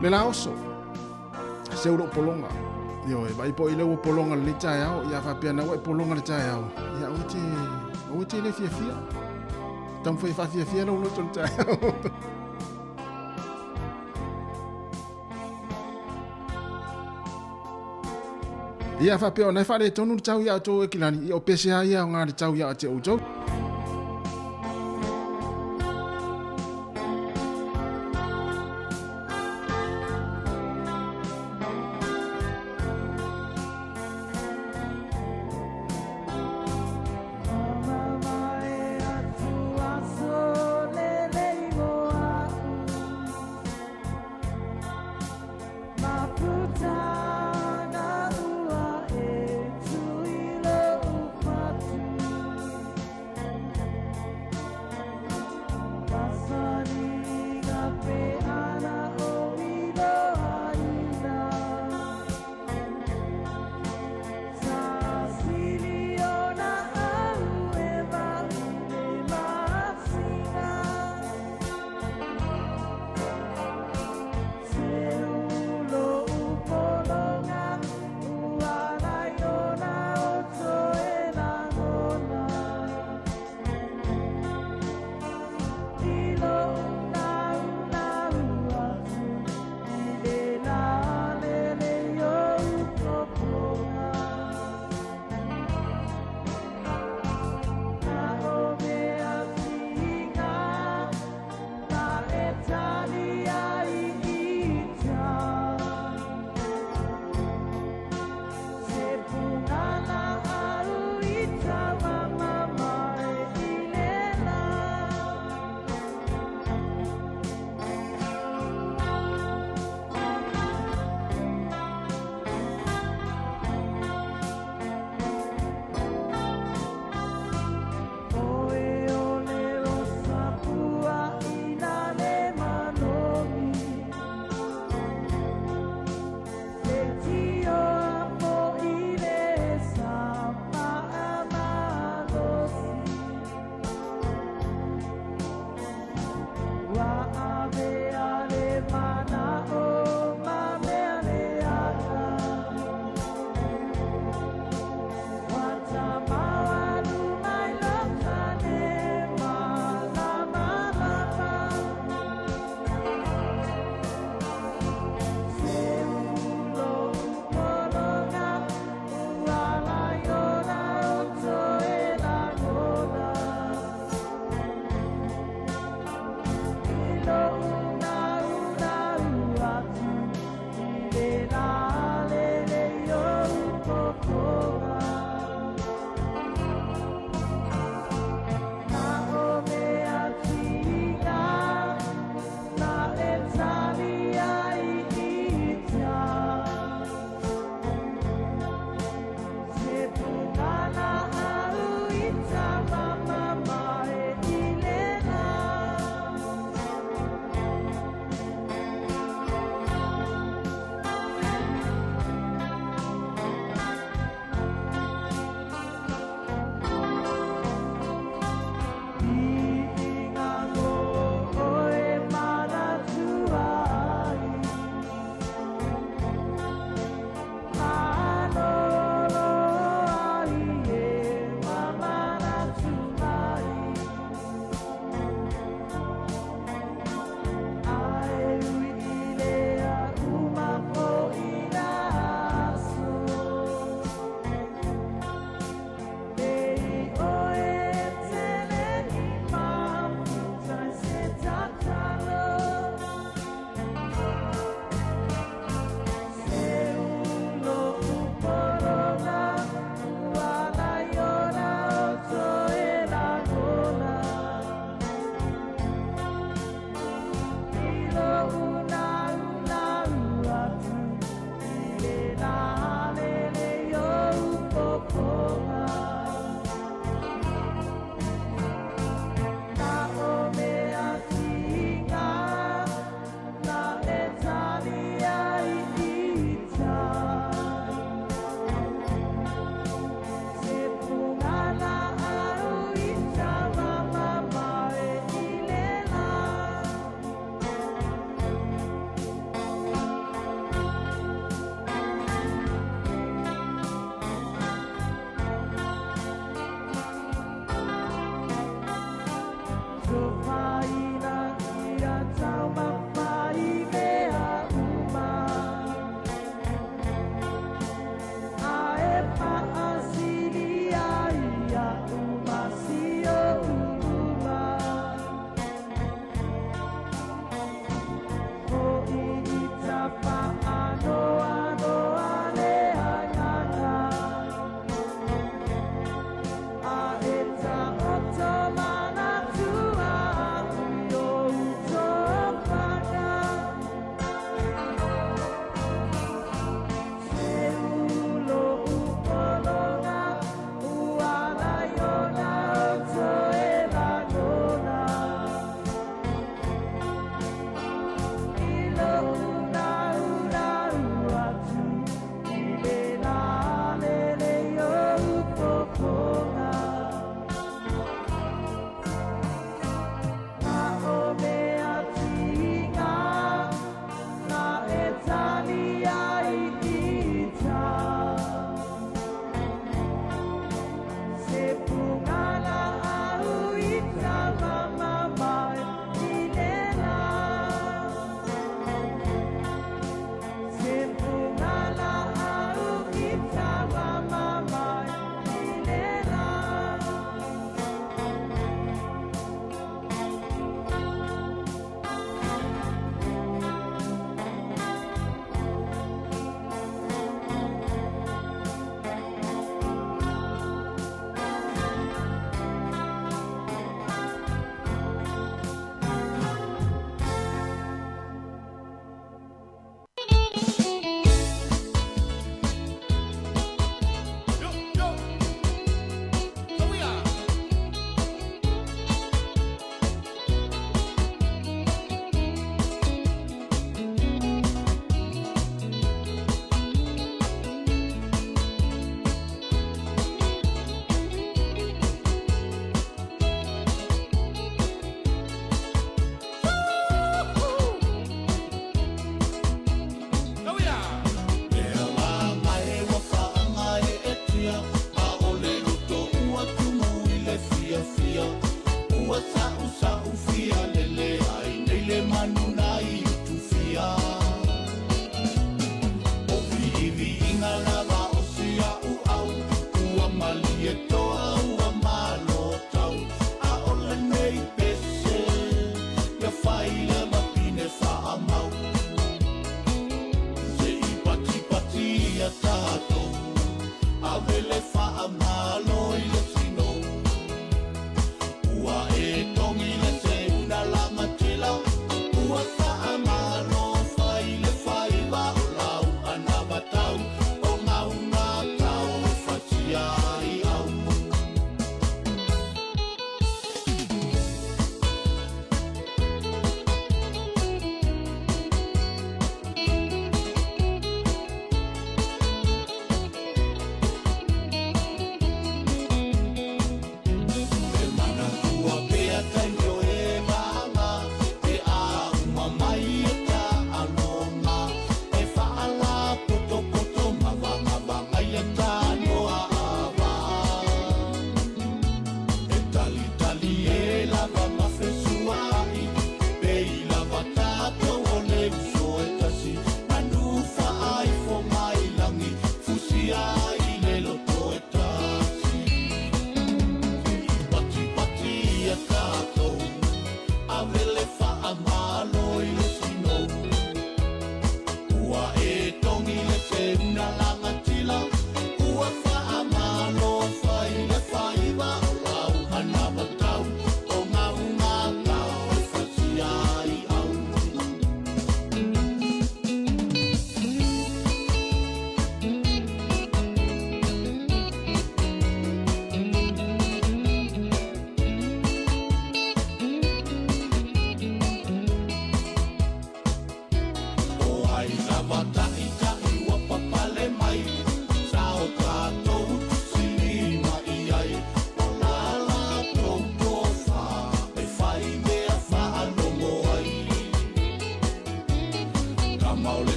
A: Le la oso, seu lou pologa. Ioe, vaai po i le ua pologa lenei taeao, ia faapea na ua e pologa le taeao, ia aua te, aua te le fiafia. Taumafai e faafiafia lou loto le taeao. Ia faapea ona e faaletonu le tau ia outou e Kilani, ia o pese lava ia aoga le tau ia te outou.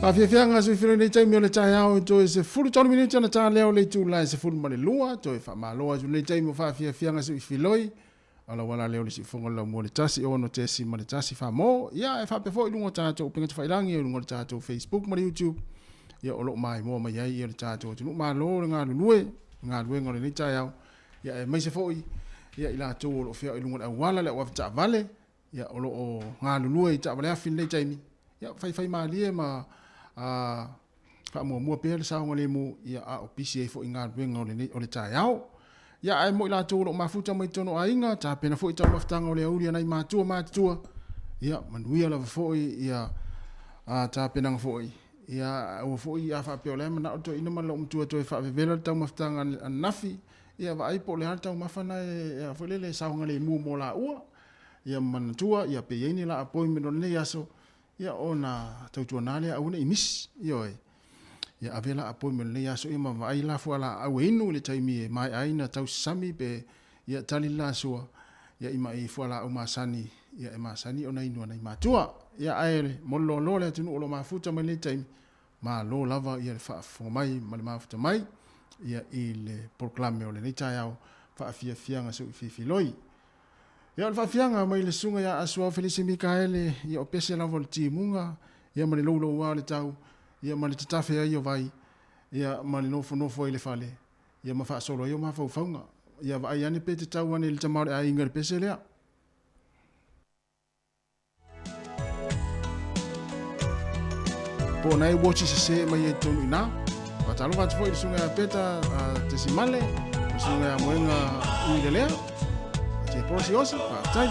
A: Faafiafiaga sui lenei taimi o le taeao i toe 13 minute ona ta lea o le itula e 12, toe faamalo atu lenei taimi o faafiafiaga sui filoi. O lau ala lea o le siufofoga o le laumua le 1 6.1 famo. Ia, e faapea foi i luga o tatou upega tafailagi, i luga o le tatou Facebook ma le YouTube. Ia, o lo o maimoa mai ai ia le tatou atunuu. Malo le galulue, galuega o lenei taeao. Ia, aemaise foi ia i latou o lo o feoai i luga o le auala, le au avetaavale, ia o lo o galulue i taavale afi i lenei taimi. Ia, faifai malie ma faamuamua pea le saogalemu, ia a o pisi ai foi galuega o lenei o le taeao. Ia, ae mo i latou o lo o mafuta mai totonu o aiga, tapena foi taumafataga o le aoauli a nai matua matutua. Ia, manuia lava foi ia tapenaga foi. Ia, aua foi a faapea o le a manao le toeaina ma le loomatua toe faavevela le taumafataga ananafi, ia vaai po o le a le taumafa na e foi lele e saogalemu mo laua. Ia manatua, ia pe i ai ni la appointment o lenei aso, ia ona tautuana lea aua ne i misi. Ioe. Ia ave la appointment o lenei aso, ia ma vaai la fualaau e inu i le taimi e maea ai na tausasami pe ia tali le lasua, ia i mai fualaau masani, ia e masani ona inu a nai matua. Ia ae mo le loaloa le atunuu o lo o mafuta mai lenei taimi, malo lava ia le faafofoga mai ma le mafuta mai ia i le polokalame o lenei taeao faafiafiaga sui fifiloi. Ia, o le faafiaga mai le susuga ia Asuao Felise Mikaele, ia o pese lava o le timuga, ia ma le louloua o le tau, ia ma le tatafe ai o vai, ia ma le nofonofo ai i le fale, ia ma faasolo ai o mafaufauga. Ia vaai ane pe te tau ane i le tama o le aiga i le pese lea. Po o na e uochi sese mai ai totonu i ina. Faatalofa atu foi i le susuga ia Peta Tesimale, le susuga ia Moega Uilelea, Te Porosi Osi, faafetai.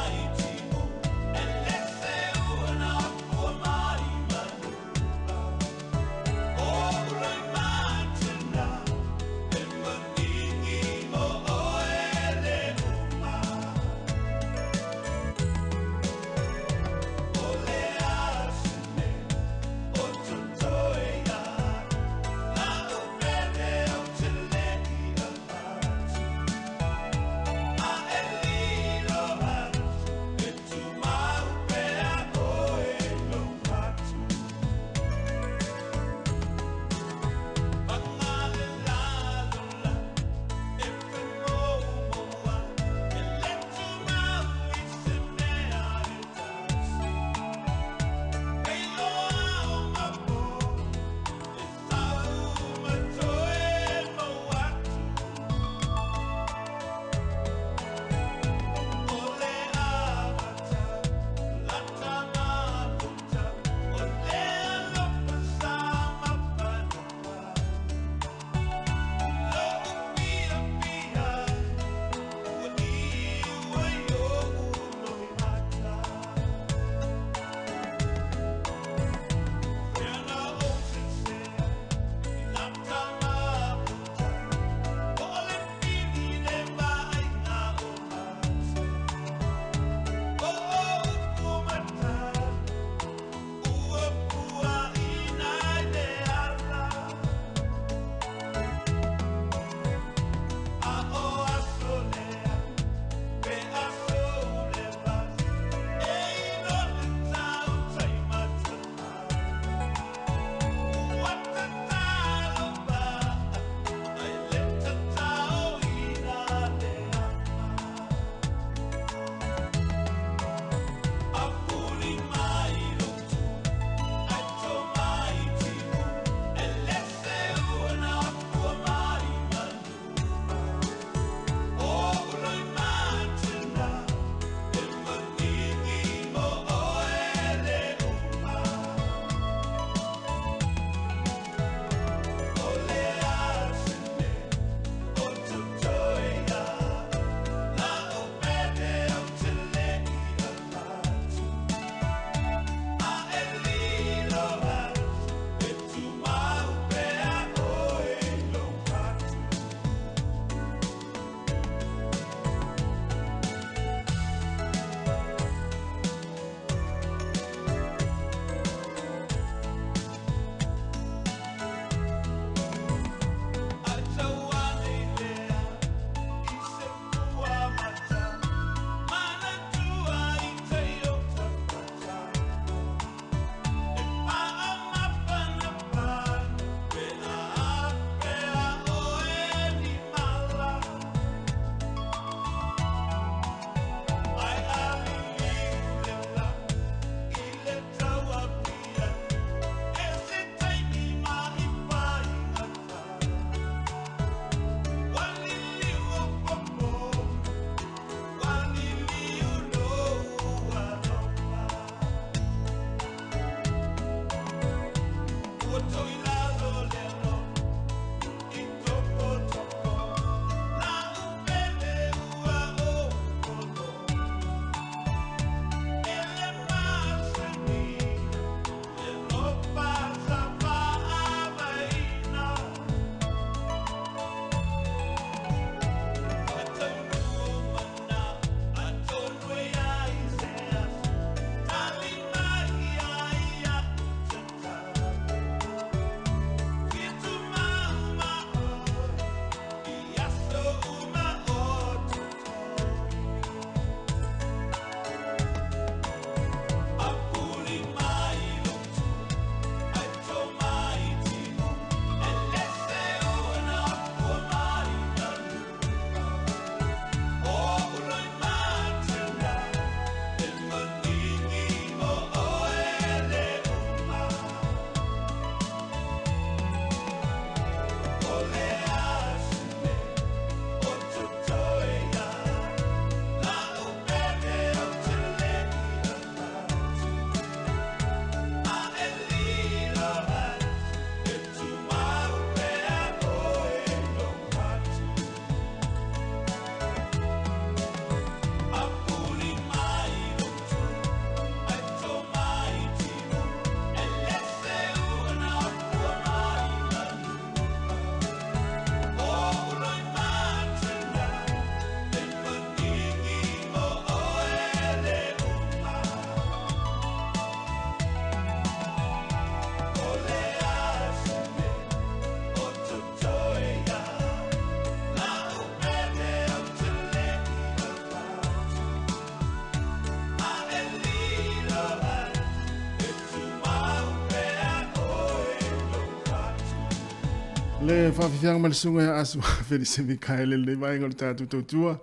A: Le faafiafiaga ma le susuga ia Asu Felise Mikaele i lenei vaega o le tatou tautua.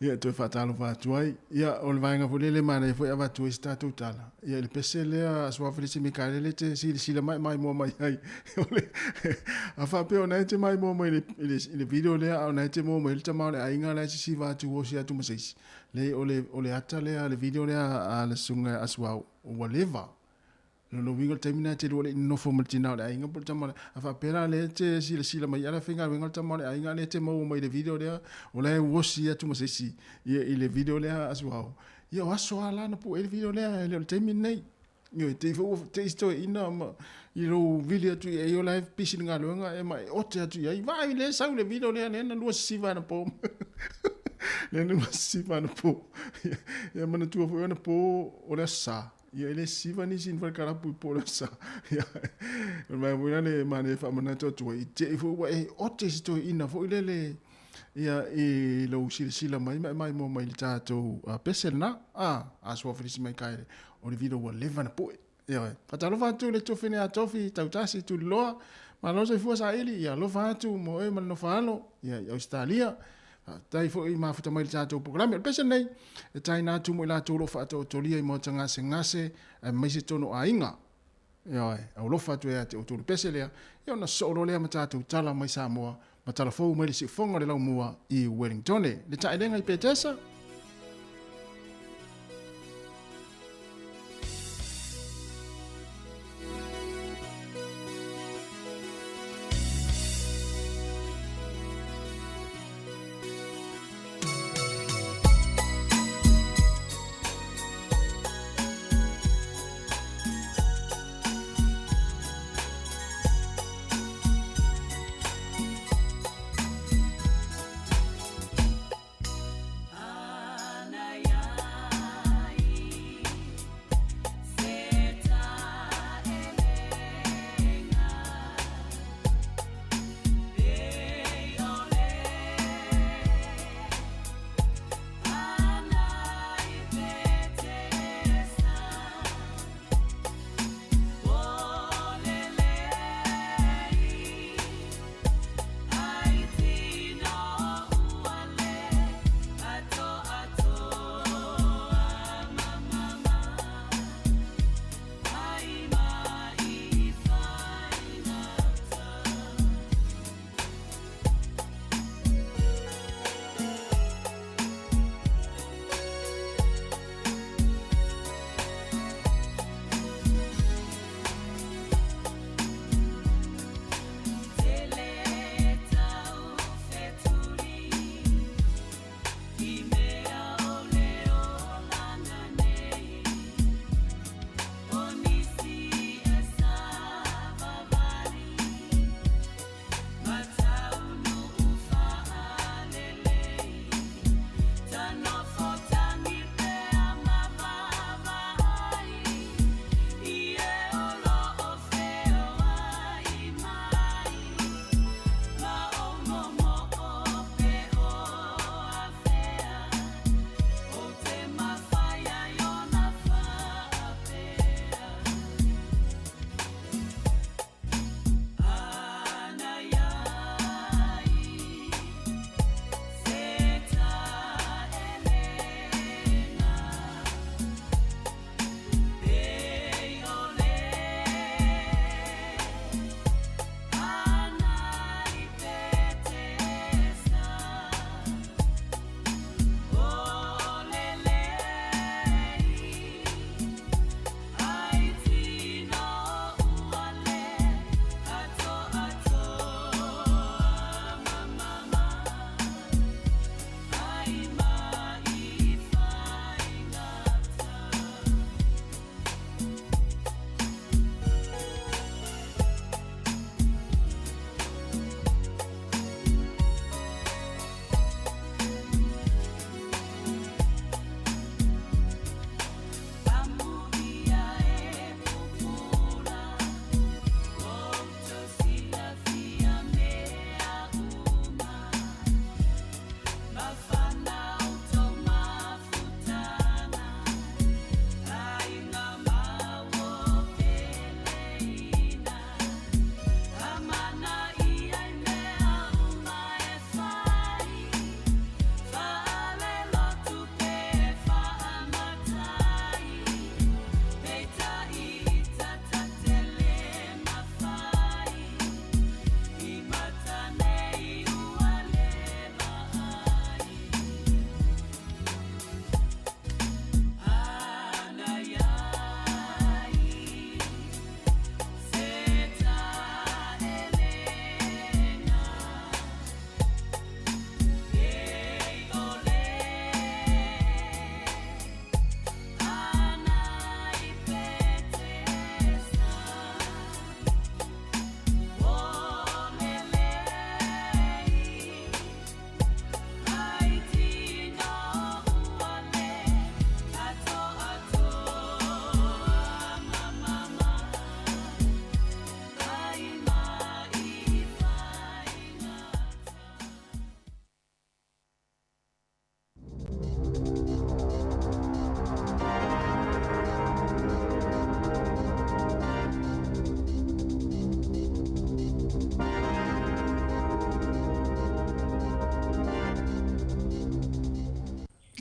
A: Ia, e toe faatalofa atu ai. Ia, o le vaega foi lea e le manaia foi e avatu ai se tatou tala. Ia, i le pese lea Asu Felise Mikaele lea e te silasila mai maimoa mai ai. O le, a faapea o na e te maimoa mai i le, i le, i le video lea, a o na e te maua mai ai le tama o le aiga la e sisiva atu osi atu ma se isi. Leai, o le, o le ata lea, le video lea a le susuga ia Asuau, ua leva. Lona uiga o le taimi lena e te lua le i nonofo ma le tina o le aiga po o le tama o le... A faapea la lea e te silasila mai i ala faigaluega o le tama o le aiga a lea e te maua mai i le video lea o la e uosi atu ma se isi ia i le video lea a Suao. Ia o aso lava la na pue ai le video lea e le o le taimi lenei. Ioe, te i foi ua te i se toeaina ma i lou vili atu i ai o la e pisi i le galuega e ma e ote atu i ai. Vaai lea e sau le video lea lea na lua sisiva anapo. Lea na lua sisiva anapo. Ia manatua foi anapo o le Aso Sa. Ia e le sisiva nisi i ni falekalapu i po o le Aso Sa. Ia, o le vaega foi lea e manaia e faamanatu atu ai, i te i foi ua e ote i se toeaina foi lele ia i lou silasila mai ma e maimoa mai i le tatou pese lena. A, Aso Felisi Mikaele, o le video ua leva na pue. Ioe. Faatalofa atu i le Tofine a Tofi, Tautasi, Tuliloa, malo soifua saili, ia alofa atu mo oe ma le nofoalo, ia i Ausetalia. Faafetai foi i mafuta mai i le tatou polokalame. O le pese lenei, e taina atu mo i latou o lo o faataotolia i maota gasegase aemaise tonu o aiga. Ioe, aulofa atu ia te outou le pese lea, ia ona sosoo loa lea ma tatou tala mai Samoa ma tala fou mai le siufofoga o le laumua i Wellingtone. Le taelega i Petesa.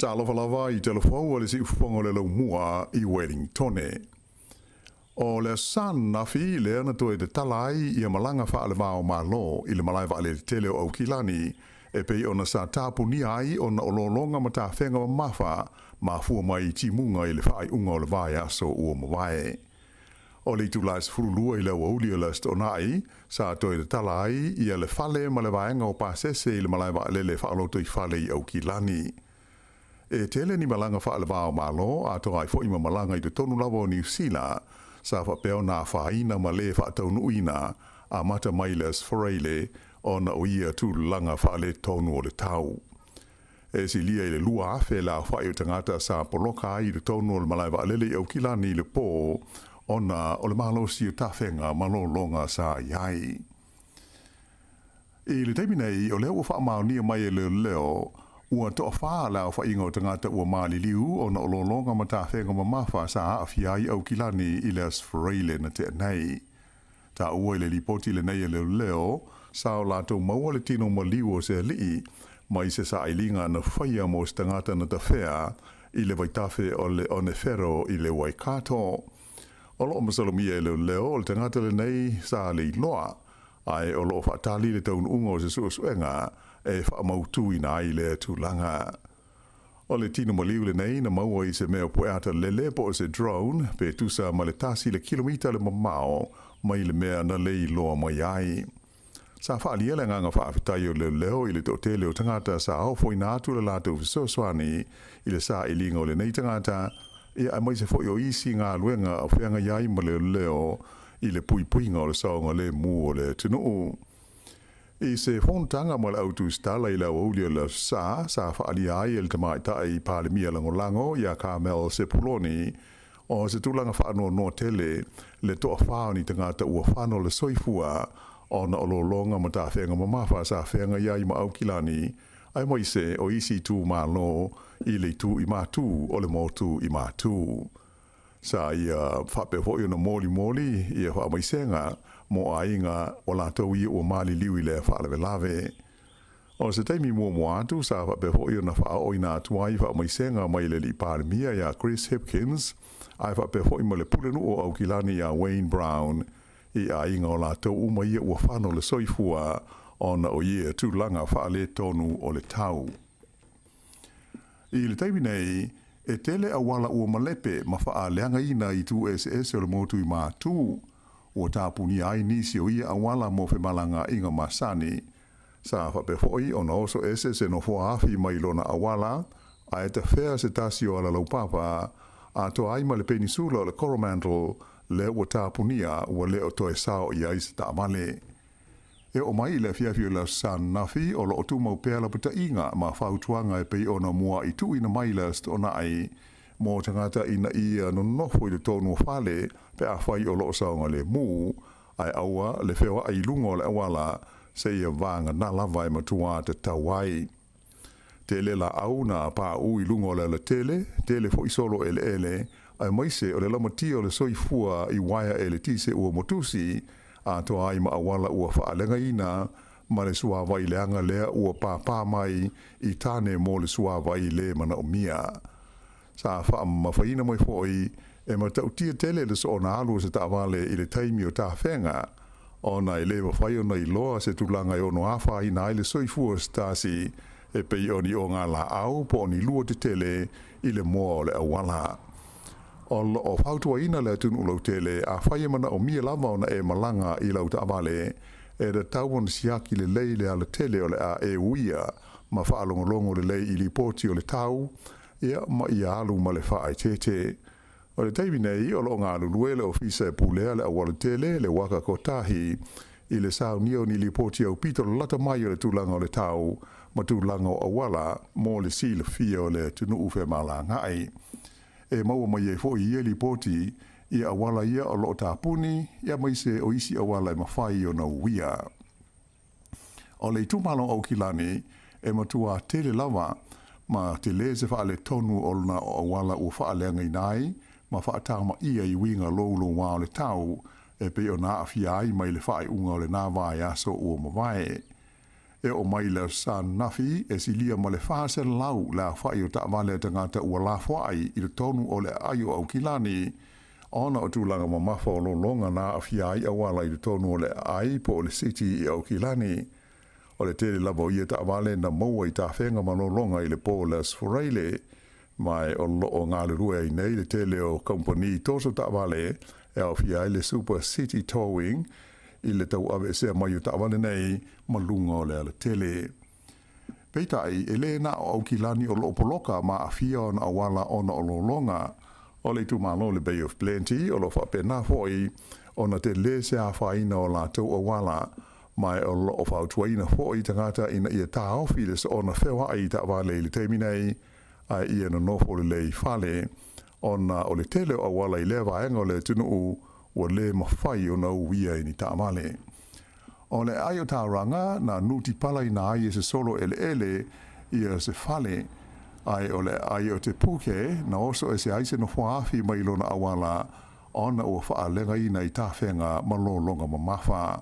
F: Talofa lava i Telefou a le siufofoga o le Laumua i Wellingtone. O le Aso ananafi lea na toe tatala ai ia malaga faale-va o Malo i le malae vaalele tele o Aukilani e pei ona sa tapunia ai ona o lologa ma tafega mamafa mafua mai i timuga i le faaiuga o le vaiaso ua mavae. O le itula e 12 i le aoauli o le Aso Toonai, sa toe tatala ai ia le fale ma le vaega o pasese i le malae vaalele faalotoifale i Aukilani. E tele ni malaga faale-va o Malo, atoa ai foi ma malaga i totonu lava o Niu Sila, sa faapea ona afaina ma le faataunuuina, amata mai i le Aso Faraile ona o ia tulaga faaletonu o le tau. E silia i le 2,000 le aofai o tagata sa poloka ai i totonu o le malae vaalele i Aukilani i le pō ona o le malosi o tafega ma lologa sa i ai. I le taimi nei, o lea ua faamaonia mai e leoleo, ua toafā le aofaiga o tagata ua maliliu ona o lologa ma tafega mamafa sa aafia ai Aukilani i le Aso Faraile na tea nei. Taua i le lipoti lenei e leoleo, sa o latou maua le tino maliu o se alii mai se sailiga na faia mo se tagata na tafea i le vaitafe o le Onewhero i le Waikato. O lo o masalomia e leoleo o le tagata lenei sa le iloa, ae o lo o faatali le taunuuga o se suesuega e faamautuina ai lea tulaga. O le tino maliu lenei na maua i se mea pueata lele po o se drone pe tusa ma le tasi le kilomita le mamao mai le mea na le iloa mai ai. Sa faaalia le agaga faafetai o leoleo i le toatele o tagata sa ofoina atu le latou fesoasoani i le sailiga o lenei tagata, ia aemaise foi o isi galuega o feagai ai ma leoleo i le puipuiga o le saogalemu o le atunuu. I se fonotaga ma le au tusitala i le aoauli o le Aso Sa, sa faaalia ai e le tamaitai Palemia Lagolago ia Carmel Sepuloni, o se tulaga faanoanoa tele le toafā o ni tagata ua fano le soifua ona o lologa ma tafega mamafa sa feagai ai ma Aukilani, aemaise o isi itumalo i le itu i Matu o le motu i Matu. Sa ia faapea foi ona molimoli ia faamaisega mo aiga o latou ia ua maliliu i lea faalavelave. O se taimi muamua atu sa faapea foi ona faaooina atu ai faamaisega mai le Alii Palemia ia Chris Hipkins ae faapea foi ma le Pulenuu o Aukilani ia Wayne Brown i aiga o latou uma ia ua fano le soifua ona o ia tulaga faaletonu o le tau. I le taimi nei, e tele auala ua malepe ma faaleagaina i itu eseese o le motu i Matu. Ua tapunia ai nisi o ia auala mo femalagaaiga masani. Sa faapea foi ona oso ese se nofoa afi mai lona auala, ae tafea se tasi o alalaupapa, atoa ai ma le penisula o le Coromandel lea ua tapunia ua le o toe sao i ai se taavale. E oo mai i le afiafi o le Aso Sa ananafi, o lo o tumau pea lapataiga ma fautuaga e pei ona muaʻi tuuina mai le Aso Toonai mo tagata ina ia nonofo i totonu o fale pe afai o lo o saogalemu, ae aua le feoaʻi i luga o le auala seia vagana lava e matua tatau ai. Tele laau na paʻu i luga o le alatele, tele foi solo eleele, aemaise o le lamatia o le soifua i uaea eletise ua motusi, atoa ai ma auala ua faaleagaina ma le suavai leaga lea ua pāpā mai i tane mo le suavai le manaomia. Sa faamamafaina mai foi e matautia tele le soona alu o se taavale i le taimi o tafega, ona e le mafai ona iloa se tulaga e ono afaina ai le soifua o se tasi e pei o ni ogalaau po o ni lua tetele i le moa o le auala. O lo o fautuaina le atunuu lautele, afai e manaomia lava ona e malaga i lau taavale, e tatau ona siaki lelei le alatele o le a e uia ma faalogologo lelei i lipoti o le tau, ia ma ia alu ma le faaeteete. O le taimi nei, o lo o galulue le Ofisa e pulea le aualatele, le Waka Kotahi, i le saunia o ni lipoti aupito lalata mai o le tulaga o le tau ma tulaga o auala mo le silafia o le atunuu femalagaai. E maua mai ai foi i ia lipoti ia auala ia o lo o tapuni, aemaise o isi auala e mafai ona uia. O le itumalo o Aukilani e matuā tele lava ma tele se faaletonu o lona o auala ua faaleagaina ai ma faatamaia i uiga loulouā o le tau e pei ona aafia ai mai le faaiuga o lena vaiaso ua mavae. E oo mai i le Aso Sa ananafi, e silia ma le 400 le aofai o taavale a tagata ua lafoai i totonu o le aai o Aukilani, ona o tulaga mamafa o lologa na aafia ai auala i totonu o le aai po o le City i Aukilani. O le tele lava o ia taavale na maua i tafega ma lologa i le po o le Aso Faraile, ma o lo o galulue ai nei le tele o kamupani toso taavale e aofia ai le Super City Towing i le tauaveesea mai o taavale nei ma luga o le alatele. Peitai, e le na o Aukilani o lo o poloka ma aafia ona auala ona o lologa. O le itumalo o le Bay of Plenty o lo o faapena foi ona tele se afaina o latou auala, ma o lo o fautuaina foi tagata ina ia taofi le soona feoai i taavale i le taimi nei, ae ia nonofo lelei i fale, ona o le tele o auala i lea vaega o le atunuu ua le mafai ona uia e ni taavale. O le aai o Tauranga na nutipalaina ai e se solo eleele ia se fale, ae o le aai o Te Puke na oso ese ai se nofoaafi mai lona auala ona ua faalegaina i tafega ma lologa mamafa.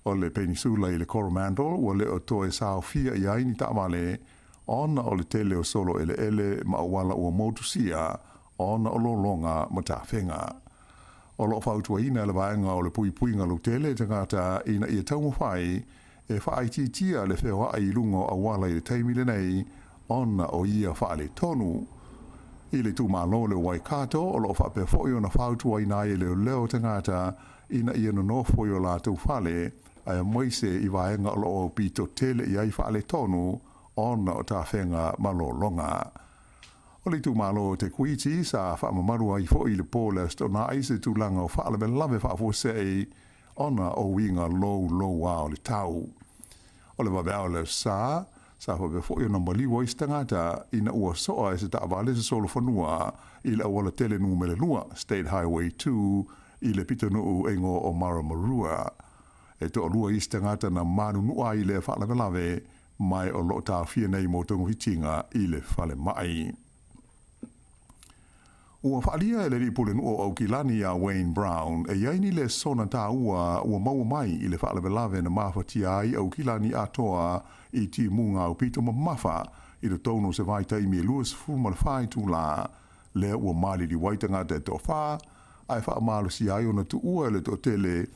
F: O le penisula i le Coromandel ua le o toe saofia i ai ni taavale ona o le tele o solo eleele ma auala ua motusia ona o lologa ma tafega. O lo o fautuaina e le Vaega o le Puipuiga Lautele tagata ina ia taumafai e faaitiitia le feoai i luga o auala i le taimi lenei ona o ia faaletonu. I le itumalo o le Waikato, o lo o faapea foi ona fautuaina ai e leoleo tagata ina ia nonofo i o latou fale aemaise i vaega o lo o aupito tele i ai faaletonu ona o tafega ma lologa. O le itumalo o Te Kuiti sa faamamalu ai foi i le po o le Aso Toonai se tulaga o faalavelave faafuasei ona o uiga louloua o le tau. O le vaveao o le Aso Sa, sa faapea foi ona maliu ai se tagata ina ua soa e se taavale se solofanua i le auala tele numera 2, State Highway 2, i le pitonuu e igoa o Maramarua. E toalua isi tagata na manunua ai i lea faalavelave ma o lo o taofia nei mo togafitiga i le falemai. Ua faaalia e le alii pulenuu o Aukilani iā Wayne Brown e i ai ni lesona taua ua maua mai i le faalavelave na mafatia ai Aukilani atoa i timuga aupito mamafa i totonu o se vaitaimi e 24 itulā lea ua maliliu ai tagata e toafa ae faamalosia ai ona tuua e le toatele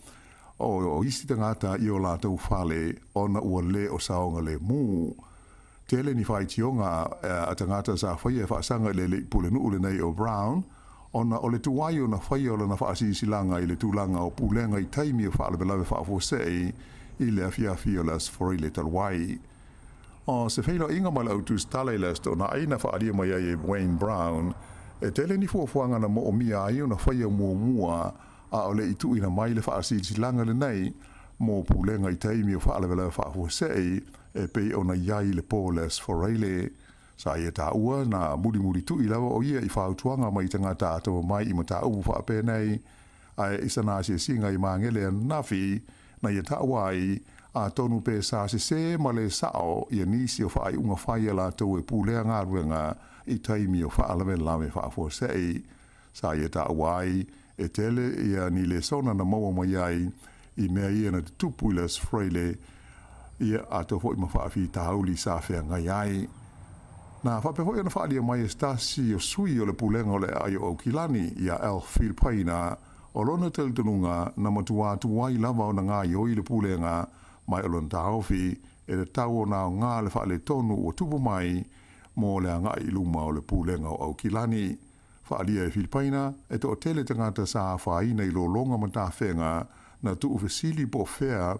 F: o isi tagata i o latou fale ona ua le o saogalemu. Tele ni faitioga a tagata sa faia e faasaga i le alii pulenuu lenei o Brown ona o le tuai ona faia o lana faasilasilaga i le tulaga o pulega i taimi o faalavelave faafuasei i le afiafi o le Aso Faraile talu ai. O se feiloaiga ma le au tusitala i le Aso Toonai na faaalia mai ai e Wayne Brown, e tele ni fuafuaga na moomia ai ona faia muamua a o le i tuuina mai le faasilasilaga lenei mo pulega i taimi o faalavelave faafuasei e pei ona i ai le po o le Aso Faraile. Sa ia taua na mulimulitu'i lava o ia i fautuaga mai tagata atamamai i mataupu faapenei, ae i sana asiasiga i Magele ananafi, na ia taua ai, atonu pe sa sesē ma le sao ia nisi o faaiuga fai a latou e pulea galuega i taimi o faalavelave faafuasei. Sa ia taua ai, e tele ia ni lesona na maua mai ai i mea ia na tutupu i le Aso Faraile, ia atoa foi ma faafitauli sa feagai ai. Na faapea foi ona faaalia mai e se tasi o sui o le Pulega o le Aai o Aukilani, ia Alf Filipaina, o lona talitonuga na matua tuai lava ona gaoioi le Pulega mai o lona taofi e tatau ona aoga le faaletonu ua tupu mai mo le agai i luma o le Pulega o Aukilani. Faaalia e Filipaina, e toatele tagata sa afaina i lologa ma tafega na tuufesili po o fea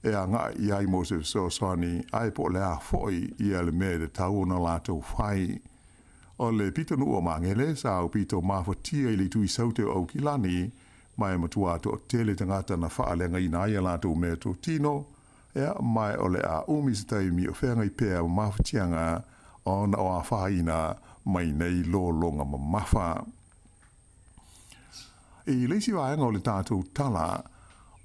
F: e agai i ai mo se fesoasoani, ae po o le a foi ia le mea e tatau ona latou fai. O le pitonuu o Magele sa aupito mafatia i le itu i Saute o Aukilani, ma e matua toatele tagata na faaleagaina ai a latou meatotino, ea, ma o le a umi se taimi o feagai pea ma mafatiaga ona o afaina mai nei lologa mamafa. I le isi vaega o le tatou tala,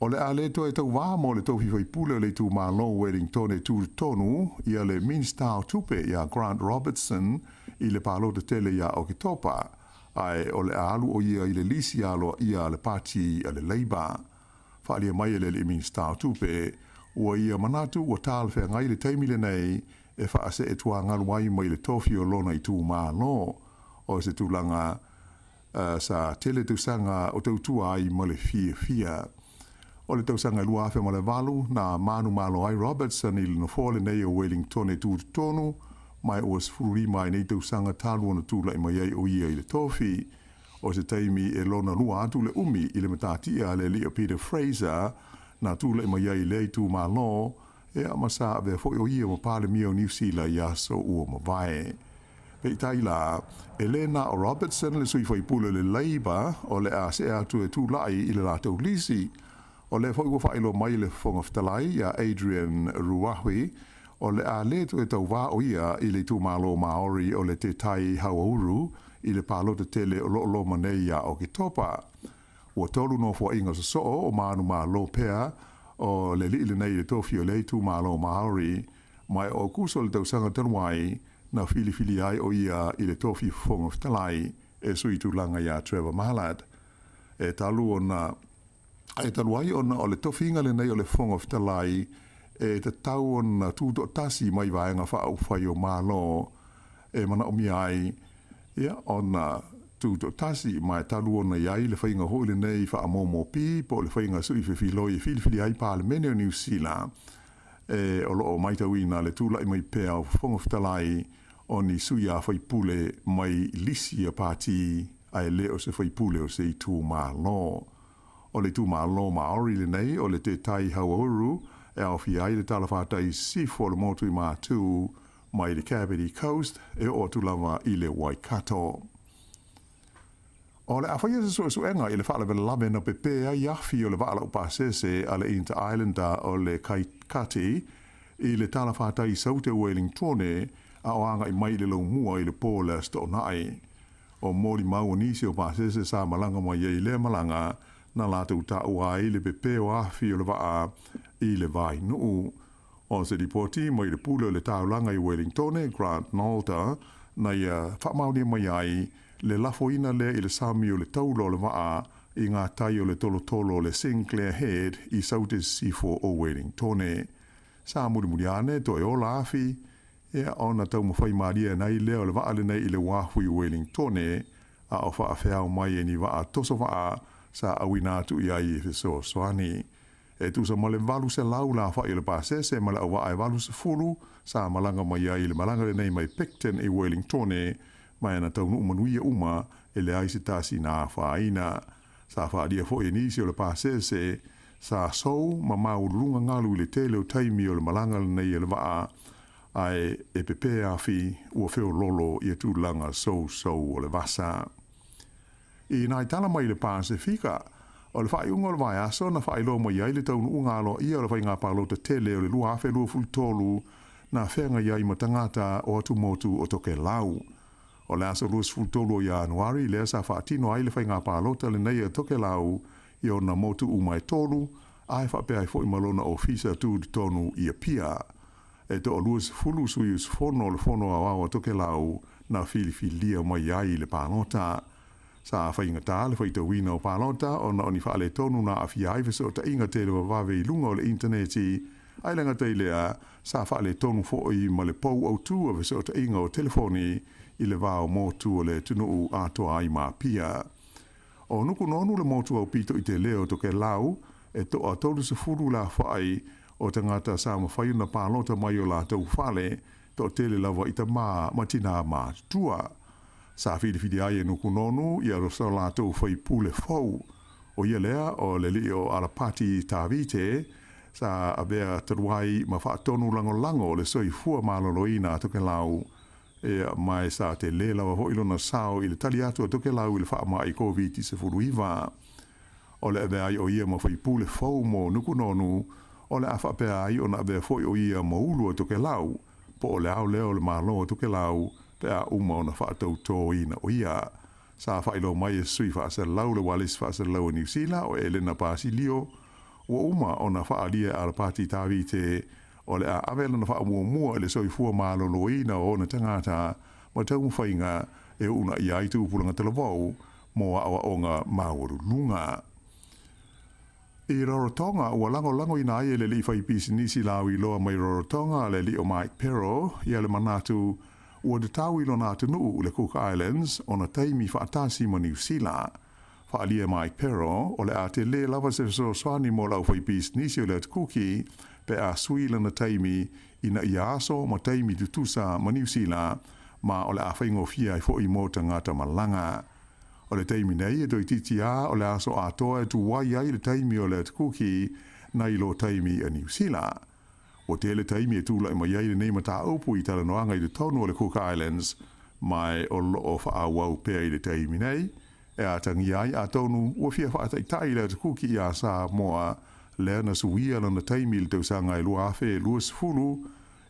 F: o le a le toe tauvā mo le tofi faipule o le itumalo o Wellington e tutotonu ia le Minisita o Tupe ia Grant Robertson i le palota tele ia Oketopa, ae o le a alu o ia i le lisi aloaia a le pati a le Labour. Faaalia mai e le alii Minisita o Tupe, Ua ia manatu ua talafeagai le taimi lenei e faasee tuagalu ai mai le tofi o lona itumalo, o se tulaga sa tele tausaga o tautua ai ma le fiafia. O le tausaga e 2008, na manumalo ai Robertson i le nofoa lenei o Wellingtone tutotonu, ma ua 15 ai nei tausaga talu ona tulai mai ai o ia i le tofi. O se taimi e lona lua atu le umi i le matatia a le alii o Peter Fraser, na tulai mai ai i lea itumalo, ea ma sa avea foi o ia ma Palemia o Niu Sila i aso ua mavae. Peitai la, e lē na o Robertson le sui faipule o le Labour o le a see atu e tulai i le latou lisi. O lea foi ua faailoa mai e le Fofoga Fetalai ia Adrian Ruahui, o le a lē toe tauvā o ia i le itumalo Māori o le Te Tai Hauāuru i le palota tele o lo o loma nei ia Oketopa. Ua tolu nofoaiga sosoo o manumalo pea o le alii lenei i le tofi o lea itumalo Māori, ma e o Akuso le tausaga talu ai na filifilia ai o ia i le tofi Fofoga Fetalai e sui tulaga iā Trevor Mallard. E talu ona e talu ai ona o le tofiga lenei o le Fofoga Fetalai e tatau ona tutoatasi mai vaega faaupufai o Malo e manaomia ai ia ona tutoatasi, ma e talu ona i ai le faiga foi lenei faamomopi po o le faiga sui fefiloi e filifili ai Palemene o Niu Sila e o lo o matauina le tulai mai pea o Fofoga Fetalai o ni sui a faipule mai lisi a pati ae le o se faipule o se itumalo. O le itumalo Maori lenei o le Te Tai Hauauru e aofia ai le talafatai i sisifo o le motu i Matū mai le Kapiti Coast e oo atu lava i le Waikato. O le a faia se suesuega i le faalavelave na pepē ai afi o le vaa laupasese a le Inter-Islander o le Kaikati i le talafatai i Saute o Wellingtone a o agai mai i le Laumua i le po o le Aso Toonai. O molimau o nisi o pasese sa malaga mai ai i lea malaga na latou taua ai le pepē o afi o le vaa i le vainuu. O se lipoti mai le pule o le taulaga i Wellingtone, Grant Nalder, na ia faamaonia mai ai le lafoina lea i le sami o le taula o le vaa i ngā tai o le tolotolo o le Sinclair Head i Saute Sisifo o Wellingtone. Sa mulimuli ane toe ola afi, ea ona taumafai malie ana ai lea o le vaa lenei i le uafu i Wellingtone, a o faafeao mai e ni vaa toso vaa sa auina atu i ai e fesoasoani. E tusa ma le 800 le aofai o le pasese ma le auvaa e 80 sa malaga mai ai i le malaga lenei mai Picton i Wellingtone, ma e na taunuu manuia uma e leai se tasi na afaina. Sa faaalia foi e nisi o le pasese sa sou ma maualuluga galu i le tele o taimi o le malaga lenei a le vaa, ae e pepē afi ua feololo ia tulaga sousou o le vasa. I nai tala mai le Pasefika, o le faaiuga o le vaiaso na faailoa mai ai le taunuuga aloaia o le faiga palota tele o le 2023 na feagai ai ma tagata o atumotu o Tokelau. O le aso 23 o Ianuari lea sa faatino ai le faiga palota lenei a Tokelau i ona motu uma e tolu, a e faapea ai foi ma lona ofisa tutotonu i Apia. E toa-20 sui usufono o le Fono Aoao a Tokelau na filifilia mai ai i le palota. Sa faigata le faitauina o palota ona o ni faaletonu na aafia ai fesootaiga televavave i luga o le initaneti, ae le gata i lea, sa faaletonu foi ma le pou autū o fesootaiga o telefoni i le va o motu o le atunuu atoa ai ma Apia. O Nukunonu le motu aupito i telē o Tokelau, e toa 30 le aofai o tagata sa mafai ona palota mai o latou fale, toatele lava i tamā ma tinā matutua. Sa filifili ai e Nukunonu ia so latou faipule fou, o ia lea o le alii o Alapati Tavite, sa avea talu ai ma faatonu lagolago o le soifua maloloina a Tokelau, Ea, ma e sa telē lava foi lona sao i le tali atu a Tokelau i le faamai Koviti-19. O le avea ai o ia ma faipule fou mo Nukunonu, o le a faapea ai ona avea foi o ia ma ulu a Tokelau, po o le ao lea o le Malo o Tokelau pe a uma ona faatautōina o ia. Sa faailoa mai e se sui faasalalau o le Ualesi Faasalalau a Niu Sila o Elena Basilio, ua uma ona faaalia e Alapati Tavite O le a ave lona faamuamua i le soifua maloloina o ona tagata ma taumafaiga e uunaia ai tupulaga talavou mo aoaoga maualuluga. I Rarotonga, ua lagolagoina ai e le alii faipisinisi lauiloa mai Rarotonga, le alii o Mike Pero, ia le manatu ua tatau i lona atunuu, le Cook Islands, ona taimi faatasi ma Niu Sila. Faaalia e Mike Pero, o le a tele lava se fesoasoani mo le aufaipisinisi o le Atu Kuki pe a sui lana taimi ina ia aso ma taimi tutusa ma Niu Sila, ma o le a faigofie ai foi mo tagata malaga. O le taimi nei e toeitiiti a o le aso atoa e tuai ai le taimi o le Atu Kuki nai lo taimi a Niu Sila. Ua tele taimi e tulai mai ai lenei mataupu i talanoaga i totonu o le Cook Islands, ma o lo o faaauau pea i le taimi nei, e atagia ai atonu ua fia faataitai le Atu Kuki iā Samoa lea na suia lana taimi i le tausaga e 2020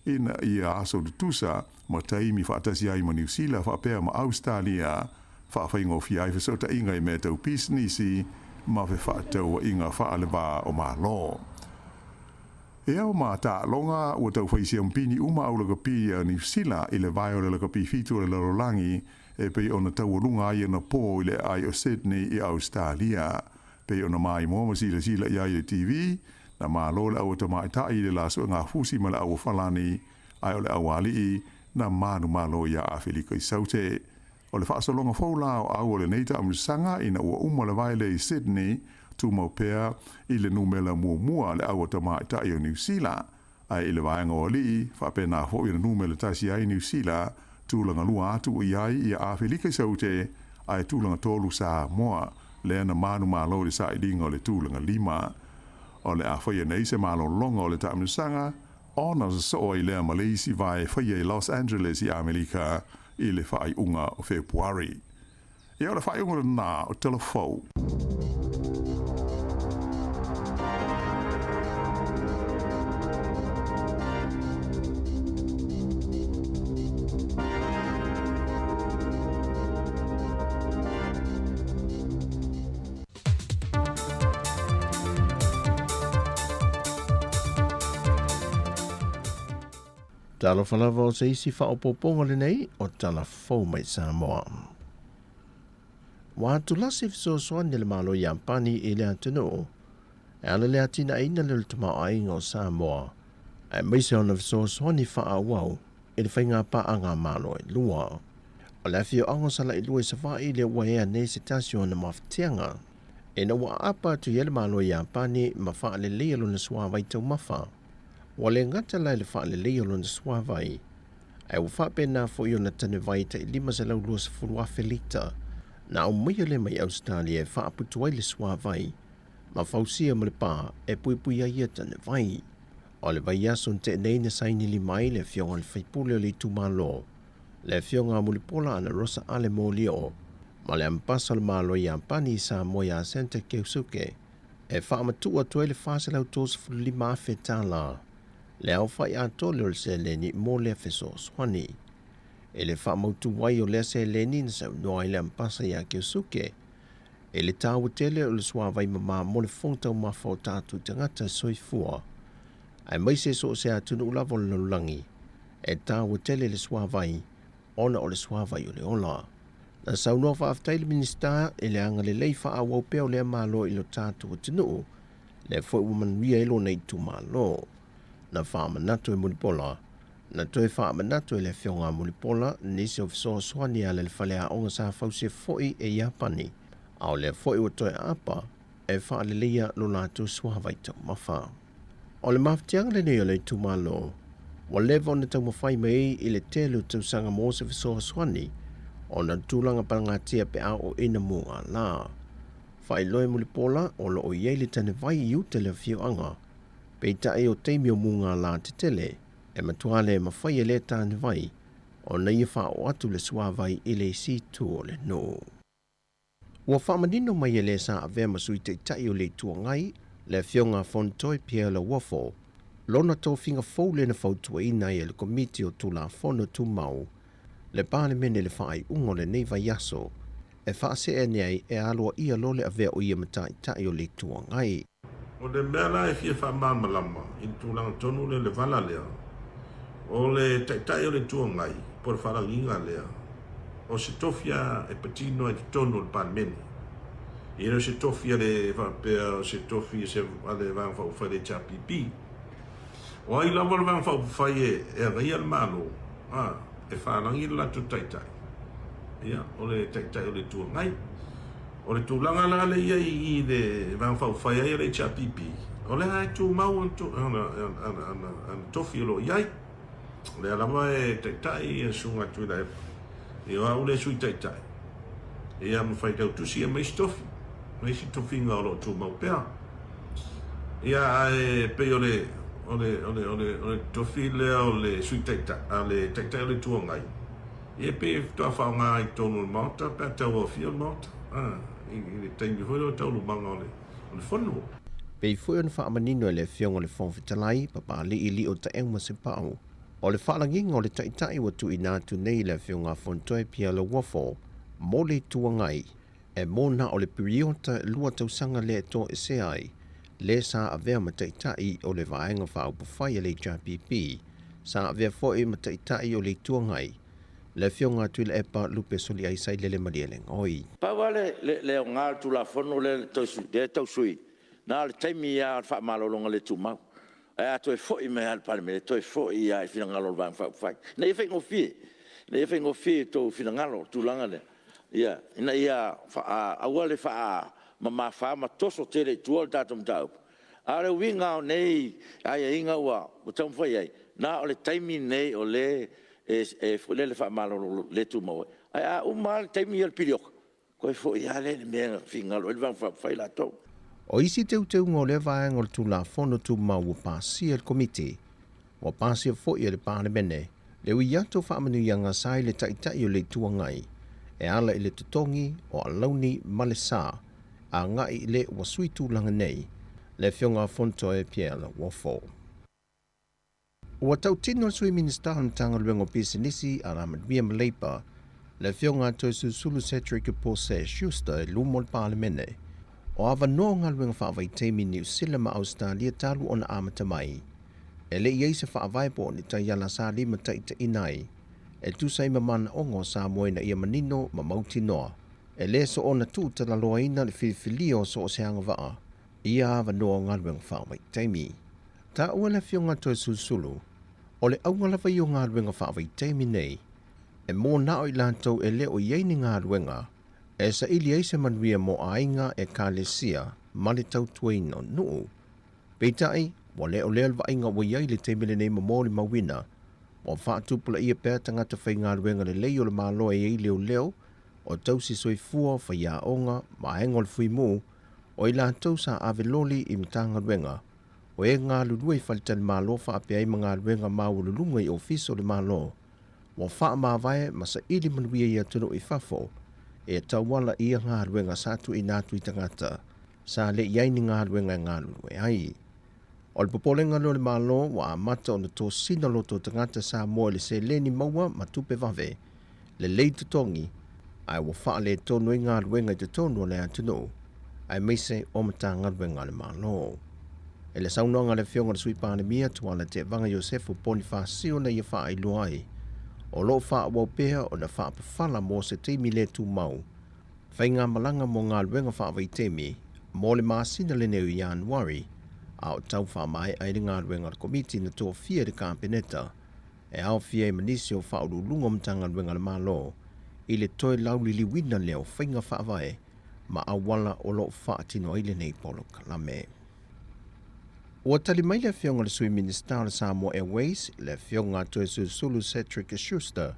F: ina ia aso tutusa ma taimi faatasi ai ma Niu Sila faapea ma Ausetalia, faafaigofie ai fesootaiga i mea tau pisinisi ma fefaatauaiga faale-va o Malo. E ao ma taaloga ua tau fai siampini uma au lakapi a Niu Sila i le vae o le lakapi fitu o le lalolagi e pei ona taualuga ai anapo i le aai o Sydney i Ausetalia. Pei ona maimoa ma silasila i ai i le TV, na malo le aua tamaitai i le la suegafusi ma le aua falani, ae o le aualii na manumalo iā Afelika i Saute. O le faasologa fou la o au o lenei taamilosaga ina ua uma le vae lea i Sydney, tumau pea i le numela muamua le aua tamaitai o Niu Sila, ae i le vaega o alii, faapena foi ona numela tasi ai Niu Sila, tulaga lua atu i ai ia Afelika i Saute, ae tulaga tolu Samoa, lea na manumalo i le sailiga o le tulaga lima. O le a faia nei se malologa o le taamilosaga, ona sosoo ai lea ma le isi vae faia i Los Angeles i Amelika i le faaiuga o Fepuari. Ia o le faaiuga lena o Tala Fou.
C: Talofa lava o se isi faaopoopoga lenei o Tala Fou mai Samoa. Ua atulasi fesoasoani a le Malo Iapani i le atunuu e ala le atinaeina lea o le tamaoaiga o Samoa, aemaise ona fesoasoani faaauau i le faiga paaga a Malo e lua. O le afioaga o Salailua i Savaii lea ua ea nei se tasi o ana mafatiaga ina ua aapa atu i ai le Malo Iapani ma faaleleia lona suavai taumafa. Ua le gata la i le faaleleia o lona suavai, ae ua faapena foi ona tanevai tai 520,000 lita na aumaia lea mai Ausetalia e faaputu ai le suavai ma fausia ma le pā e puipui ai ia tanevai. O le vaiaso na tea nei na saini lima ai le afioga i le faipule o le itumalo, le afioga a Mulipola Ana Rosa Ale Molioo, ma le Ambasa o le Malo Iapani i Samoa ia Santa Keusuke, e faamatuu atu ai le $435,000 tala le aofai atoa lea o le seleni mo lea fesoasoani. I le faamautu ai o lea seleni na saunoa ai le Ambasa iā Keusuke, i le taua tele o le suavai mamā mo le fofoga taumafa o tatou tagata soifua, aemaise so o se atunuu lava o le lalolagi, e taua tele le suavai ona o le suavai o le ola. Na saunoa faafetai le Minisita i le agalelei faaauau pea o lea Malo i lo tatou atunuu, lea foi ua manuia ai lona itumalo. Na faamanatu e Mulipola Na toe faamanatu e le Afioga a Mulipola nisi o fesoasoani e ala i le faleaoga sa fausia foi e Iapani, a o lea foi ua toe aapa e faaleleia lo latou suavai taumafa. O le mafatiaga lenei o le itumalo, ua leva ona taumafai mai i le tele o tausaga mo se fesoasoani ona o le tulaga pagatia pe a oo ina mugala. Faailoa e Mulipola o lo o i ai le tanevai i uta i le afioaga, peitai o taimi o mugala tetele, E matua le mafai e lea tānewai ona ia faaoo atu le suavai i le isi itu o le nuu. Ua faamanino mai e le sa avea ma Sui Taitai o le Itu Agai, le Afioga a Fonotoe Pierre Lauofo, lona tofiga fou lea na fautuaina ai e le Komiti o Tulafono Tumau le Palemene i le faaiuga o lenei vaiaso e faasee ane ai e aloaia loa le avea o ia ma Taitai o le Itu Agai.
D: O le mea la e fia faamalamalama i le tulaga tonu lea, le vala lea, o le Taitai o le Itu Agai po o le faalagiga lea, o se tofi lava e patino ai i totonu o le Palemene. E le o se tofi a le faapea o se tofi a le Vaega Faaupufai a le HRPP. O ai lava le Vaega Faaupufai e agaia le Malo, a, e faalagi le latou taitai, ia, o le Taitai o le Itu Agai. O le tulaga la lea i ai i i le Vaega Faaupufai ai a le HRPP, o lea e tumau ana tofi o lo o i ai. O lea lava e taitai le Susuga Tuilaepa, ia o au le Sui Taitai, ia ma faitautusi ia ma isi tofi, ma isi tofiga o lo o tumau pea. Ia ae pei o le o le o le o le o le tofi lea o le Sui Taitai, a le Taitai o le Itu Agai, ia e pei e faatoa faaaoga i totonu o le Maota pe a tauaofia le Maota, i le taimi foi lea o taualumaga o le o le Fono.
C: Pei foi ona faamanino e le Afioga i le Fofoga Fetalai, Papalii Lio Taeuma Sepau, o le faalagiga o le Taitai ua tuuina atu nei i le Afioga a Fontoe Pierre Lauofo mo le Itu Agai, e mo na o le piriota e lua tausaga lea e toesea ai le sa avea ma Taitai o le Vaega Faaupufai a le HRPP, sa avea foi ma Taitai o le Itu Agai le Afioga a Tuilaepa Lupe Soliai Sailele Malielegaoi.
E: Pau lava le aoga o le Tulafono lea e tau sui, na o le taimi lava o le faamalologa le tumau. Ae a toe foi mai lava i le Palemene, e toe foi lava i finagalo o le Vaega Faaupufai. Ina ia faigofie, ina ia faigofie i outou finagalo le tulaga lea, ina ia aua le faamamafa ma toso tele i tua le tatou mataupu. A o le uiga lava o nei aiaiga ua taumafai i ai, na o le taimi lenei o lea e faamalolo le tumau ai. Ae a uma lava le taimi ia o le piriota, toe foi lava lea i le mea na finagalo ai le Vaega Faaupufai latou.
C: O isi teuteuga o lea vaega o le Tulafono Tumau ua pasia e le Komiti, ua pasia foi e le Palemene le ui atu o faamanuiaga sa i le Taitai o le Itu Agai e ala i le totogi o alauni ma le sa agai i le ua sui tulaga nei le Afioga a Fontoe Pierre Lauofo. Ua tautino le Sui Minisita o le Matagaluega o Pisinisi, Alamanuia ma Leipa, le Afioga a Toesulusulu Cedric Pose Schuster i luma o le Palemene, o avanoa o galuega faavaitaimi i Niu Sila ma Ausetalia talu ona amata mai. E le i ai se faavae po o ni taiala sa limataitaiina ai e tusa ai ma manaoga o Samoa ina ia manino ma mautinoa e le soona tuutalaloaina le filifilia o so o se agavaa i ia avanoa o galuega faavaitaimi. Taua le Afioga a Toesulusulu, o le auga lava ia o galuega faavaitaimi nei, e mō na o i latou e le o i ai ni galuega e saili ai se manuia mo aiga, ekalesia ma le tautuaina o nuu. Peitai, ua le o lea le vaaiga ua i ai i le taimi lenei ma molimauina, ua faatupulaia pea tagata faigaluega lelei o le Malo e i ai leoleo, o tausi soifua, faiaoga, vaega o le fuimu, o i latou sa ave loli i Matagaluega, o e galulue i faletalimalo faapea ai ma galuega maualuluga i ofisa o le Malo, ua faamavae ma saili manuia i atunuu i fafo e tauala i ia galuega sa tuuina atu i tagata sa le i ai ni galuega e galulue ai. O le popolega lea o le Malo ua amata ona tosina loto tagata Samoa i le seleni maua ma tupe vave, lelei totogi, ae ua faaletonu ai galuega i totonu o le atunuu, aemaise o Matagaluega a le Malo. I le saunoaga a le Afioga i le Sui Palemia, Tuala Tevaga Iosefu Ponifasio na ia faailoa ai, o lo o faaauau pea ona faapafala mo se taimi le tumau faigamalaga mo galuega faavaitaimi mo le masina lenei o Ianuari, a o tau faamaea ai le galuega a le Komiti na tofia e le Kapeneta e aofia ai ma nisi o faauluuluga o Matagaluega a le Malo i le toe lauliliuina lea o faiga faavae ma auala o lo o faatino ai lenei polokalame. Ua tali mai le Afioga i le Sui Minisita o le Samoa Airways, le Afioga a Toesulusulu Cedric Schuster,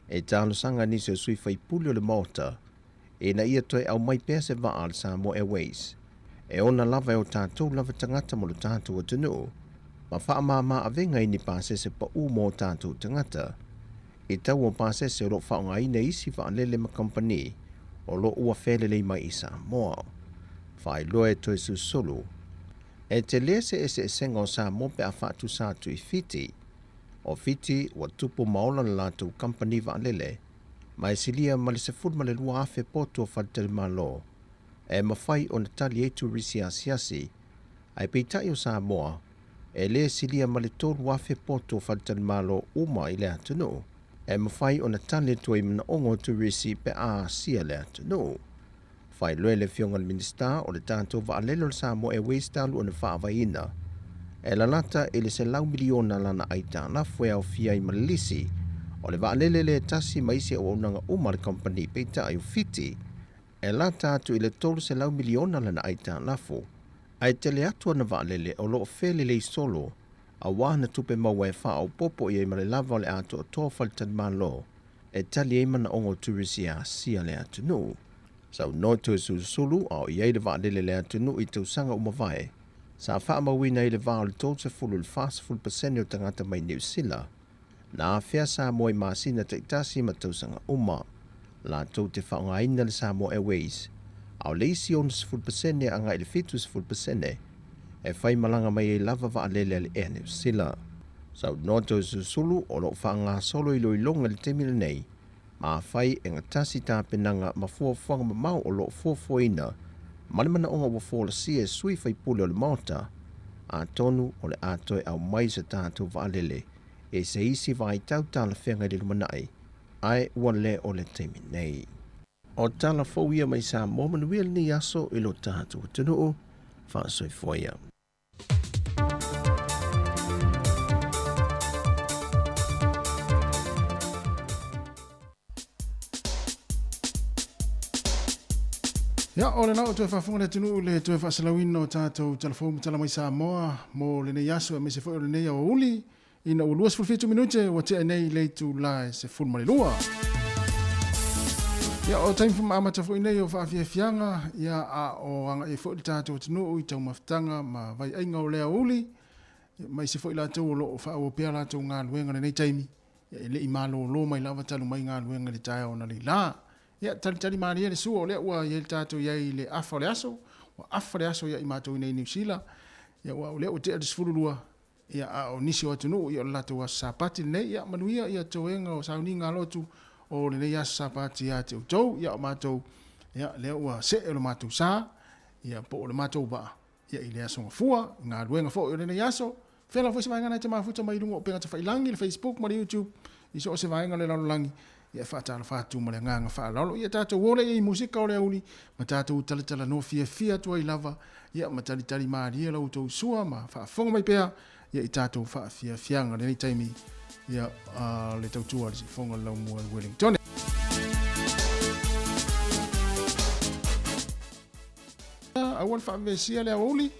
C: e talosaga nisi o sui faipule o le Maota ina ia toe aumai pea se vaa a le Samoa Airways e ona lava e o tatou lava tagata mo lo tatou atunuu ma faamāmā avega i ni pasese paʻū mo o tatou tagata i tau o pasese o lo o faaaogaina e isi vaalele ma kamupani o lo o ua felelei mai i Samoa. Faailoa e Toesulusulu, e telē se eseesega o Samoa pe a faatusa atu i Fiti. O Fiti ua tupu ma ola le latou kamupani vaalele, ma e silia ma le 12,000 potu o faletalimalo e mafai ona tali ai turisi asiasi, ae peitai o Samoa, e le silia ma le 3,000 potu o faletalimalo uma i le atunuu e mafai ona tali atu ai manaoga o turisi pe a asia le atunuu. Faailoa e le Afioga i le Minisita o le tatou vaalele o le Samoa Airways talu ona faavaeina, e lalata i le $100 miliona lana aitalafu e aofia ai ma le lisi o le vaalele lea e tasi ma isi auaunaga uma a le kamupani peitai o Fiti e lata atu i le $300 miliona lana aitalafu ae tele atu ana vaalele o lo o felelei solo aua ana tupe maua e faaopoopo i ai ma le lava o le atoatoa o faletalimalo e tali ai manaoga o turisi e asia le atunuu. Saunoa Toesulusulu a o i ai le vaalele le atunuu i tausaga ua mavae, sa faamauina ai le va o le 30 i le 40 pasene o tagata mai Niu Sila na afea Samoa i masina taitasi ma tausaga uma latou te faaaogaina le Samoa Airways, a o le isi 60 pasene agai i le 70 pasene e fai malaga mai ai lava vaalele a le Air New Sila. Saunoa Toesulusulu o lo o faagasolo iloiloga i le taimi lenei ma afai e gatasi tapenaga ma fuafuaga mamao o lo o fuafuaina ma le manaoga ua folasia e sui faipule o le Maota, atonu o le a toe aumai se tatou vaalele i se isi vaitau talafeagai i le lumanai, ae ua le o le taimi nei. O tala fou ia mai Samoa manuia lenei aso i lo tatou atunuu. Faasoifua ia.
A: Ia, o lena ua toe faafofoga le atunuu i le toe faasalauina o tatou tala fou ma tala mai Samoa mo lenei aso aemaise foi o lenei aoauli ina ua 27 minute ua tea nei le itula e 12. Ia, o taimi amata foi nei o faafiafiaga, ia, a o agai ai foi le tatou atunuu i taumafataga ma vaiaiga o le aoauli, ma isi foi latou o lo o faaauau pea latou galuega i lenei taimi, ia, e le i malolo mai lava talu mai galuega i le taeao analeila. Ia, talitali malie le sua o lea ua i ai le tatou i ai i le afa o le aso, ua afa le aso ia i matou i nei Niu Sila, ia, ua o lea ua tea le 12, Ia, a o nisi o atunuu, ia o le latou aso Sapati lenei, ia manuia ia toega o sauniga lotu o lenei aso Sapati ia te outou, ia o matou, ia lea ua see o le matou sa, ia po o le matou vaa, ia i le aso Gafua, i galuega foi o lenei aso, fea lava foi se vaega na e te mafuta mai i luga o upega tafailangi, le Facebook ma le YouTube, i so o se vaega o le lalolagi, ia e faatalofa atu ma le agaga faaaloalo. Ia tatou o lea i musika o le auli, ma tatou talatalanoa fiafia atu ai lava, ia ma talitali malie la outou sua ma faafofoga mai pea, ia i tatou faafiafiaga lenei taimi, ia le tautua a le siufofoga o le Laumua i Wellington. Aua le faavevesia le aoauli,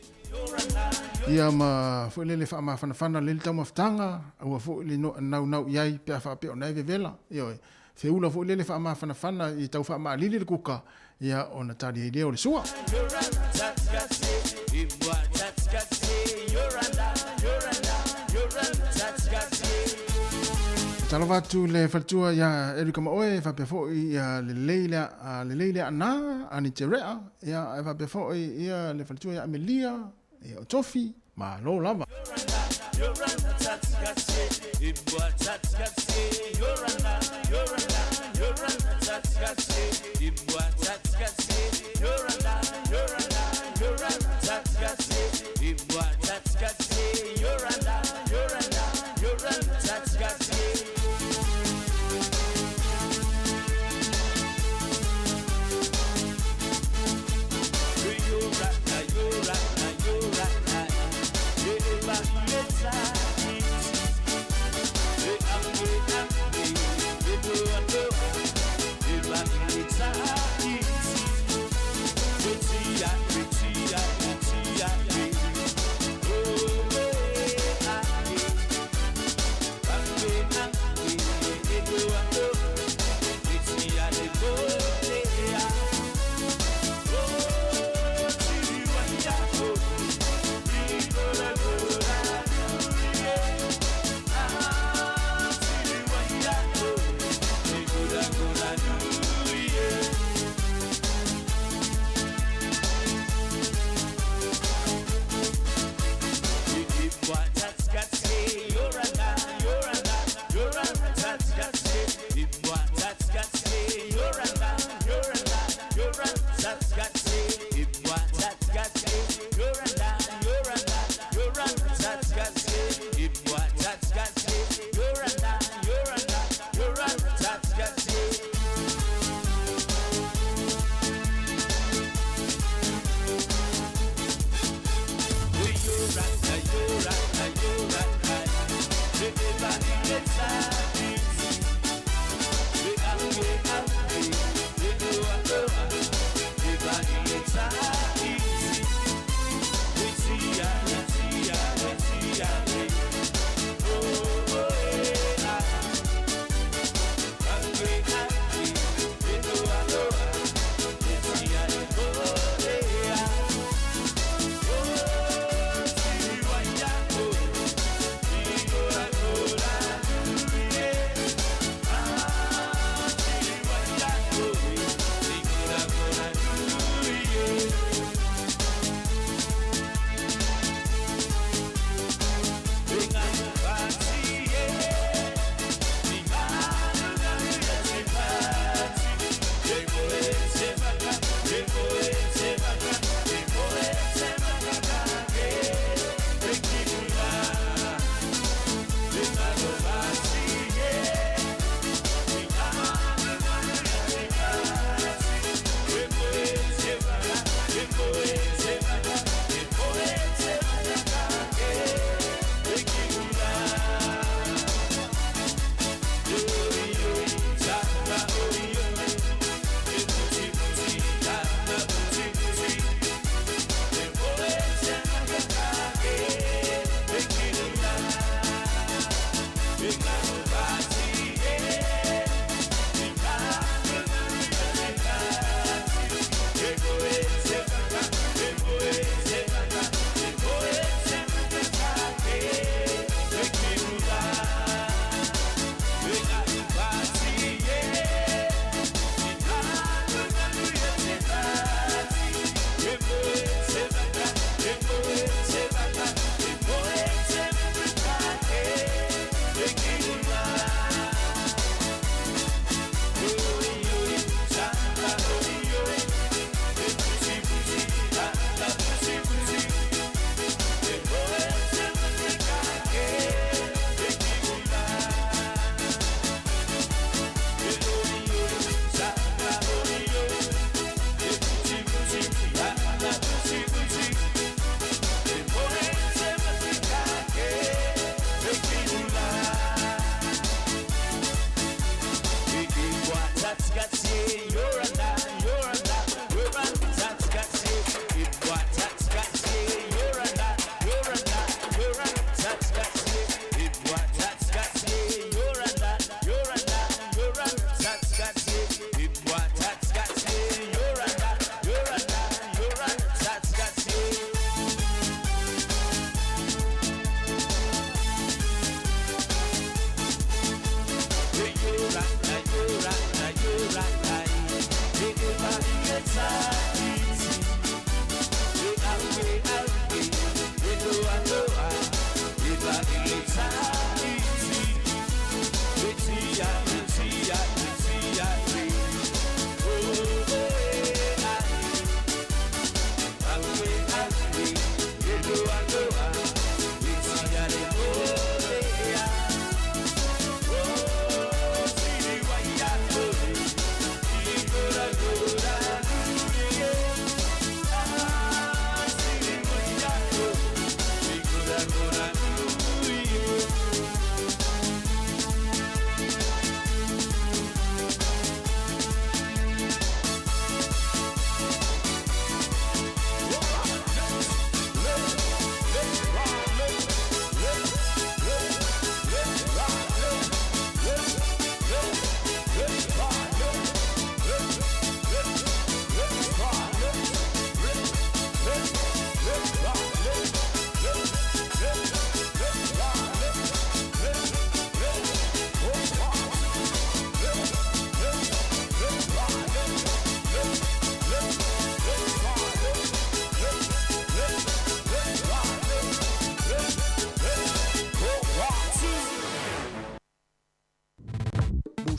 A: ia ma foi lele faamafanafana le taumafataga, aua foi le naunau i ai pe a faapea o na e vevela. Ioe, feula foi lele faamafanafana i tau faamaalili le kuka, ia ona tali ai lea o le sua. Talofa atu le faletua ia Erika Maoe, faapea foi ia lelei le lelei le ana ani te rea, ia ae faapea foi ia le faletua ia Amelia, ia o Tofi, malo lava.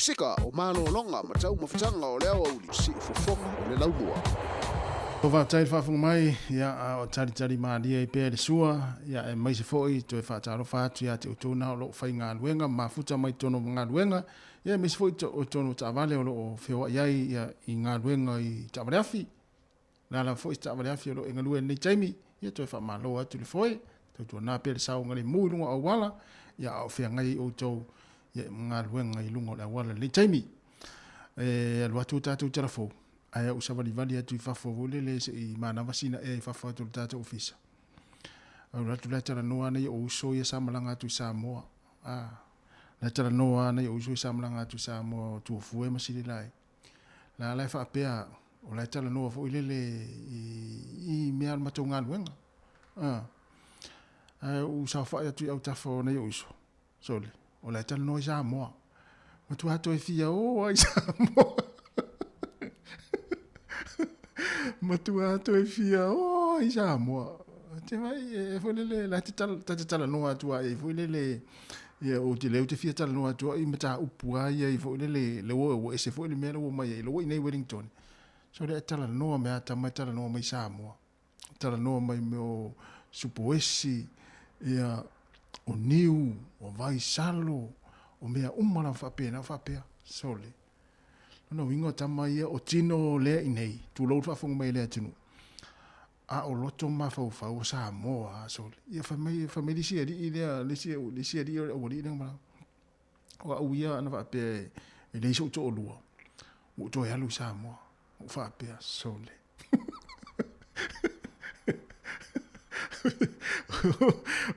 N: Musika, o malologa ma taumafataga o le aoauli, siufofoga o le laumua.
A: Faafetai le faafofoga mai, ia, a o talitali malie ai pea le sua, ia, aemaise foi toe faatalofa atu ia te outou na o lo o faigaluega ma mafuta mai totonu o galuega, ia, aemaise foi o totonu o taavale o lo o feoai ai, ia, i galuega i taavale afi. O le a lava foi se taavale afi o lo o e galue i lenei taimi, ia toe faamalo atu le foe, tautuana pea le saogalemu i luga o auala, ia a o feagai ai outou ia ma galuega i luga o le auala i lenei taimi. E alu atu o tatou tala fou, ae ou savalivali atu i fafo foi lele se i manava sina ea i fafo atu o le tatou ofisa. Alu atu la e talanoa ana i ou uso ia sa malaga atu i Samoa. Ah, la e talanoa ana i ou uso ia sa malaga atu i Samoa o Tuafue ma Sililai. La la e faapea, o la e talanoa foi lele i, i mea o le matou galuega. Ah. Ae ou saofai atu i autafa o nai ou uso, sole, o la e talanoa i Samoa. Matua toe fia o ai Samoa. Matua toe fia o ai Samoa. Te mai, e foi lele, la te tala, ta te talanoa atu ai foi lele, Ia, ou te lea ou te fia talanoa atu au i mataupu lava ia i foi lele, le ua, ua ese foi le mea la ua omai ai, la ua i inei i Wellington. So lea e talanoa mai lava tama e talanoa mai Samoa, talanoa mai mea o supoesi, ia, o niu, o vaisalo, o mea uma lava faapena o faapea. Sole. Lona uiga o tama ia, o tino lea i inei, tulou le faafofoga mai a le atunuu, a o loto mafaufau o Samoa a sole. Ia fai mai, fai mai le isi alii lea, le isi, le isi alii o le aualii lea na malaga. O au ia ana faapea e leai so'u toalua, ua ou toe alu i Samoa. Ua ou faapea, sole.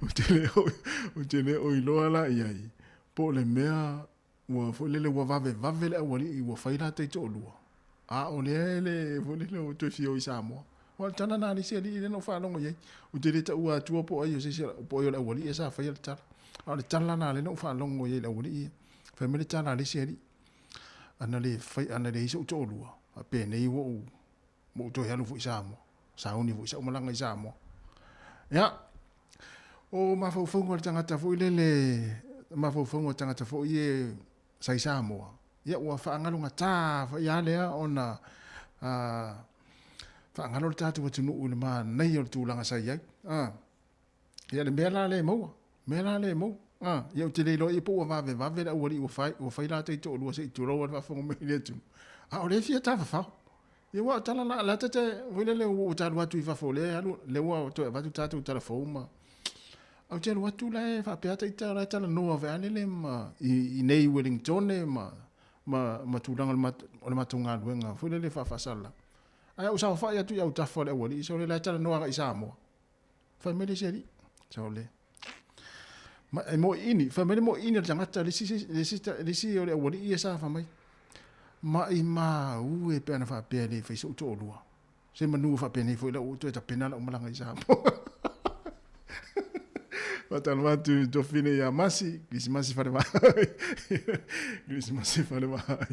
A: Ou te le o, ou te le o iloa la i ai, po o le mea Ua foi lele ua vavevave le aualii ua fai la taitoalua, a o lea e le foi lele ua toe fia o i Samoa. Aua o le tala lena a le isi alii lea na ou faalogo i ai. Ou te le taua atua po o ai o se isi, po o ai o le aualii ia sa faia le tala. A o le tala lena lea na ou faalogo i ai i le aualii ia. Fai mai le tala a le isi alii, ana le fai, ana leai so'u toalua, faapenei ua ou, ua ou toe alu foi i Samoa. Sauni foi sa'u malaga i Samoa. Ia, o mafaufauga o le tagata foi lele, mafaufauga o le tagata foi e sa i Samoa, ia ua faagalogata foi lava lea ona faagalo le tatou atunuu i le manaia o le tulaga sa i ai. Ia le mea la lea e maua, mea la lea e maua. Ah, ia ou te le iloa ia po ua vavevave le aualii ua fai, ua fai la taitoalua se i tulou a le faafofoga mai i le atunuu. A o lea e fia tafafao. Ia ua o tala la, la ta te, foi lele ua ta alu atu i fafo lea e alu, lea ua toe avatu tatou tala fou ma, a ou te alu atu la e faapea ta ita la e talanoa foi a lele ma, i, i nei i Wellingtone ma, ma, ma tulaga o le mat, o le matou galuega foi lele faafaasalalau. Ae ou saofai atu i autafa o le aualii, sole la e talanoa agai i Samoa. Fai mai le isi alii, sole. Ma, e moiini, fai mai le moiini o le tagata, le isi, le isi, le isi o le aualii ia sa fai mai. Maimau e pe ana faapea e le fai so'u toalua. Se manu faapenei foi lau toe tapena lau malaga i Samoa. Faatalofa atu i Tofine ia Masi, Kerisimasi fale vaai. Kerisimasi fale vaai.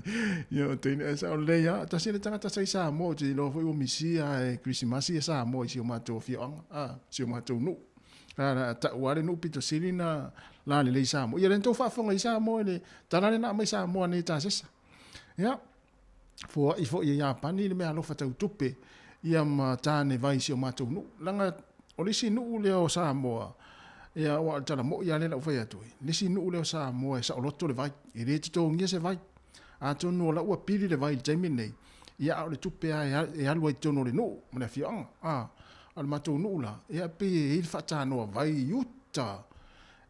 A: Ia o teine ai sao lelei lava. Tasi le tagata sa i Samoa, ou te iloa foi ua misia e Kerisimasi ia Samoa i si o matou afioaga, a, si o matou nuu. A, la, tau lava le nuu pito sili na lalelei i Samoa. Ia lea na tou faafofoga i Samoa i le tala lea na aumai Samoa nei e tasesa. Ia, foai foi e Iapani le meaalofa tau tupe ia ma tane vai i si o matou nuu. Leaga o le isi nuu lea o Samoa, ia aua o le tala moi lava lea na ou fai atu ai, le isi nuu lea o Samoa e saoloto le vai, e le totogia se vai. Atonu o la ua pili le vai i le taimi lenei, ia a o le tupe lava e alu ai i totonu o le nuu ma le afioaga. A o le matou nuu la, ia e pei e i ai le faatanoa vai i uta.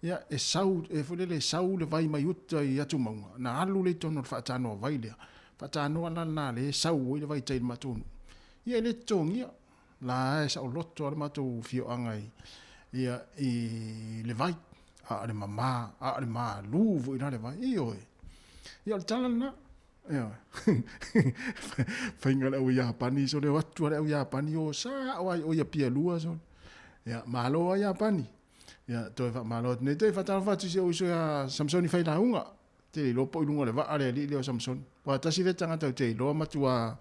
A: Ia, e sau, e foi lele, e sau le vai mai uta i atumauga, ona alu lea i totonu o le faatanoa vai lea. Faatanoa la lena lea e sau ai le vai tai i le matou nuu. Ia, e le totogia. La e saoloto lava le matou afioaga i, ia, i le vai. A o le mama, a o le malu foi la le vai. Ioe. Ia, o le tala lena. Ioe. Faiga le au Iapani, sole o atu lava le au Iapani, o sao lava i o i Apia 2, sole. Ia, malo lava Iapani. Ia, toe faamalo atu nei. Toe faatalofa atu i si ou uso ia Samsoni Failauga. Te le iloa po i luga o le vaa le alii lea o Samsoni. Aua tasi lea tagata ou te iloa matua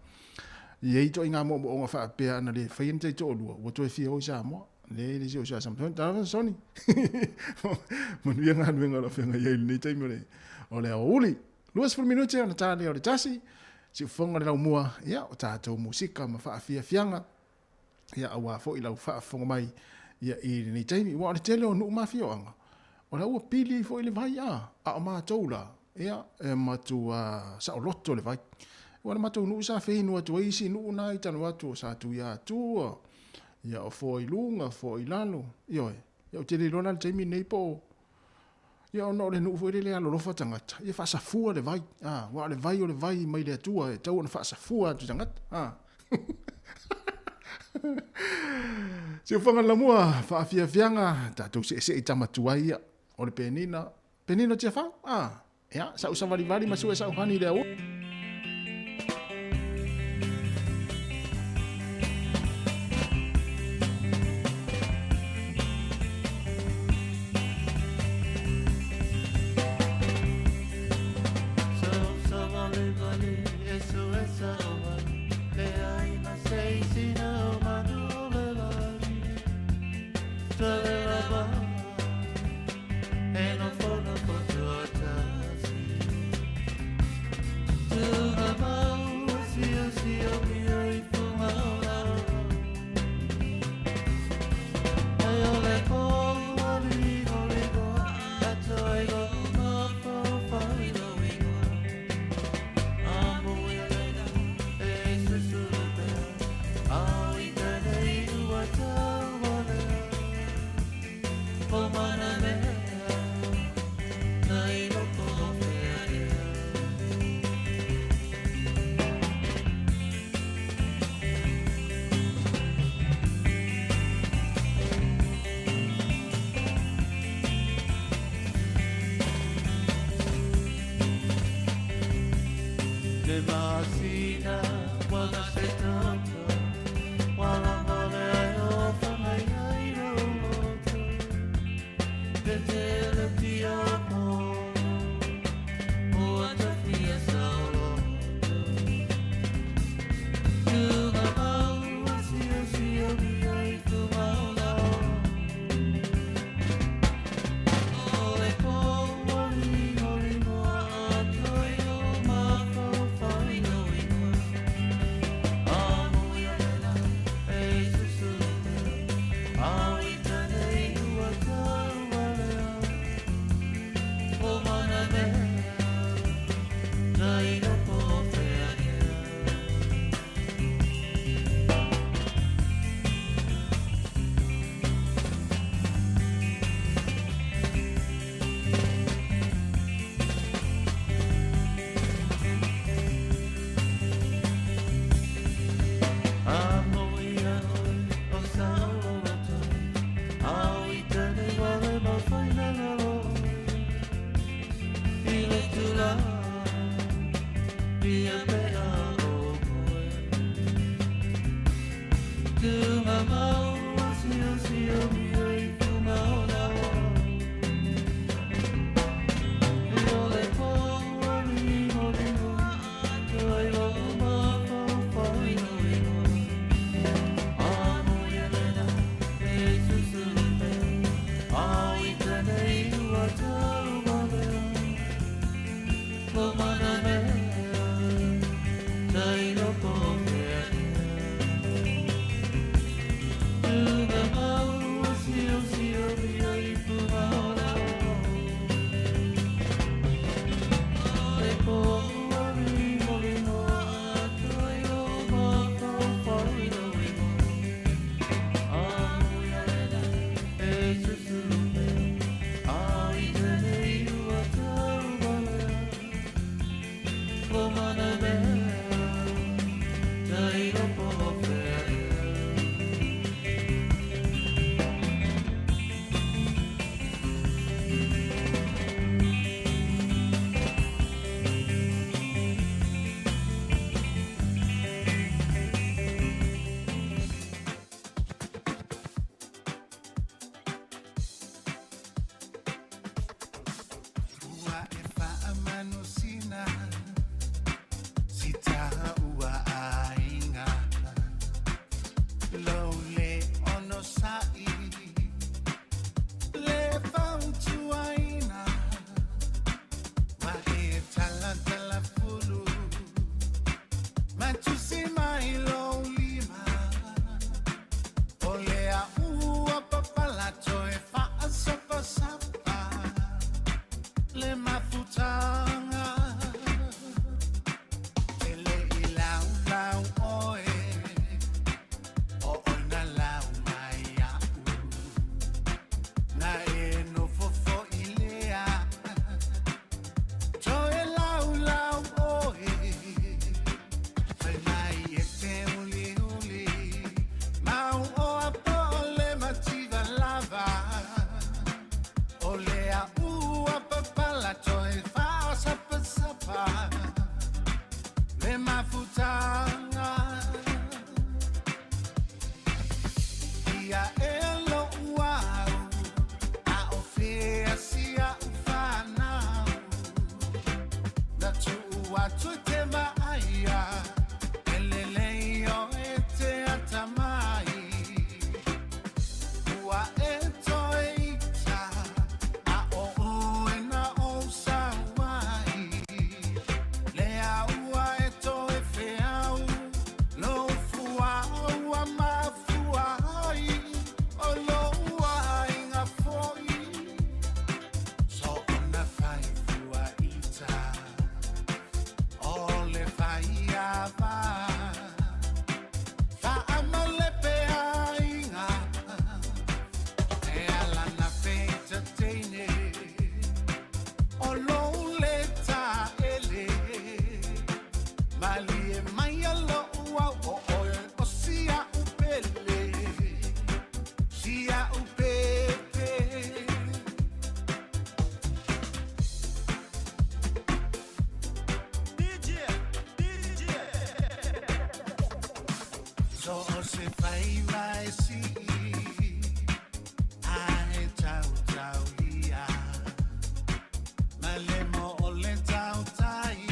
A: i ai ituaiga moomooga faapea ana le faia ni taitoalua, ua toe fia o i Samoa. Le le si ou uso ia Samsoni. Talofa Samsoni. Manuia galuega o lo o feagai ai i lenei taimi o le, o le aoauli. 20 minute ona ta lea o le tasi, siufofoga le laumua, ia, o tatou musika ma faafiafiaga, ia, auā foi lau faafofoga mai, ia, i lenei taimi. Aua o le tele o nuu ma afioaga, o la ua pili foi le vai, a, a o matou la, ia, e matua saoloto le vai. Aua o le matou nuu sa feinu atu ai isi nuu na i tano atu o Satuiatua, ia, o Foailuga, Foailalo, ioe. Ia, ou te le iloa la le taimi lenei po o Ia ona o le nuu foi lele e alolofa tagata, ia faasafua le vai, a, aua o le vai o le vai mai le Atua e tatau ona faasafua atu i tagata, a. Siufaga le lamua, faafiafiaga, tatou seesee i tama tuai ia, o le Penina, Penina o Tiafau, a, ia, sa'u savalivali ma sue sa'u hani i le aoauli.
G: tusi mai lou lima O le a'u a papala toe fa'asapasapa Le mafutaga E le i laulau ʻoe O ʻoe na lau mai iaʻu Na e nofo foʻi lea Toe laulau ʻoe Fai mai e te uliuli Mau oa po o le mativa lava O le a'u a papala toe fa'asapasapa Le mafutaga Ia e lo'u au A o fea si a'u fanau Na tuu atu e te vaaia E lelei oe te atamai Ua e toe ita A o oe na ou sau ai Lea ua e toe feau Lou fuaʻau ua mafua ai O lou aiga foi Soona fai fua ita O le faiava Faamalepe aiga E ala na feita teine O lou le taele Malie mai lo'u au o oe o si a'u pele Si a'u pepe So o se faiva e sii Ae tautaulia Ma le mo o le tautai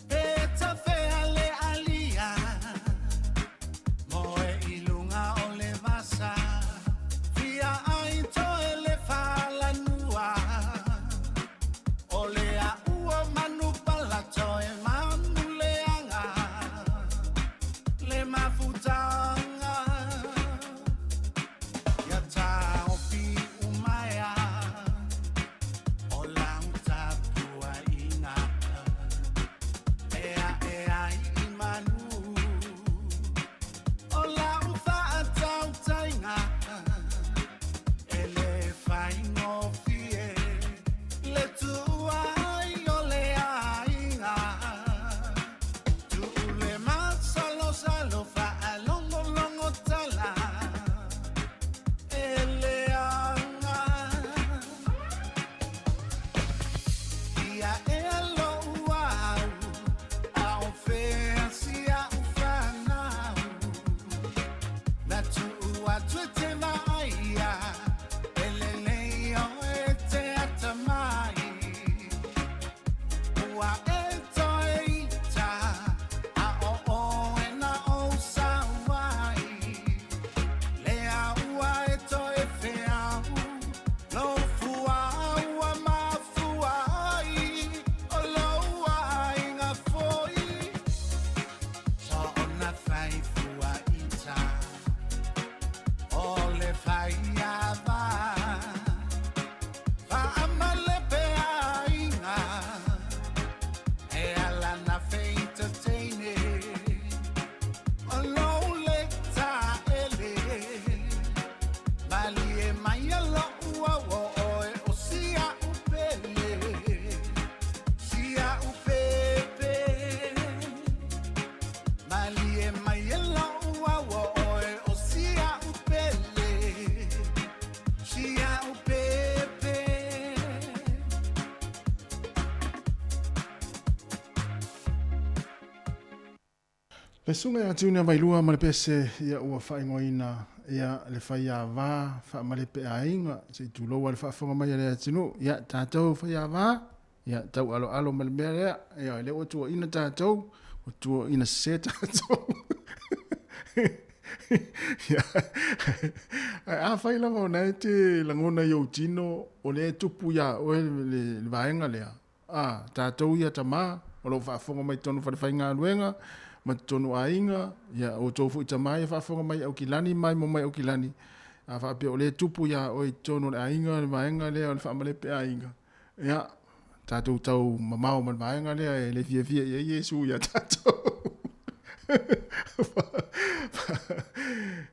G: Pe tafea le alia Moe i luga o le vasa Fia ai toe le falanua O le a'u o manupala toe manuleaga Le mafutaga Ia taofi umaea O lau tapuaiga Ea ea i manu O lau faatautaiga E le faigofie Le tuu ai o le aiga Tuu le masalosalo faalogologo tala E leaga Ia ea lo'u au A o fea si a'u fanau Na tuu atu e te vaaia E lelei oe te atamai Ua e toe ita A o oe na ou sau ai Lea ua e toe feau Lou fuaʻau ua mafua ai O lou aiga foi Soona fai fua ita O le faiava Faamalepe aiga E ala na feita teine O lou le taele Malie mai lo'u au o oe o si a'u pele Si a'u pepe Malie mai lo'u au o oe o si a'u pele Si a'u pepe
A: Le susuga ia Tiunia Vailua ma le pese ia ua faaigoaina ia le faiava faamalepe aiga se i tulou a le faafofoga mai a le atunuu ia tatou faiava ia taualoalo ma le mea lea ia lea ua tuuaina tatou ua tuuaina sese tatou ia ae afai lava ona e te lagona i ou tino o lea e tupu ia oe le vaega lea a tatou ia tama. o lo o faafofoga mai totonu o falefaigaluega ma totonu o aiga, ia outou foi tama ia faafofoga mai Aukilani ma maimoa mai Aukilani, a faapea o lea e tupu iā oe i totonu o le aiga le vaega lea o le faamalepe aiga, ia, tatou tau mamao ma le vaega lea e le fiafia i ai Iesu ia tatou.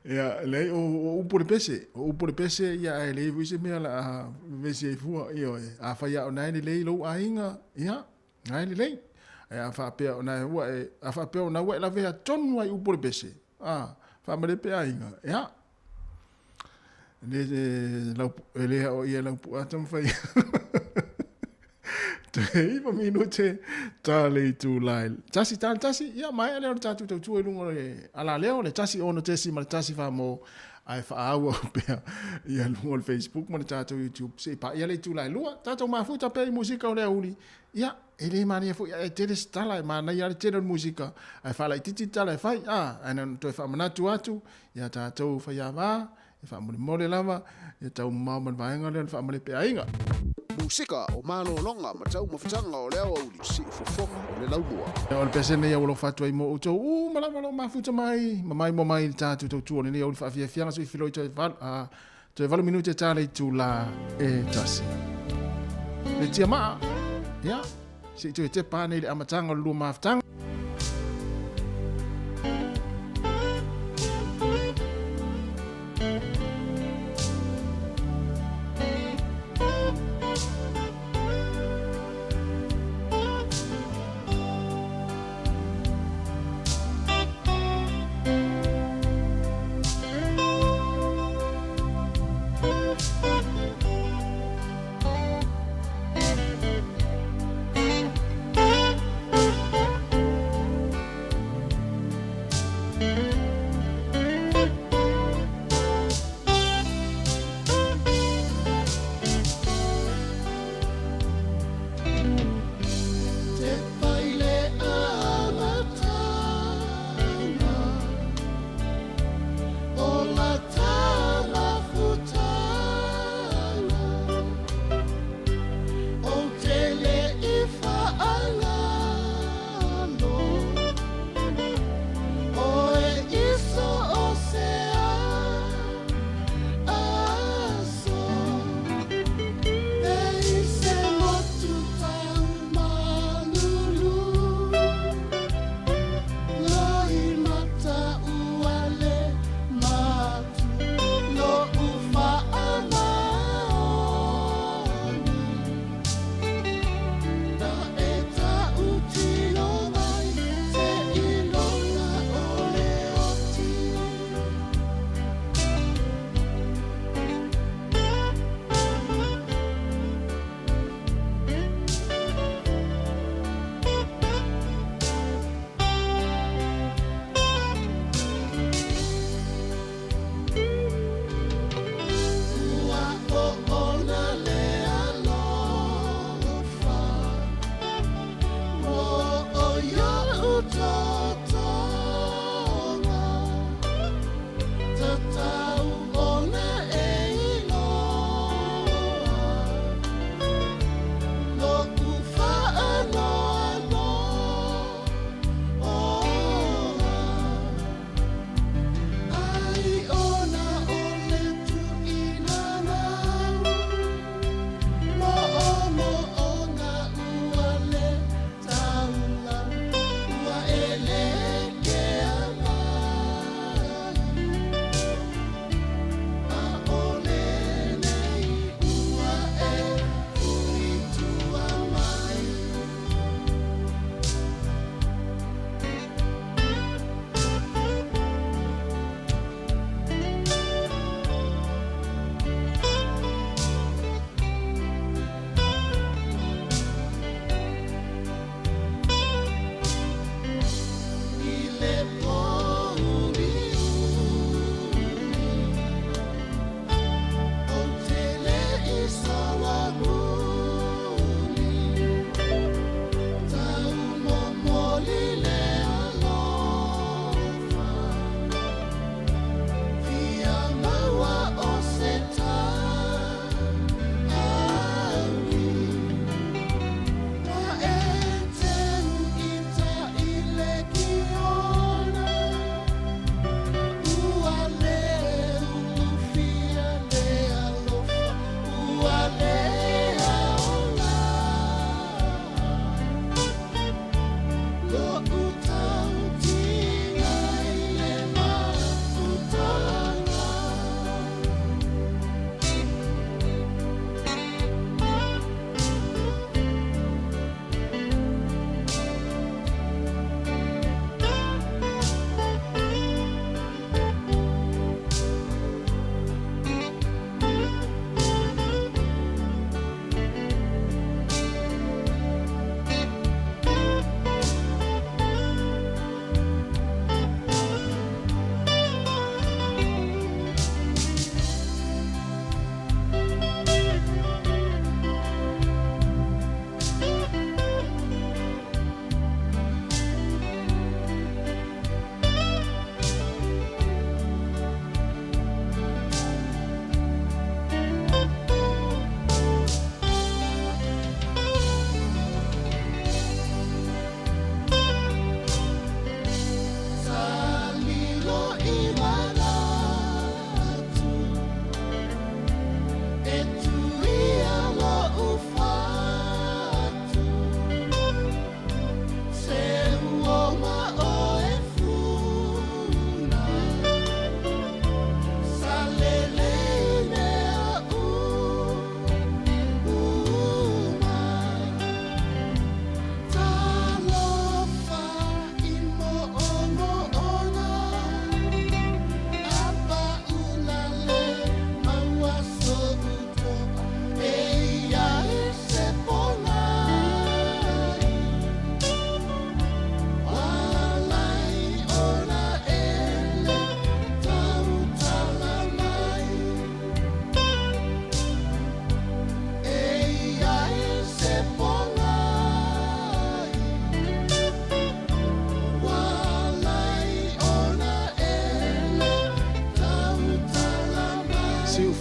A: Ia, leai, o, o upu o le pese, o upu o le pese, ia, ae leai foi se mea la a vevesi ai fua, ioe, afai lava o na e lelei lou aiga, ia, na e lelei. Ae a faapea o na ua e, a faapea o na ua e lavea tonu ai upu o le pese, a, faamalepe aiga, ia, le, le, lau, e le ao ia lau pu'a taumafai. Toe iva minute ta le itula e tasi ta le tasi, ia maea lea o le tatou tautua i luga o le alaleo, le 1 6.1 mo ae faaauau pea ia luga o le Facebook ma le tatou YouTube. Se i paia le itula e lua, tatou mafuta pea i musika o le aoauli. Ia, e le manaia foi ae tele se tala, e manaia lava le tele o le musika, ae faalaitiiti le tala e fai, a, ae na ona toe faamanatu atu ia tatou faiava, E faamolemole lava, ia tau mamao ma le vaega lea o le faamalepeaiga.
N: Musika o malologa ma taumafataga o le aoauli siufofoga o le laumua.
A: O le pese lenei ua alofa atu ai mo outou uma lava o lo o mafuta mai ma maimoa mai i le tatou tautua o lenei aoauli faafiafiaga se i filoi toe toe valu minute ta le itula e tasi. Le tiamaa, ia, se i toe tepa ane i le amataga o le lua mafutaga.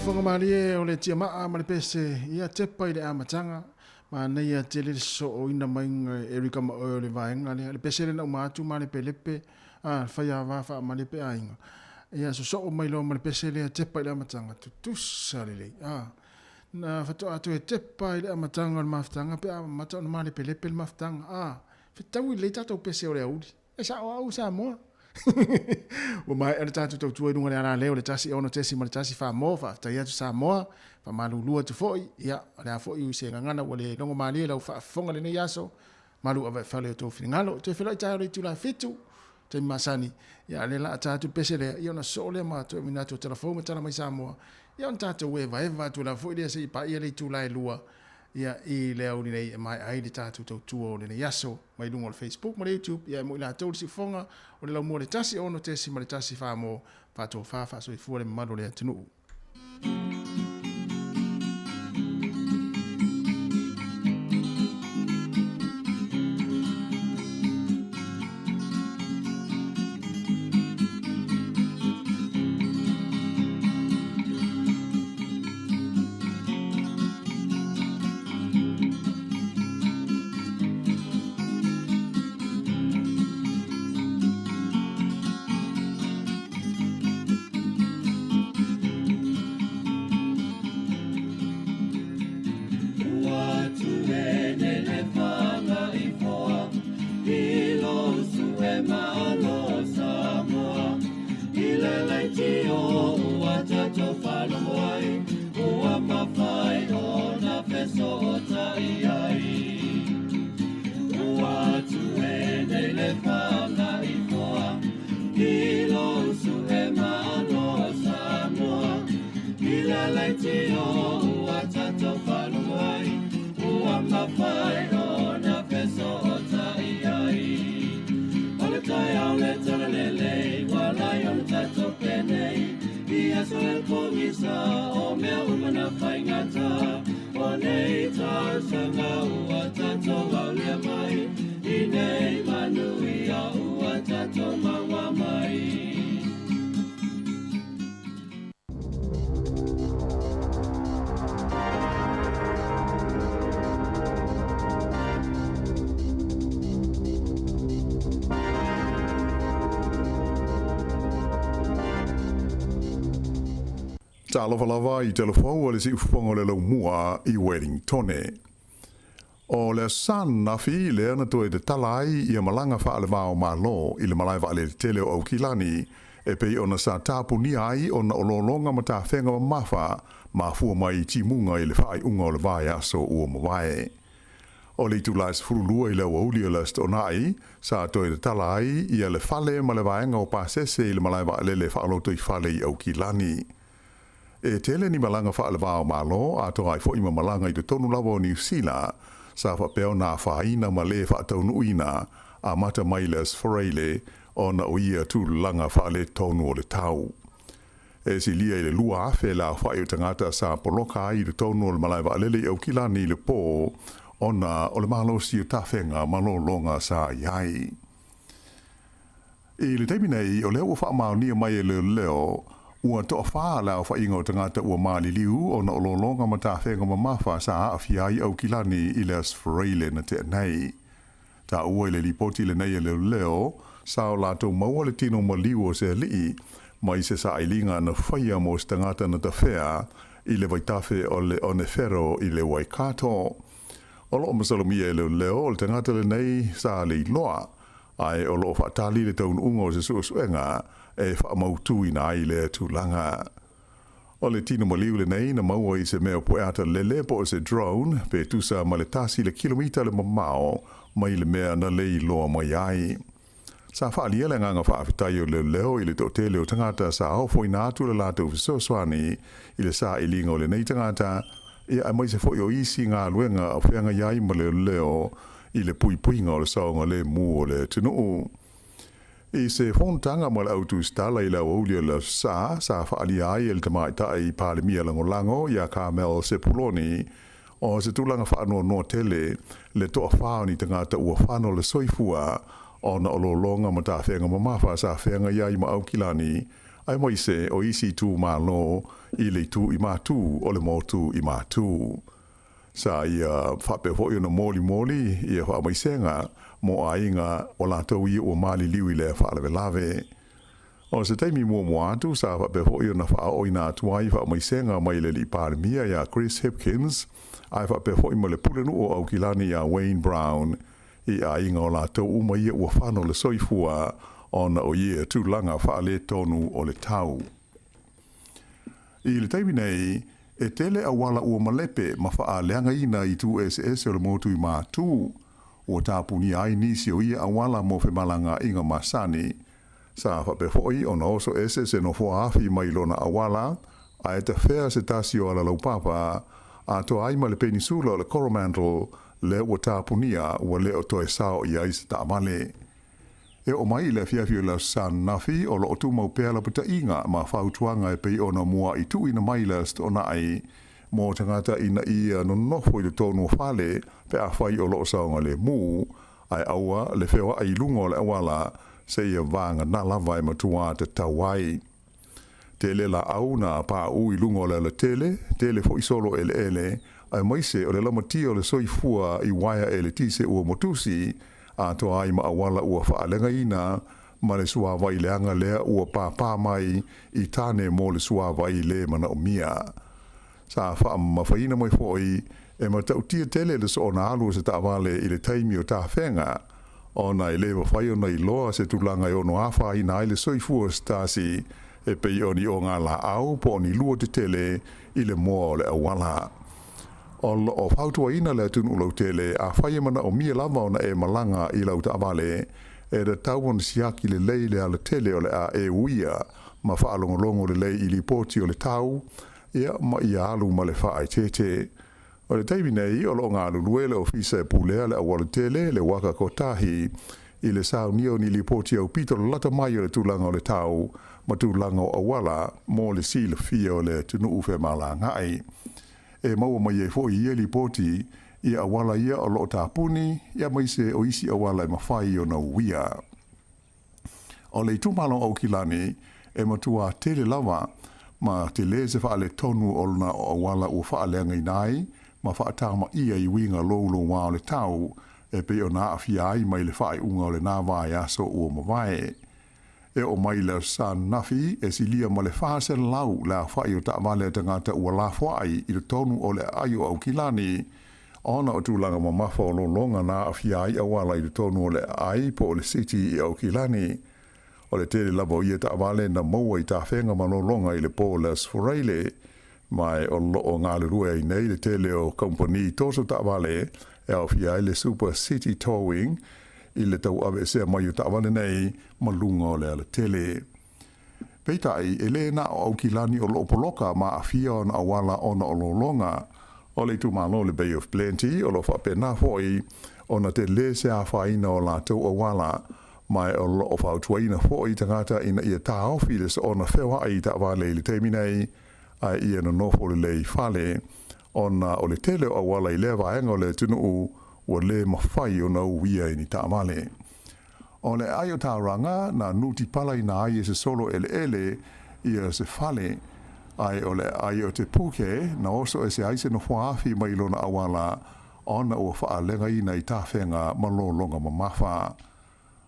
A: Faafofoga malie o le tiamaa ma le pese ia tepa i le amataga, manaia tele le sosooina mai e Erica ma oe o le vaega lea. Le pese lea na uma atu malepelepe a faiava faamalepe aiga. Ia sosoo mai loa ma le pese lea tepa i le amataga, tutusa lelei. A na faatoa toe tepa i le amataga o le mafutaga pe a amata ona malepelepe le mafutaga. A fetaui lelei tatou pese o le aoauli. E sao au Samoa. Ua maea le tatou tautua i luga o le alaleo i le 1 6.1 Samoa. Faafetai atu Samoa. Faamalulu atu foi. Ia, o le a foi se gagana ua le logo malie i lau faafofoga i lenei aso. Malu ave fale o tou finagalo. Toe feiloai taeao i le itula e 7, taimi masani. Ia, a o lea o le a ta atu le pese lea, ia ona sosoo lea ma toe auina atu o tala fou ma tala mai Samoa. Ia ona tatou evaeva atu lava foi lea seia paia le itula e 2. Ia, i le aoauli nei e maea ai le tatou tautua o lenei aso mai luga o le Facebook ma le YouTube, ia e mo i latou le siufofoga o le laumua le 1 6.1 Samoa, faatofa faasoifua le mamalu o le atunuu.
F: Talofa lava i telefou a le siufofoga o le laumua i Wellingtone. O le Aso Sa ananafi lea na toe tatala ai ia malaga faale-va o Malo i le malae vaalele tele o Aukilani e pei ona sa tapunia ai ona o lologa ma tafega mamafa mafua mai i timuga i le faaiuga o le vaiaso ua mavae. O le itula e 12 i le aoauli o le Aso Toonai, sa toe tatala ai ia le fale ma le vaega o pasese i le malae vaalele faalotoifale i Aukilani. E tele ni malaga faale-va o Malo, atoa ai foi ma malaga i totonu lava o Niu Sila, sa faapea ona afaina ma le faataunuuina amata mai le Aso Faraile ona o ia tulaga faaletonu o le tau. E silia i le 2,000 le aofai o tagata sa poloka ai i totonu o le malae vaalele i Aukilani i le pō ona o le malosi o tafega ma lologa sa i ai. I le taimi nei, o lea ua faamaonia mai e leoleo, ua toafa le aofaiga o tagata ua maliliu ona o lologa ma tafega mamafa sa aafia ai Aukilani i le Aso Faraile na tea nei. Taua i le lipoti lenei e leoleo, sa o latou maua le tino maliu o se alii mai se sailiga na faia mo se tagata na tafea i le vaitafe o le Onewhero i le Waikato. O lo o masalomia e leoleo o le tagata lenei sa le iloa, ae o lo o faatali le taunuuga o se suesuega e faamautuina ai lea tulaga. O le tino maliu lenei na maua i se mea pueata lele po o se drone pe tusa ma le tasi le kilomita le mamao mai le mea na le iloa mai ai. Sa faaalia le agaga faafetai o leoleo i le toatele o tagata sa ofoina atu le latou fesoasoani i le sailiga o lenei tagata, ia aemaise foi o isi galuega o feagai ai ma leoleo i le puipuiga o le saogalemu o le atunuu. I se fonotaga ma le au tusitala i le aoauli o le Aso Sa, sa faaalia ai e le Tamaitai Palemia Lagolago ia Carmel Sepuloni o se tulaga faanoanoa tele le toafa o ni tagata ua fano le soifua ona o lologa ma tafega mamafa sa feagai ai ma Aukilani. aemaise o isi itumalo i le itu i Matu o le motu i Matu. Sa ia faapea foi ona molimoli ia faamaisega mo aiga o latou ia ua maliliu i lea faalavelave. O se taimi muamua atu sa faapea foi ona faaooina atu ai faamaisega mai le Alii Palemia ia Chris Hipkins ae faapea foi ma le Pulenuu o Aukilani ia Wayne Brown i aiga o latou uma ia ua fano le soifua ona o ia tulaga faaletonu o le tau. I le taimi nei, e tele auala ua malepe ma faaleagaina i itu eseese o le motu i Matu. Ua tapunia ai nisi o ia auala mo femalagaaiga masani. Sa faapea foi ona oso ese se nofoa afi mai lona auala, ae tafea se tasi o alalaupapa, atoa ai ma le penisula o le Coromandel lea ua tapunia ua le o toe sao i ai se taavale. E oo mai i le afiafi o le Aso Ananafi, o lo o tumau pea lapataiga ma fautuaga e pei ona mua'i tuuina mai le Aso Toonai mo tagata ina ia nonofo i totonu o fale pe afai o lo o saogalemu, ae aua le feoa'i i luga o le auala seia vagana lava e matua tatau ai. Tele laau na pauu i luga o le alatele, tele foi solo eleele, aemaise o le lamatia o le soifua i uaea eletise ua motusi, atoa ai ma auala ua faaleagaina ma le suavai leaga lea ua pāpā mai i tane mo le suavai le manaomia. Sa faamamafaina mai foi e matautia tele le soona alu o se taavale i le taimi o tafega, ona e le mafai ona iloa se tulaga e ono afaina ai le soifua o se tasi e pei o ni ogalaau po o ni lua tetele i le moa o le auala. O lo o fautuaina le atunuu lautele, afai e manaomia lava ona e malaga i lau taavale, e tatau ona siaki lelei le alatele o le a e uia ma faalogologo lelei i lipoti o le tau, ia ma ia alu ma le faaeteete. O le taimi nei, o lo o galulue le Ofisa e pulea le aualatele, le Waka Kotahi, i le saunia o ni lipoti aupito lalata mai o le tulaga o le tau ma tulaga o auala mo le silafia o le atunuu femalagaai. E maua mai ai foi i ia lipoti ia auala ia o lo o tapuni, aemaise o isi auala e mafai ona uia. O le itumalo o Aukilani e matua tele lava ma tele se faaletonu o lona o auala ua faaleagaina ai ma faatamaia i uiga louloua o le tau e pei ona aafia ai mai le faaiuga o lena vaiaso ua mavae. E oo mai le Aso Sa ananafi e silia ma le 400 le aofai o taavale a tagata ua lafoai i totonu o le aai o Aukilani ona o tulaga mamafa o lologa na aafia ai auala i totonu o le aai po o le City i Aukilani. O le tele lava o ia taavale na maua i tafega ma lologa i le po o le Aso Faraile, ma o lo o galulue ai nei le tele o kamupani toso taavale e aofia ai le Super City Towing i le tauaveesea mai o taavale nei ma luga o le alatele. Peitai, e le na o Aukilani o lo o poloka ma aafia ona auala ona o lologa. O le itumalo o le Bay of Plenty o lo o faapena foi ona tele se afaina o latou auala, ma o lo o fautuaina foi tagata ina ia taofi le soona feoai i taavale i le taimi nei, ae ia nonofo lelei i fale, ona o le tele o auala i lea vaega o le atunuu ua le mafai ona uia i ni taavale. O le aai o Tauranga na nutipalaina ai e se solo eleele ia se fale, ae o le aai o Te Puke na oso ese ai se nofoa-afi mai lona auala ona ua faalegaina i tafega ma lologa mamafa.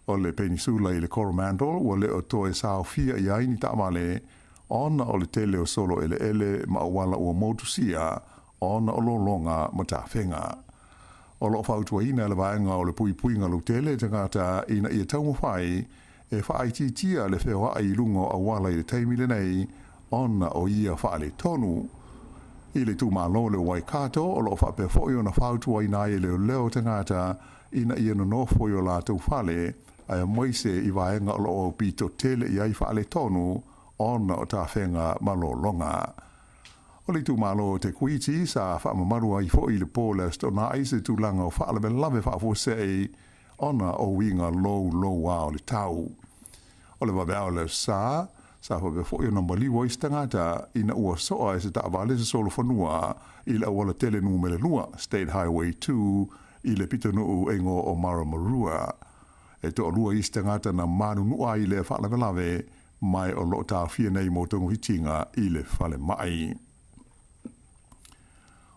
F: O le penisula i le Coromandel ua le o toe saofia i ai ni taavale ona o le tele o solo eleele ma auala ua motusia ona o lologa ma tafega. O lo o fautuaina e le Vaega o le Puipuiga Lautele tagata ina ia taumafai e faaitiitia le feoai i luga o auala i le taimi lenei ona o ia faaletonu. I le itumalo le Waikato, o lo o faapea foi ona fautuaina ai e leoleo tagata ina ia nonofo i o latou fale aemaise i vaega o lo o aupito tele i ai faaletonu ona o tafega ma lologa. O le itumalo o Te Kuiti sa faamamalu ai foi i le po o le Aso Toonai se tulaga o faalavelave faafuasei ona o uiga louloua o le tau. O le vaveao o le Aso Sa, sa faapea foi ona maliu ai se tagata ina ua soa e se taavale se solofanua i le auala tele numera 2, State Highway 2, i le pitonuu e igoa o Maramarua. E toalua isi tagata na manunua ai i lea faalavelave. ma o lo o taofia nei mo togafitiga i le falemai.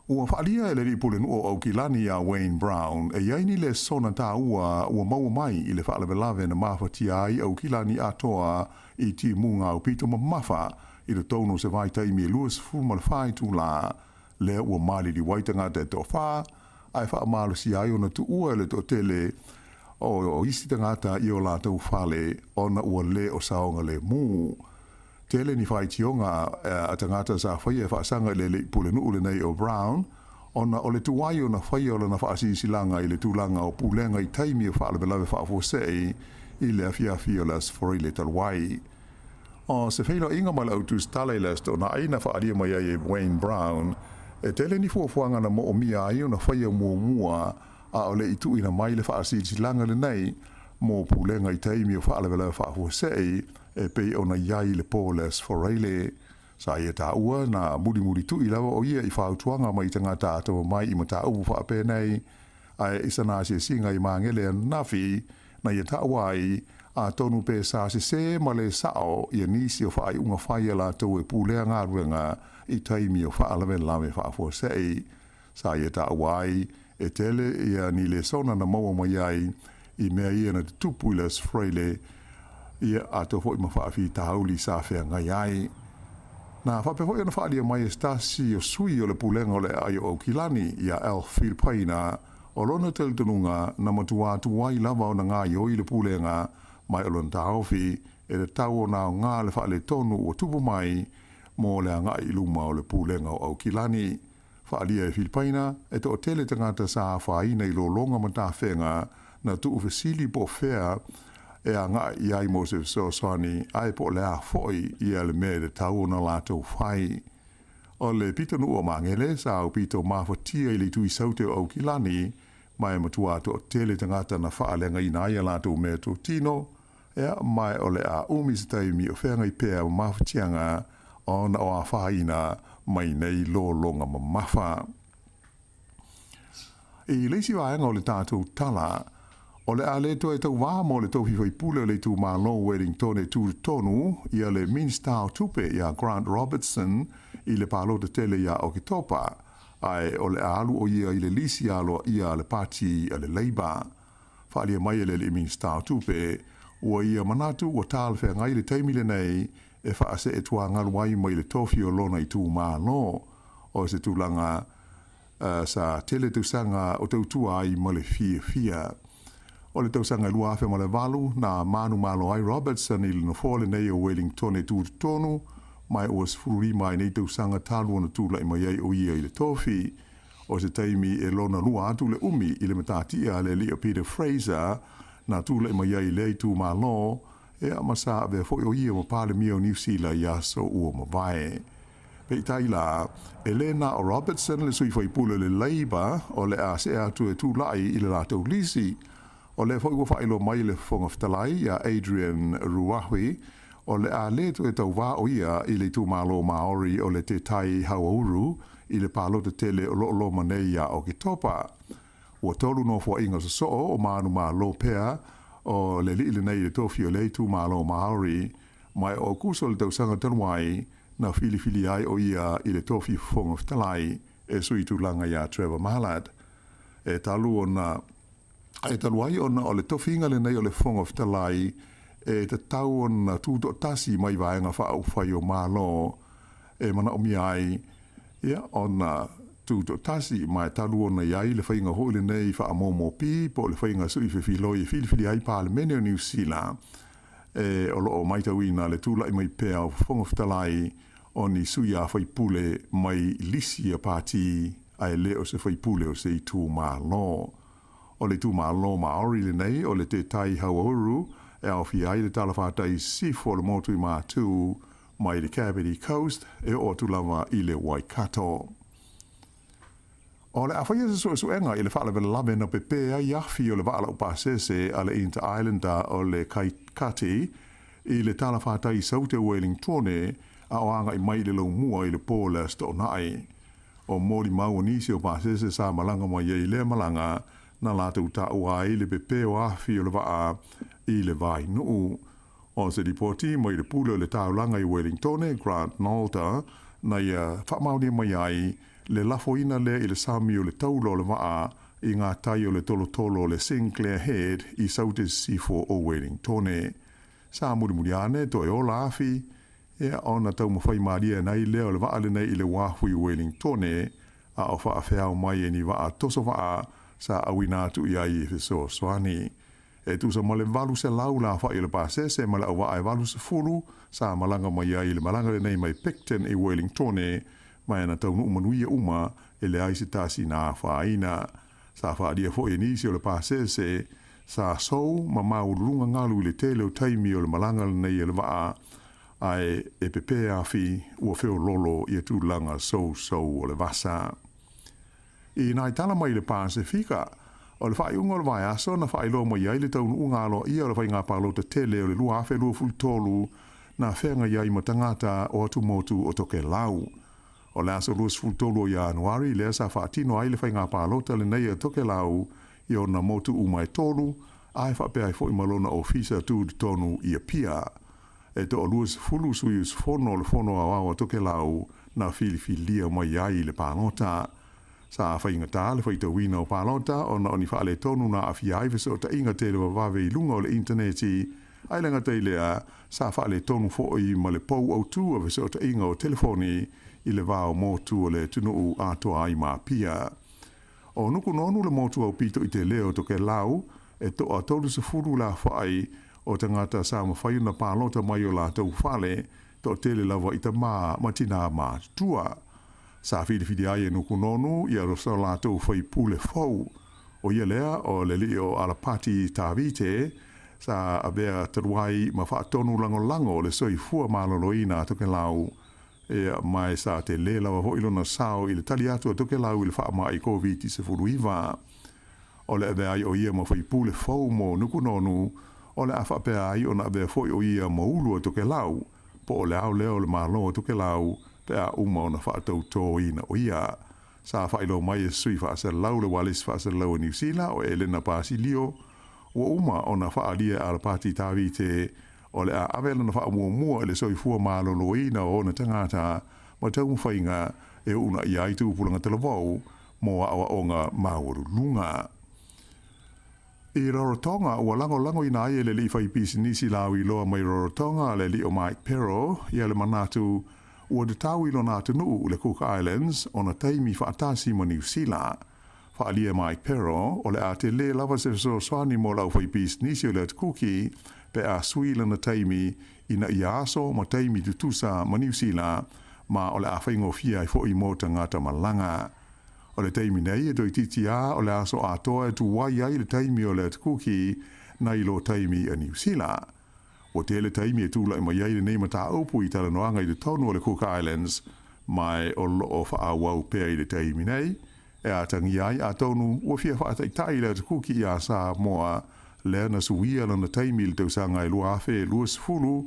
F: Ua faaalia e le alii pulenuu o Aukilani ia Wayne Brown e i ai ni lesona taua ua maua mai i le faalavelave na mafatia ai Aukilani atoa i timuga aupito mamafa i totonu o se vaitaimi e 24 itulā lea ua maliliu ai tagata e toafa ae faamalosia ai ona tuua e le toatele o isi tagata i o latou fale ona ua le o saogalemu. Tele ni faitioga a tagata sa faia e faasaga i le alii pulenuu lenei o Brown ona o le tuai ona faia o lana faasilasilaga i le tulaga o pulega i taimi o faalavelave faafuasei i le afiafi o le Aso Faraile talu ai. O se feiloaiga ma le au tusitala i le Aso Toonai na faaalia mai ai e Wayne Brown, e tele ni fuafuaga na moomia ai ona faia muamua a o le i tuuina mai le faasilasilaga lenei mo pulega i taimi o faalavelave faafuasei e pei ona i ai le po o le Aso Faraile. Sa ia taua na mulimulitu'i lava o ia i fautuaga mai tagata atamamai i mataupu faapenei, ae i sana asiasiga i Magele ananafi, na ia taua ai, atonu pe sa sesē ma le sa'o ia nisi o faaiuga fai a latou e pulea galuega i taimi o faalavelave faafuasei. Sa ia taua ai, e tele ia ni lesona na maua mai ai i mea ia na tutupu i le Aso Faraile, ia atoa foi ma faafitauli sa feagai ai. Na faapea foi ona faaalia mai e se tasi o sui o le Pulega o le Aai o Aukilani, ia Alf Filipaina, o lona talitonuga na matua tuai lava ona gaoioi le Pulega mai o lona taofi e tatau ona aoga le faaletonu ua tupu mai mo le agai i luma o le Pulega o Aukilani. Faaalia e Filipaina, e toatele tagata sa afaina i lologa ma tafega na tuufesili po o fea e agai i ai mo se fesoasoani ae po o le a foi ia le mea e tatau ona latou fai. O le pitonuu o Magele sa aupito mafatia i le itu i Saute o Aukilani ma e matua toatele tagata na faaleagaina ai a latou meatotino, Ea, ma o le a umi se taimi o feagai pea ma mafatiaga ona o afaina mai nei lologa mamafa. I le isi vaega o le tatou tala, o le a le toe tauvā mo le tofi faipule o le itumalo o Wellington e tutotonu ia le Minista o Tupe ia Grant Robertson i le palota tele ia Oketopa, ae o le a alu o ia i le lisi aloaia a le Pati a le Labour. Faaalia mai e le alii Minisita o Tupe, ua ia manatu ua talafeagai le taimi lenei e faasee tuagalu ai mai le tofi o lona itumalo, o se tulaga sa tele tausaga o tautua ai ma le fiafia. O le tausaga e 2008, na manumalo ai Robertson i le nofoa lenei o Wellington e tutotonu, ma ua 15 ai nei tausaga talu ona tulai mai ai o ia i le tofi. O se taimi e lona lua atu le umi i le matatia a le alii o Peter Fraser na tulai mai ai i lea itumalo, ea ma sa avea foi o ia ma Palemia o Niu Sila i aso ua mavae. Peitai la, e le na o Robertson le sui faipule o le Labour o le a see atu e tulai i le latou lisi. O lea foi ua faailoa mai e le Fofoga Fetalai ia Adrian Ruahui o le a le toe tauvā o ia i le itumalo Māori o le Te Tai Hauāuru i le palota tele o lo o loma nei iā Oketopa. Ua tolu nofoaiga sosoo o manumalo pea o le alii lenei i le tofi o lea itumalo Māori mai o Aukuso le tausaga talu ai na filifilia ai o ia i le tofi Fofoga Fetalai e sui tulaga iā Trevor Mallard. E talu ona E talu ai ona o le tofiga lenei o le Fofoga Fetalai e tatau ona tutoatasi mai vaega faaupufai o Malo e manaomia ai ia ona tutoatasi ma e talu ona i ai le faiga foi lenei faamomopi po o le faiga sui fefiloi e filifili ai Palemene o Niu Sila e o lo o matauina le tulai mai pea o Fofoga Fetalai o ni sui a faipule mai lisi a pati ae le o se faipule o se itumalo. O le itumalo Māori lenei o le Te Tai Hauāuru e aofia ai le talafatai sisifo o le motu i Matū mai le Kapiti Coast e oo atu lava i le Waikato. O le a faia se suesuega i le faalavelave na pepē ai afi o le vaa laupasese a le Inter-Islander o le Kaikati i le talafatai i Saute o Uelingtone a o agai mai i le Laumua i le po o le Aso Toonai. O molimau o nisi o pasese sa malaga mai ai i lea malaga na latou taua ai le pepē o afi o le vaa i le vainuu. O se lipoti mai le pule o le taulaga i Wellingtone, Grant Nalter, na ia faamaonia mai ai le lafoina lea i le sami o le taula o le vaa i ngā tai o le tolotolo o le Sinclair Head i Saute Sisifo o Wellingtone. Sa mulimuli ane toe ola afi, ia ona taumafai malie ana ai lea o le vaa lenei i le uafu i Wellingtone, a o faafeao mai e ni vaa toso vaa sa auina atu i ai e fesoasoani. E tusa ma le 800 le aofai o le pasese ma le auvaa e 80 sa malaga mai ai i le malaga lenei mai Picton i Wellingtone, ma e na taunuu manuia uma e leai se tasi na afaina. Sa faaalia foi e nisi o le pasese sa sou ma maualuluga galu i le tele o taimi o le malaga lenei a le vaa, ae e pepē afi ua feololo ia tulaga sousou o le vasa. I nai tala mai le Pasefika, o le faaiuga o le vaiaso na faailoa mai ai le taunuuga aloaia o le faiga palota tele o le 2023 na feagai ai ma tagata o atumotu o Tokelau. O le aso 23 o Ianuari lea sa faatino ai le faiga palota lenei a Tokelau i ona motu uma e tolu, a e faapea ai foi ma lona ofisa tutotonu i Apia. E toa-20 sui usufono o le Fono Aoao a Tokelau na filifilia mai ai i le palota. Sa faigata le faitauina o palota ona o ni faaletonu na aafia ai fesootaiga tele vavave i luga o le initaneti, ae le gata i lea, sa faaletonu foi ma le pou autū o fesootaiga o telefoni i le va o motu o le atunuu atoa ai ma Apia. O Nukunonu le motu aupito i telē o Tokelau, e toa 30 le aofai o tagata sa mafai ona palota mai o latou fale, toatele lava i tamā ma tinā matutua. Sa filifili ai e Nukunonu ia so latou faipule fou, o ia lea o le alii o Alapati Tavite, sa avea talu ai ma faatonu lagolago o le soifua maloloina a Tokelau, Ia, ma e sa telē lava foi lona sao i le tali atu a Tokelau i le faamai Koviti-19. O le avea ai o ia ma faipule fou mo Nukunonu, o le a faapea ai ona avea foi o ia ma ulu a Tokelau, po o le ao lea o le Malo o Tokelau pe a uma ona faatautōina o ia. Sa faailoa mai e se sui faasalalau le ualesi faasalalau a Niu Sila o Elena Pasilio, ua uma ona faaalia e Alapati Tavite o le a ave lana faamuamua i le soifua maloloina o ona tagata ma taumafaiga e uunaia ai tupulaga talavou mo aoaoga maualuluga. I Rarotonga, ua lagolagoina ai e le alii faipisinisi lauiloa mai Rarotonga, le alii o Mike Pero, ia le manatu ua tatau i lona atunuu, le Cook Islands, ona taimi faatasi ma Niu Sila. Faaalia e Mike Pero, o le a telē lava se fesoasoani mo le aufaipisinisi o le Atu Kuki pe a sui lana taimi ina ia aso ma taimi tutusa ma Niu Sila, ma o le a faigofie ai foi mo tagata malaga. O le taimi nei e toeitiiti a o le aso atoa e tuai ai le taimi o le Atu Kuki nai lo taimi a Niu Sila. Ua tele taimi e tulai mai ai lenei mataupu i talanoaga i totonu o le Cook Islands, ma o lo o faaauau pea i le taimi nei, e atagia ai atonu ua fia faataitai le Atu Kuki iā Samoa lea na suia lana taimi i le tausaga e 2020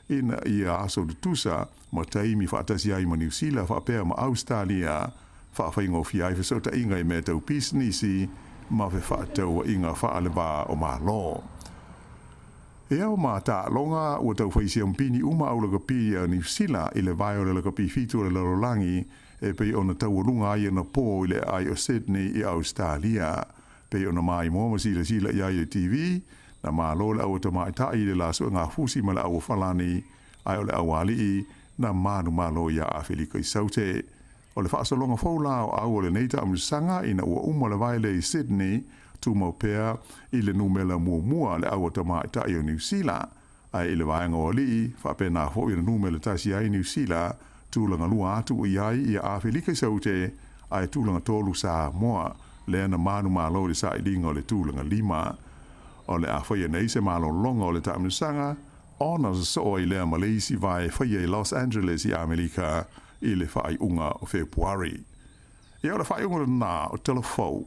F: ina ia aso tutusa ma taimi faatasi ai ma Niu Sila faapea ma Ausetalia, faafaigofie ai fesootaiga i mea tau pisinisi ma fefaatauaiga faale-va o Malo. E ao ma taaloga ua tau fai siampini uma au lakapi a Niu Sila i le vae o le lakapi fitu o le lalolagi e pei ona taualuga ai ana pō i le aai o Sydney i Ausetalia. Pei ona maimoa ma silasila i ai i le TV, na malo le aua tamaitai i le la suegafusi ma le aua falani, ae o le aualii na manumalo iā Afelika i Saute. O le faasologa fou la o au o lenei taamilosaga ina ua uma le vae lea i Sydney, tumau pea i le numela muamua le aua tamaitai o Niu Sila, ae i le vaega o alii, faapena foi ona numela tasi ai Niu Sila, tulaga lua atu i ai ia Afelika i Saute, ae tulaga tolu Samoa, lea na manumalo i le sailiga o le tulaga lima. O le a faia nei se malologa o le taamilosaga, ona sosoo ai lea ma le isi vae e faia i Los Angeles i Amerika i le faaiuga o Fepuari. Ia o le faaiuga lena o Tala Fou.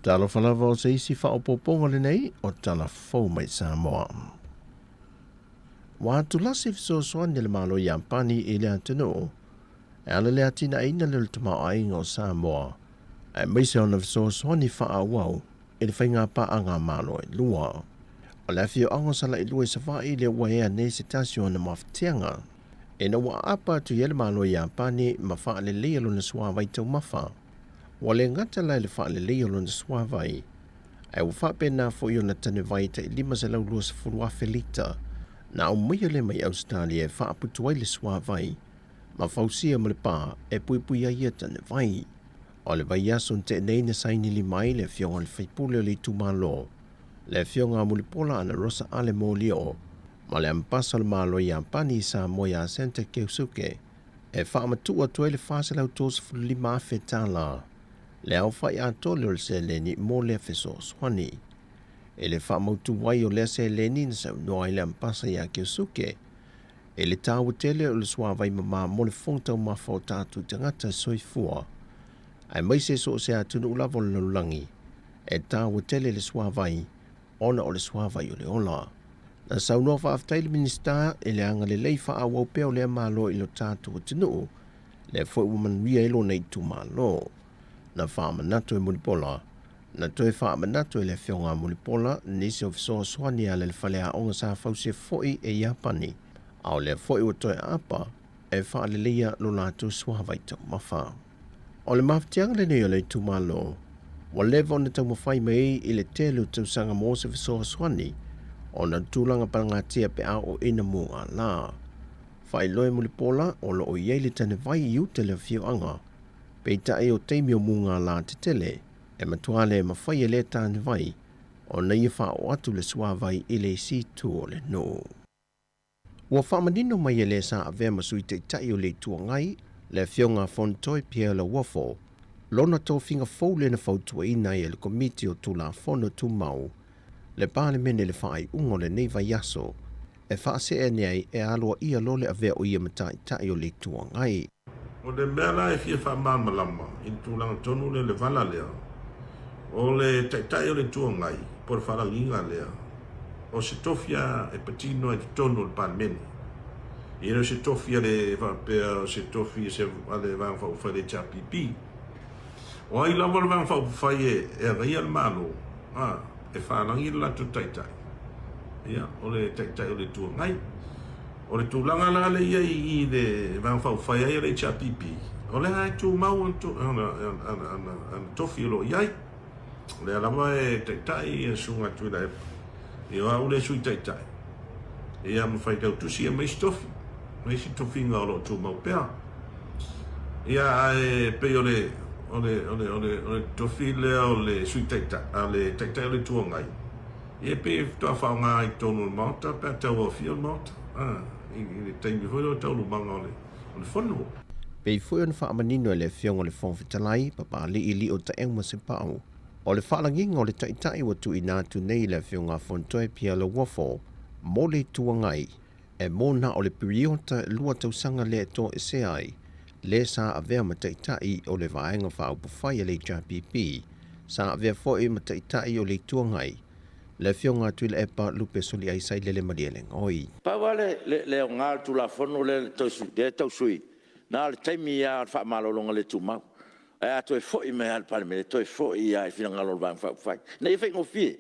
C: Talofa lava o se isi faaopoopoga lenei o Tala Fou mai Samoa. Ua atulasi fesoasoani a le Malo Iapani i le atunuu e ala le atinaeina lea o le tamaoaiga o Samoa, aemaise ona fesoasoani faaauau i le faiga paaga a Malo e lua. O le afioaga o Salailua i Savaii lea ua ea nei se tasi o ana mafatiaga ina ua aapa atu i ai le Malo Iapani ma faaleleia lona suavai taumafa. Ua le gata la i le faaleleia o lona suavai, ae ua faapena foi ona tanevai tai 520,000 lita na aumaia lea mai Ausetalia e faaputu ai le suavai ma fausia ma le pā e puipui ai ia tanevai. O le vaiaso na tea nei na saini lima ai le afioga i le faipule o le itumalo, le afioga a Mulipola Ana Rosa Ale Molioo, ma le Ambasa o le Malo Iapani i Samoa ia Senta Keusuke, e faamatuu atu ai le $435,000 tala le aofai atoa lea o le seleni mo lea fesoasoani. I le faamautu ai o lea seleni na saunoa ai le Ambasa ia Keusuke, i le taua tele o le suavai mama mo le fofoga taumafa o tatou tagata soifua, aemaise so o se atunuu lava o le lalolagi, e taua tele le suavai ona o le suavai o le ola. Na saunoa faafetai le Minisita i le agalelei faaauau pea o lea Malo i lo tatou atunuu, lea foi ua manuia ai lona itumalo. Na faamanatu e Mulipola, na toe faamanatu e le Afioga a Mulipola nisi o fesoasoani e ala i le faleaoga sa fausia foi e Iapani, a o lea foi ua toe aapa e faaleleia lo latou suavai taumafa. O le mafatiaga lenei o le itumalo, ua leva ona taumafai mai i le tele o tausaga mo se fesoasoani ona o le tulaga pagatia pe a oo ina mugala. Faailoa e Mulipola o lo o i ai le tanevai i uta i le afioaga, peitai o taimi o mugala tetele e matua le mafai e lea tanevai ona ia faaoo atu le suavai i le isi itu o le nuu. Ua faamanino mai e le sa avea ma Sui Taitai o le Itu Agai, le Afioga a Fonotoe Pierre Lauofo, lona tofiga fou lea na fautuaina ai e le Komiti o Tulafono Tumau le Palemene i le faaiuga o lenei vaiaso e faasee ane ai e aloaia loa le avea o ia ma Taitai o le Itu Agai.
D: O le mea la e fia faamalamalama i le tulaga tonu lea, le vala lea, o le Taitai o le Itu Agai po o le faalagiga lea, o se tofi lava e patino ai i totonu o le Palemene. E le o se tofi a le faapea o se tofi a le Vaega Faaupufai a le HRPP. O ai lava le Vaega Faaupufai e agaia le Malo, a, e faalagi le latou Taitai, ia, o le Taitai o le Itu Agai. O le tulaga la lea i ai i le Vaega Faaupufai ai a le HRPP, o lea e tumau ana tofi o lo o i ai. O lea lava e taitai ia Susuga Tuilaepa, ia o au lea Sui Taitai, ia ma faitautusi ia ma isi tofi, ma isi tofiga o lo o tumau pea. Ia ae pei o le o le o le o le o le tofi lea o le Sui Taitai, a le Taitai o le Itu Agai, Ia e pei e faatoa faaaoga i totonu o le Maota pe a tauaofia le Maota, i le taimi foi lea o taualumaga o le Fono.
C: Pei foi ona faamanino e le Afioga i le Fofoga Fetalai, Papalii Lio Taeuma Sepau, o le faalagiga o le Taitai ua tuuina atu nei i le Afioga a Fonotoe Pierre Lauofo mo le Itu Agai, e mo na o le piriota lua tausaga lea e toesea ai le sa avea ma Taitai o le Vaega Faaupufai a le HRPP, sa avea foi ma Taitai o le Itu Agai, le Afioga a Tuilaepa Lupe Soliai Sailele Malielegaoi.
E: Pau lava le aoga o le Tulafono lea e tau sui, na o le taimi lava o le faamalologa le tumau. Ae a toe foi mai lava i le Palemene, e toe foi lava i finagalo o le Vaega Faaupufai, ina ia faigofie,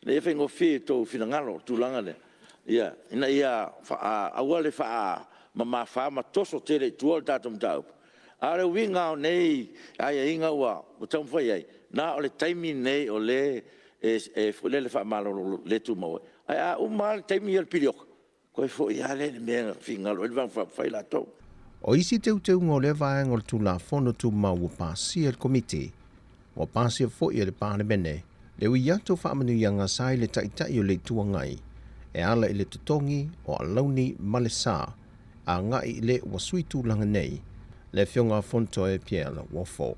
E: ina ia faigofie i outou finagalo le tulaga lea. Ia, ina ia aua le faamamafa ma toso tele i tua le tatou mataupu, a o le uiga lava o nei aiaiga ua taumafai ai, na o le taimi lenei o lea e faamalolo le tumau ai. Ae a uma lava le taimi ia o le piriota, toe foi lava lea i le mea na finagalo ai le Vaega Faaupufai latou.
C: O isi teuteuga o lea vaega o le Tulafono Tumau ua pasia e le Komiti, Ua pasia foi e le Palemene le ui atu o faamanuiaga sa i le Taitai o le Itu Agai e ala i le totogi o alauni ma le sa agai i le ua sui tulaga nei, le Afioga a Fonotoe Pierre Lauofo.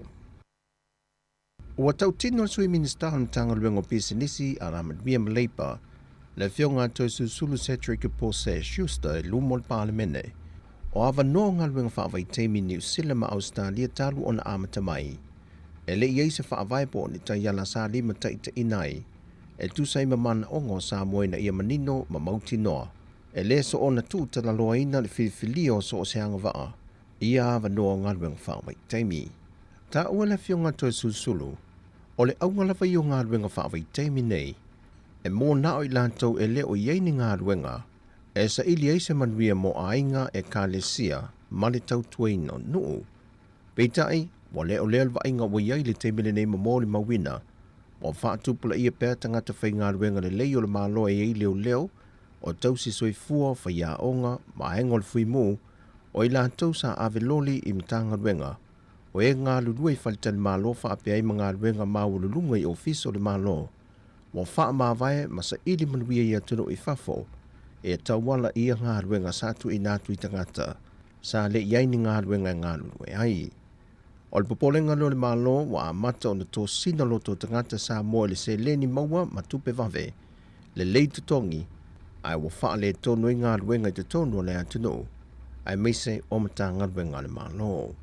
C: Ua tautino le Sui Minisita o le Matagaluega o Pisinisi, Alamanuia ma Leipa, le Afioga a Toesulusulu Cedric Pose Schuster i luma o le Palemene, o avanoa o galuega faavaitaimi i Niu Sila ma Ausetalia talu ona amata mai. E le i i ai se faavae po o ni taiala sa limataitaiina ai e tusa ai ma manaoga o Samoa ina ia manino ma mautinoa e le soona tuutalaloaina le filifilia o so o se agavaa i ia avanoa o galuega faavaitaimi. Taua le Afioga a Toesulusulu, o le auga lava ia o galuega faavaitaimi nei e mo na o i latou e le o i ai ni galuega e saili ai se manuia mo aiga, ekalesia ma le tautuaina o nuu. Peitai, ua le o lea le vaaiga ua i ai i le taimi lenei ma molimauina, ua faatupulaia pea tagata faigaluega lelei o le Malo e i ai leoleo, o tausi soifua, faiaoga, vaega o le fuimu, o i latou sa ave loli i Matagaluega, o e galulue i faletalimalo faapea ai ma galuega maualuluga i ofisa o le Malo, ua faamavae ma saili manuia i atunuu i fafo e tauala i ia galuega sa tuuina atu i tagata sa le i ai ni galuega e galulue ai. O le popolega lea o le Malo ua amata ona tosina loto o tagata Samoa i le seleni maua ma tupe vave lelei totogi ae ua faaletonu ai galuega i totonu o le atunuu aemaise o Matagaluega a le Malo.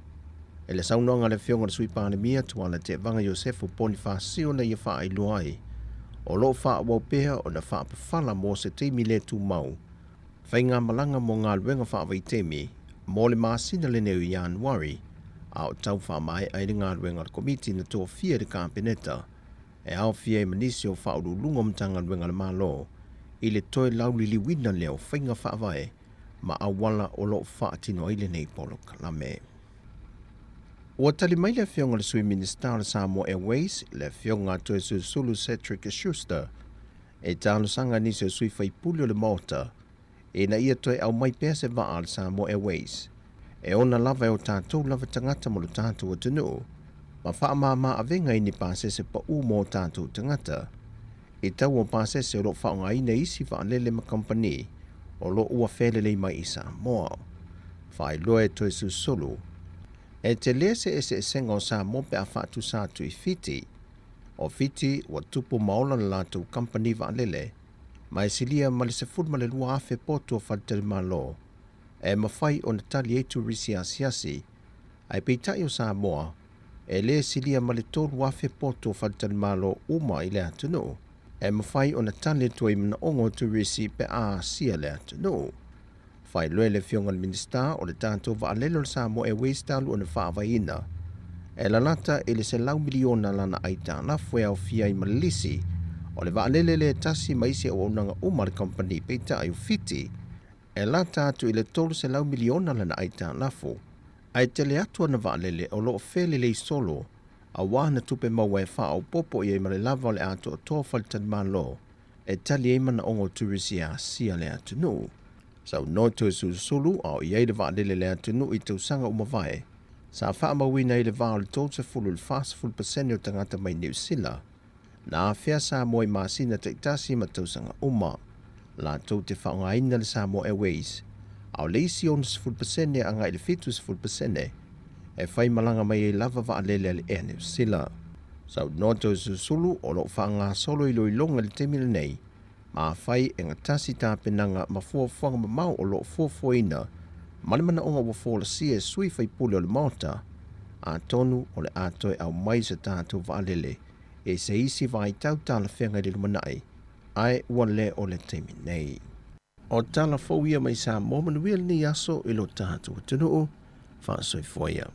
C: I le saunoaga a le Afioga i le Sui Palemia Tuala Tevaga Iosefo Ponifasio na ia faailoa ai, o lo o faaauau pea ona faapafala mo se taimi le tumau faigamalaga mo galuega faavaitaimi mo le masina lenei o Ianuari, a o tau faamaea ai le galuega a le Komiti na tofia e le Kapeneta e aofia ai ma nisi o Faauluuluga o Matagaluega a le Malo i le toe lauliliuina lea o faiga faavae ma auala o lo o faatino ai lenei polokalame. Ua tali mai le Afioga i le Sui Minisita o le Samoa Airways, le Afioga a Toesulusulu Cedric Schuster, e talosaga i nisi o sui faipule o le Maota ina ia toe aumai pea se vaa a le Samoa Airways e ona lava e o tatou lava tagata mo lo tatou atunuu ma faamama avega i ni pasese pau mo o tatou tagata i tau o pasese o lo o faaaogaina e isi vaalele ma kamupani o lo o ua felelei mai i Samoa. Faailoa e Toesulusulu, e tele se eseesega o Samoa pe a faatusa atu i Fiti. O Fiti ua tupu ma ola le latou kamupani vaalele ma e silia ma le 12,000 potu o faletalimalo e mafai ona tali ai turisi asiasi, ae peitai o Samoa e le silia ma le 3,000 potu o faletalimalo uma i le atunuu e mafai ona tali atu ai manaoga o turisi pe a asia le atunuu. Faailoa le Afioga i le Minisita o le tatou vaalele o le Samoa Airways talu ona faavaeina e lalata i le 100 miliona lana aitalafu e aofia ai ma lisi o le vaalele lea e tasi ma isi auaunaga uma a le kamupani peitai o Fiti e lata atu i le 300 miliona lana aitalafu ae tele atu ana vaalele o lo o felelei solo aua ana tupe maua e faaopoopo i ai ma le lava o le atoatoa o faletalimalo e tali ai manaoga o turisi e asia le atunuu. Saunoa Toesulusulu a o i ai le vaalele le atunuu i tausaga ua mavae, sa faamauina ai le va o le 30 i le 40 pasene o tagata mai Niu Sila na afea Samoa i masina taitasi ma tausaga uma latou te faaaogaina le Samoa Airways, a o le isi 60% agai i le 70% e faimalaga mai ai lava vaalele a le Air New Sila. Saunoa Toesulusulu o lo o faagasolo iloiloga i le taimi lenei ma afai e gatasi tapenaga ma fuafuaga mamao o lo o fuafuaina ma le manaoga ua folasia e sui faipule o le Maota, atonu o le a toe aumai se tatou vaalele i se isi vaitau talafeagai i le lumanai, ae ua le o le taimi nei. O tala fou ia mai Samoa manuia lenei aso i lo tatou atunuu. Faasoifua ia.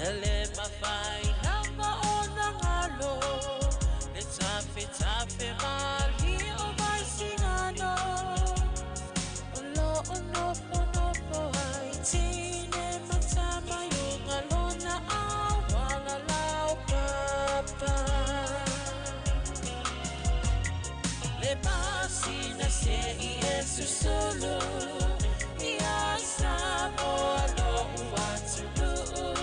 G: E le mafai lava ona galo le tafetafe malie o Vaisigano. O lo o nofonofo ai tine ma tama i luga lona auala laupapa. Le masina se i e susulu ia Samoa lo'u atunuu.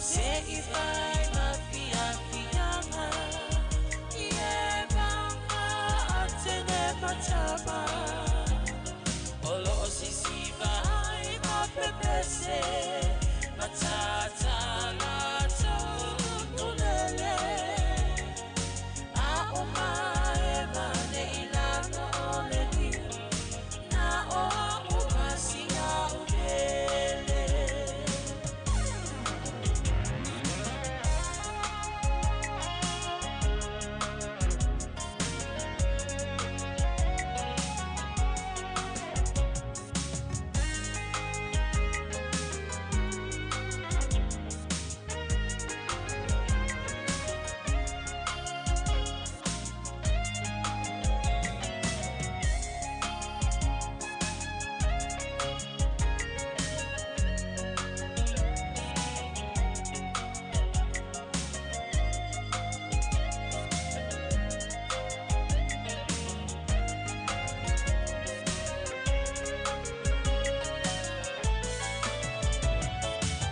G: Se i fai ma fiafiaga i e vaga a tene ma tama. O lo o sisiva ai ma pepese ma tata latou ukulele. A o mae mane i lalo o le niu, na o a'u ma si a'u pele.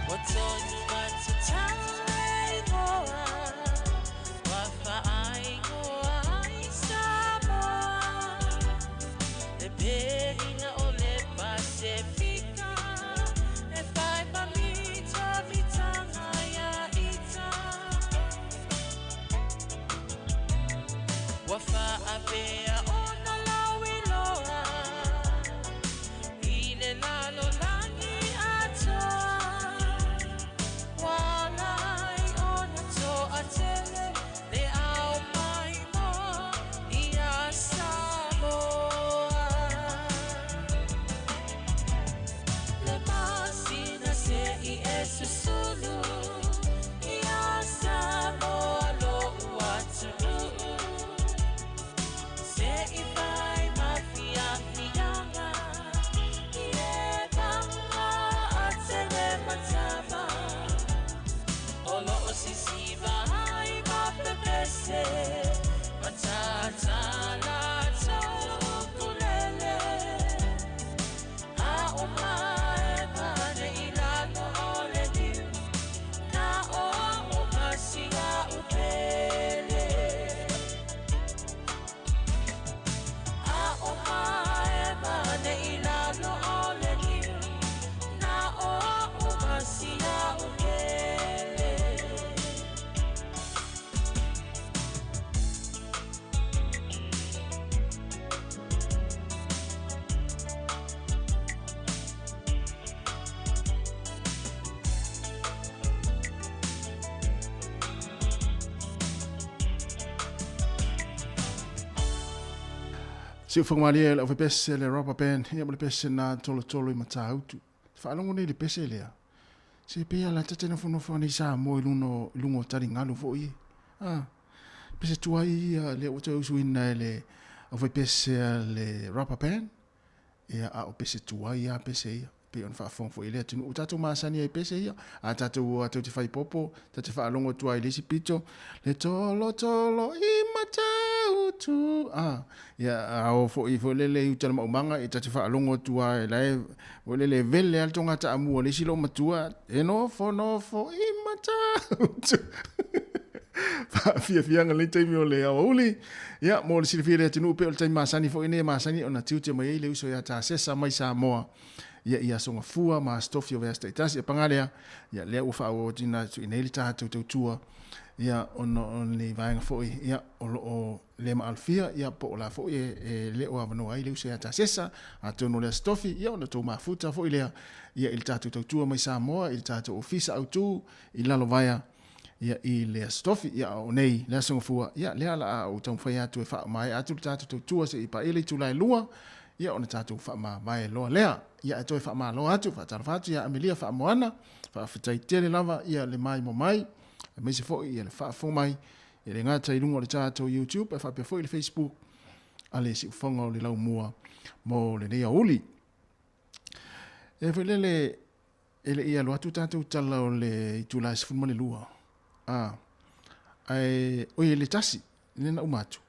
G: Ua tonu atu tau e ingoa, ua faaingoa ai Samoa. Le pehina o le Pasefika, e whai ma mita mitanga ia ita. Ua whaapea ona lau iloa, i le lalolagi atoa. Ua ala ai ona toatele le ao maimoa ia Samoa. Le masina se i e susulu ia Samoa lo'u atunuu. Se i fai ma fiafiaga i e vaga a tele ma tama. O lo o sisiva ai ma pepese ma tata latou ukulele. A o mae mane i lalo o le niu, na o a'u ma si a'u pele. A o mae mane i lalo o le niu, na o a'u ma si a'u pele.
A: Siufoga malie le aufai-pese le Rubber Band, ia ma le pese na tolotolo i Matautu. Te faalogo nei i le pese lea, se pei lava ta te nofonofo ana i Samoa i luga o, i luga o taligalu foi e. Ah, pese tuai ia lea ua toe usuina e le aufaipese a le Rubber Band, ia a o pese tuai lava pese ia. Pei ona faafofoga foi i le atunuu ua tatou masani ai i pese ia. A tatou o atu te fai popo, ta te faalogo atu ai i le isi pito, le tolotolo i Matautu. A, ia, a o foi foi lele i uta le maumaga, ia ta te faalogo atu ai, la e, foi lele e vele lava le tonga taamua le isi loomatua, e nofonofo i Matautu. Faafiafiaga lenei taimi o le aoauli. Ia, mo le silafia e le atunuu, pei o le taimi masani foi lenei e masani ona tiute mai ai le uso ia Tasesa mai Samoa. Ia, i Aso Gafua ma Aso Tofi o vaiaso taitasi. Ia paga lea, ia, lea ua faaauau atu atu i nei le tatou tautua, ia, ona o ni vaega foi, ia, o lo o le maalofia, ia, po o la foi e, e le o avanoa ai le uso ia Tasesa. Atonu o le Aso Tofi, ia, ona outou mafuta foi lea, ia, i le tatou tautua mai Samoa, i le tatou Ofisa Autu i Lalovaea, ia, i le Aso Tofi, ia, a o nei, le Aso Gafua, ia, lea la a ou taumafai atu e faamaea atu le tatou tautua se i paia le itula e 2, Ia ona tatou faamavae loa lea. Ia ae toe faamalo atu, faatalofa atu ia Amelia Faamoana, faafetai tele lava ia le maimoa mai, aemaise foi ia le faafofoga mai, e le gata i luga o le tatou YouTube ae faapea foi le Facebook a le Siufofoga o le Laumua mo lenei aoauli. E foi lele e le i alo atu tatou tala o le itula e 12. A, ae, oi le tasi, lea na uma atu,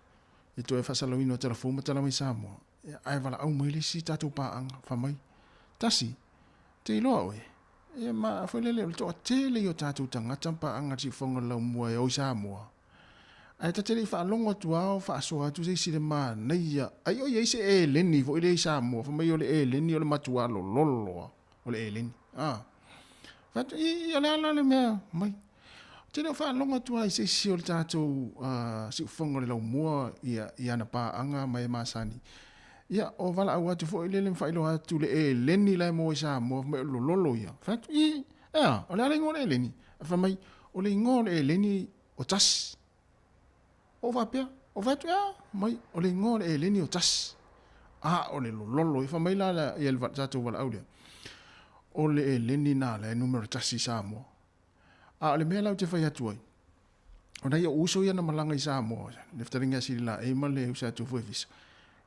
A: e toe faasalauina o tala fou ma tala mai Samoa, ae valaau mai le isi tatou paaga, fai mai, tasi, te iloa oe, e ma foi lele o le toatele ia o tatou tagata ma paaga le siufofoga o le laumua e o i Samoa, ae ta te le i faalogo atu lava o faasoa atu se isi i le manaia, ai o i ai se eleni foi lea i Samoa, fai mai o le eleni o le matua lololo lava. O le eleni. A. Fai atu, i, o le a la le mea mai. Ou te le o faalogo atu lava i se isi o le tatou uh, siufofoga o le laumua ia, i ana paaga ma e masani. Ia, o valaau atu foi lele ma faailoa atu le eleni la e maua i Samoa, fai mai o le lololo ia. Fai atu, i, e a, o le a le igoa o le eleni? Fai mai, o le igoa o le eleni o Tasi. Ou faapea, ou fai atu, ea, mai, o le igoa o le eleni o Tasi. A, o le lololo ia. Fai mai la la, ia le tatou valaau lea, o le eleni na la e numera tasi i Samoa. A o le mea la ou te fai atu ai, o nai ou uso ia na malaga i Samoa, le fetalaiga ia Sililaei ma le uso ia Tufuefisa,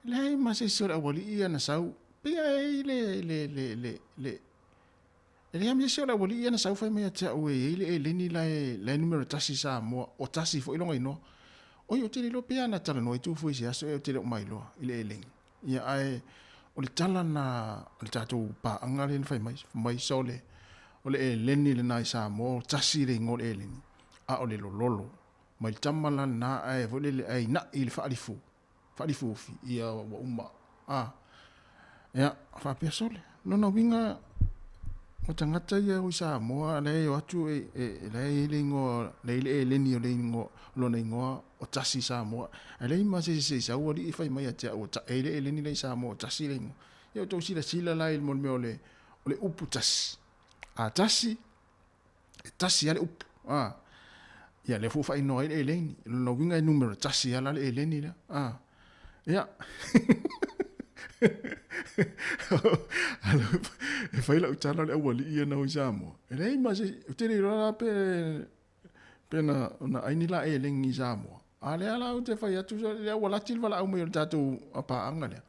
A: e leai ma se isi o le aualii ia na sau, pei lava e i ai le, le, le, le, le, E leai ma se isi o le aualii ia na sau fai mai ia te au e i ai le eleni la e, la e numera tasi i Samoa, o tasi foi lona igoa. Oi, ou te le iloa pe ana talanoa i Tufue i se aso ea ou te le o mailoa i le eleni. Ia, ae o le tala na a le tatou paaga lea na fai mai, fai mai sole, o le eleni lena i Samoa, o tasi le igoa o le eleni, a o le lololo. Mai le tama la lena ae foi lele, ae ina'i i le faalifu. Faalifufi, ia ua uma. A, ia, faapea sole. Lona uiga, o tagata ia o i Samoa, lea e o atu, e, e, lea e i ai le igoa, lea e i le eleni o le igoa, lona igoa o tasi i Samoa. Ae leai ma se isi e sau alii fai mai ia te au, e i ai le eleni la i Samoa o tasi le igoa. Ia outou silasila la i le mea o le, o le upu tasi. A tasi, e tasi lava le upu. A. Ia, lea foi ua faaigoa ai le eleni. O lona uiga e numera tasi lava la le eleni lea. A. Ia. E fai lau tala o le aualii ia na o i Samoa. E leai ma se, ou te le iloa la pe, pe na, na ai ni la eleni i Samoa. A lea la ou te fai atu, lea ua lati le valaau mai o le tatou paaga lea.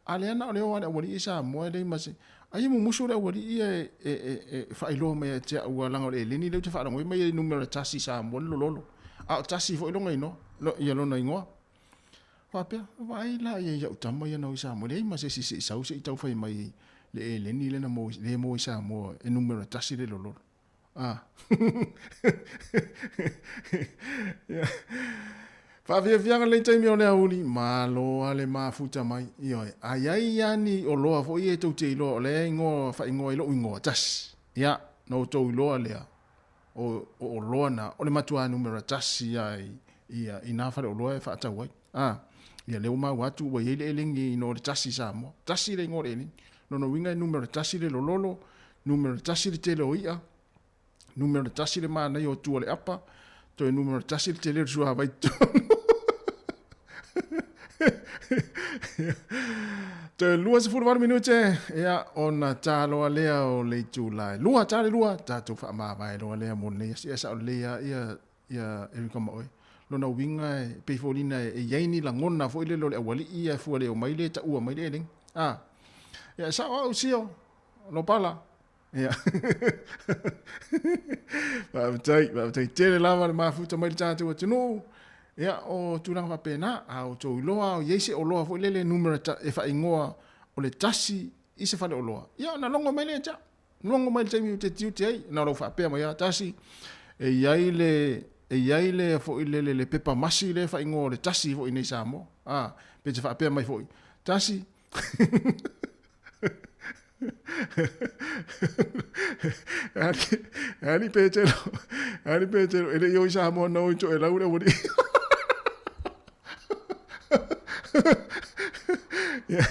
A: A lea na o le o lava o le aualii i Samoa e leai ma se, ai e mumusu le aualii ia e, e, e, e faailoa mai ia te au a leaga o le eleni lea ou te faalogo ai mai e numera tasi i Samoa le lololo. A o tasi foi lona inoa, lo, ia lona igoa. Faapea, vaai la ia i au tama ia na o i Samoa, leai ma se isi se i sau se i tau fai mai le eleni lea na maua, lea e maua i Samoa e numera tasi le lololo. Ah. yeah. Faafiafiaga lenei taimi o le aoauli, malo lava le mafuta mai. Ioe, a i ai lava ni oloa foi ia tou te iloa o lea e igoa, faaigoa i lou igoa, tasi. Ia, na outou iloa lea, o, o oloa na, o le matua numera tasi lava i, i, i nā faleoloa e faatau ai. Ah, ia lea ua maua atu ua i ai le elegi inoa o le tasi i Samoa. Tasi le igoa o le elegi. Lona uiga e numera tasi le lololo, numera tasi le tele o i'a, numera tasi le manaia o tua o le apa, toe numera tasi le tele o le suavai totonu. Toe 28 minute, ia, ona taloa lea o le itula e lua, ta le lua, tatou faamavae loa lea mo lenei aso. Ia, sao lelei lava, ia, ia Erika ma oe. Lona uiga e pei foliga e i ai ni lagona foi lele o le aualii ia e fua leo mai le taua mai le eleni. A, ia e sao au sio, lopala. Ia. Faafetai, faafetai tele lava le mafuta mai le tatou atunuu. Ia, o tulaga faapena, a outou iloa o i ai se oloa foi lele numera e faaigoa o le tasi i se faleoloa, ia ona logo mai lea ia te au. Logo mai le taimi ou te tiute ai, na ona ou faapea mai lava, tasi, e i ai le, e i ai le foi lele le pepa masi lea e faaigoa o le tasi foi nei i Samoa. A, pe te faapea mai foi, tasi, e ali Petelo, e ali Petelo, e le i o i Samoa na o i Toelau le aualii. Ia,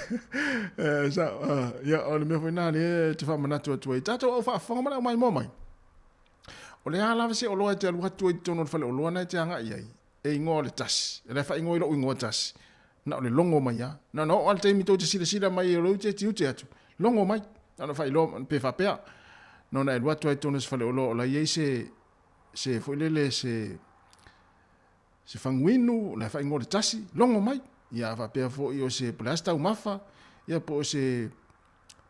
A: ia, o le mea foi lena lea e te faamanatu atu ai. Tatou au faafofoga ma le au maimoa mai. O le a lava se oloa e te alu atu ai i totonu o le faleoloa na e te agai ai, e igoa o le tasi. E le faaigoa i lou igoa tasi. Na o le logo mai lava. Na ona oo lava le taimi tou te silasila mai o lou te tiute atu, logo mai. Na ona faailoa pe faapea. Na ona e alu atu lava i totonu o se faleoloa o la e i ai se, se foi lele se, se faguinu o la e faaigoa le tasi, logo mai. Ia a faapea foi o se, po o le a se taumafa, ia po o se,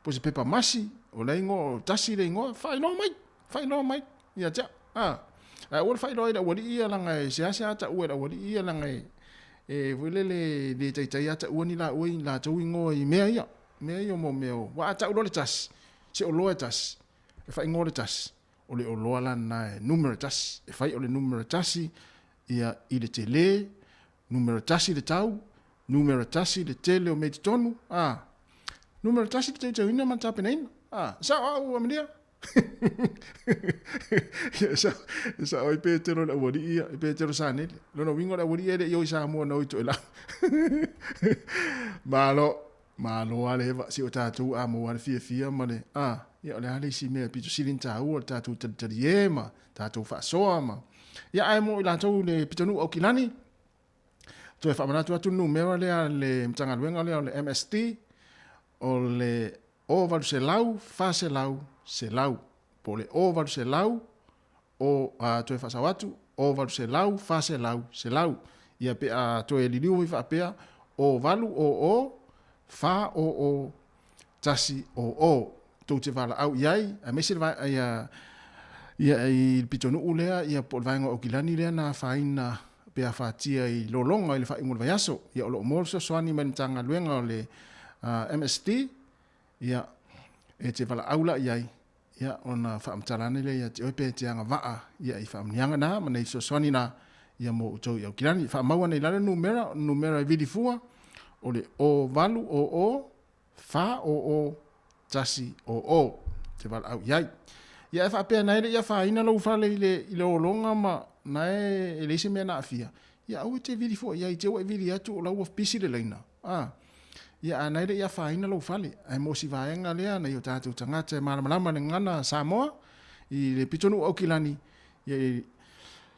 A: po o se pepa masi, o la e igoa o tasi le igoa, faailoa mai, faailoa mai ia te au. A, ae aua le faailoa i le aualii ia leaga e seasea taua e le aualii ia leaga e, e foi lele e le taitai lava taua ni laua i latou igoa i mea ia, mea ia mo mea o, aua a tau loa le tasi, se oloa e tasi, e faaigoa le tasi, o le oloa la lena e numera tasi, e fai o le numera tasi ia i le tele, numera tasi le tau, numera tasi le tele o mea i totonu, a, numera tasi le teuteuina ma le tapenaina, a, e sao au Amelia? Ia, e sao, e sao ai Petero i le aualii ia, i Petero Sanele. Lona uiga o le aualii ia e le i o i Samoa na o i Toelau. Malo, malo lava le eva, si o tatou a maua le fiafia ma le, a, ia o le a le isi mea pito sili ona taua le tatou talitalie ma tatou faasoa ma, ia ae mo i latou i le pitonuu Aukilani, toe faamanatu atu le numera lea a le Matagaluega lea o le MSD, o le o 800 400 100, po o le o 800 o, a, toe faasao atu, o 800 400 100. Ia pe a toe liliu foi faapea, o 8 o o 4 o o 1 o o. Tou te valaau i ai, aemaise le vae, ia, ia, i le pitonuu lea, ia, po o le vaega o Aukilani lea na afaina pe afatia i lologa i le faaiuga o le vaiaso. Ia, o lo o maua le fesoasoani mai le Matagaluega o le MSD, ia, e te valaau la i ai, ia, ona faamatala ane lea ia te oe pe e te agavaa ia, i faamanuiaga na ma nei fesoasoani na, ia mo outou i Aukilani. Faamau ane i lalo le numera, o le numera e vili fua, o le 0 8 0 0 4 0 0 1 0 0. Te valaau i ai. Ia e faapea na e le i afaina lou fale i le, i le ologa ma na e, e leai se mea na aafia, ia aua e te vili fua i ai, te ua e vili atu o la ua pisi le laina. A. Ia a na e le i afaina lou fale, ae mo si vaega lea nai o tatou tagata e malamalama i le gagana Samoa, i le pitonuu Aukilani, ia i,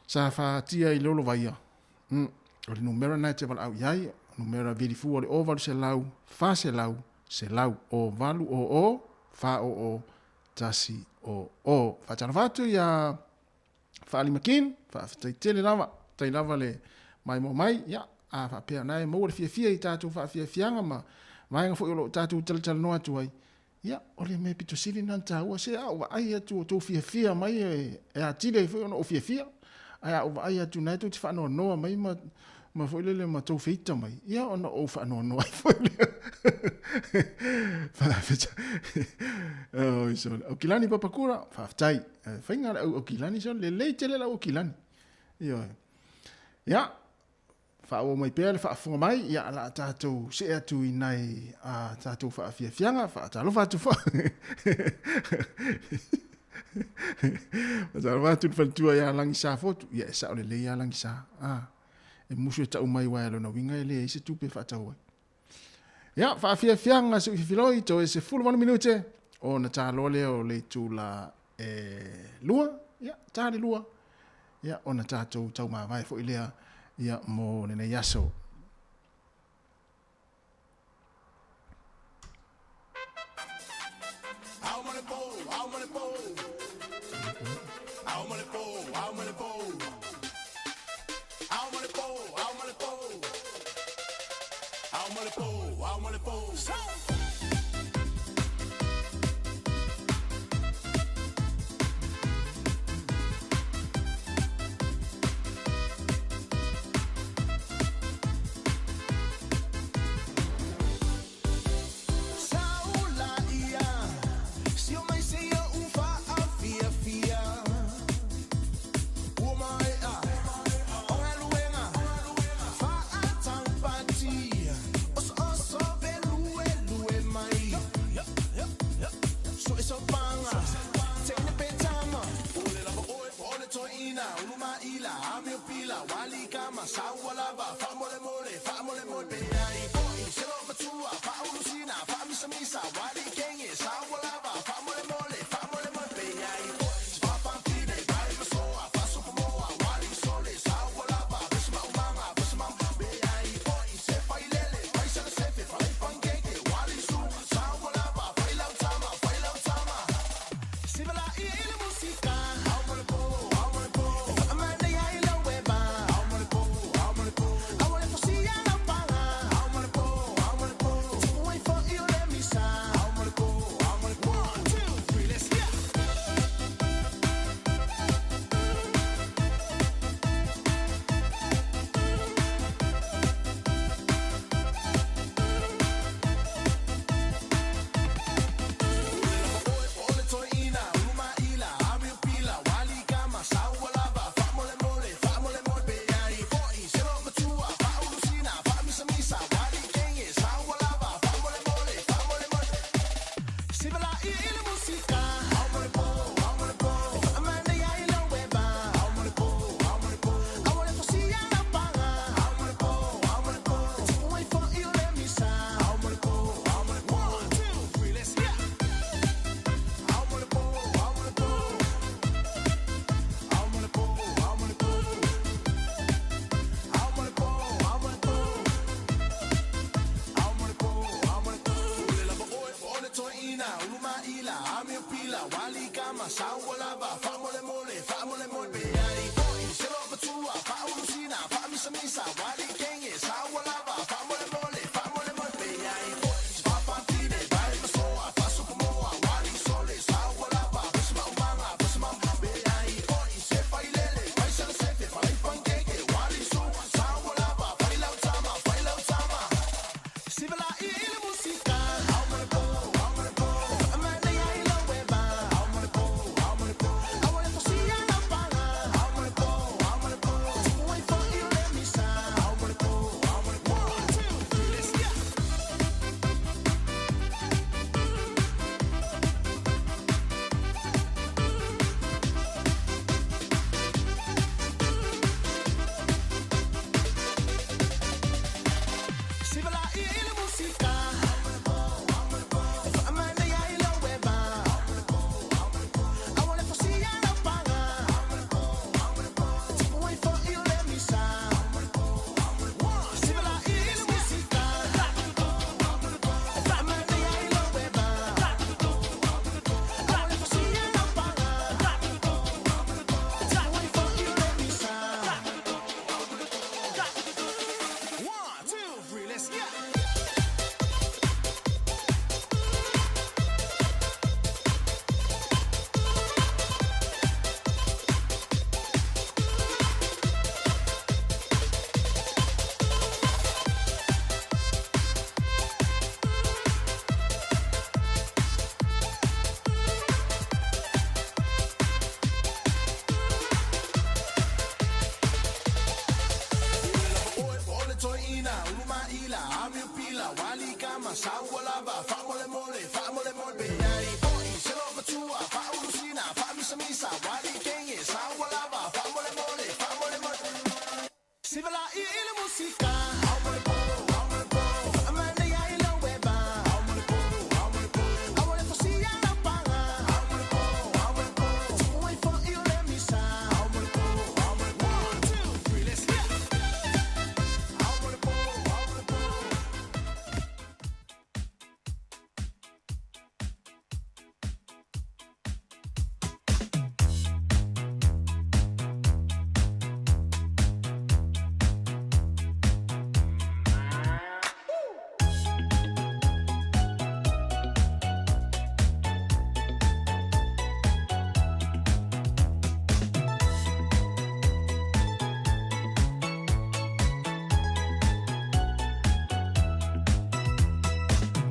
A: sa afatia i Lolovaia, mm, o le numera na e te valaau i ai, numera vili fua o le 0800 400 100, o 8 o o 4 o o 1 o o. Faatalofa atu ia Faalima Kin, faafetai tele lava, tai lava le maimoa mai, ia, a faapea na e maua le fiafia i tatou faafiafiaga ma vaega foi o lo o tatou talatalanoa atu ai, ia, o le mea pito sili lena ona taua, se a ou vaai atu o tou fiafia mai e, e atili ai foi ona ou fiafia, ae a ou vaai atu na e tou te faanoanoa mai ma, ma foi lele ma tou feita mai, ia ona ou faanoanoa ai foi lea. Faafetai. Oi, sole. Aukilani Papakura, faafetai. Faiga le au Aukilani, sole, lelei tele le au Aukilani. Ioe. Ia, faaauau mai pea le faafofoga mai, ia, o le a tatou see atu i nai a tatou faafiafiaga, faatalofa atu foi. Faatalofa atu i le faletua ia Lagisa Fotu, ia e sao lelei lava Lagisa. Ah, e musu e tau mai aua o lona uiga e leai se tupe e faatau ai. Ia, faafiafiaga se ufifiloi, toe 18 minute ona ta loa lea o le itula e 2, ia, ta le 2, ia, ona tatou taumavae foi lea, ia, mo lenei aso.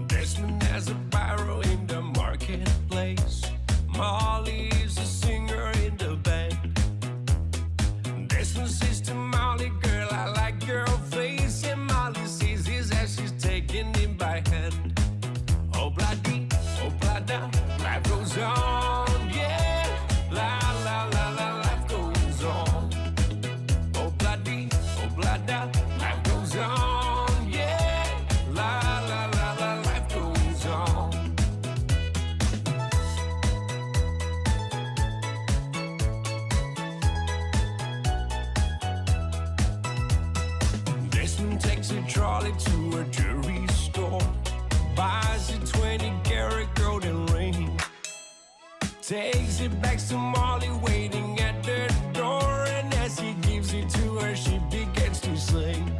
O: Desmond has a barrow in the marketplace. Molly is a singer in the band. Desmond says to Molly, girl, I like your face. And Molly sees his as she's taking him by hand. Oh, bloody, oh, blada, life goes on, yeah. La, la, la, la, life goes on. Oh, bloody, oh, blada, life goes on, yeah. La, la, la, la, life goes on. Desmond takes a trolley to a jewelry store, buys a 20 karat golden ring, takes it back to Molly waiting at the door, and as he gives it to her, she begins to sing.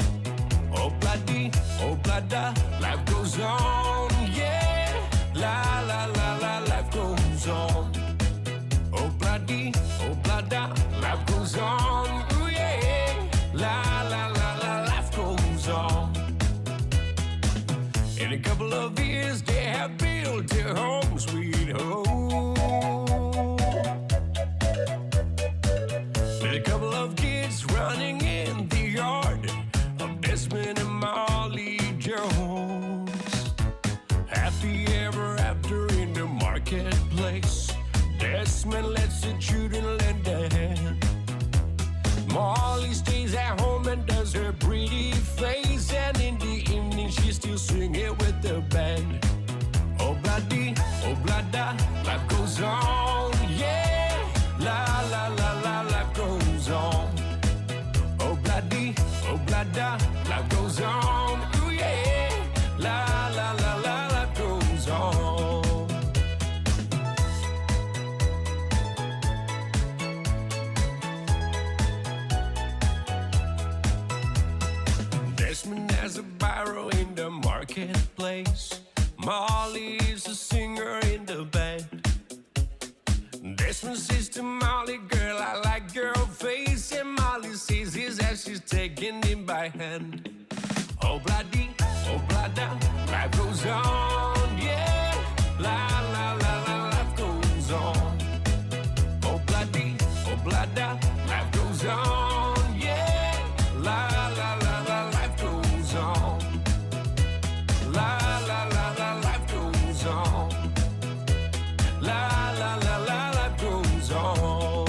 O: Oh bloody, oh blada, life goes on, yeah. La la la la, life goes on. Oh bloody, oh blada, life goes on, ooh yeah. La la la la, life goes on. In a couple of years, they have built a home, sweet home. With a couple of kids running in the yard of Desmond and Molly Jones. Happy ever after in the marketplace. Desmond lets the children lend a hand. Molly stays at home and does her pretty face. And in the evening, she's still singing with the band. Oh, bloody, oh, blada, life goes on, yeah. La, la, la, la, life goes on. Oh, bloody, oh, blada, life goes on, ooh, yeah. La, la, la, la, life goes on. place. Molly's a singer in the band. Desmond says to Molly, girl, I like your face. And Molly says his as she's taking him by hand. Oh, bloody, oh, blada, life goes on, yeah. La, la, la, la, life goes on. Oh, bloody, oh, blada, life goes on, yeah. La, la, la, la, life goes on. La, la, la, la, life goes on. La, la, la, la, life goes on.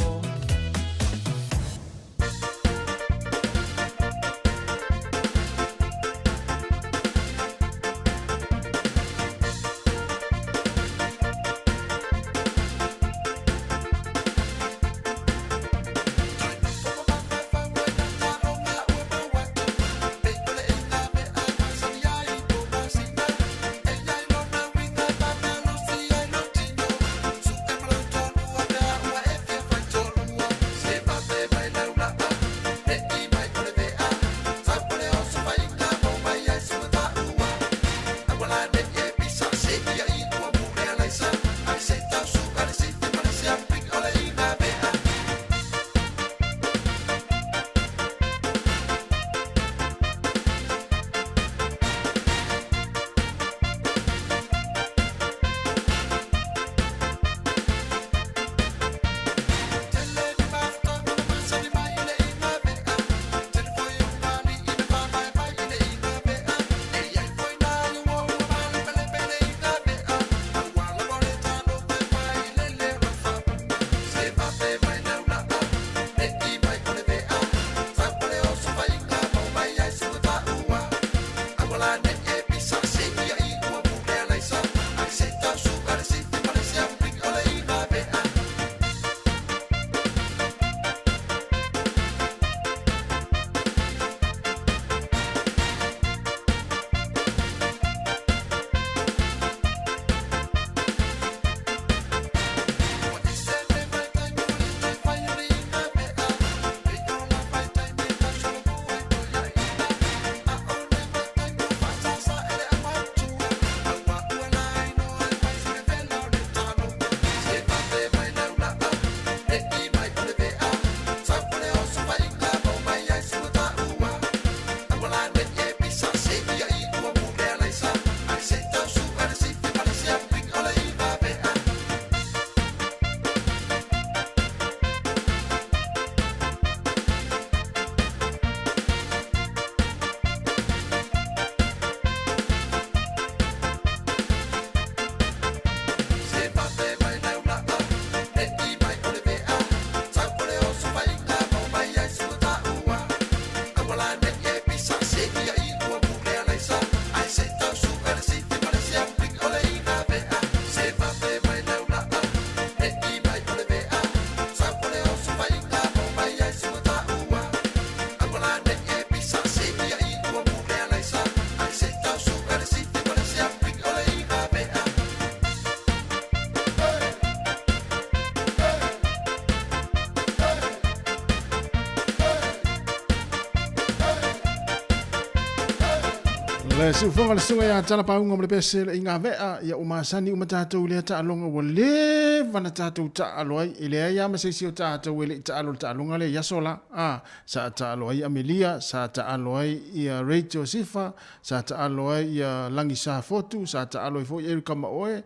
A: Le siufoga le susuga ia Tala Pauga ma le pese le inga vea ia ua masani uma tatou i lea taaloga ua leva na tatou taalo ai e leai lava ma se isi o tatou e le i taalo i le taaloga lea i aso la a sa taalo ai Amelia sa taalo ai ia Rachel Sifa sa taalo ai ia Lagi Safotu sa taalo ai foi Erica Maoe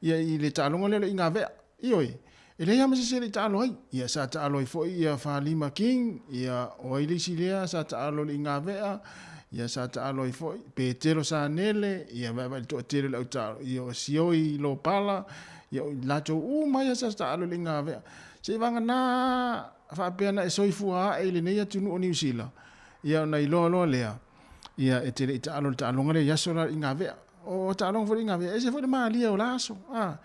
A: ia i le taaloga lea o le inga vea Ioe, e leai lava ma se isi e le i taalo ai. Ia, sa taalo ai foi ia Falima King, ia, o ai le isi lea sa taalo i le Igavea, ia, sa taalo ai foi Petelo Sanele, ia, vaevae le toatele o le au taalo, ia, o Sioi Lopala, ia, o i latou uma ia sa taalo i le Igavea. Seiavagana faapea na e soifua ae i lenei atunuu o Niu Sila, ia, ona iloa loa lea, ia, e te le i taalo i le taaloga lea i aso la i Igavea. O taaloga foi le Igavea, e ese foi le malie o la aso, a.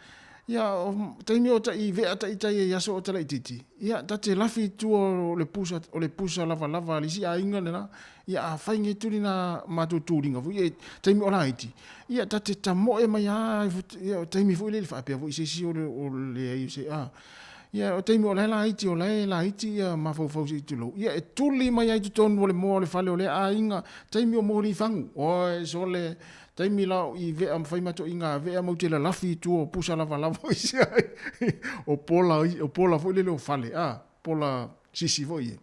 A: Ia, o taimi o taʻi vea taʻi tai ai aso o talaititi, ia, ta te lafi i tua o le pusa, o le pusa lavalava a le isi aiga lena, ia, afai nei tuli na matou tuliga foi, ia, taimi o laiti, ia, ta te tamoe mai lava, ia, o taimi foi lele faapea foi i se isi o le, o le leai o se, a. Ia, o taimi o la e laiti, o la e laiti ia mafaufau se i tulou, ia, e tuli mai ai totonu o le moa o le fale o lea aiga, taimi o moli fagu, oi, sole, Taimi la o i vea ma fai matou i ngā vea mau te lalafi i tua o pusa lavalava o isi ai. O pola, o pola foi lele o fale, a, pola sisi foi e.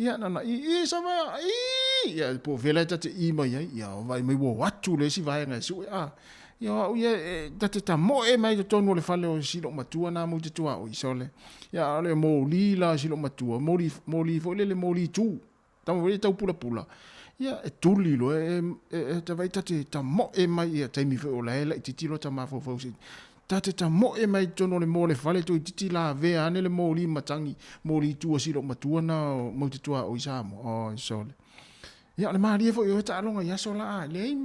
A: Ia, na na i, i, sa vea, i, ia, po vela e tate i mai ai, ia, o vai mai ua atu le isi vaega e sue, a. Ia, o au ia, e, tate ta moe mai totonu o le fale o si lou matua nā mau te tua o i sole. Ia, a o le moli la si lou matua, moli, moli foi lele moli tū. Tama foi e tau pulapula, ia e tuli loa e, e, e ta vai ta te tamoe mai ia taimi foi o la e laitiiti loa ta mafaufau se ta te tamoe mai totonu o le mo le fale toeitiiti lavea ane le moli matangi moli tua si lou matua na o mau te tuaoi Samoa. Oi sole. Ia o le malie foi o e taaloga i aso la a leai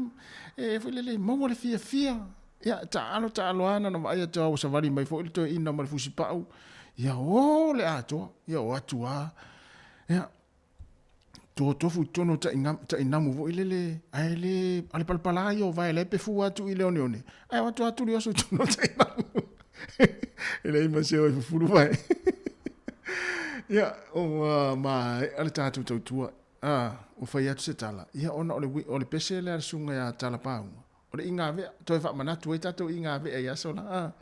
A: e foi lele maua le fiafia. Ia taalo taalo lava na ona vaai atu lava ua savali mai foi le toeaina ma le fusipau. Ia o le atoa. Ia o atu lava. Ia totofu i totonu o tainamu foi lele, ae le, a le palapala ia o vae la e pefu atu i le oneone, ae o atu atu le oso i totonu o tainamu. E leai ma se o e fufulu vae. Ia, o uh, maea le tatou tautua, ah, ua fai atu se tala, ia ona o le, o le pese lea a le susuga ia Talapauga, O le igavea, toe faamanatu ai tatou igavea i aso la. A.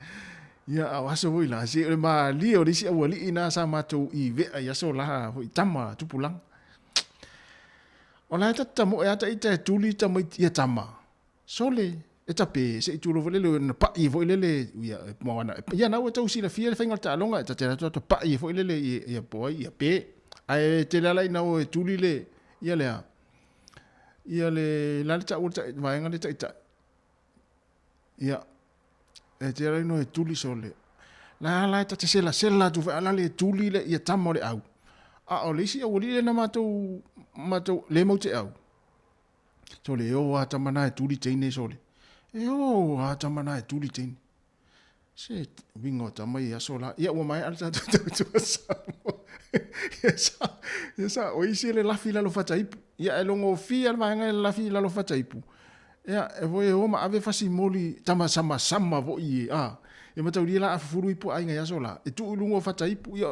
A: Ia, a o aso foi la, se o le malie o le isi aualii na sa matou ivea i aso la foi tama tupulaga. O la e ta tamoe a ita e tuli tamaiti ia tama. Sole, e tape, se i tulo foi lele, na pai foi lele, ia, moana, ia na ua tau silafia le faiga o le taaloga, e ta te atu atu pai foi lele, ia, ia po ai, ia pe. Ae tele ala ina o e tuli le, ia lea, Ia le la le taua le vaega le taitai. Ia e te ala ino e tuli sole. La la e ta te sela sela atu foi ala le tuli le ia tama o le au. A o le isi aualii lena matou matou le mau te au. Sole e o a tama na e tuli teine sole. E o a tama na e tuli teine. Se uiga o tama i aso la. Ia ua maea le tatou tautua Samoa. Ia sa, ia sa, o isi e le lafi i lalo fataipu. Ia e logofia le vaega e le lafi i lalo fataipu. Ia e voi e o ma ave fasimoli tama samasama foi e, a. Ia mataulia la a fufulu ipu a aiga i aso la. E tuu i luga o fataipu, ia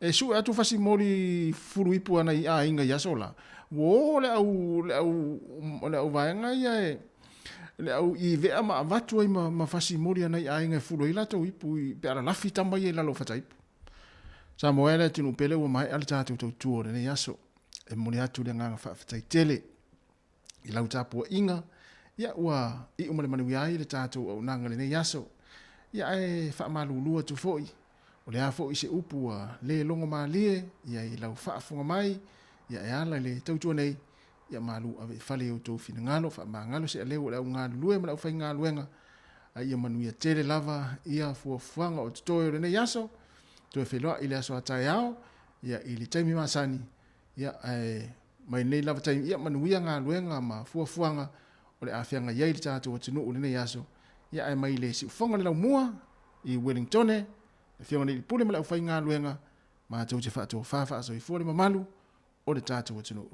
A: e sue atu fasimoli fufulu ipu a nai aiga i aso la. Ua o le au, le au, le au vaega ia e, le au i vea ma avatu ai ma, ma fasimoli a nai aiga e fulu ai latou ipu i, pe a lalafi tama ia i lalo o fataipu. Samoa e le atunuu pele ua maea le tatou tautua o lenei aso. E momoli atu le agaga faafetai tele i lau tapuaiga, ia ua iu ma le manuia ai le tatou auaunaga i lenei aso. Ia ae faamalulu atu foi, o le a foi se upu ua le logo malie ia i lau faafofoga mai, ia e ala i le tautua nei, Ia malu ave i fale i outou finagalo, faamagalo se aleu o le au galulue ma le aufaigaluega, a ia manuia tele lava ia fuafuaga o totoe o lenei aso, toe feiloai i le aso a taeao, ia i le taimi masani, ia ae mai lenei lava taimi, ia manuia galuega ma fuafuaga o le a feagai ai le tatou atunuu i lenei aso, ia ae mai le siufofoga le laumua i Wellingtone, le Afioga i le Alii Pule ma le aufaigaluega, matou te faatofa faasoifua le mamalu o le tatou atunuu.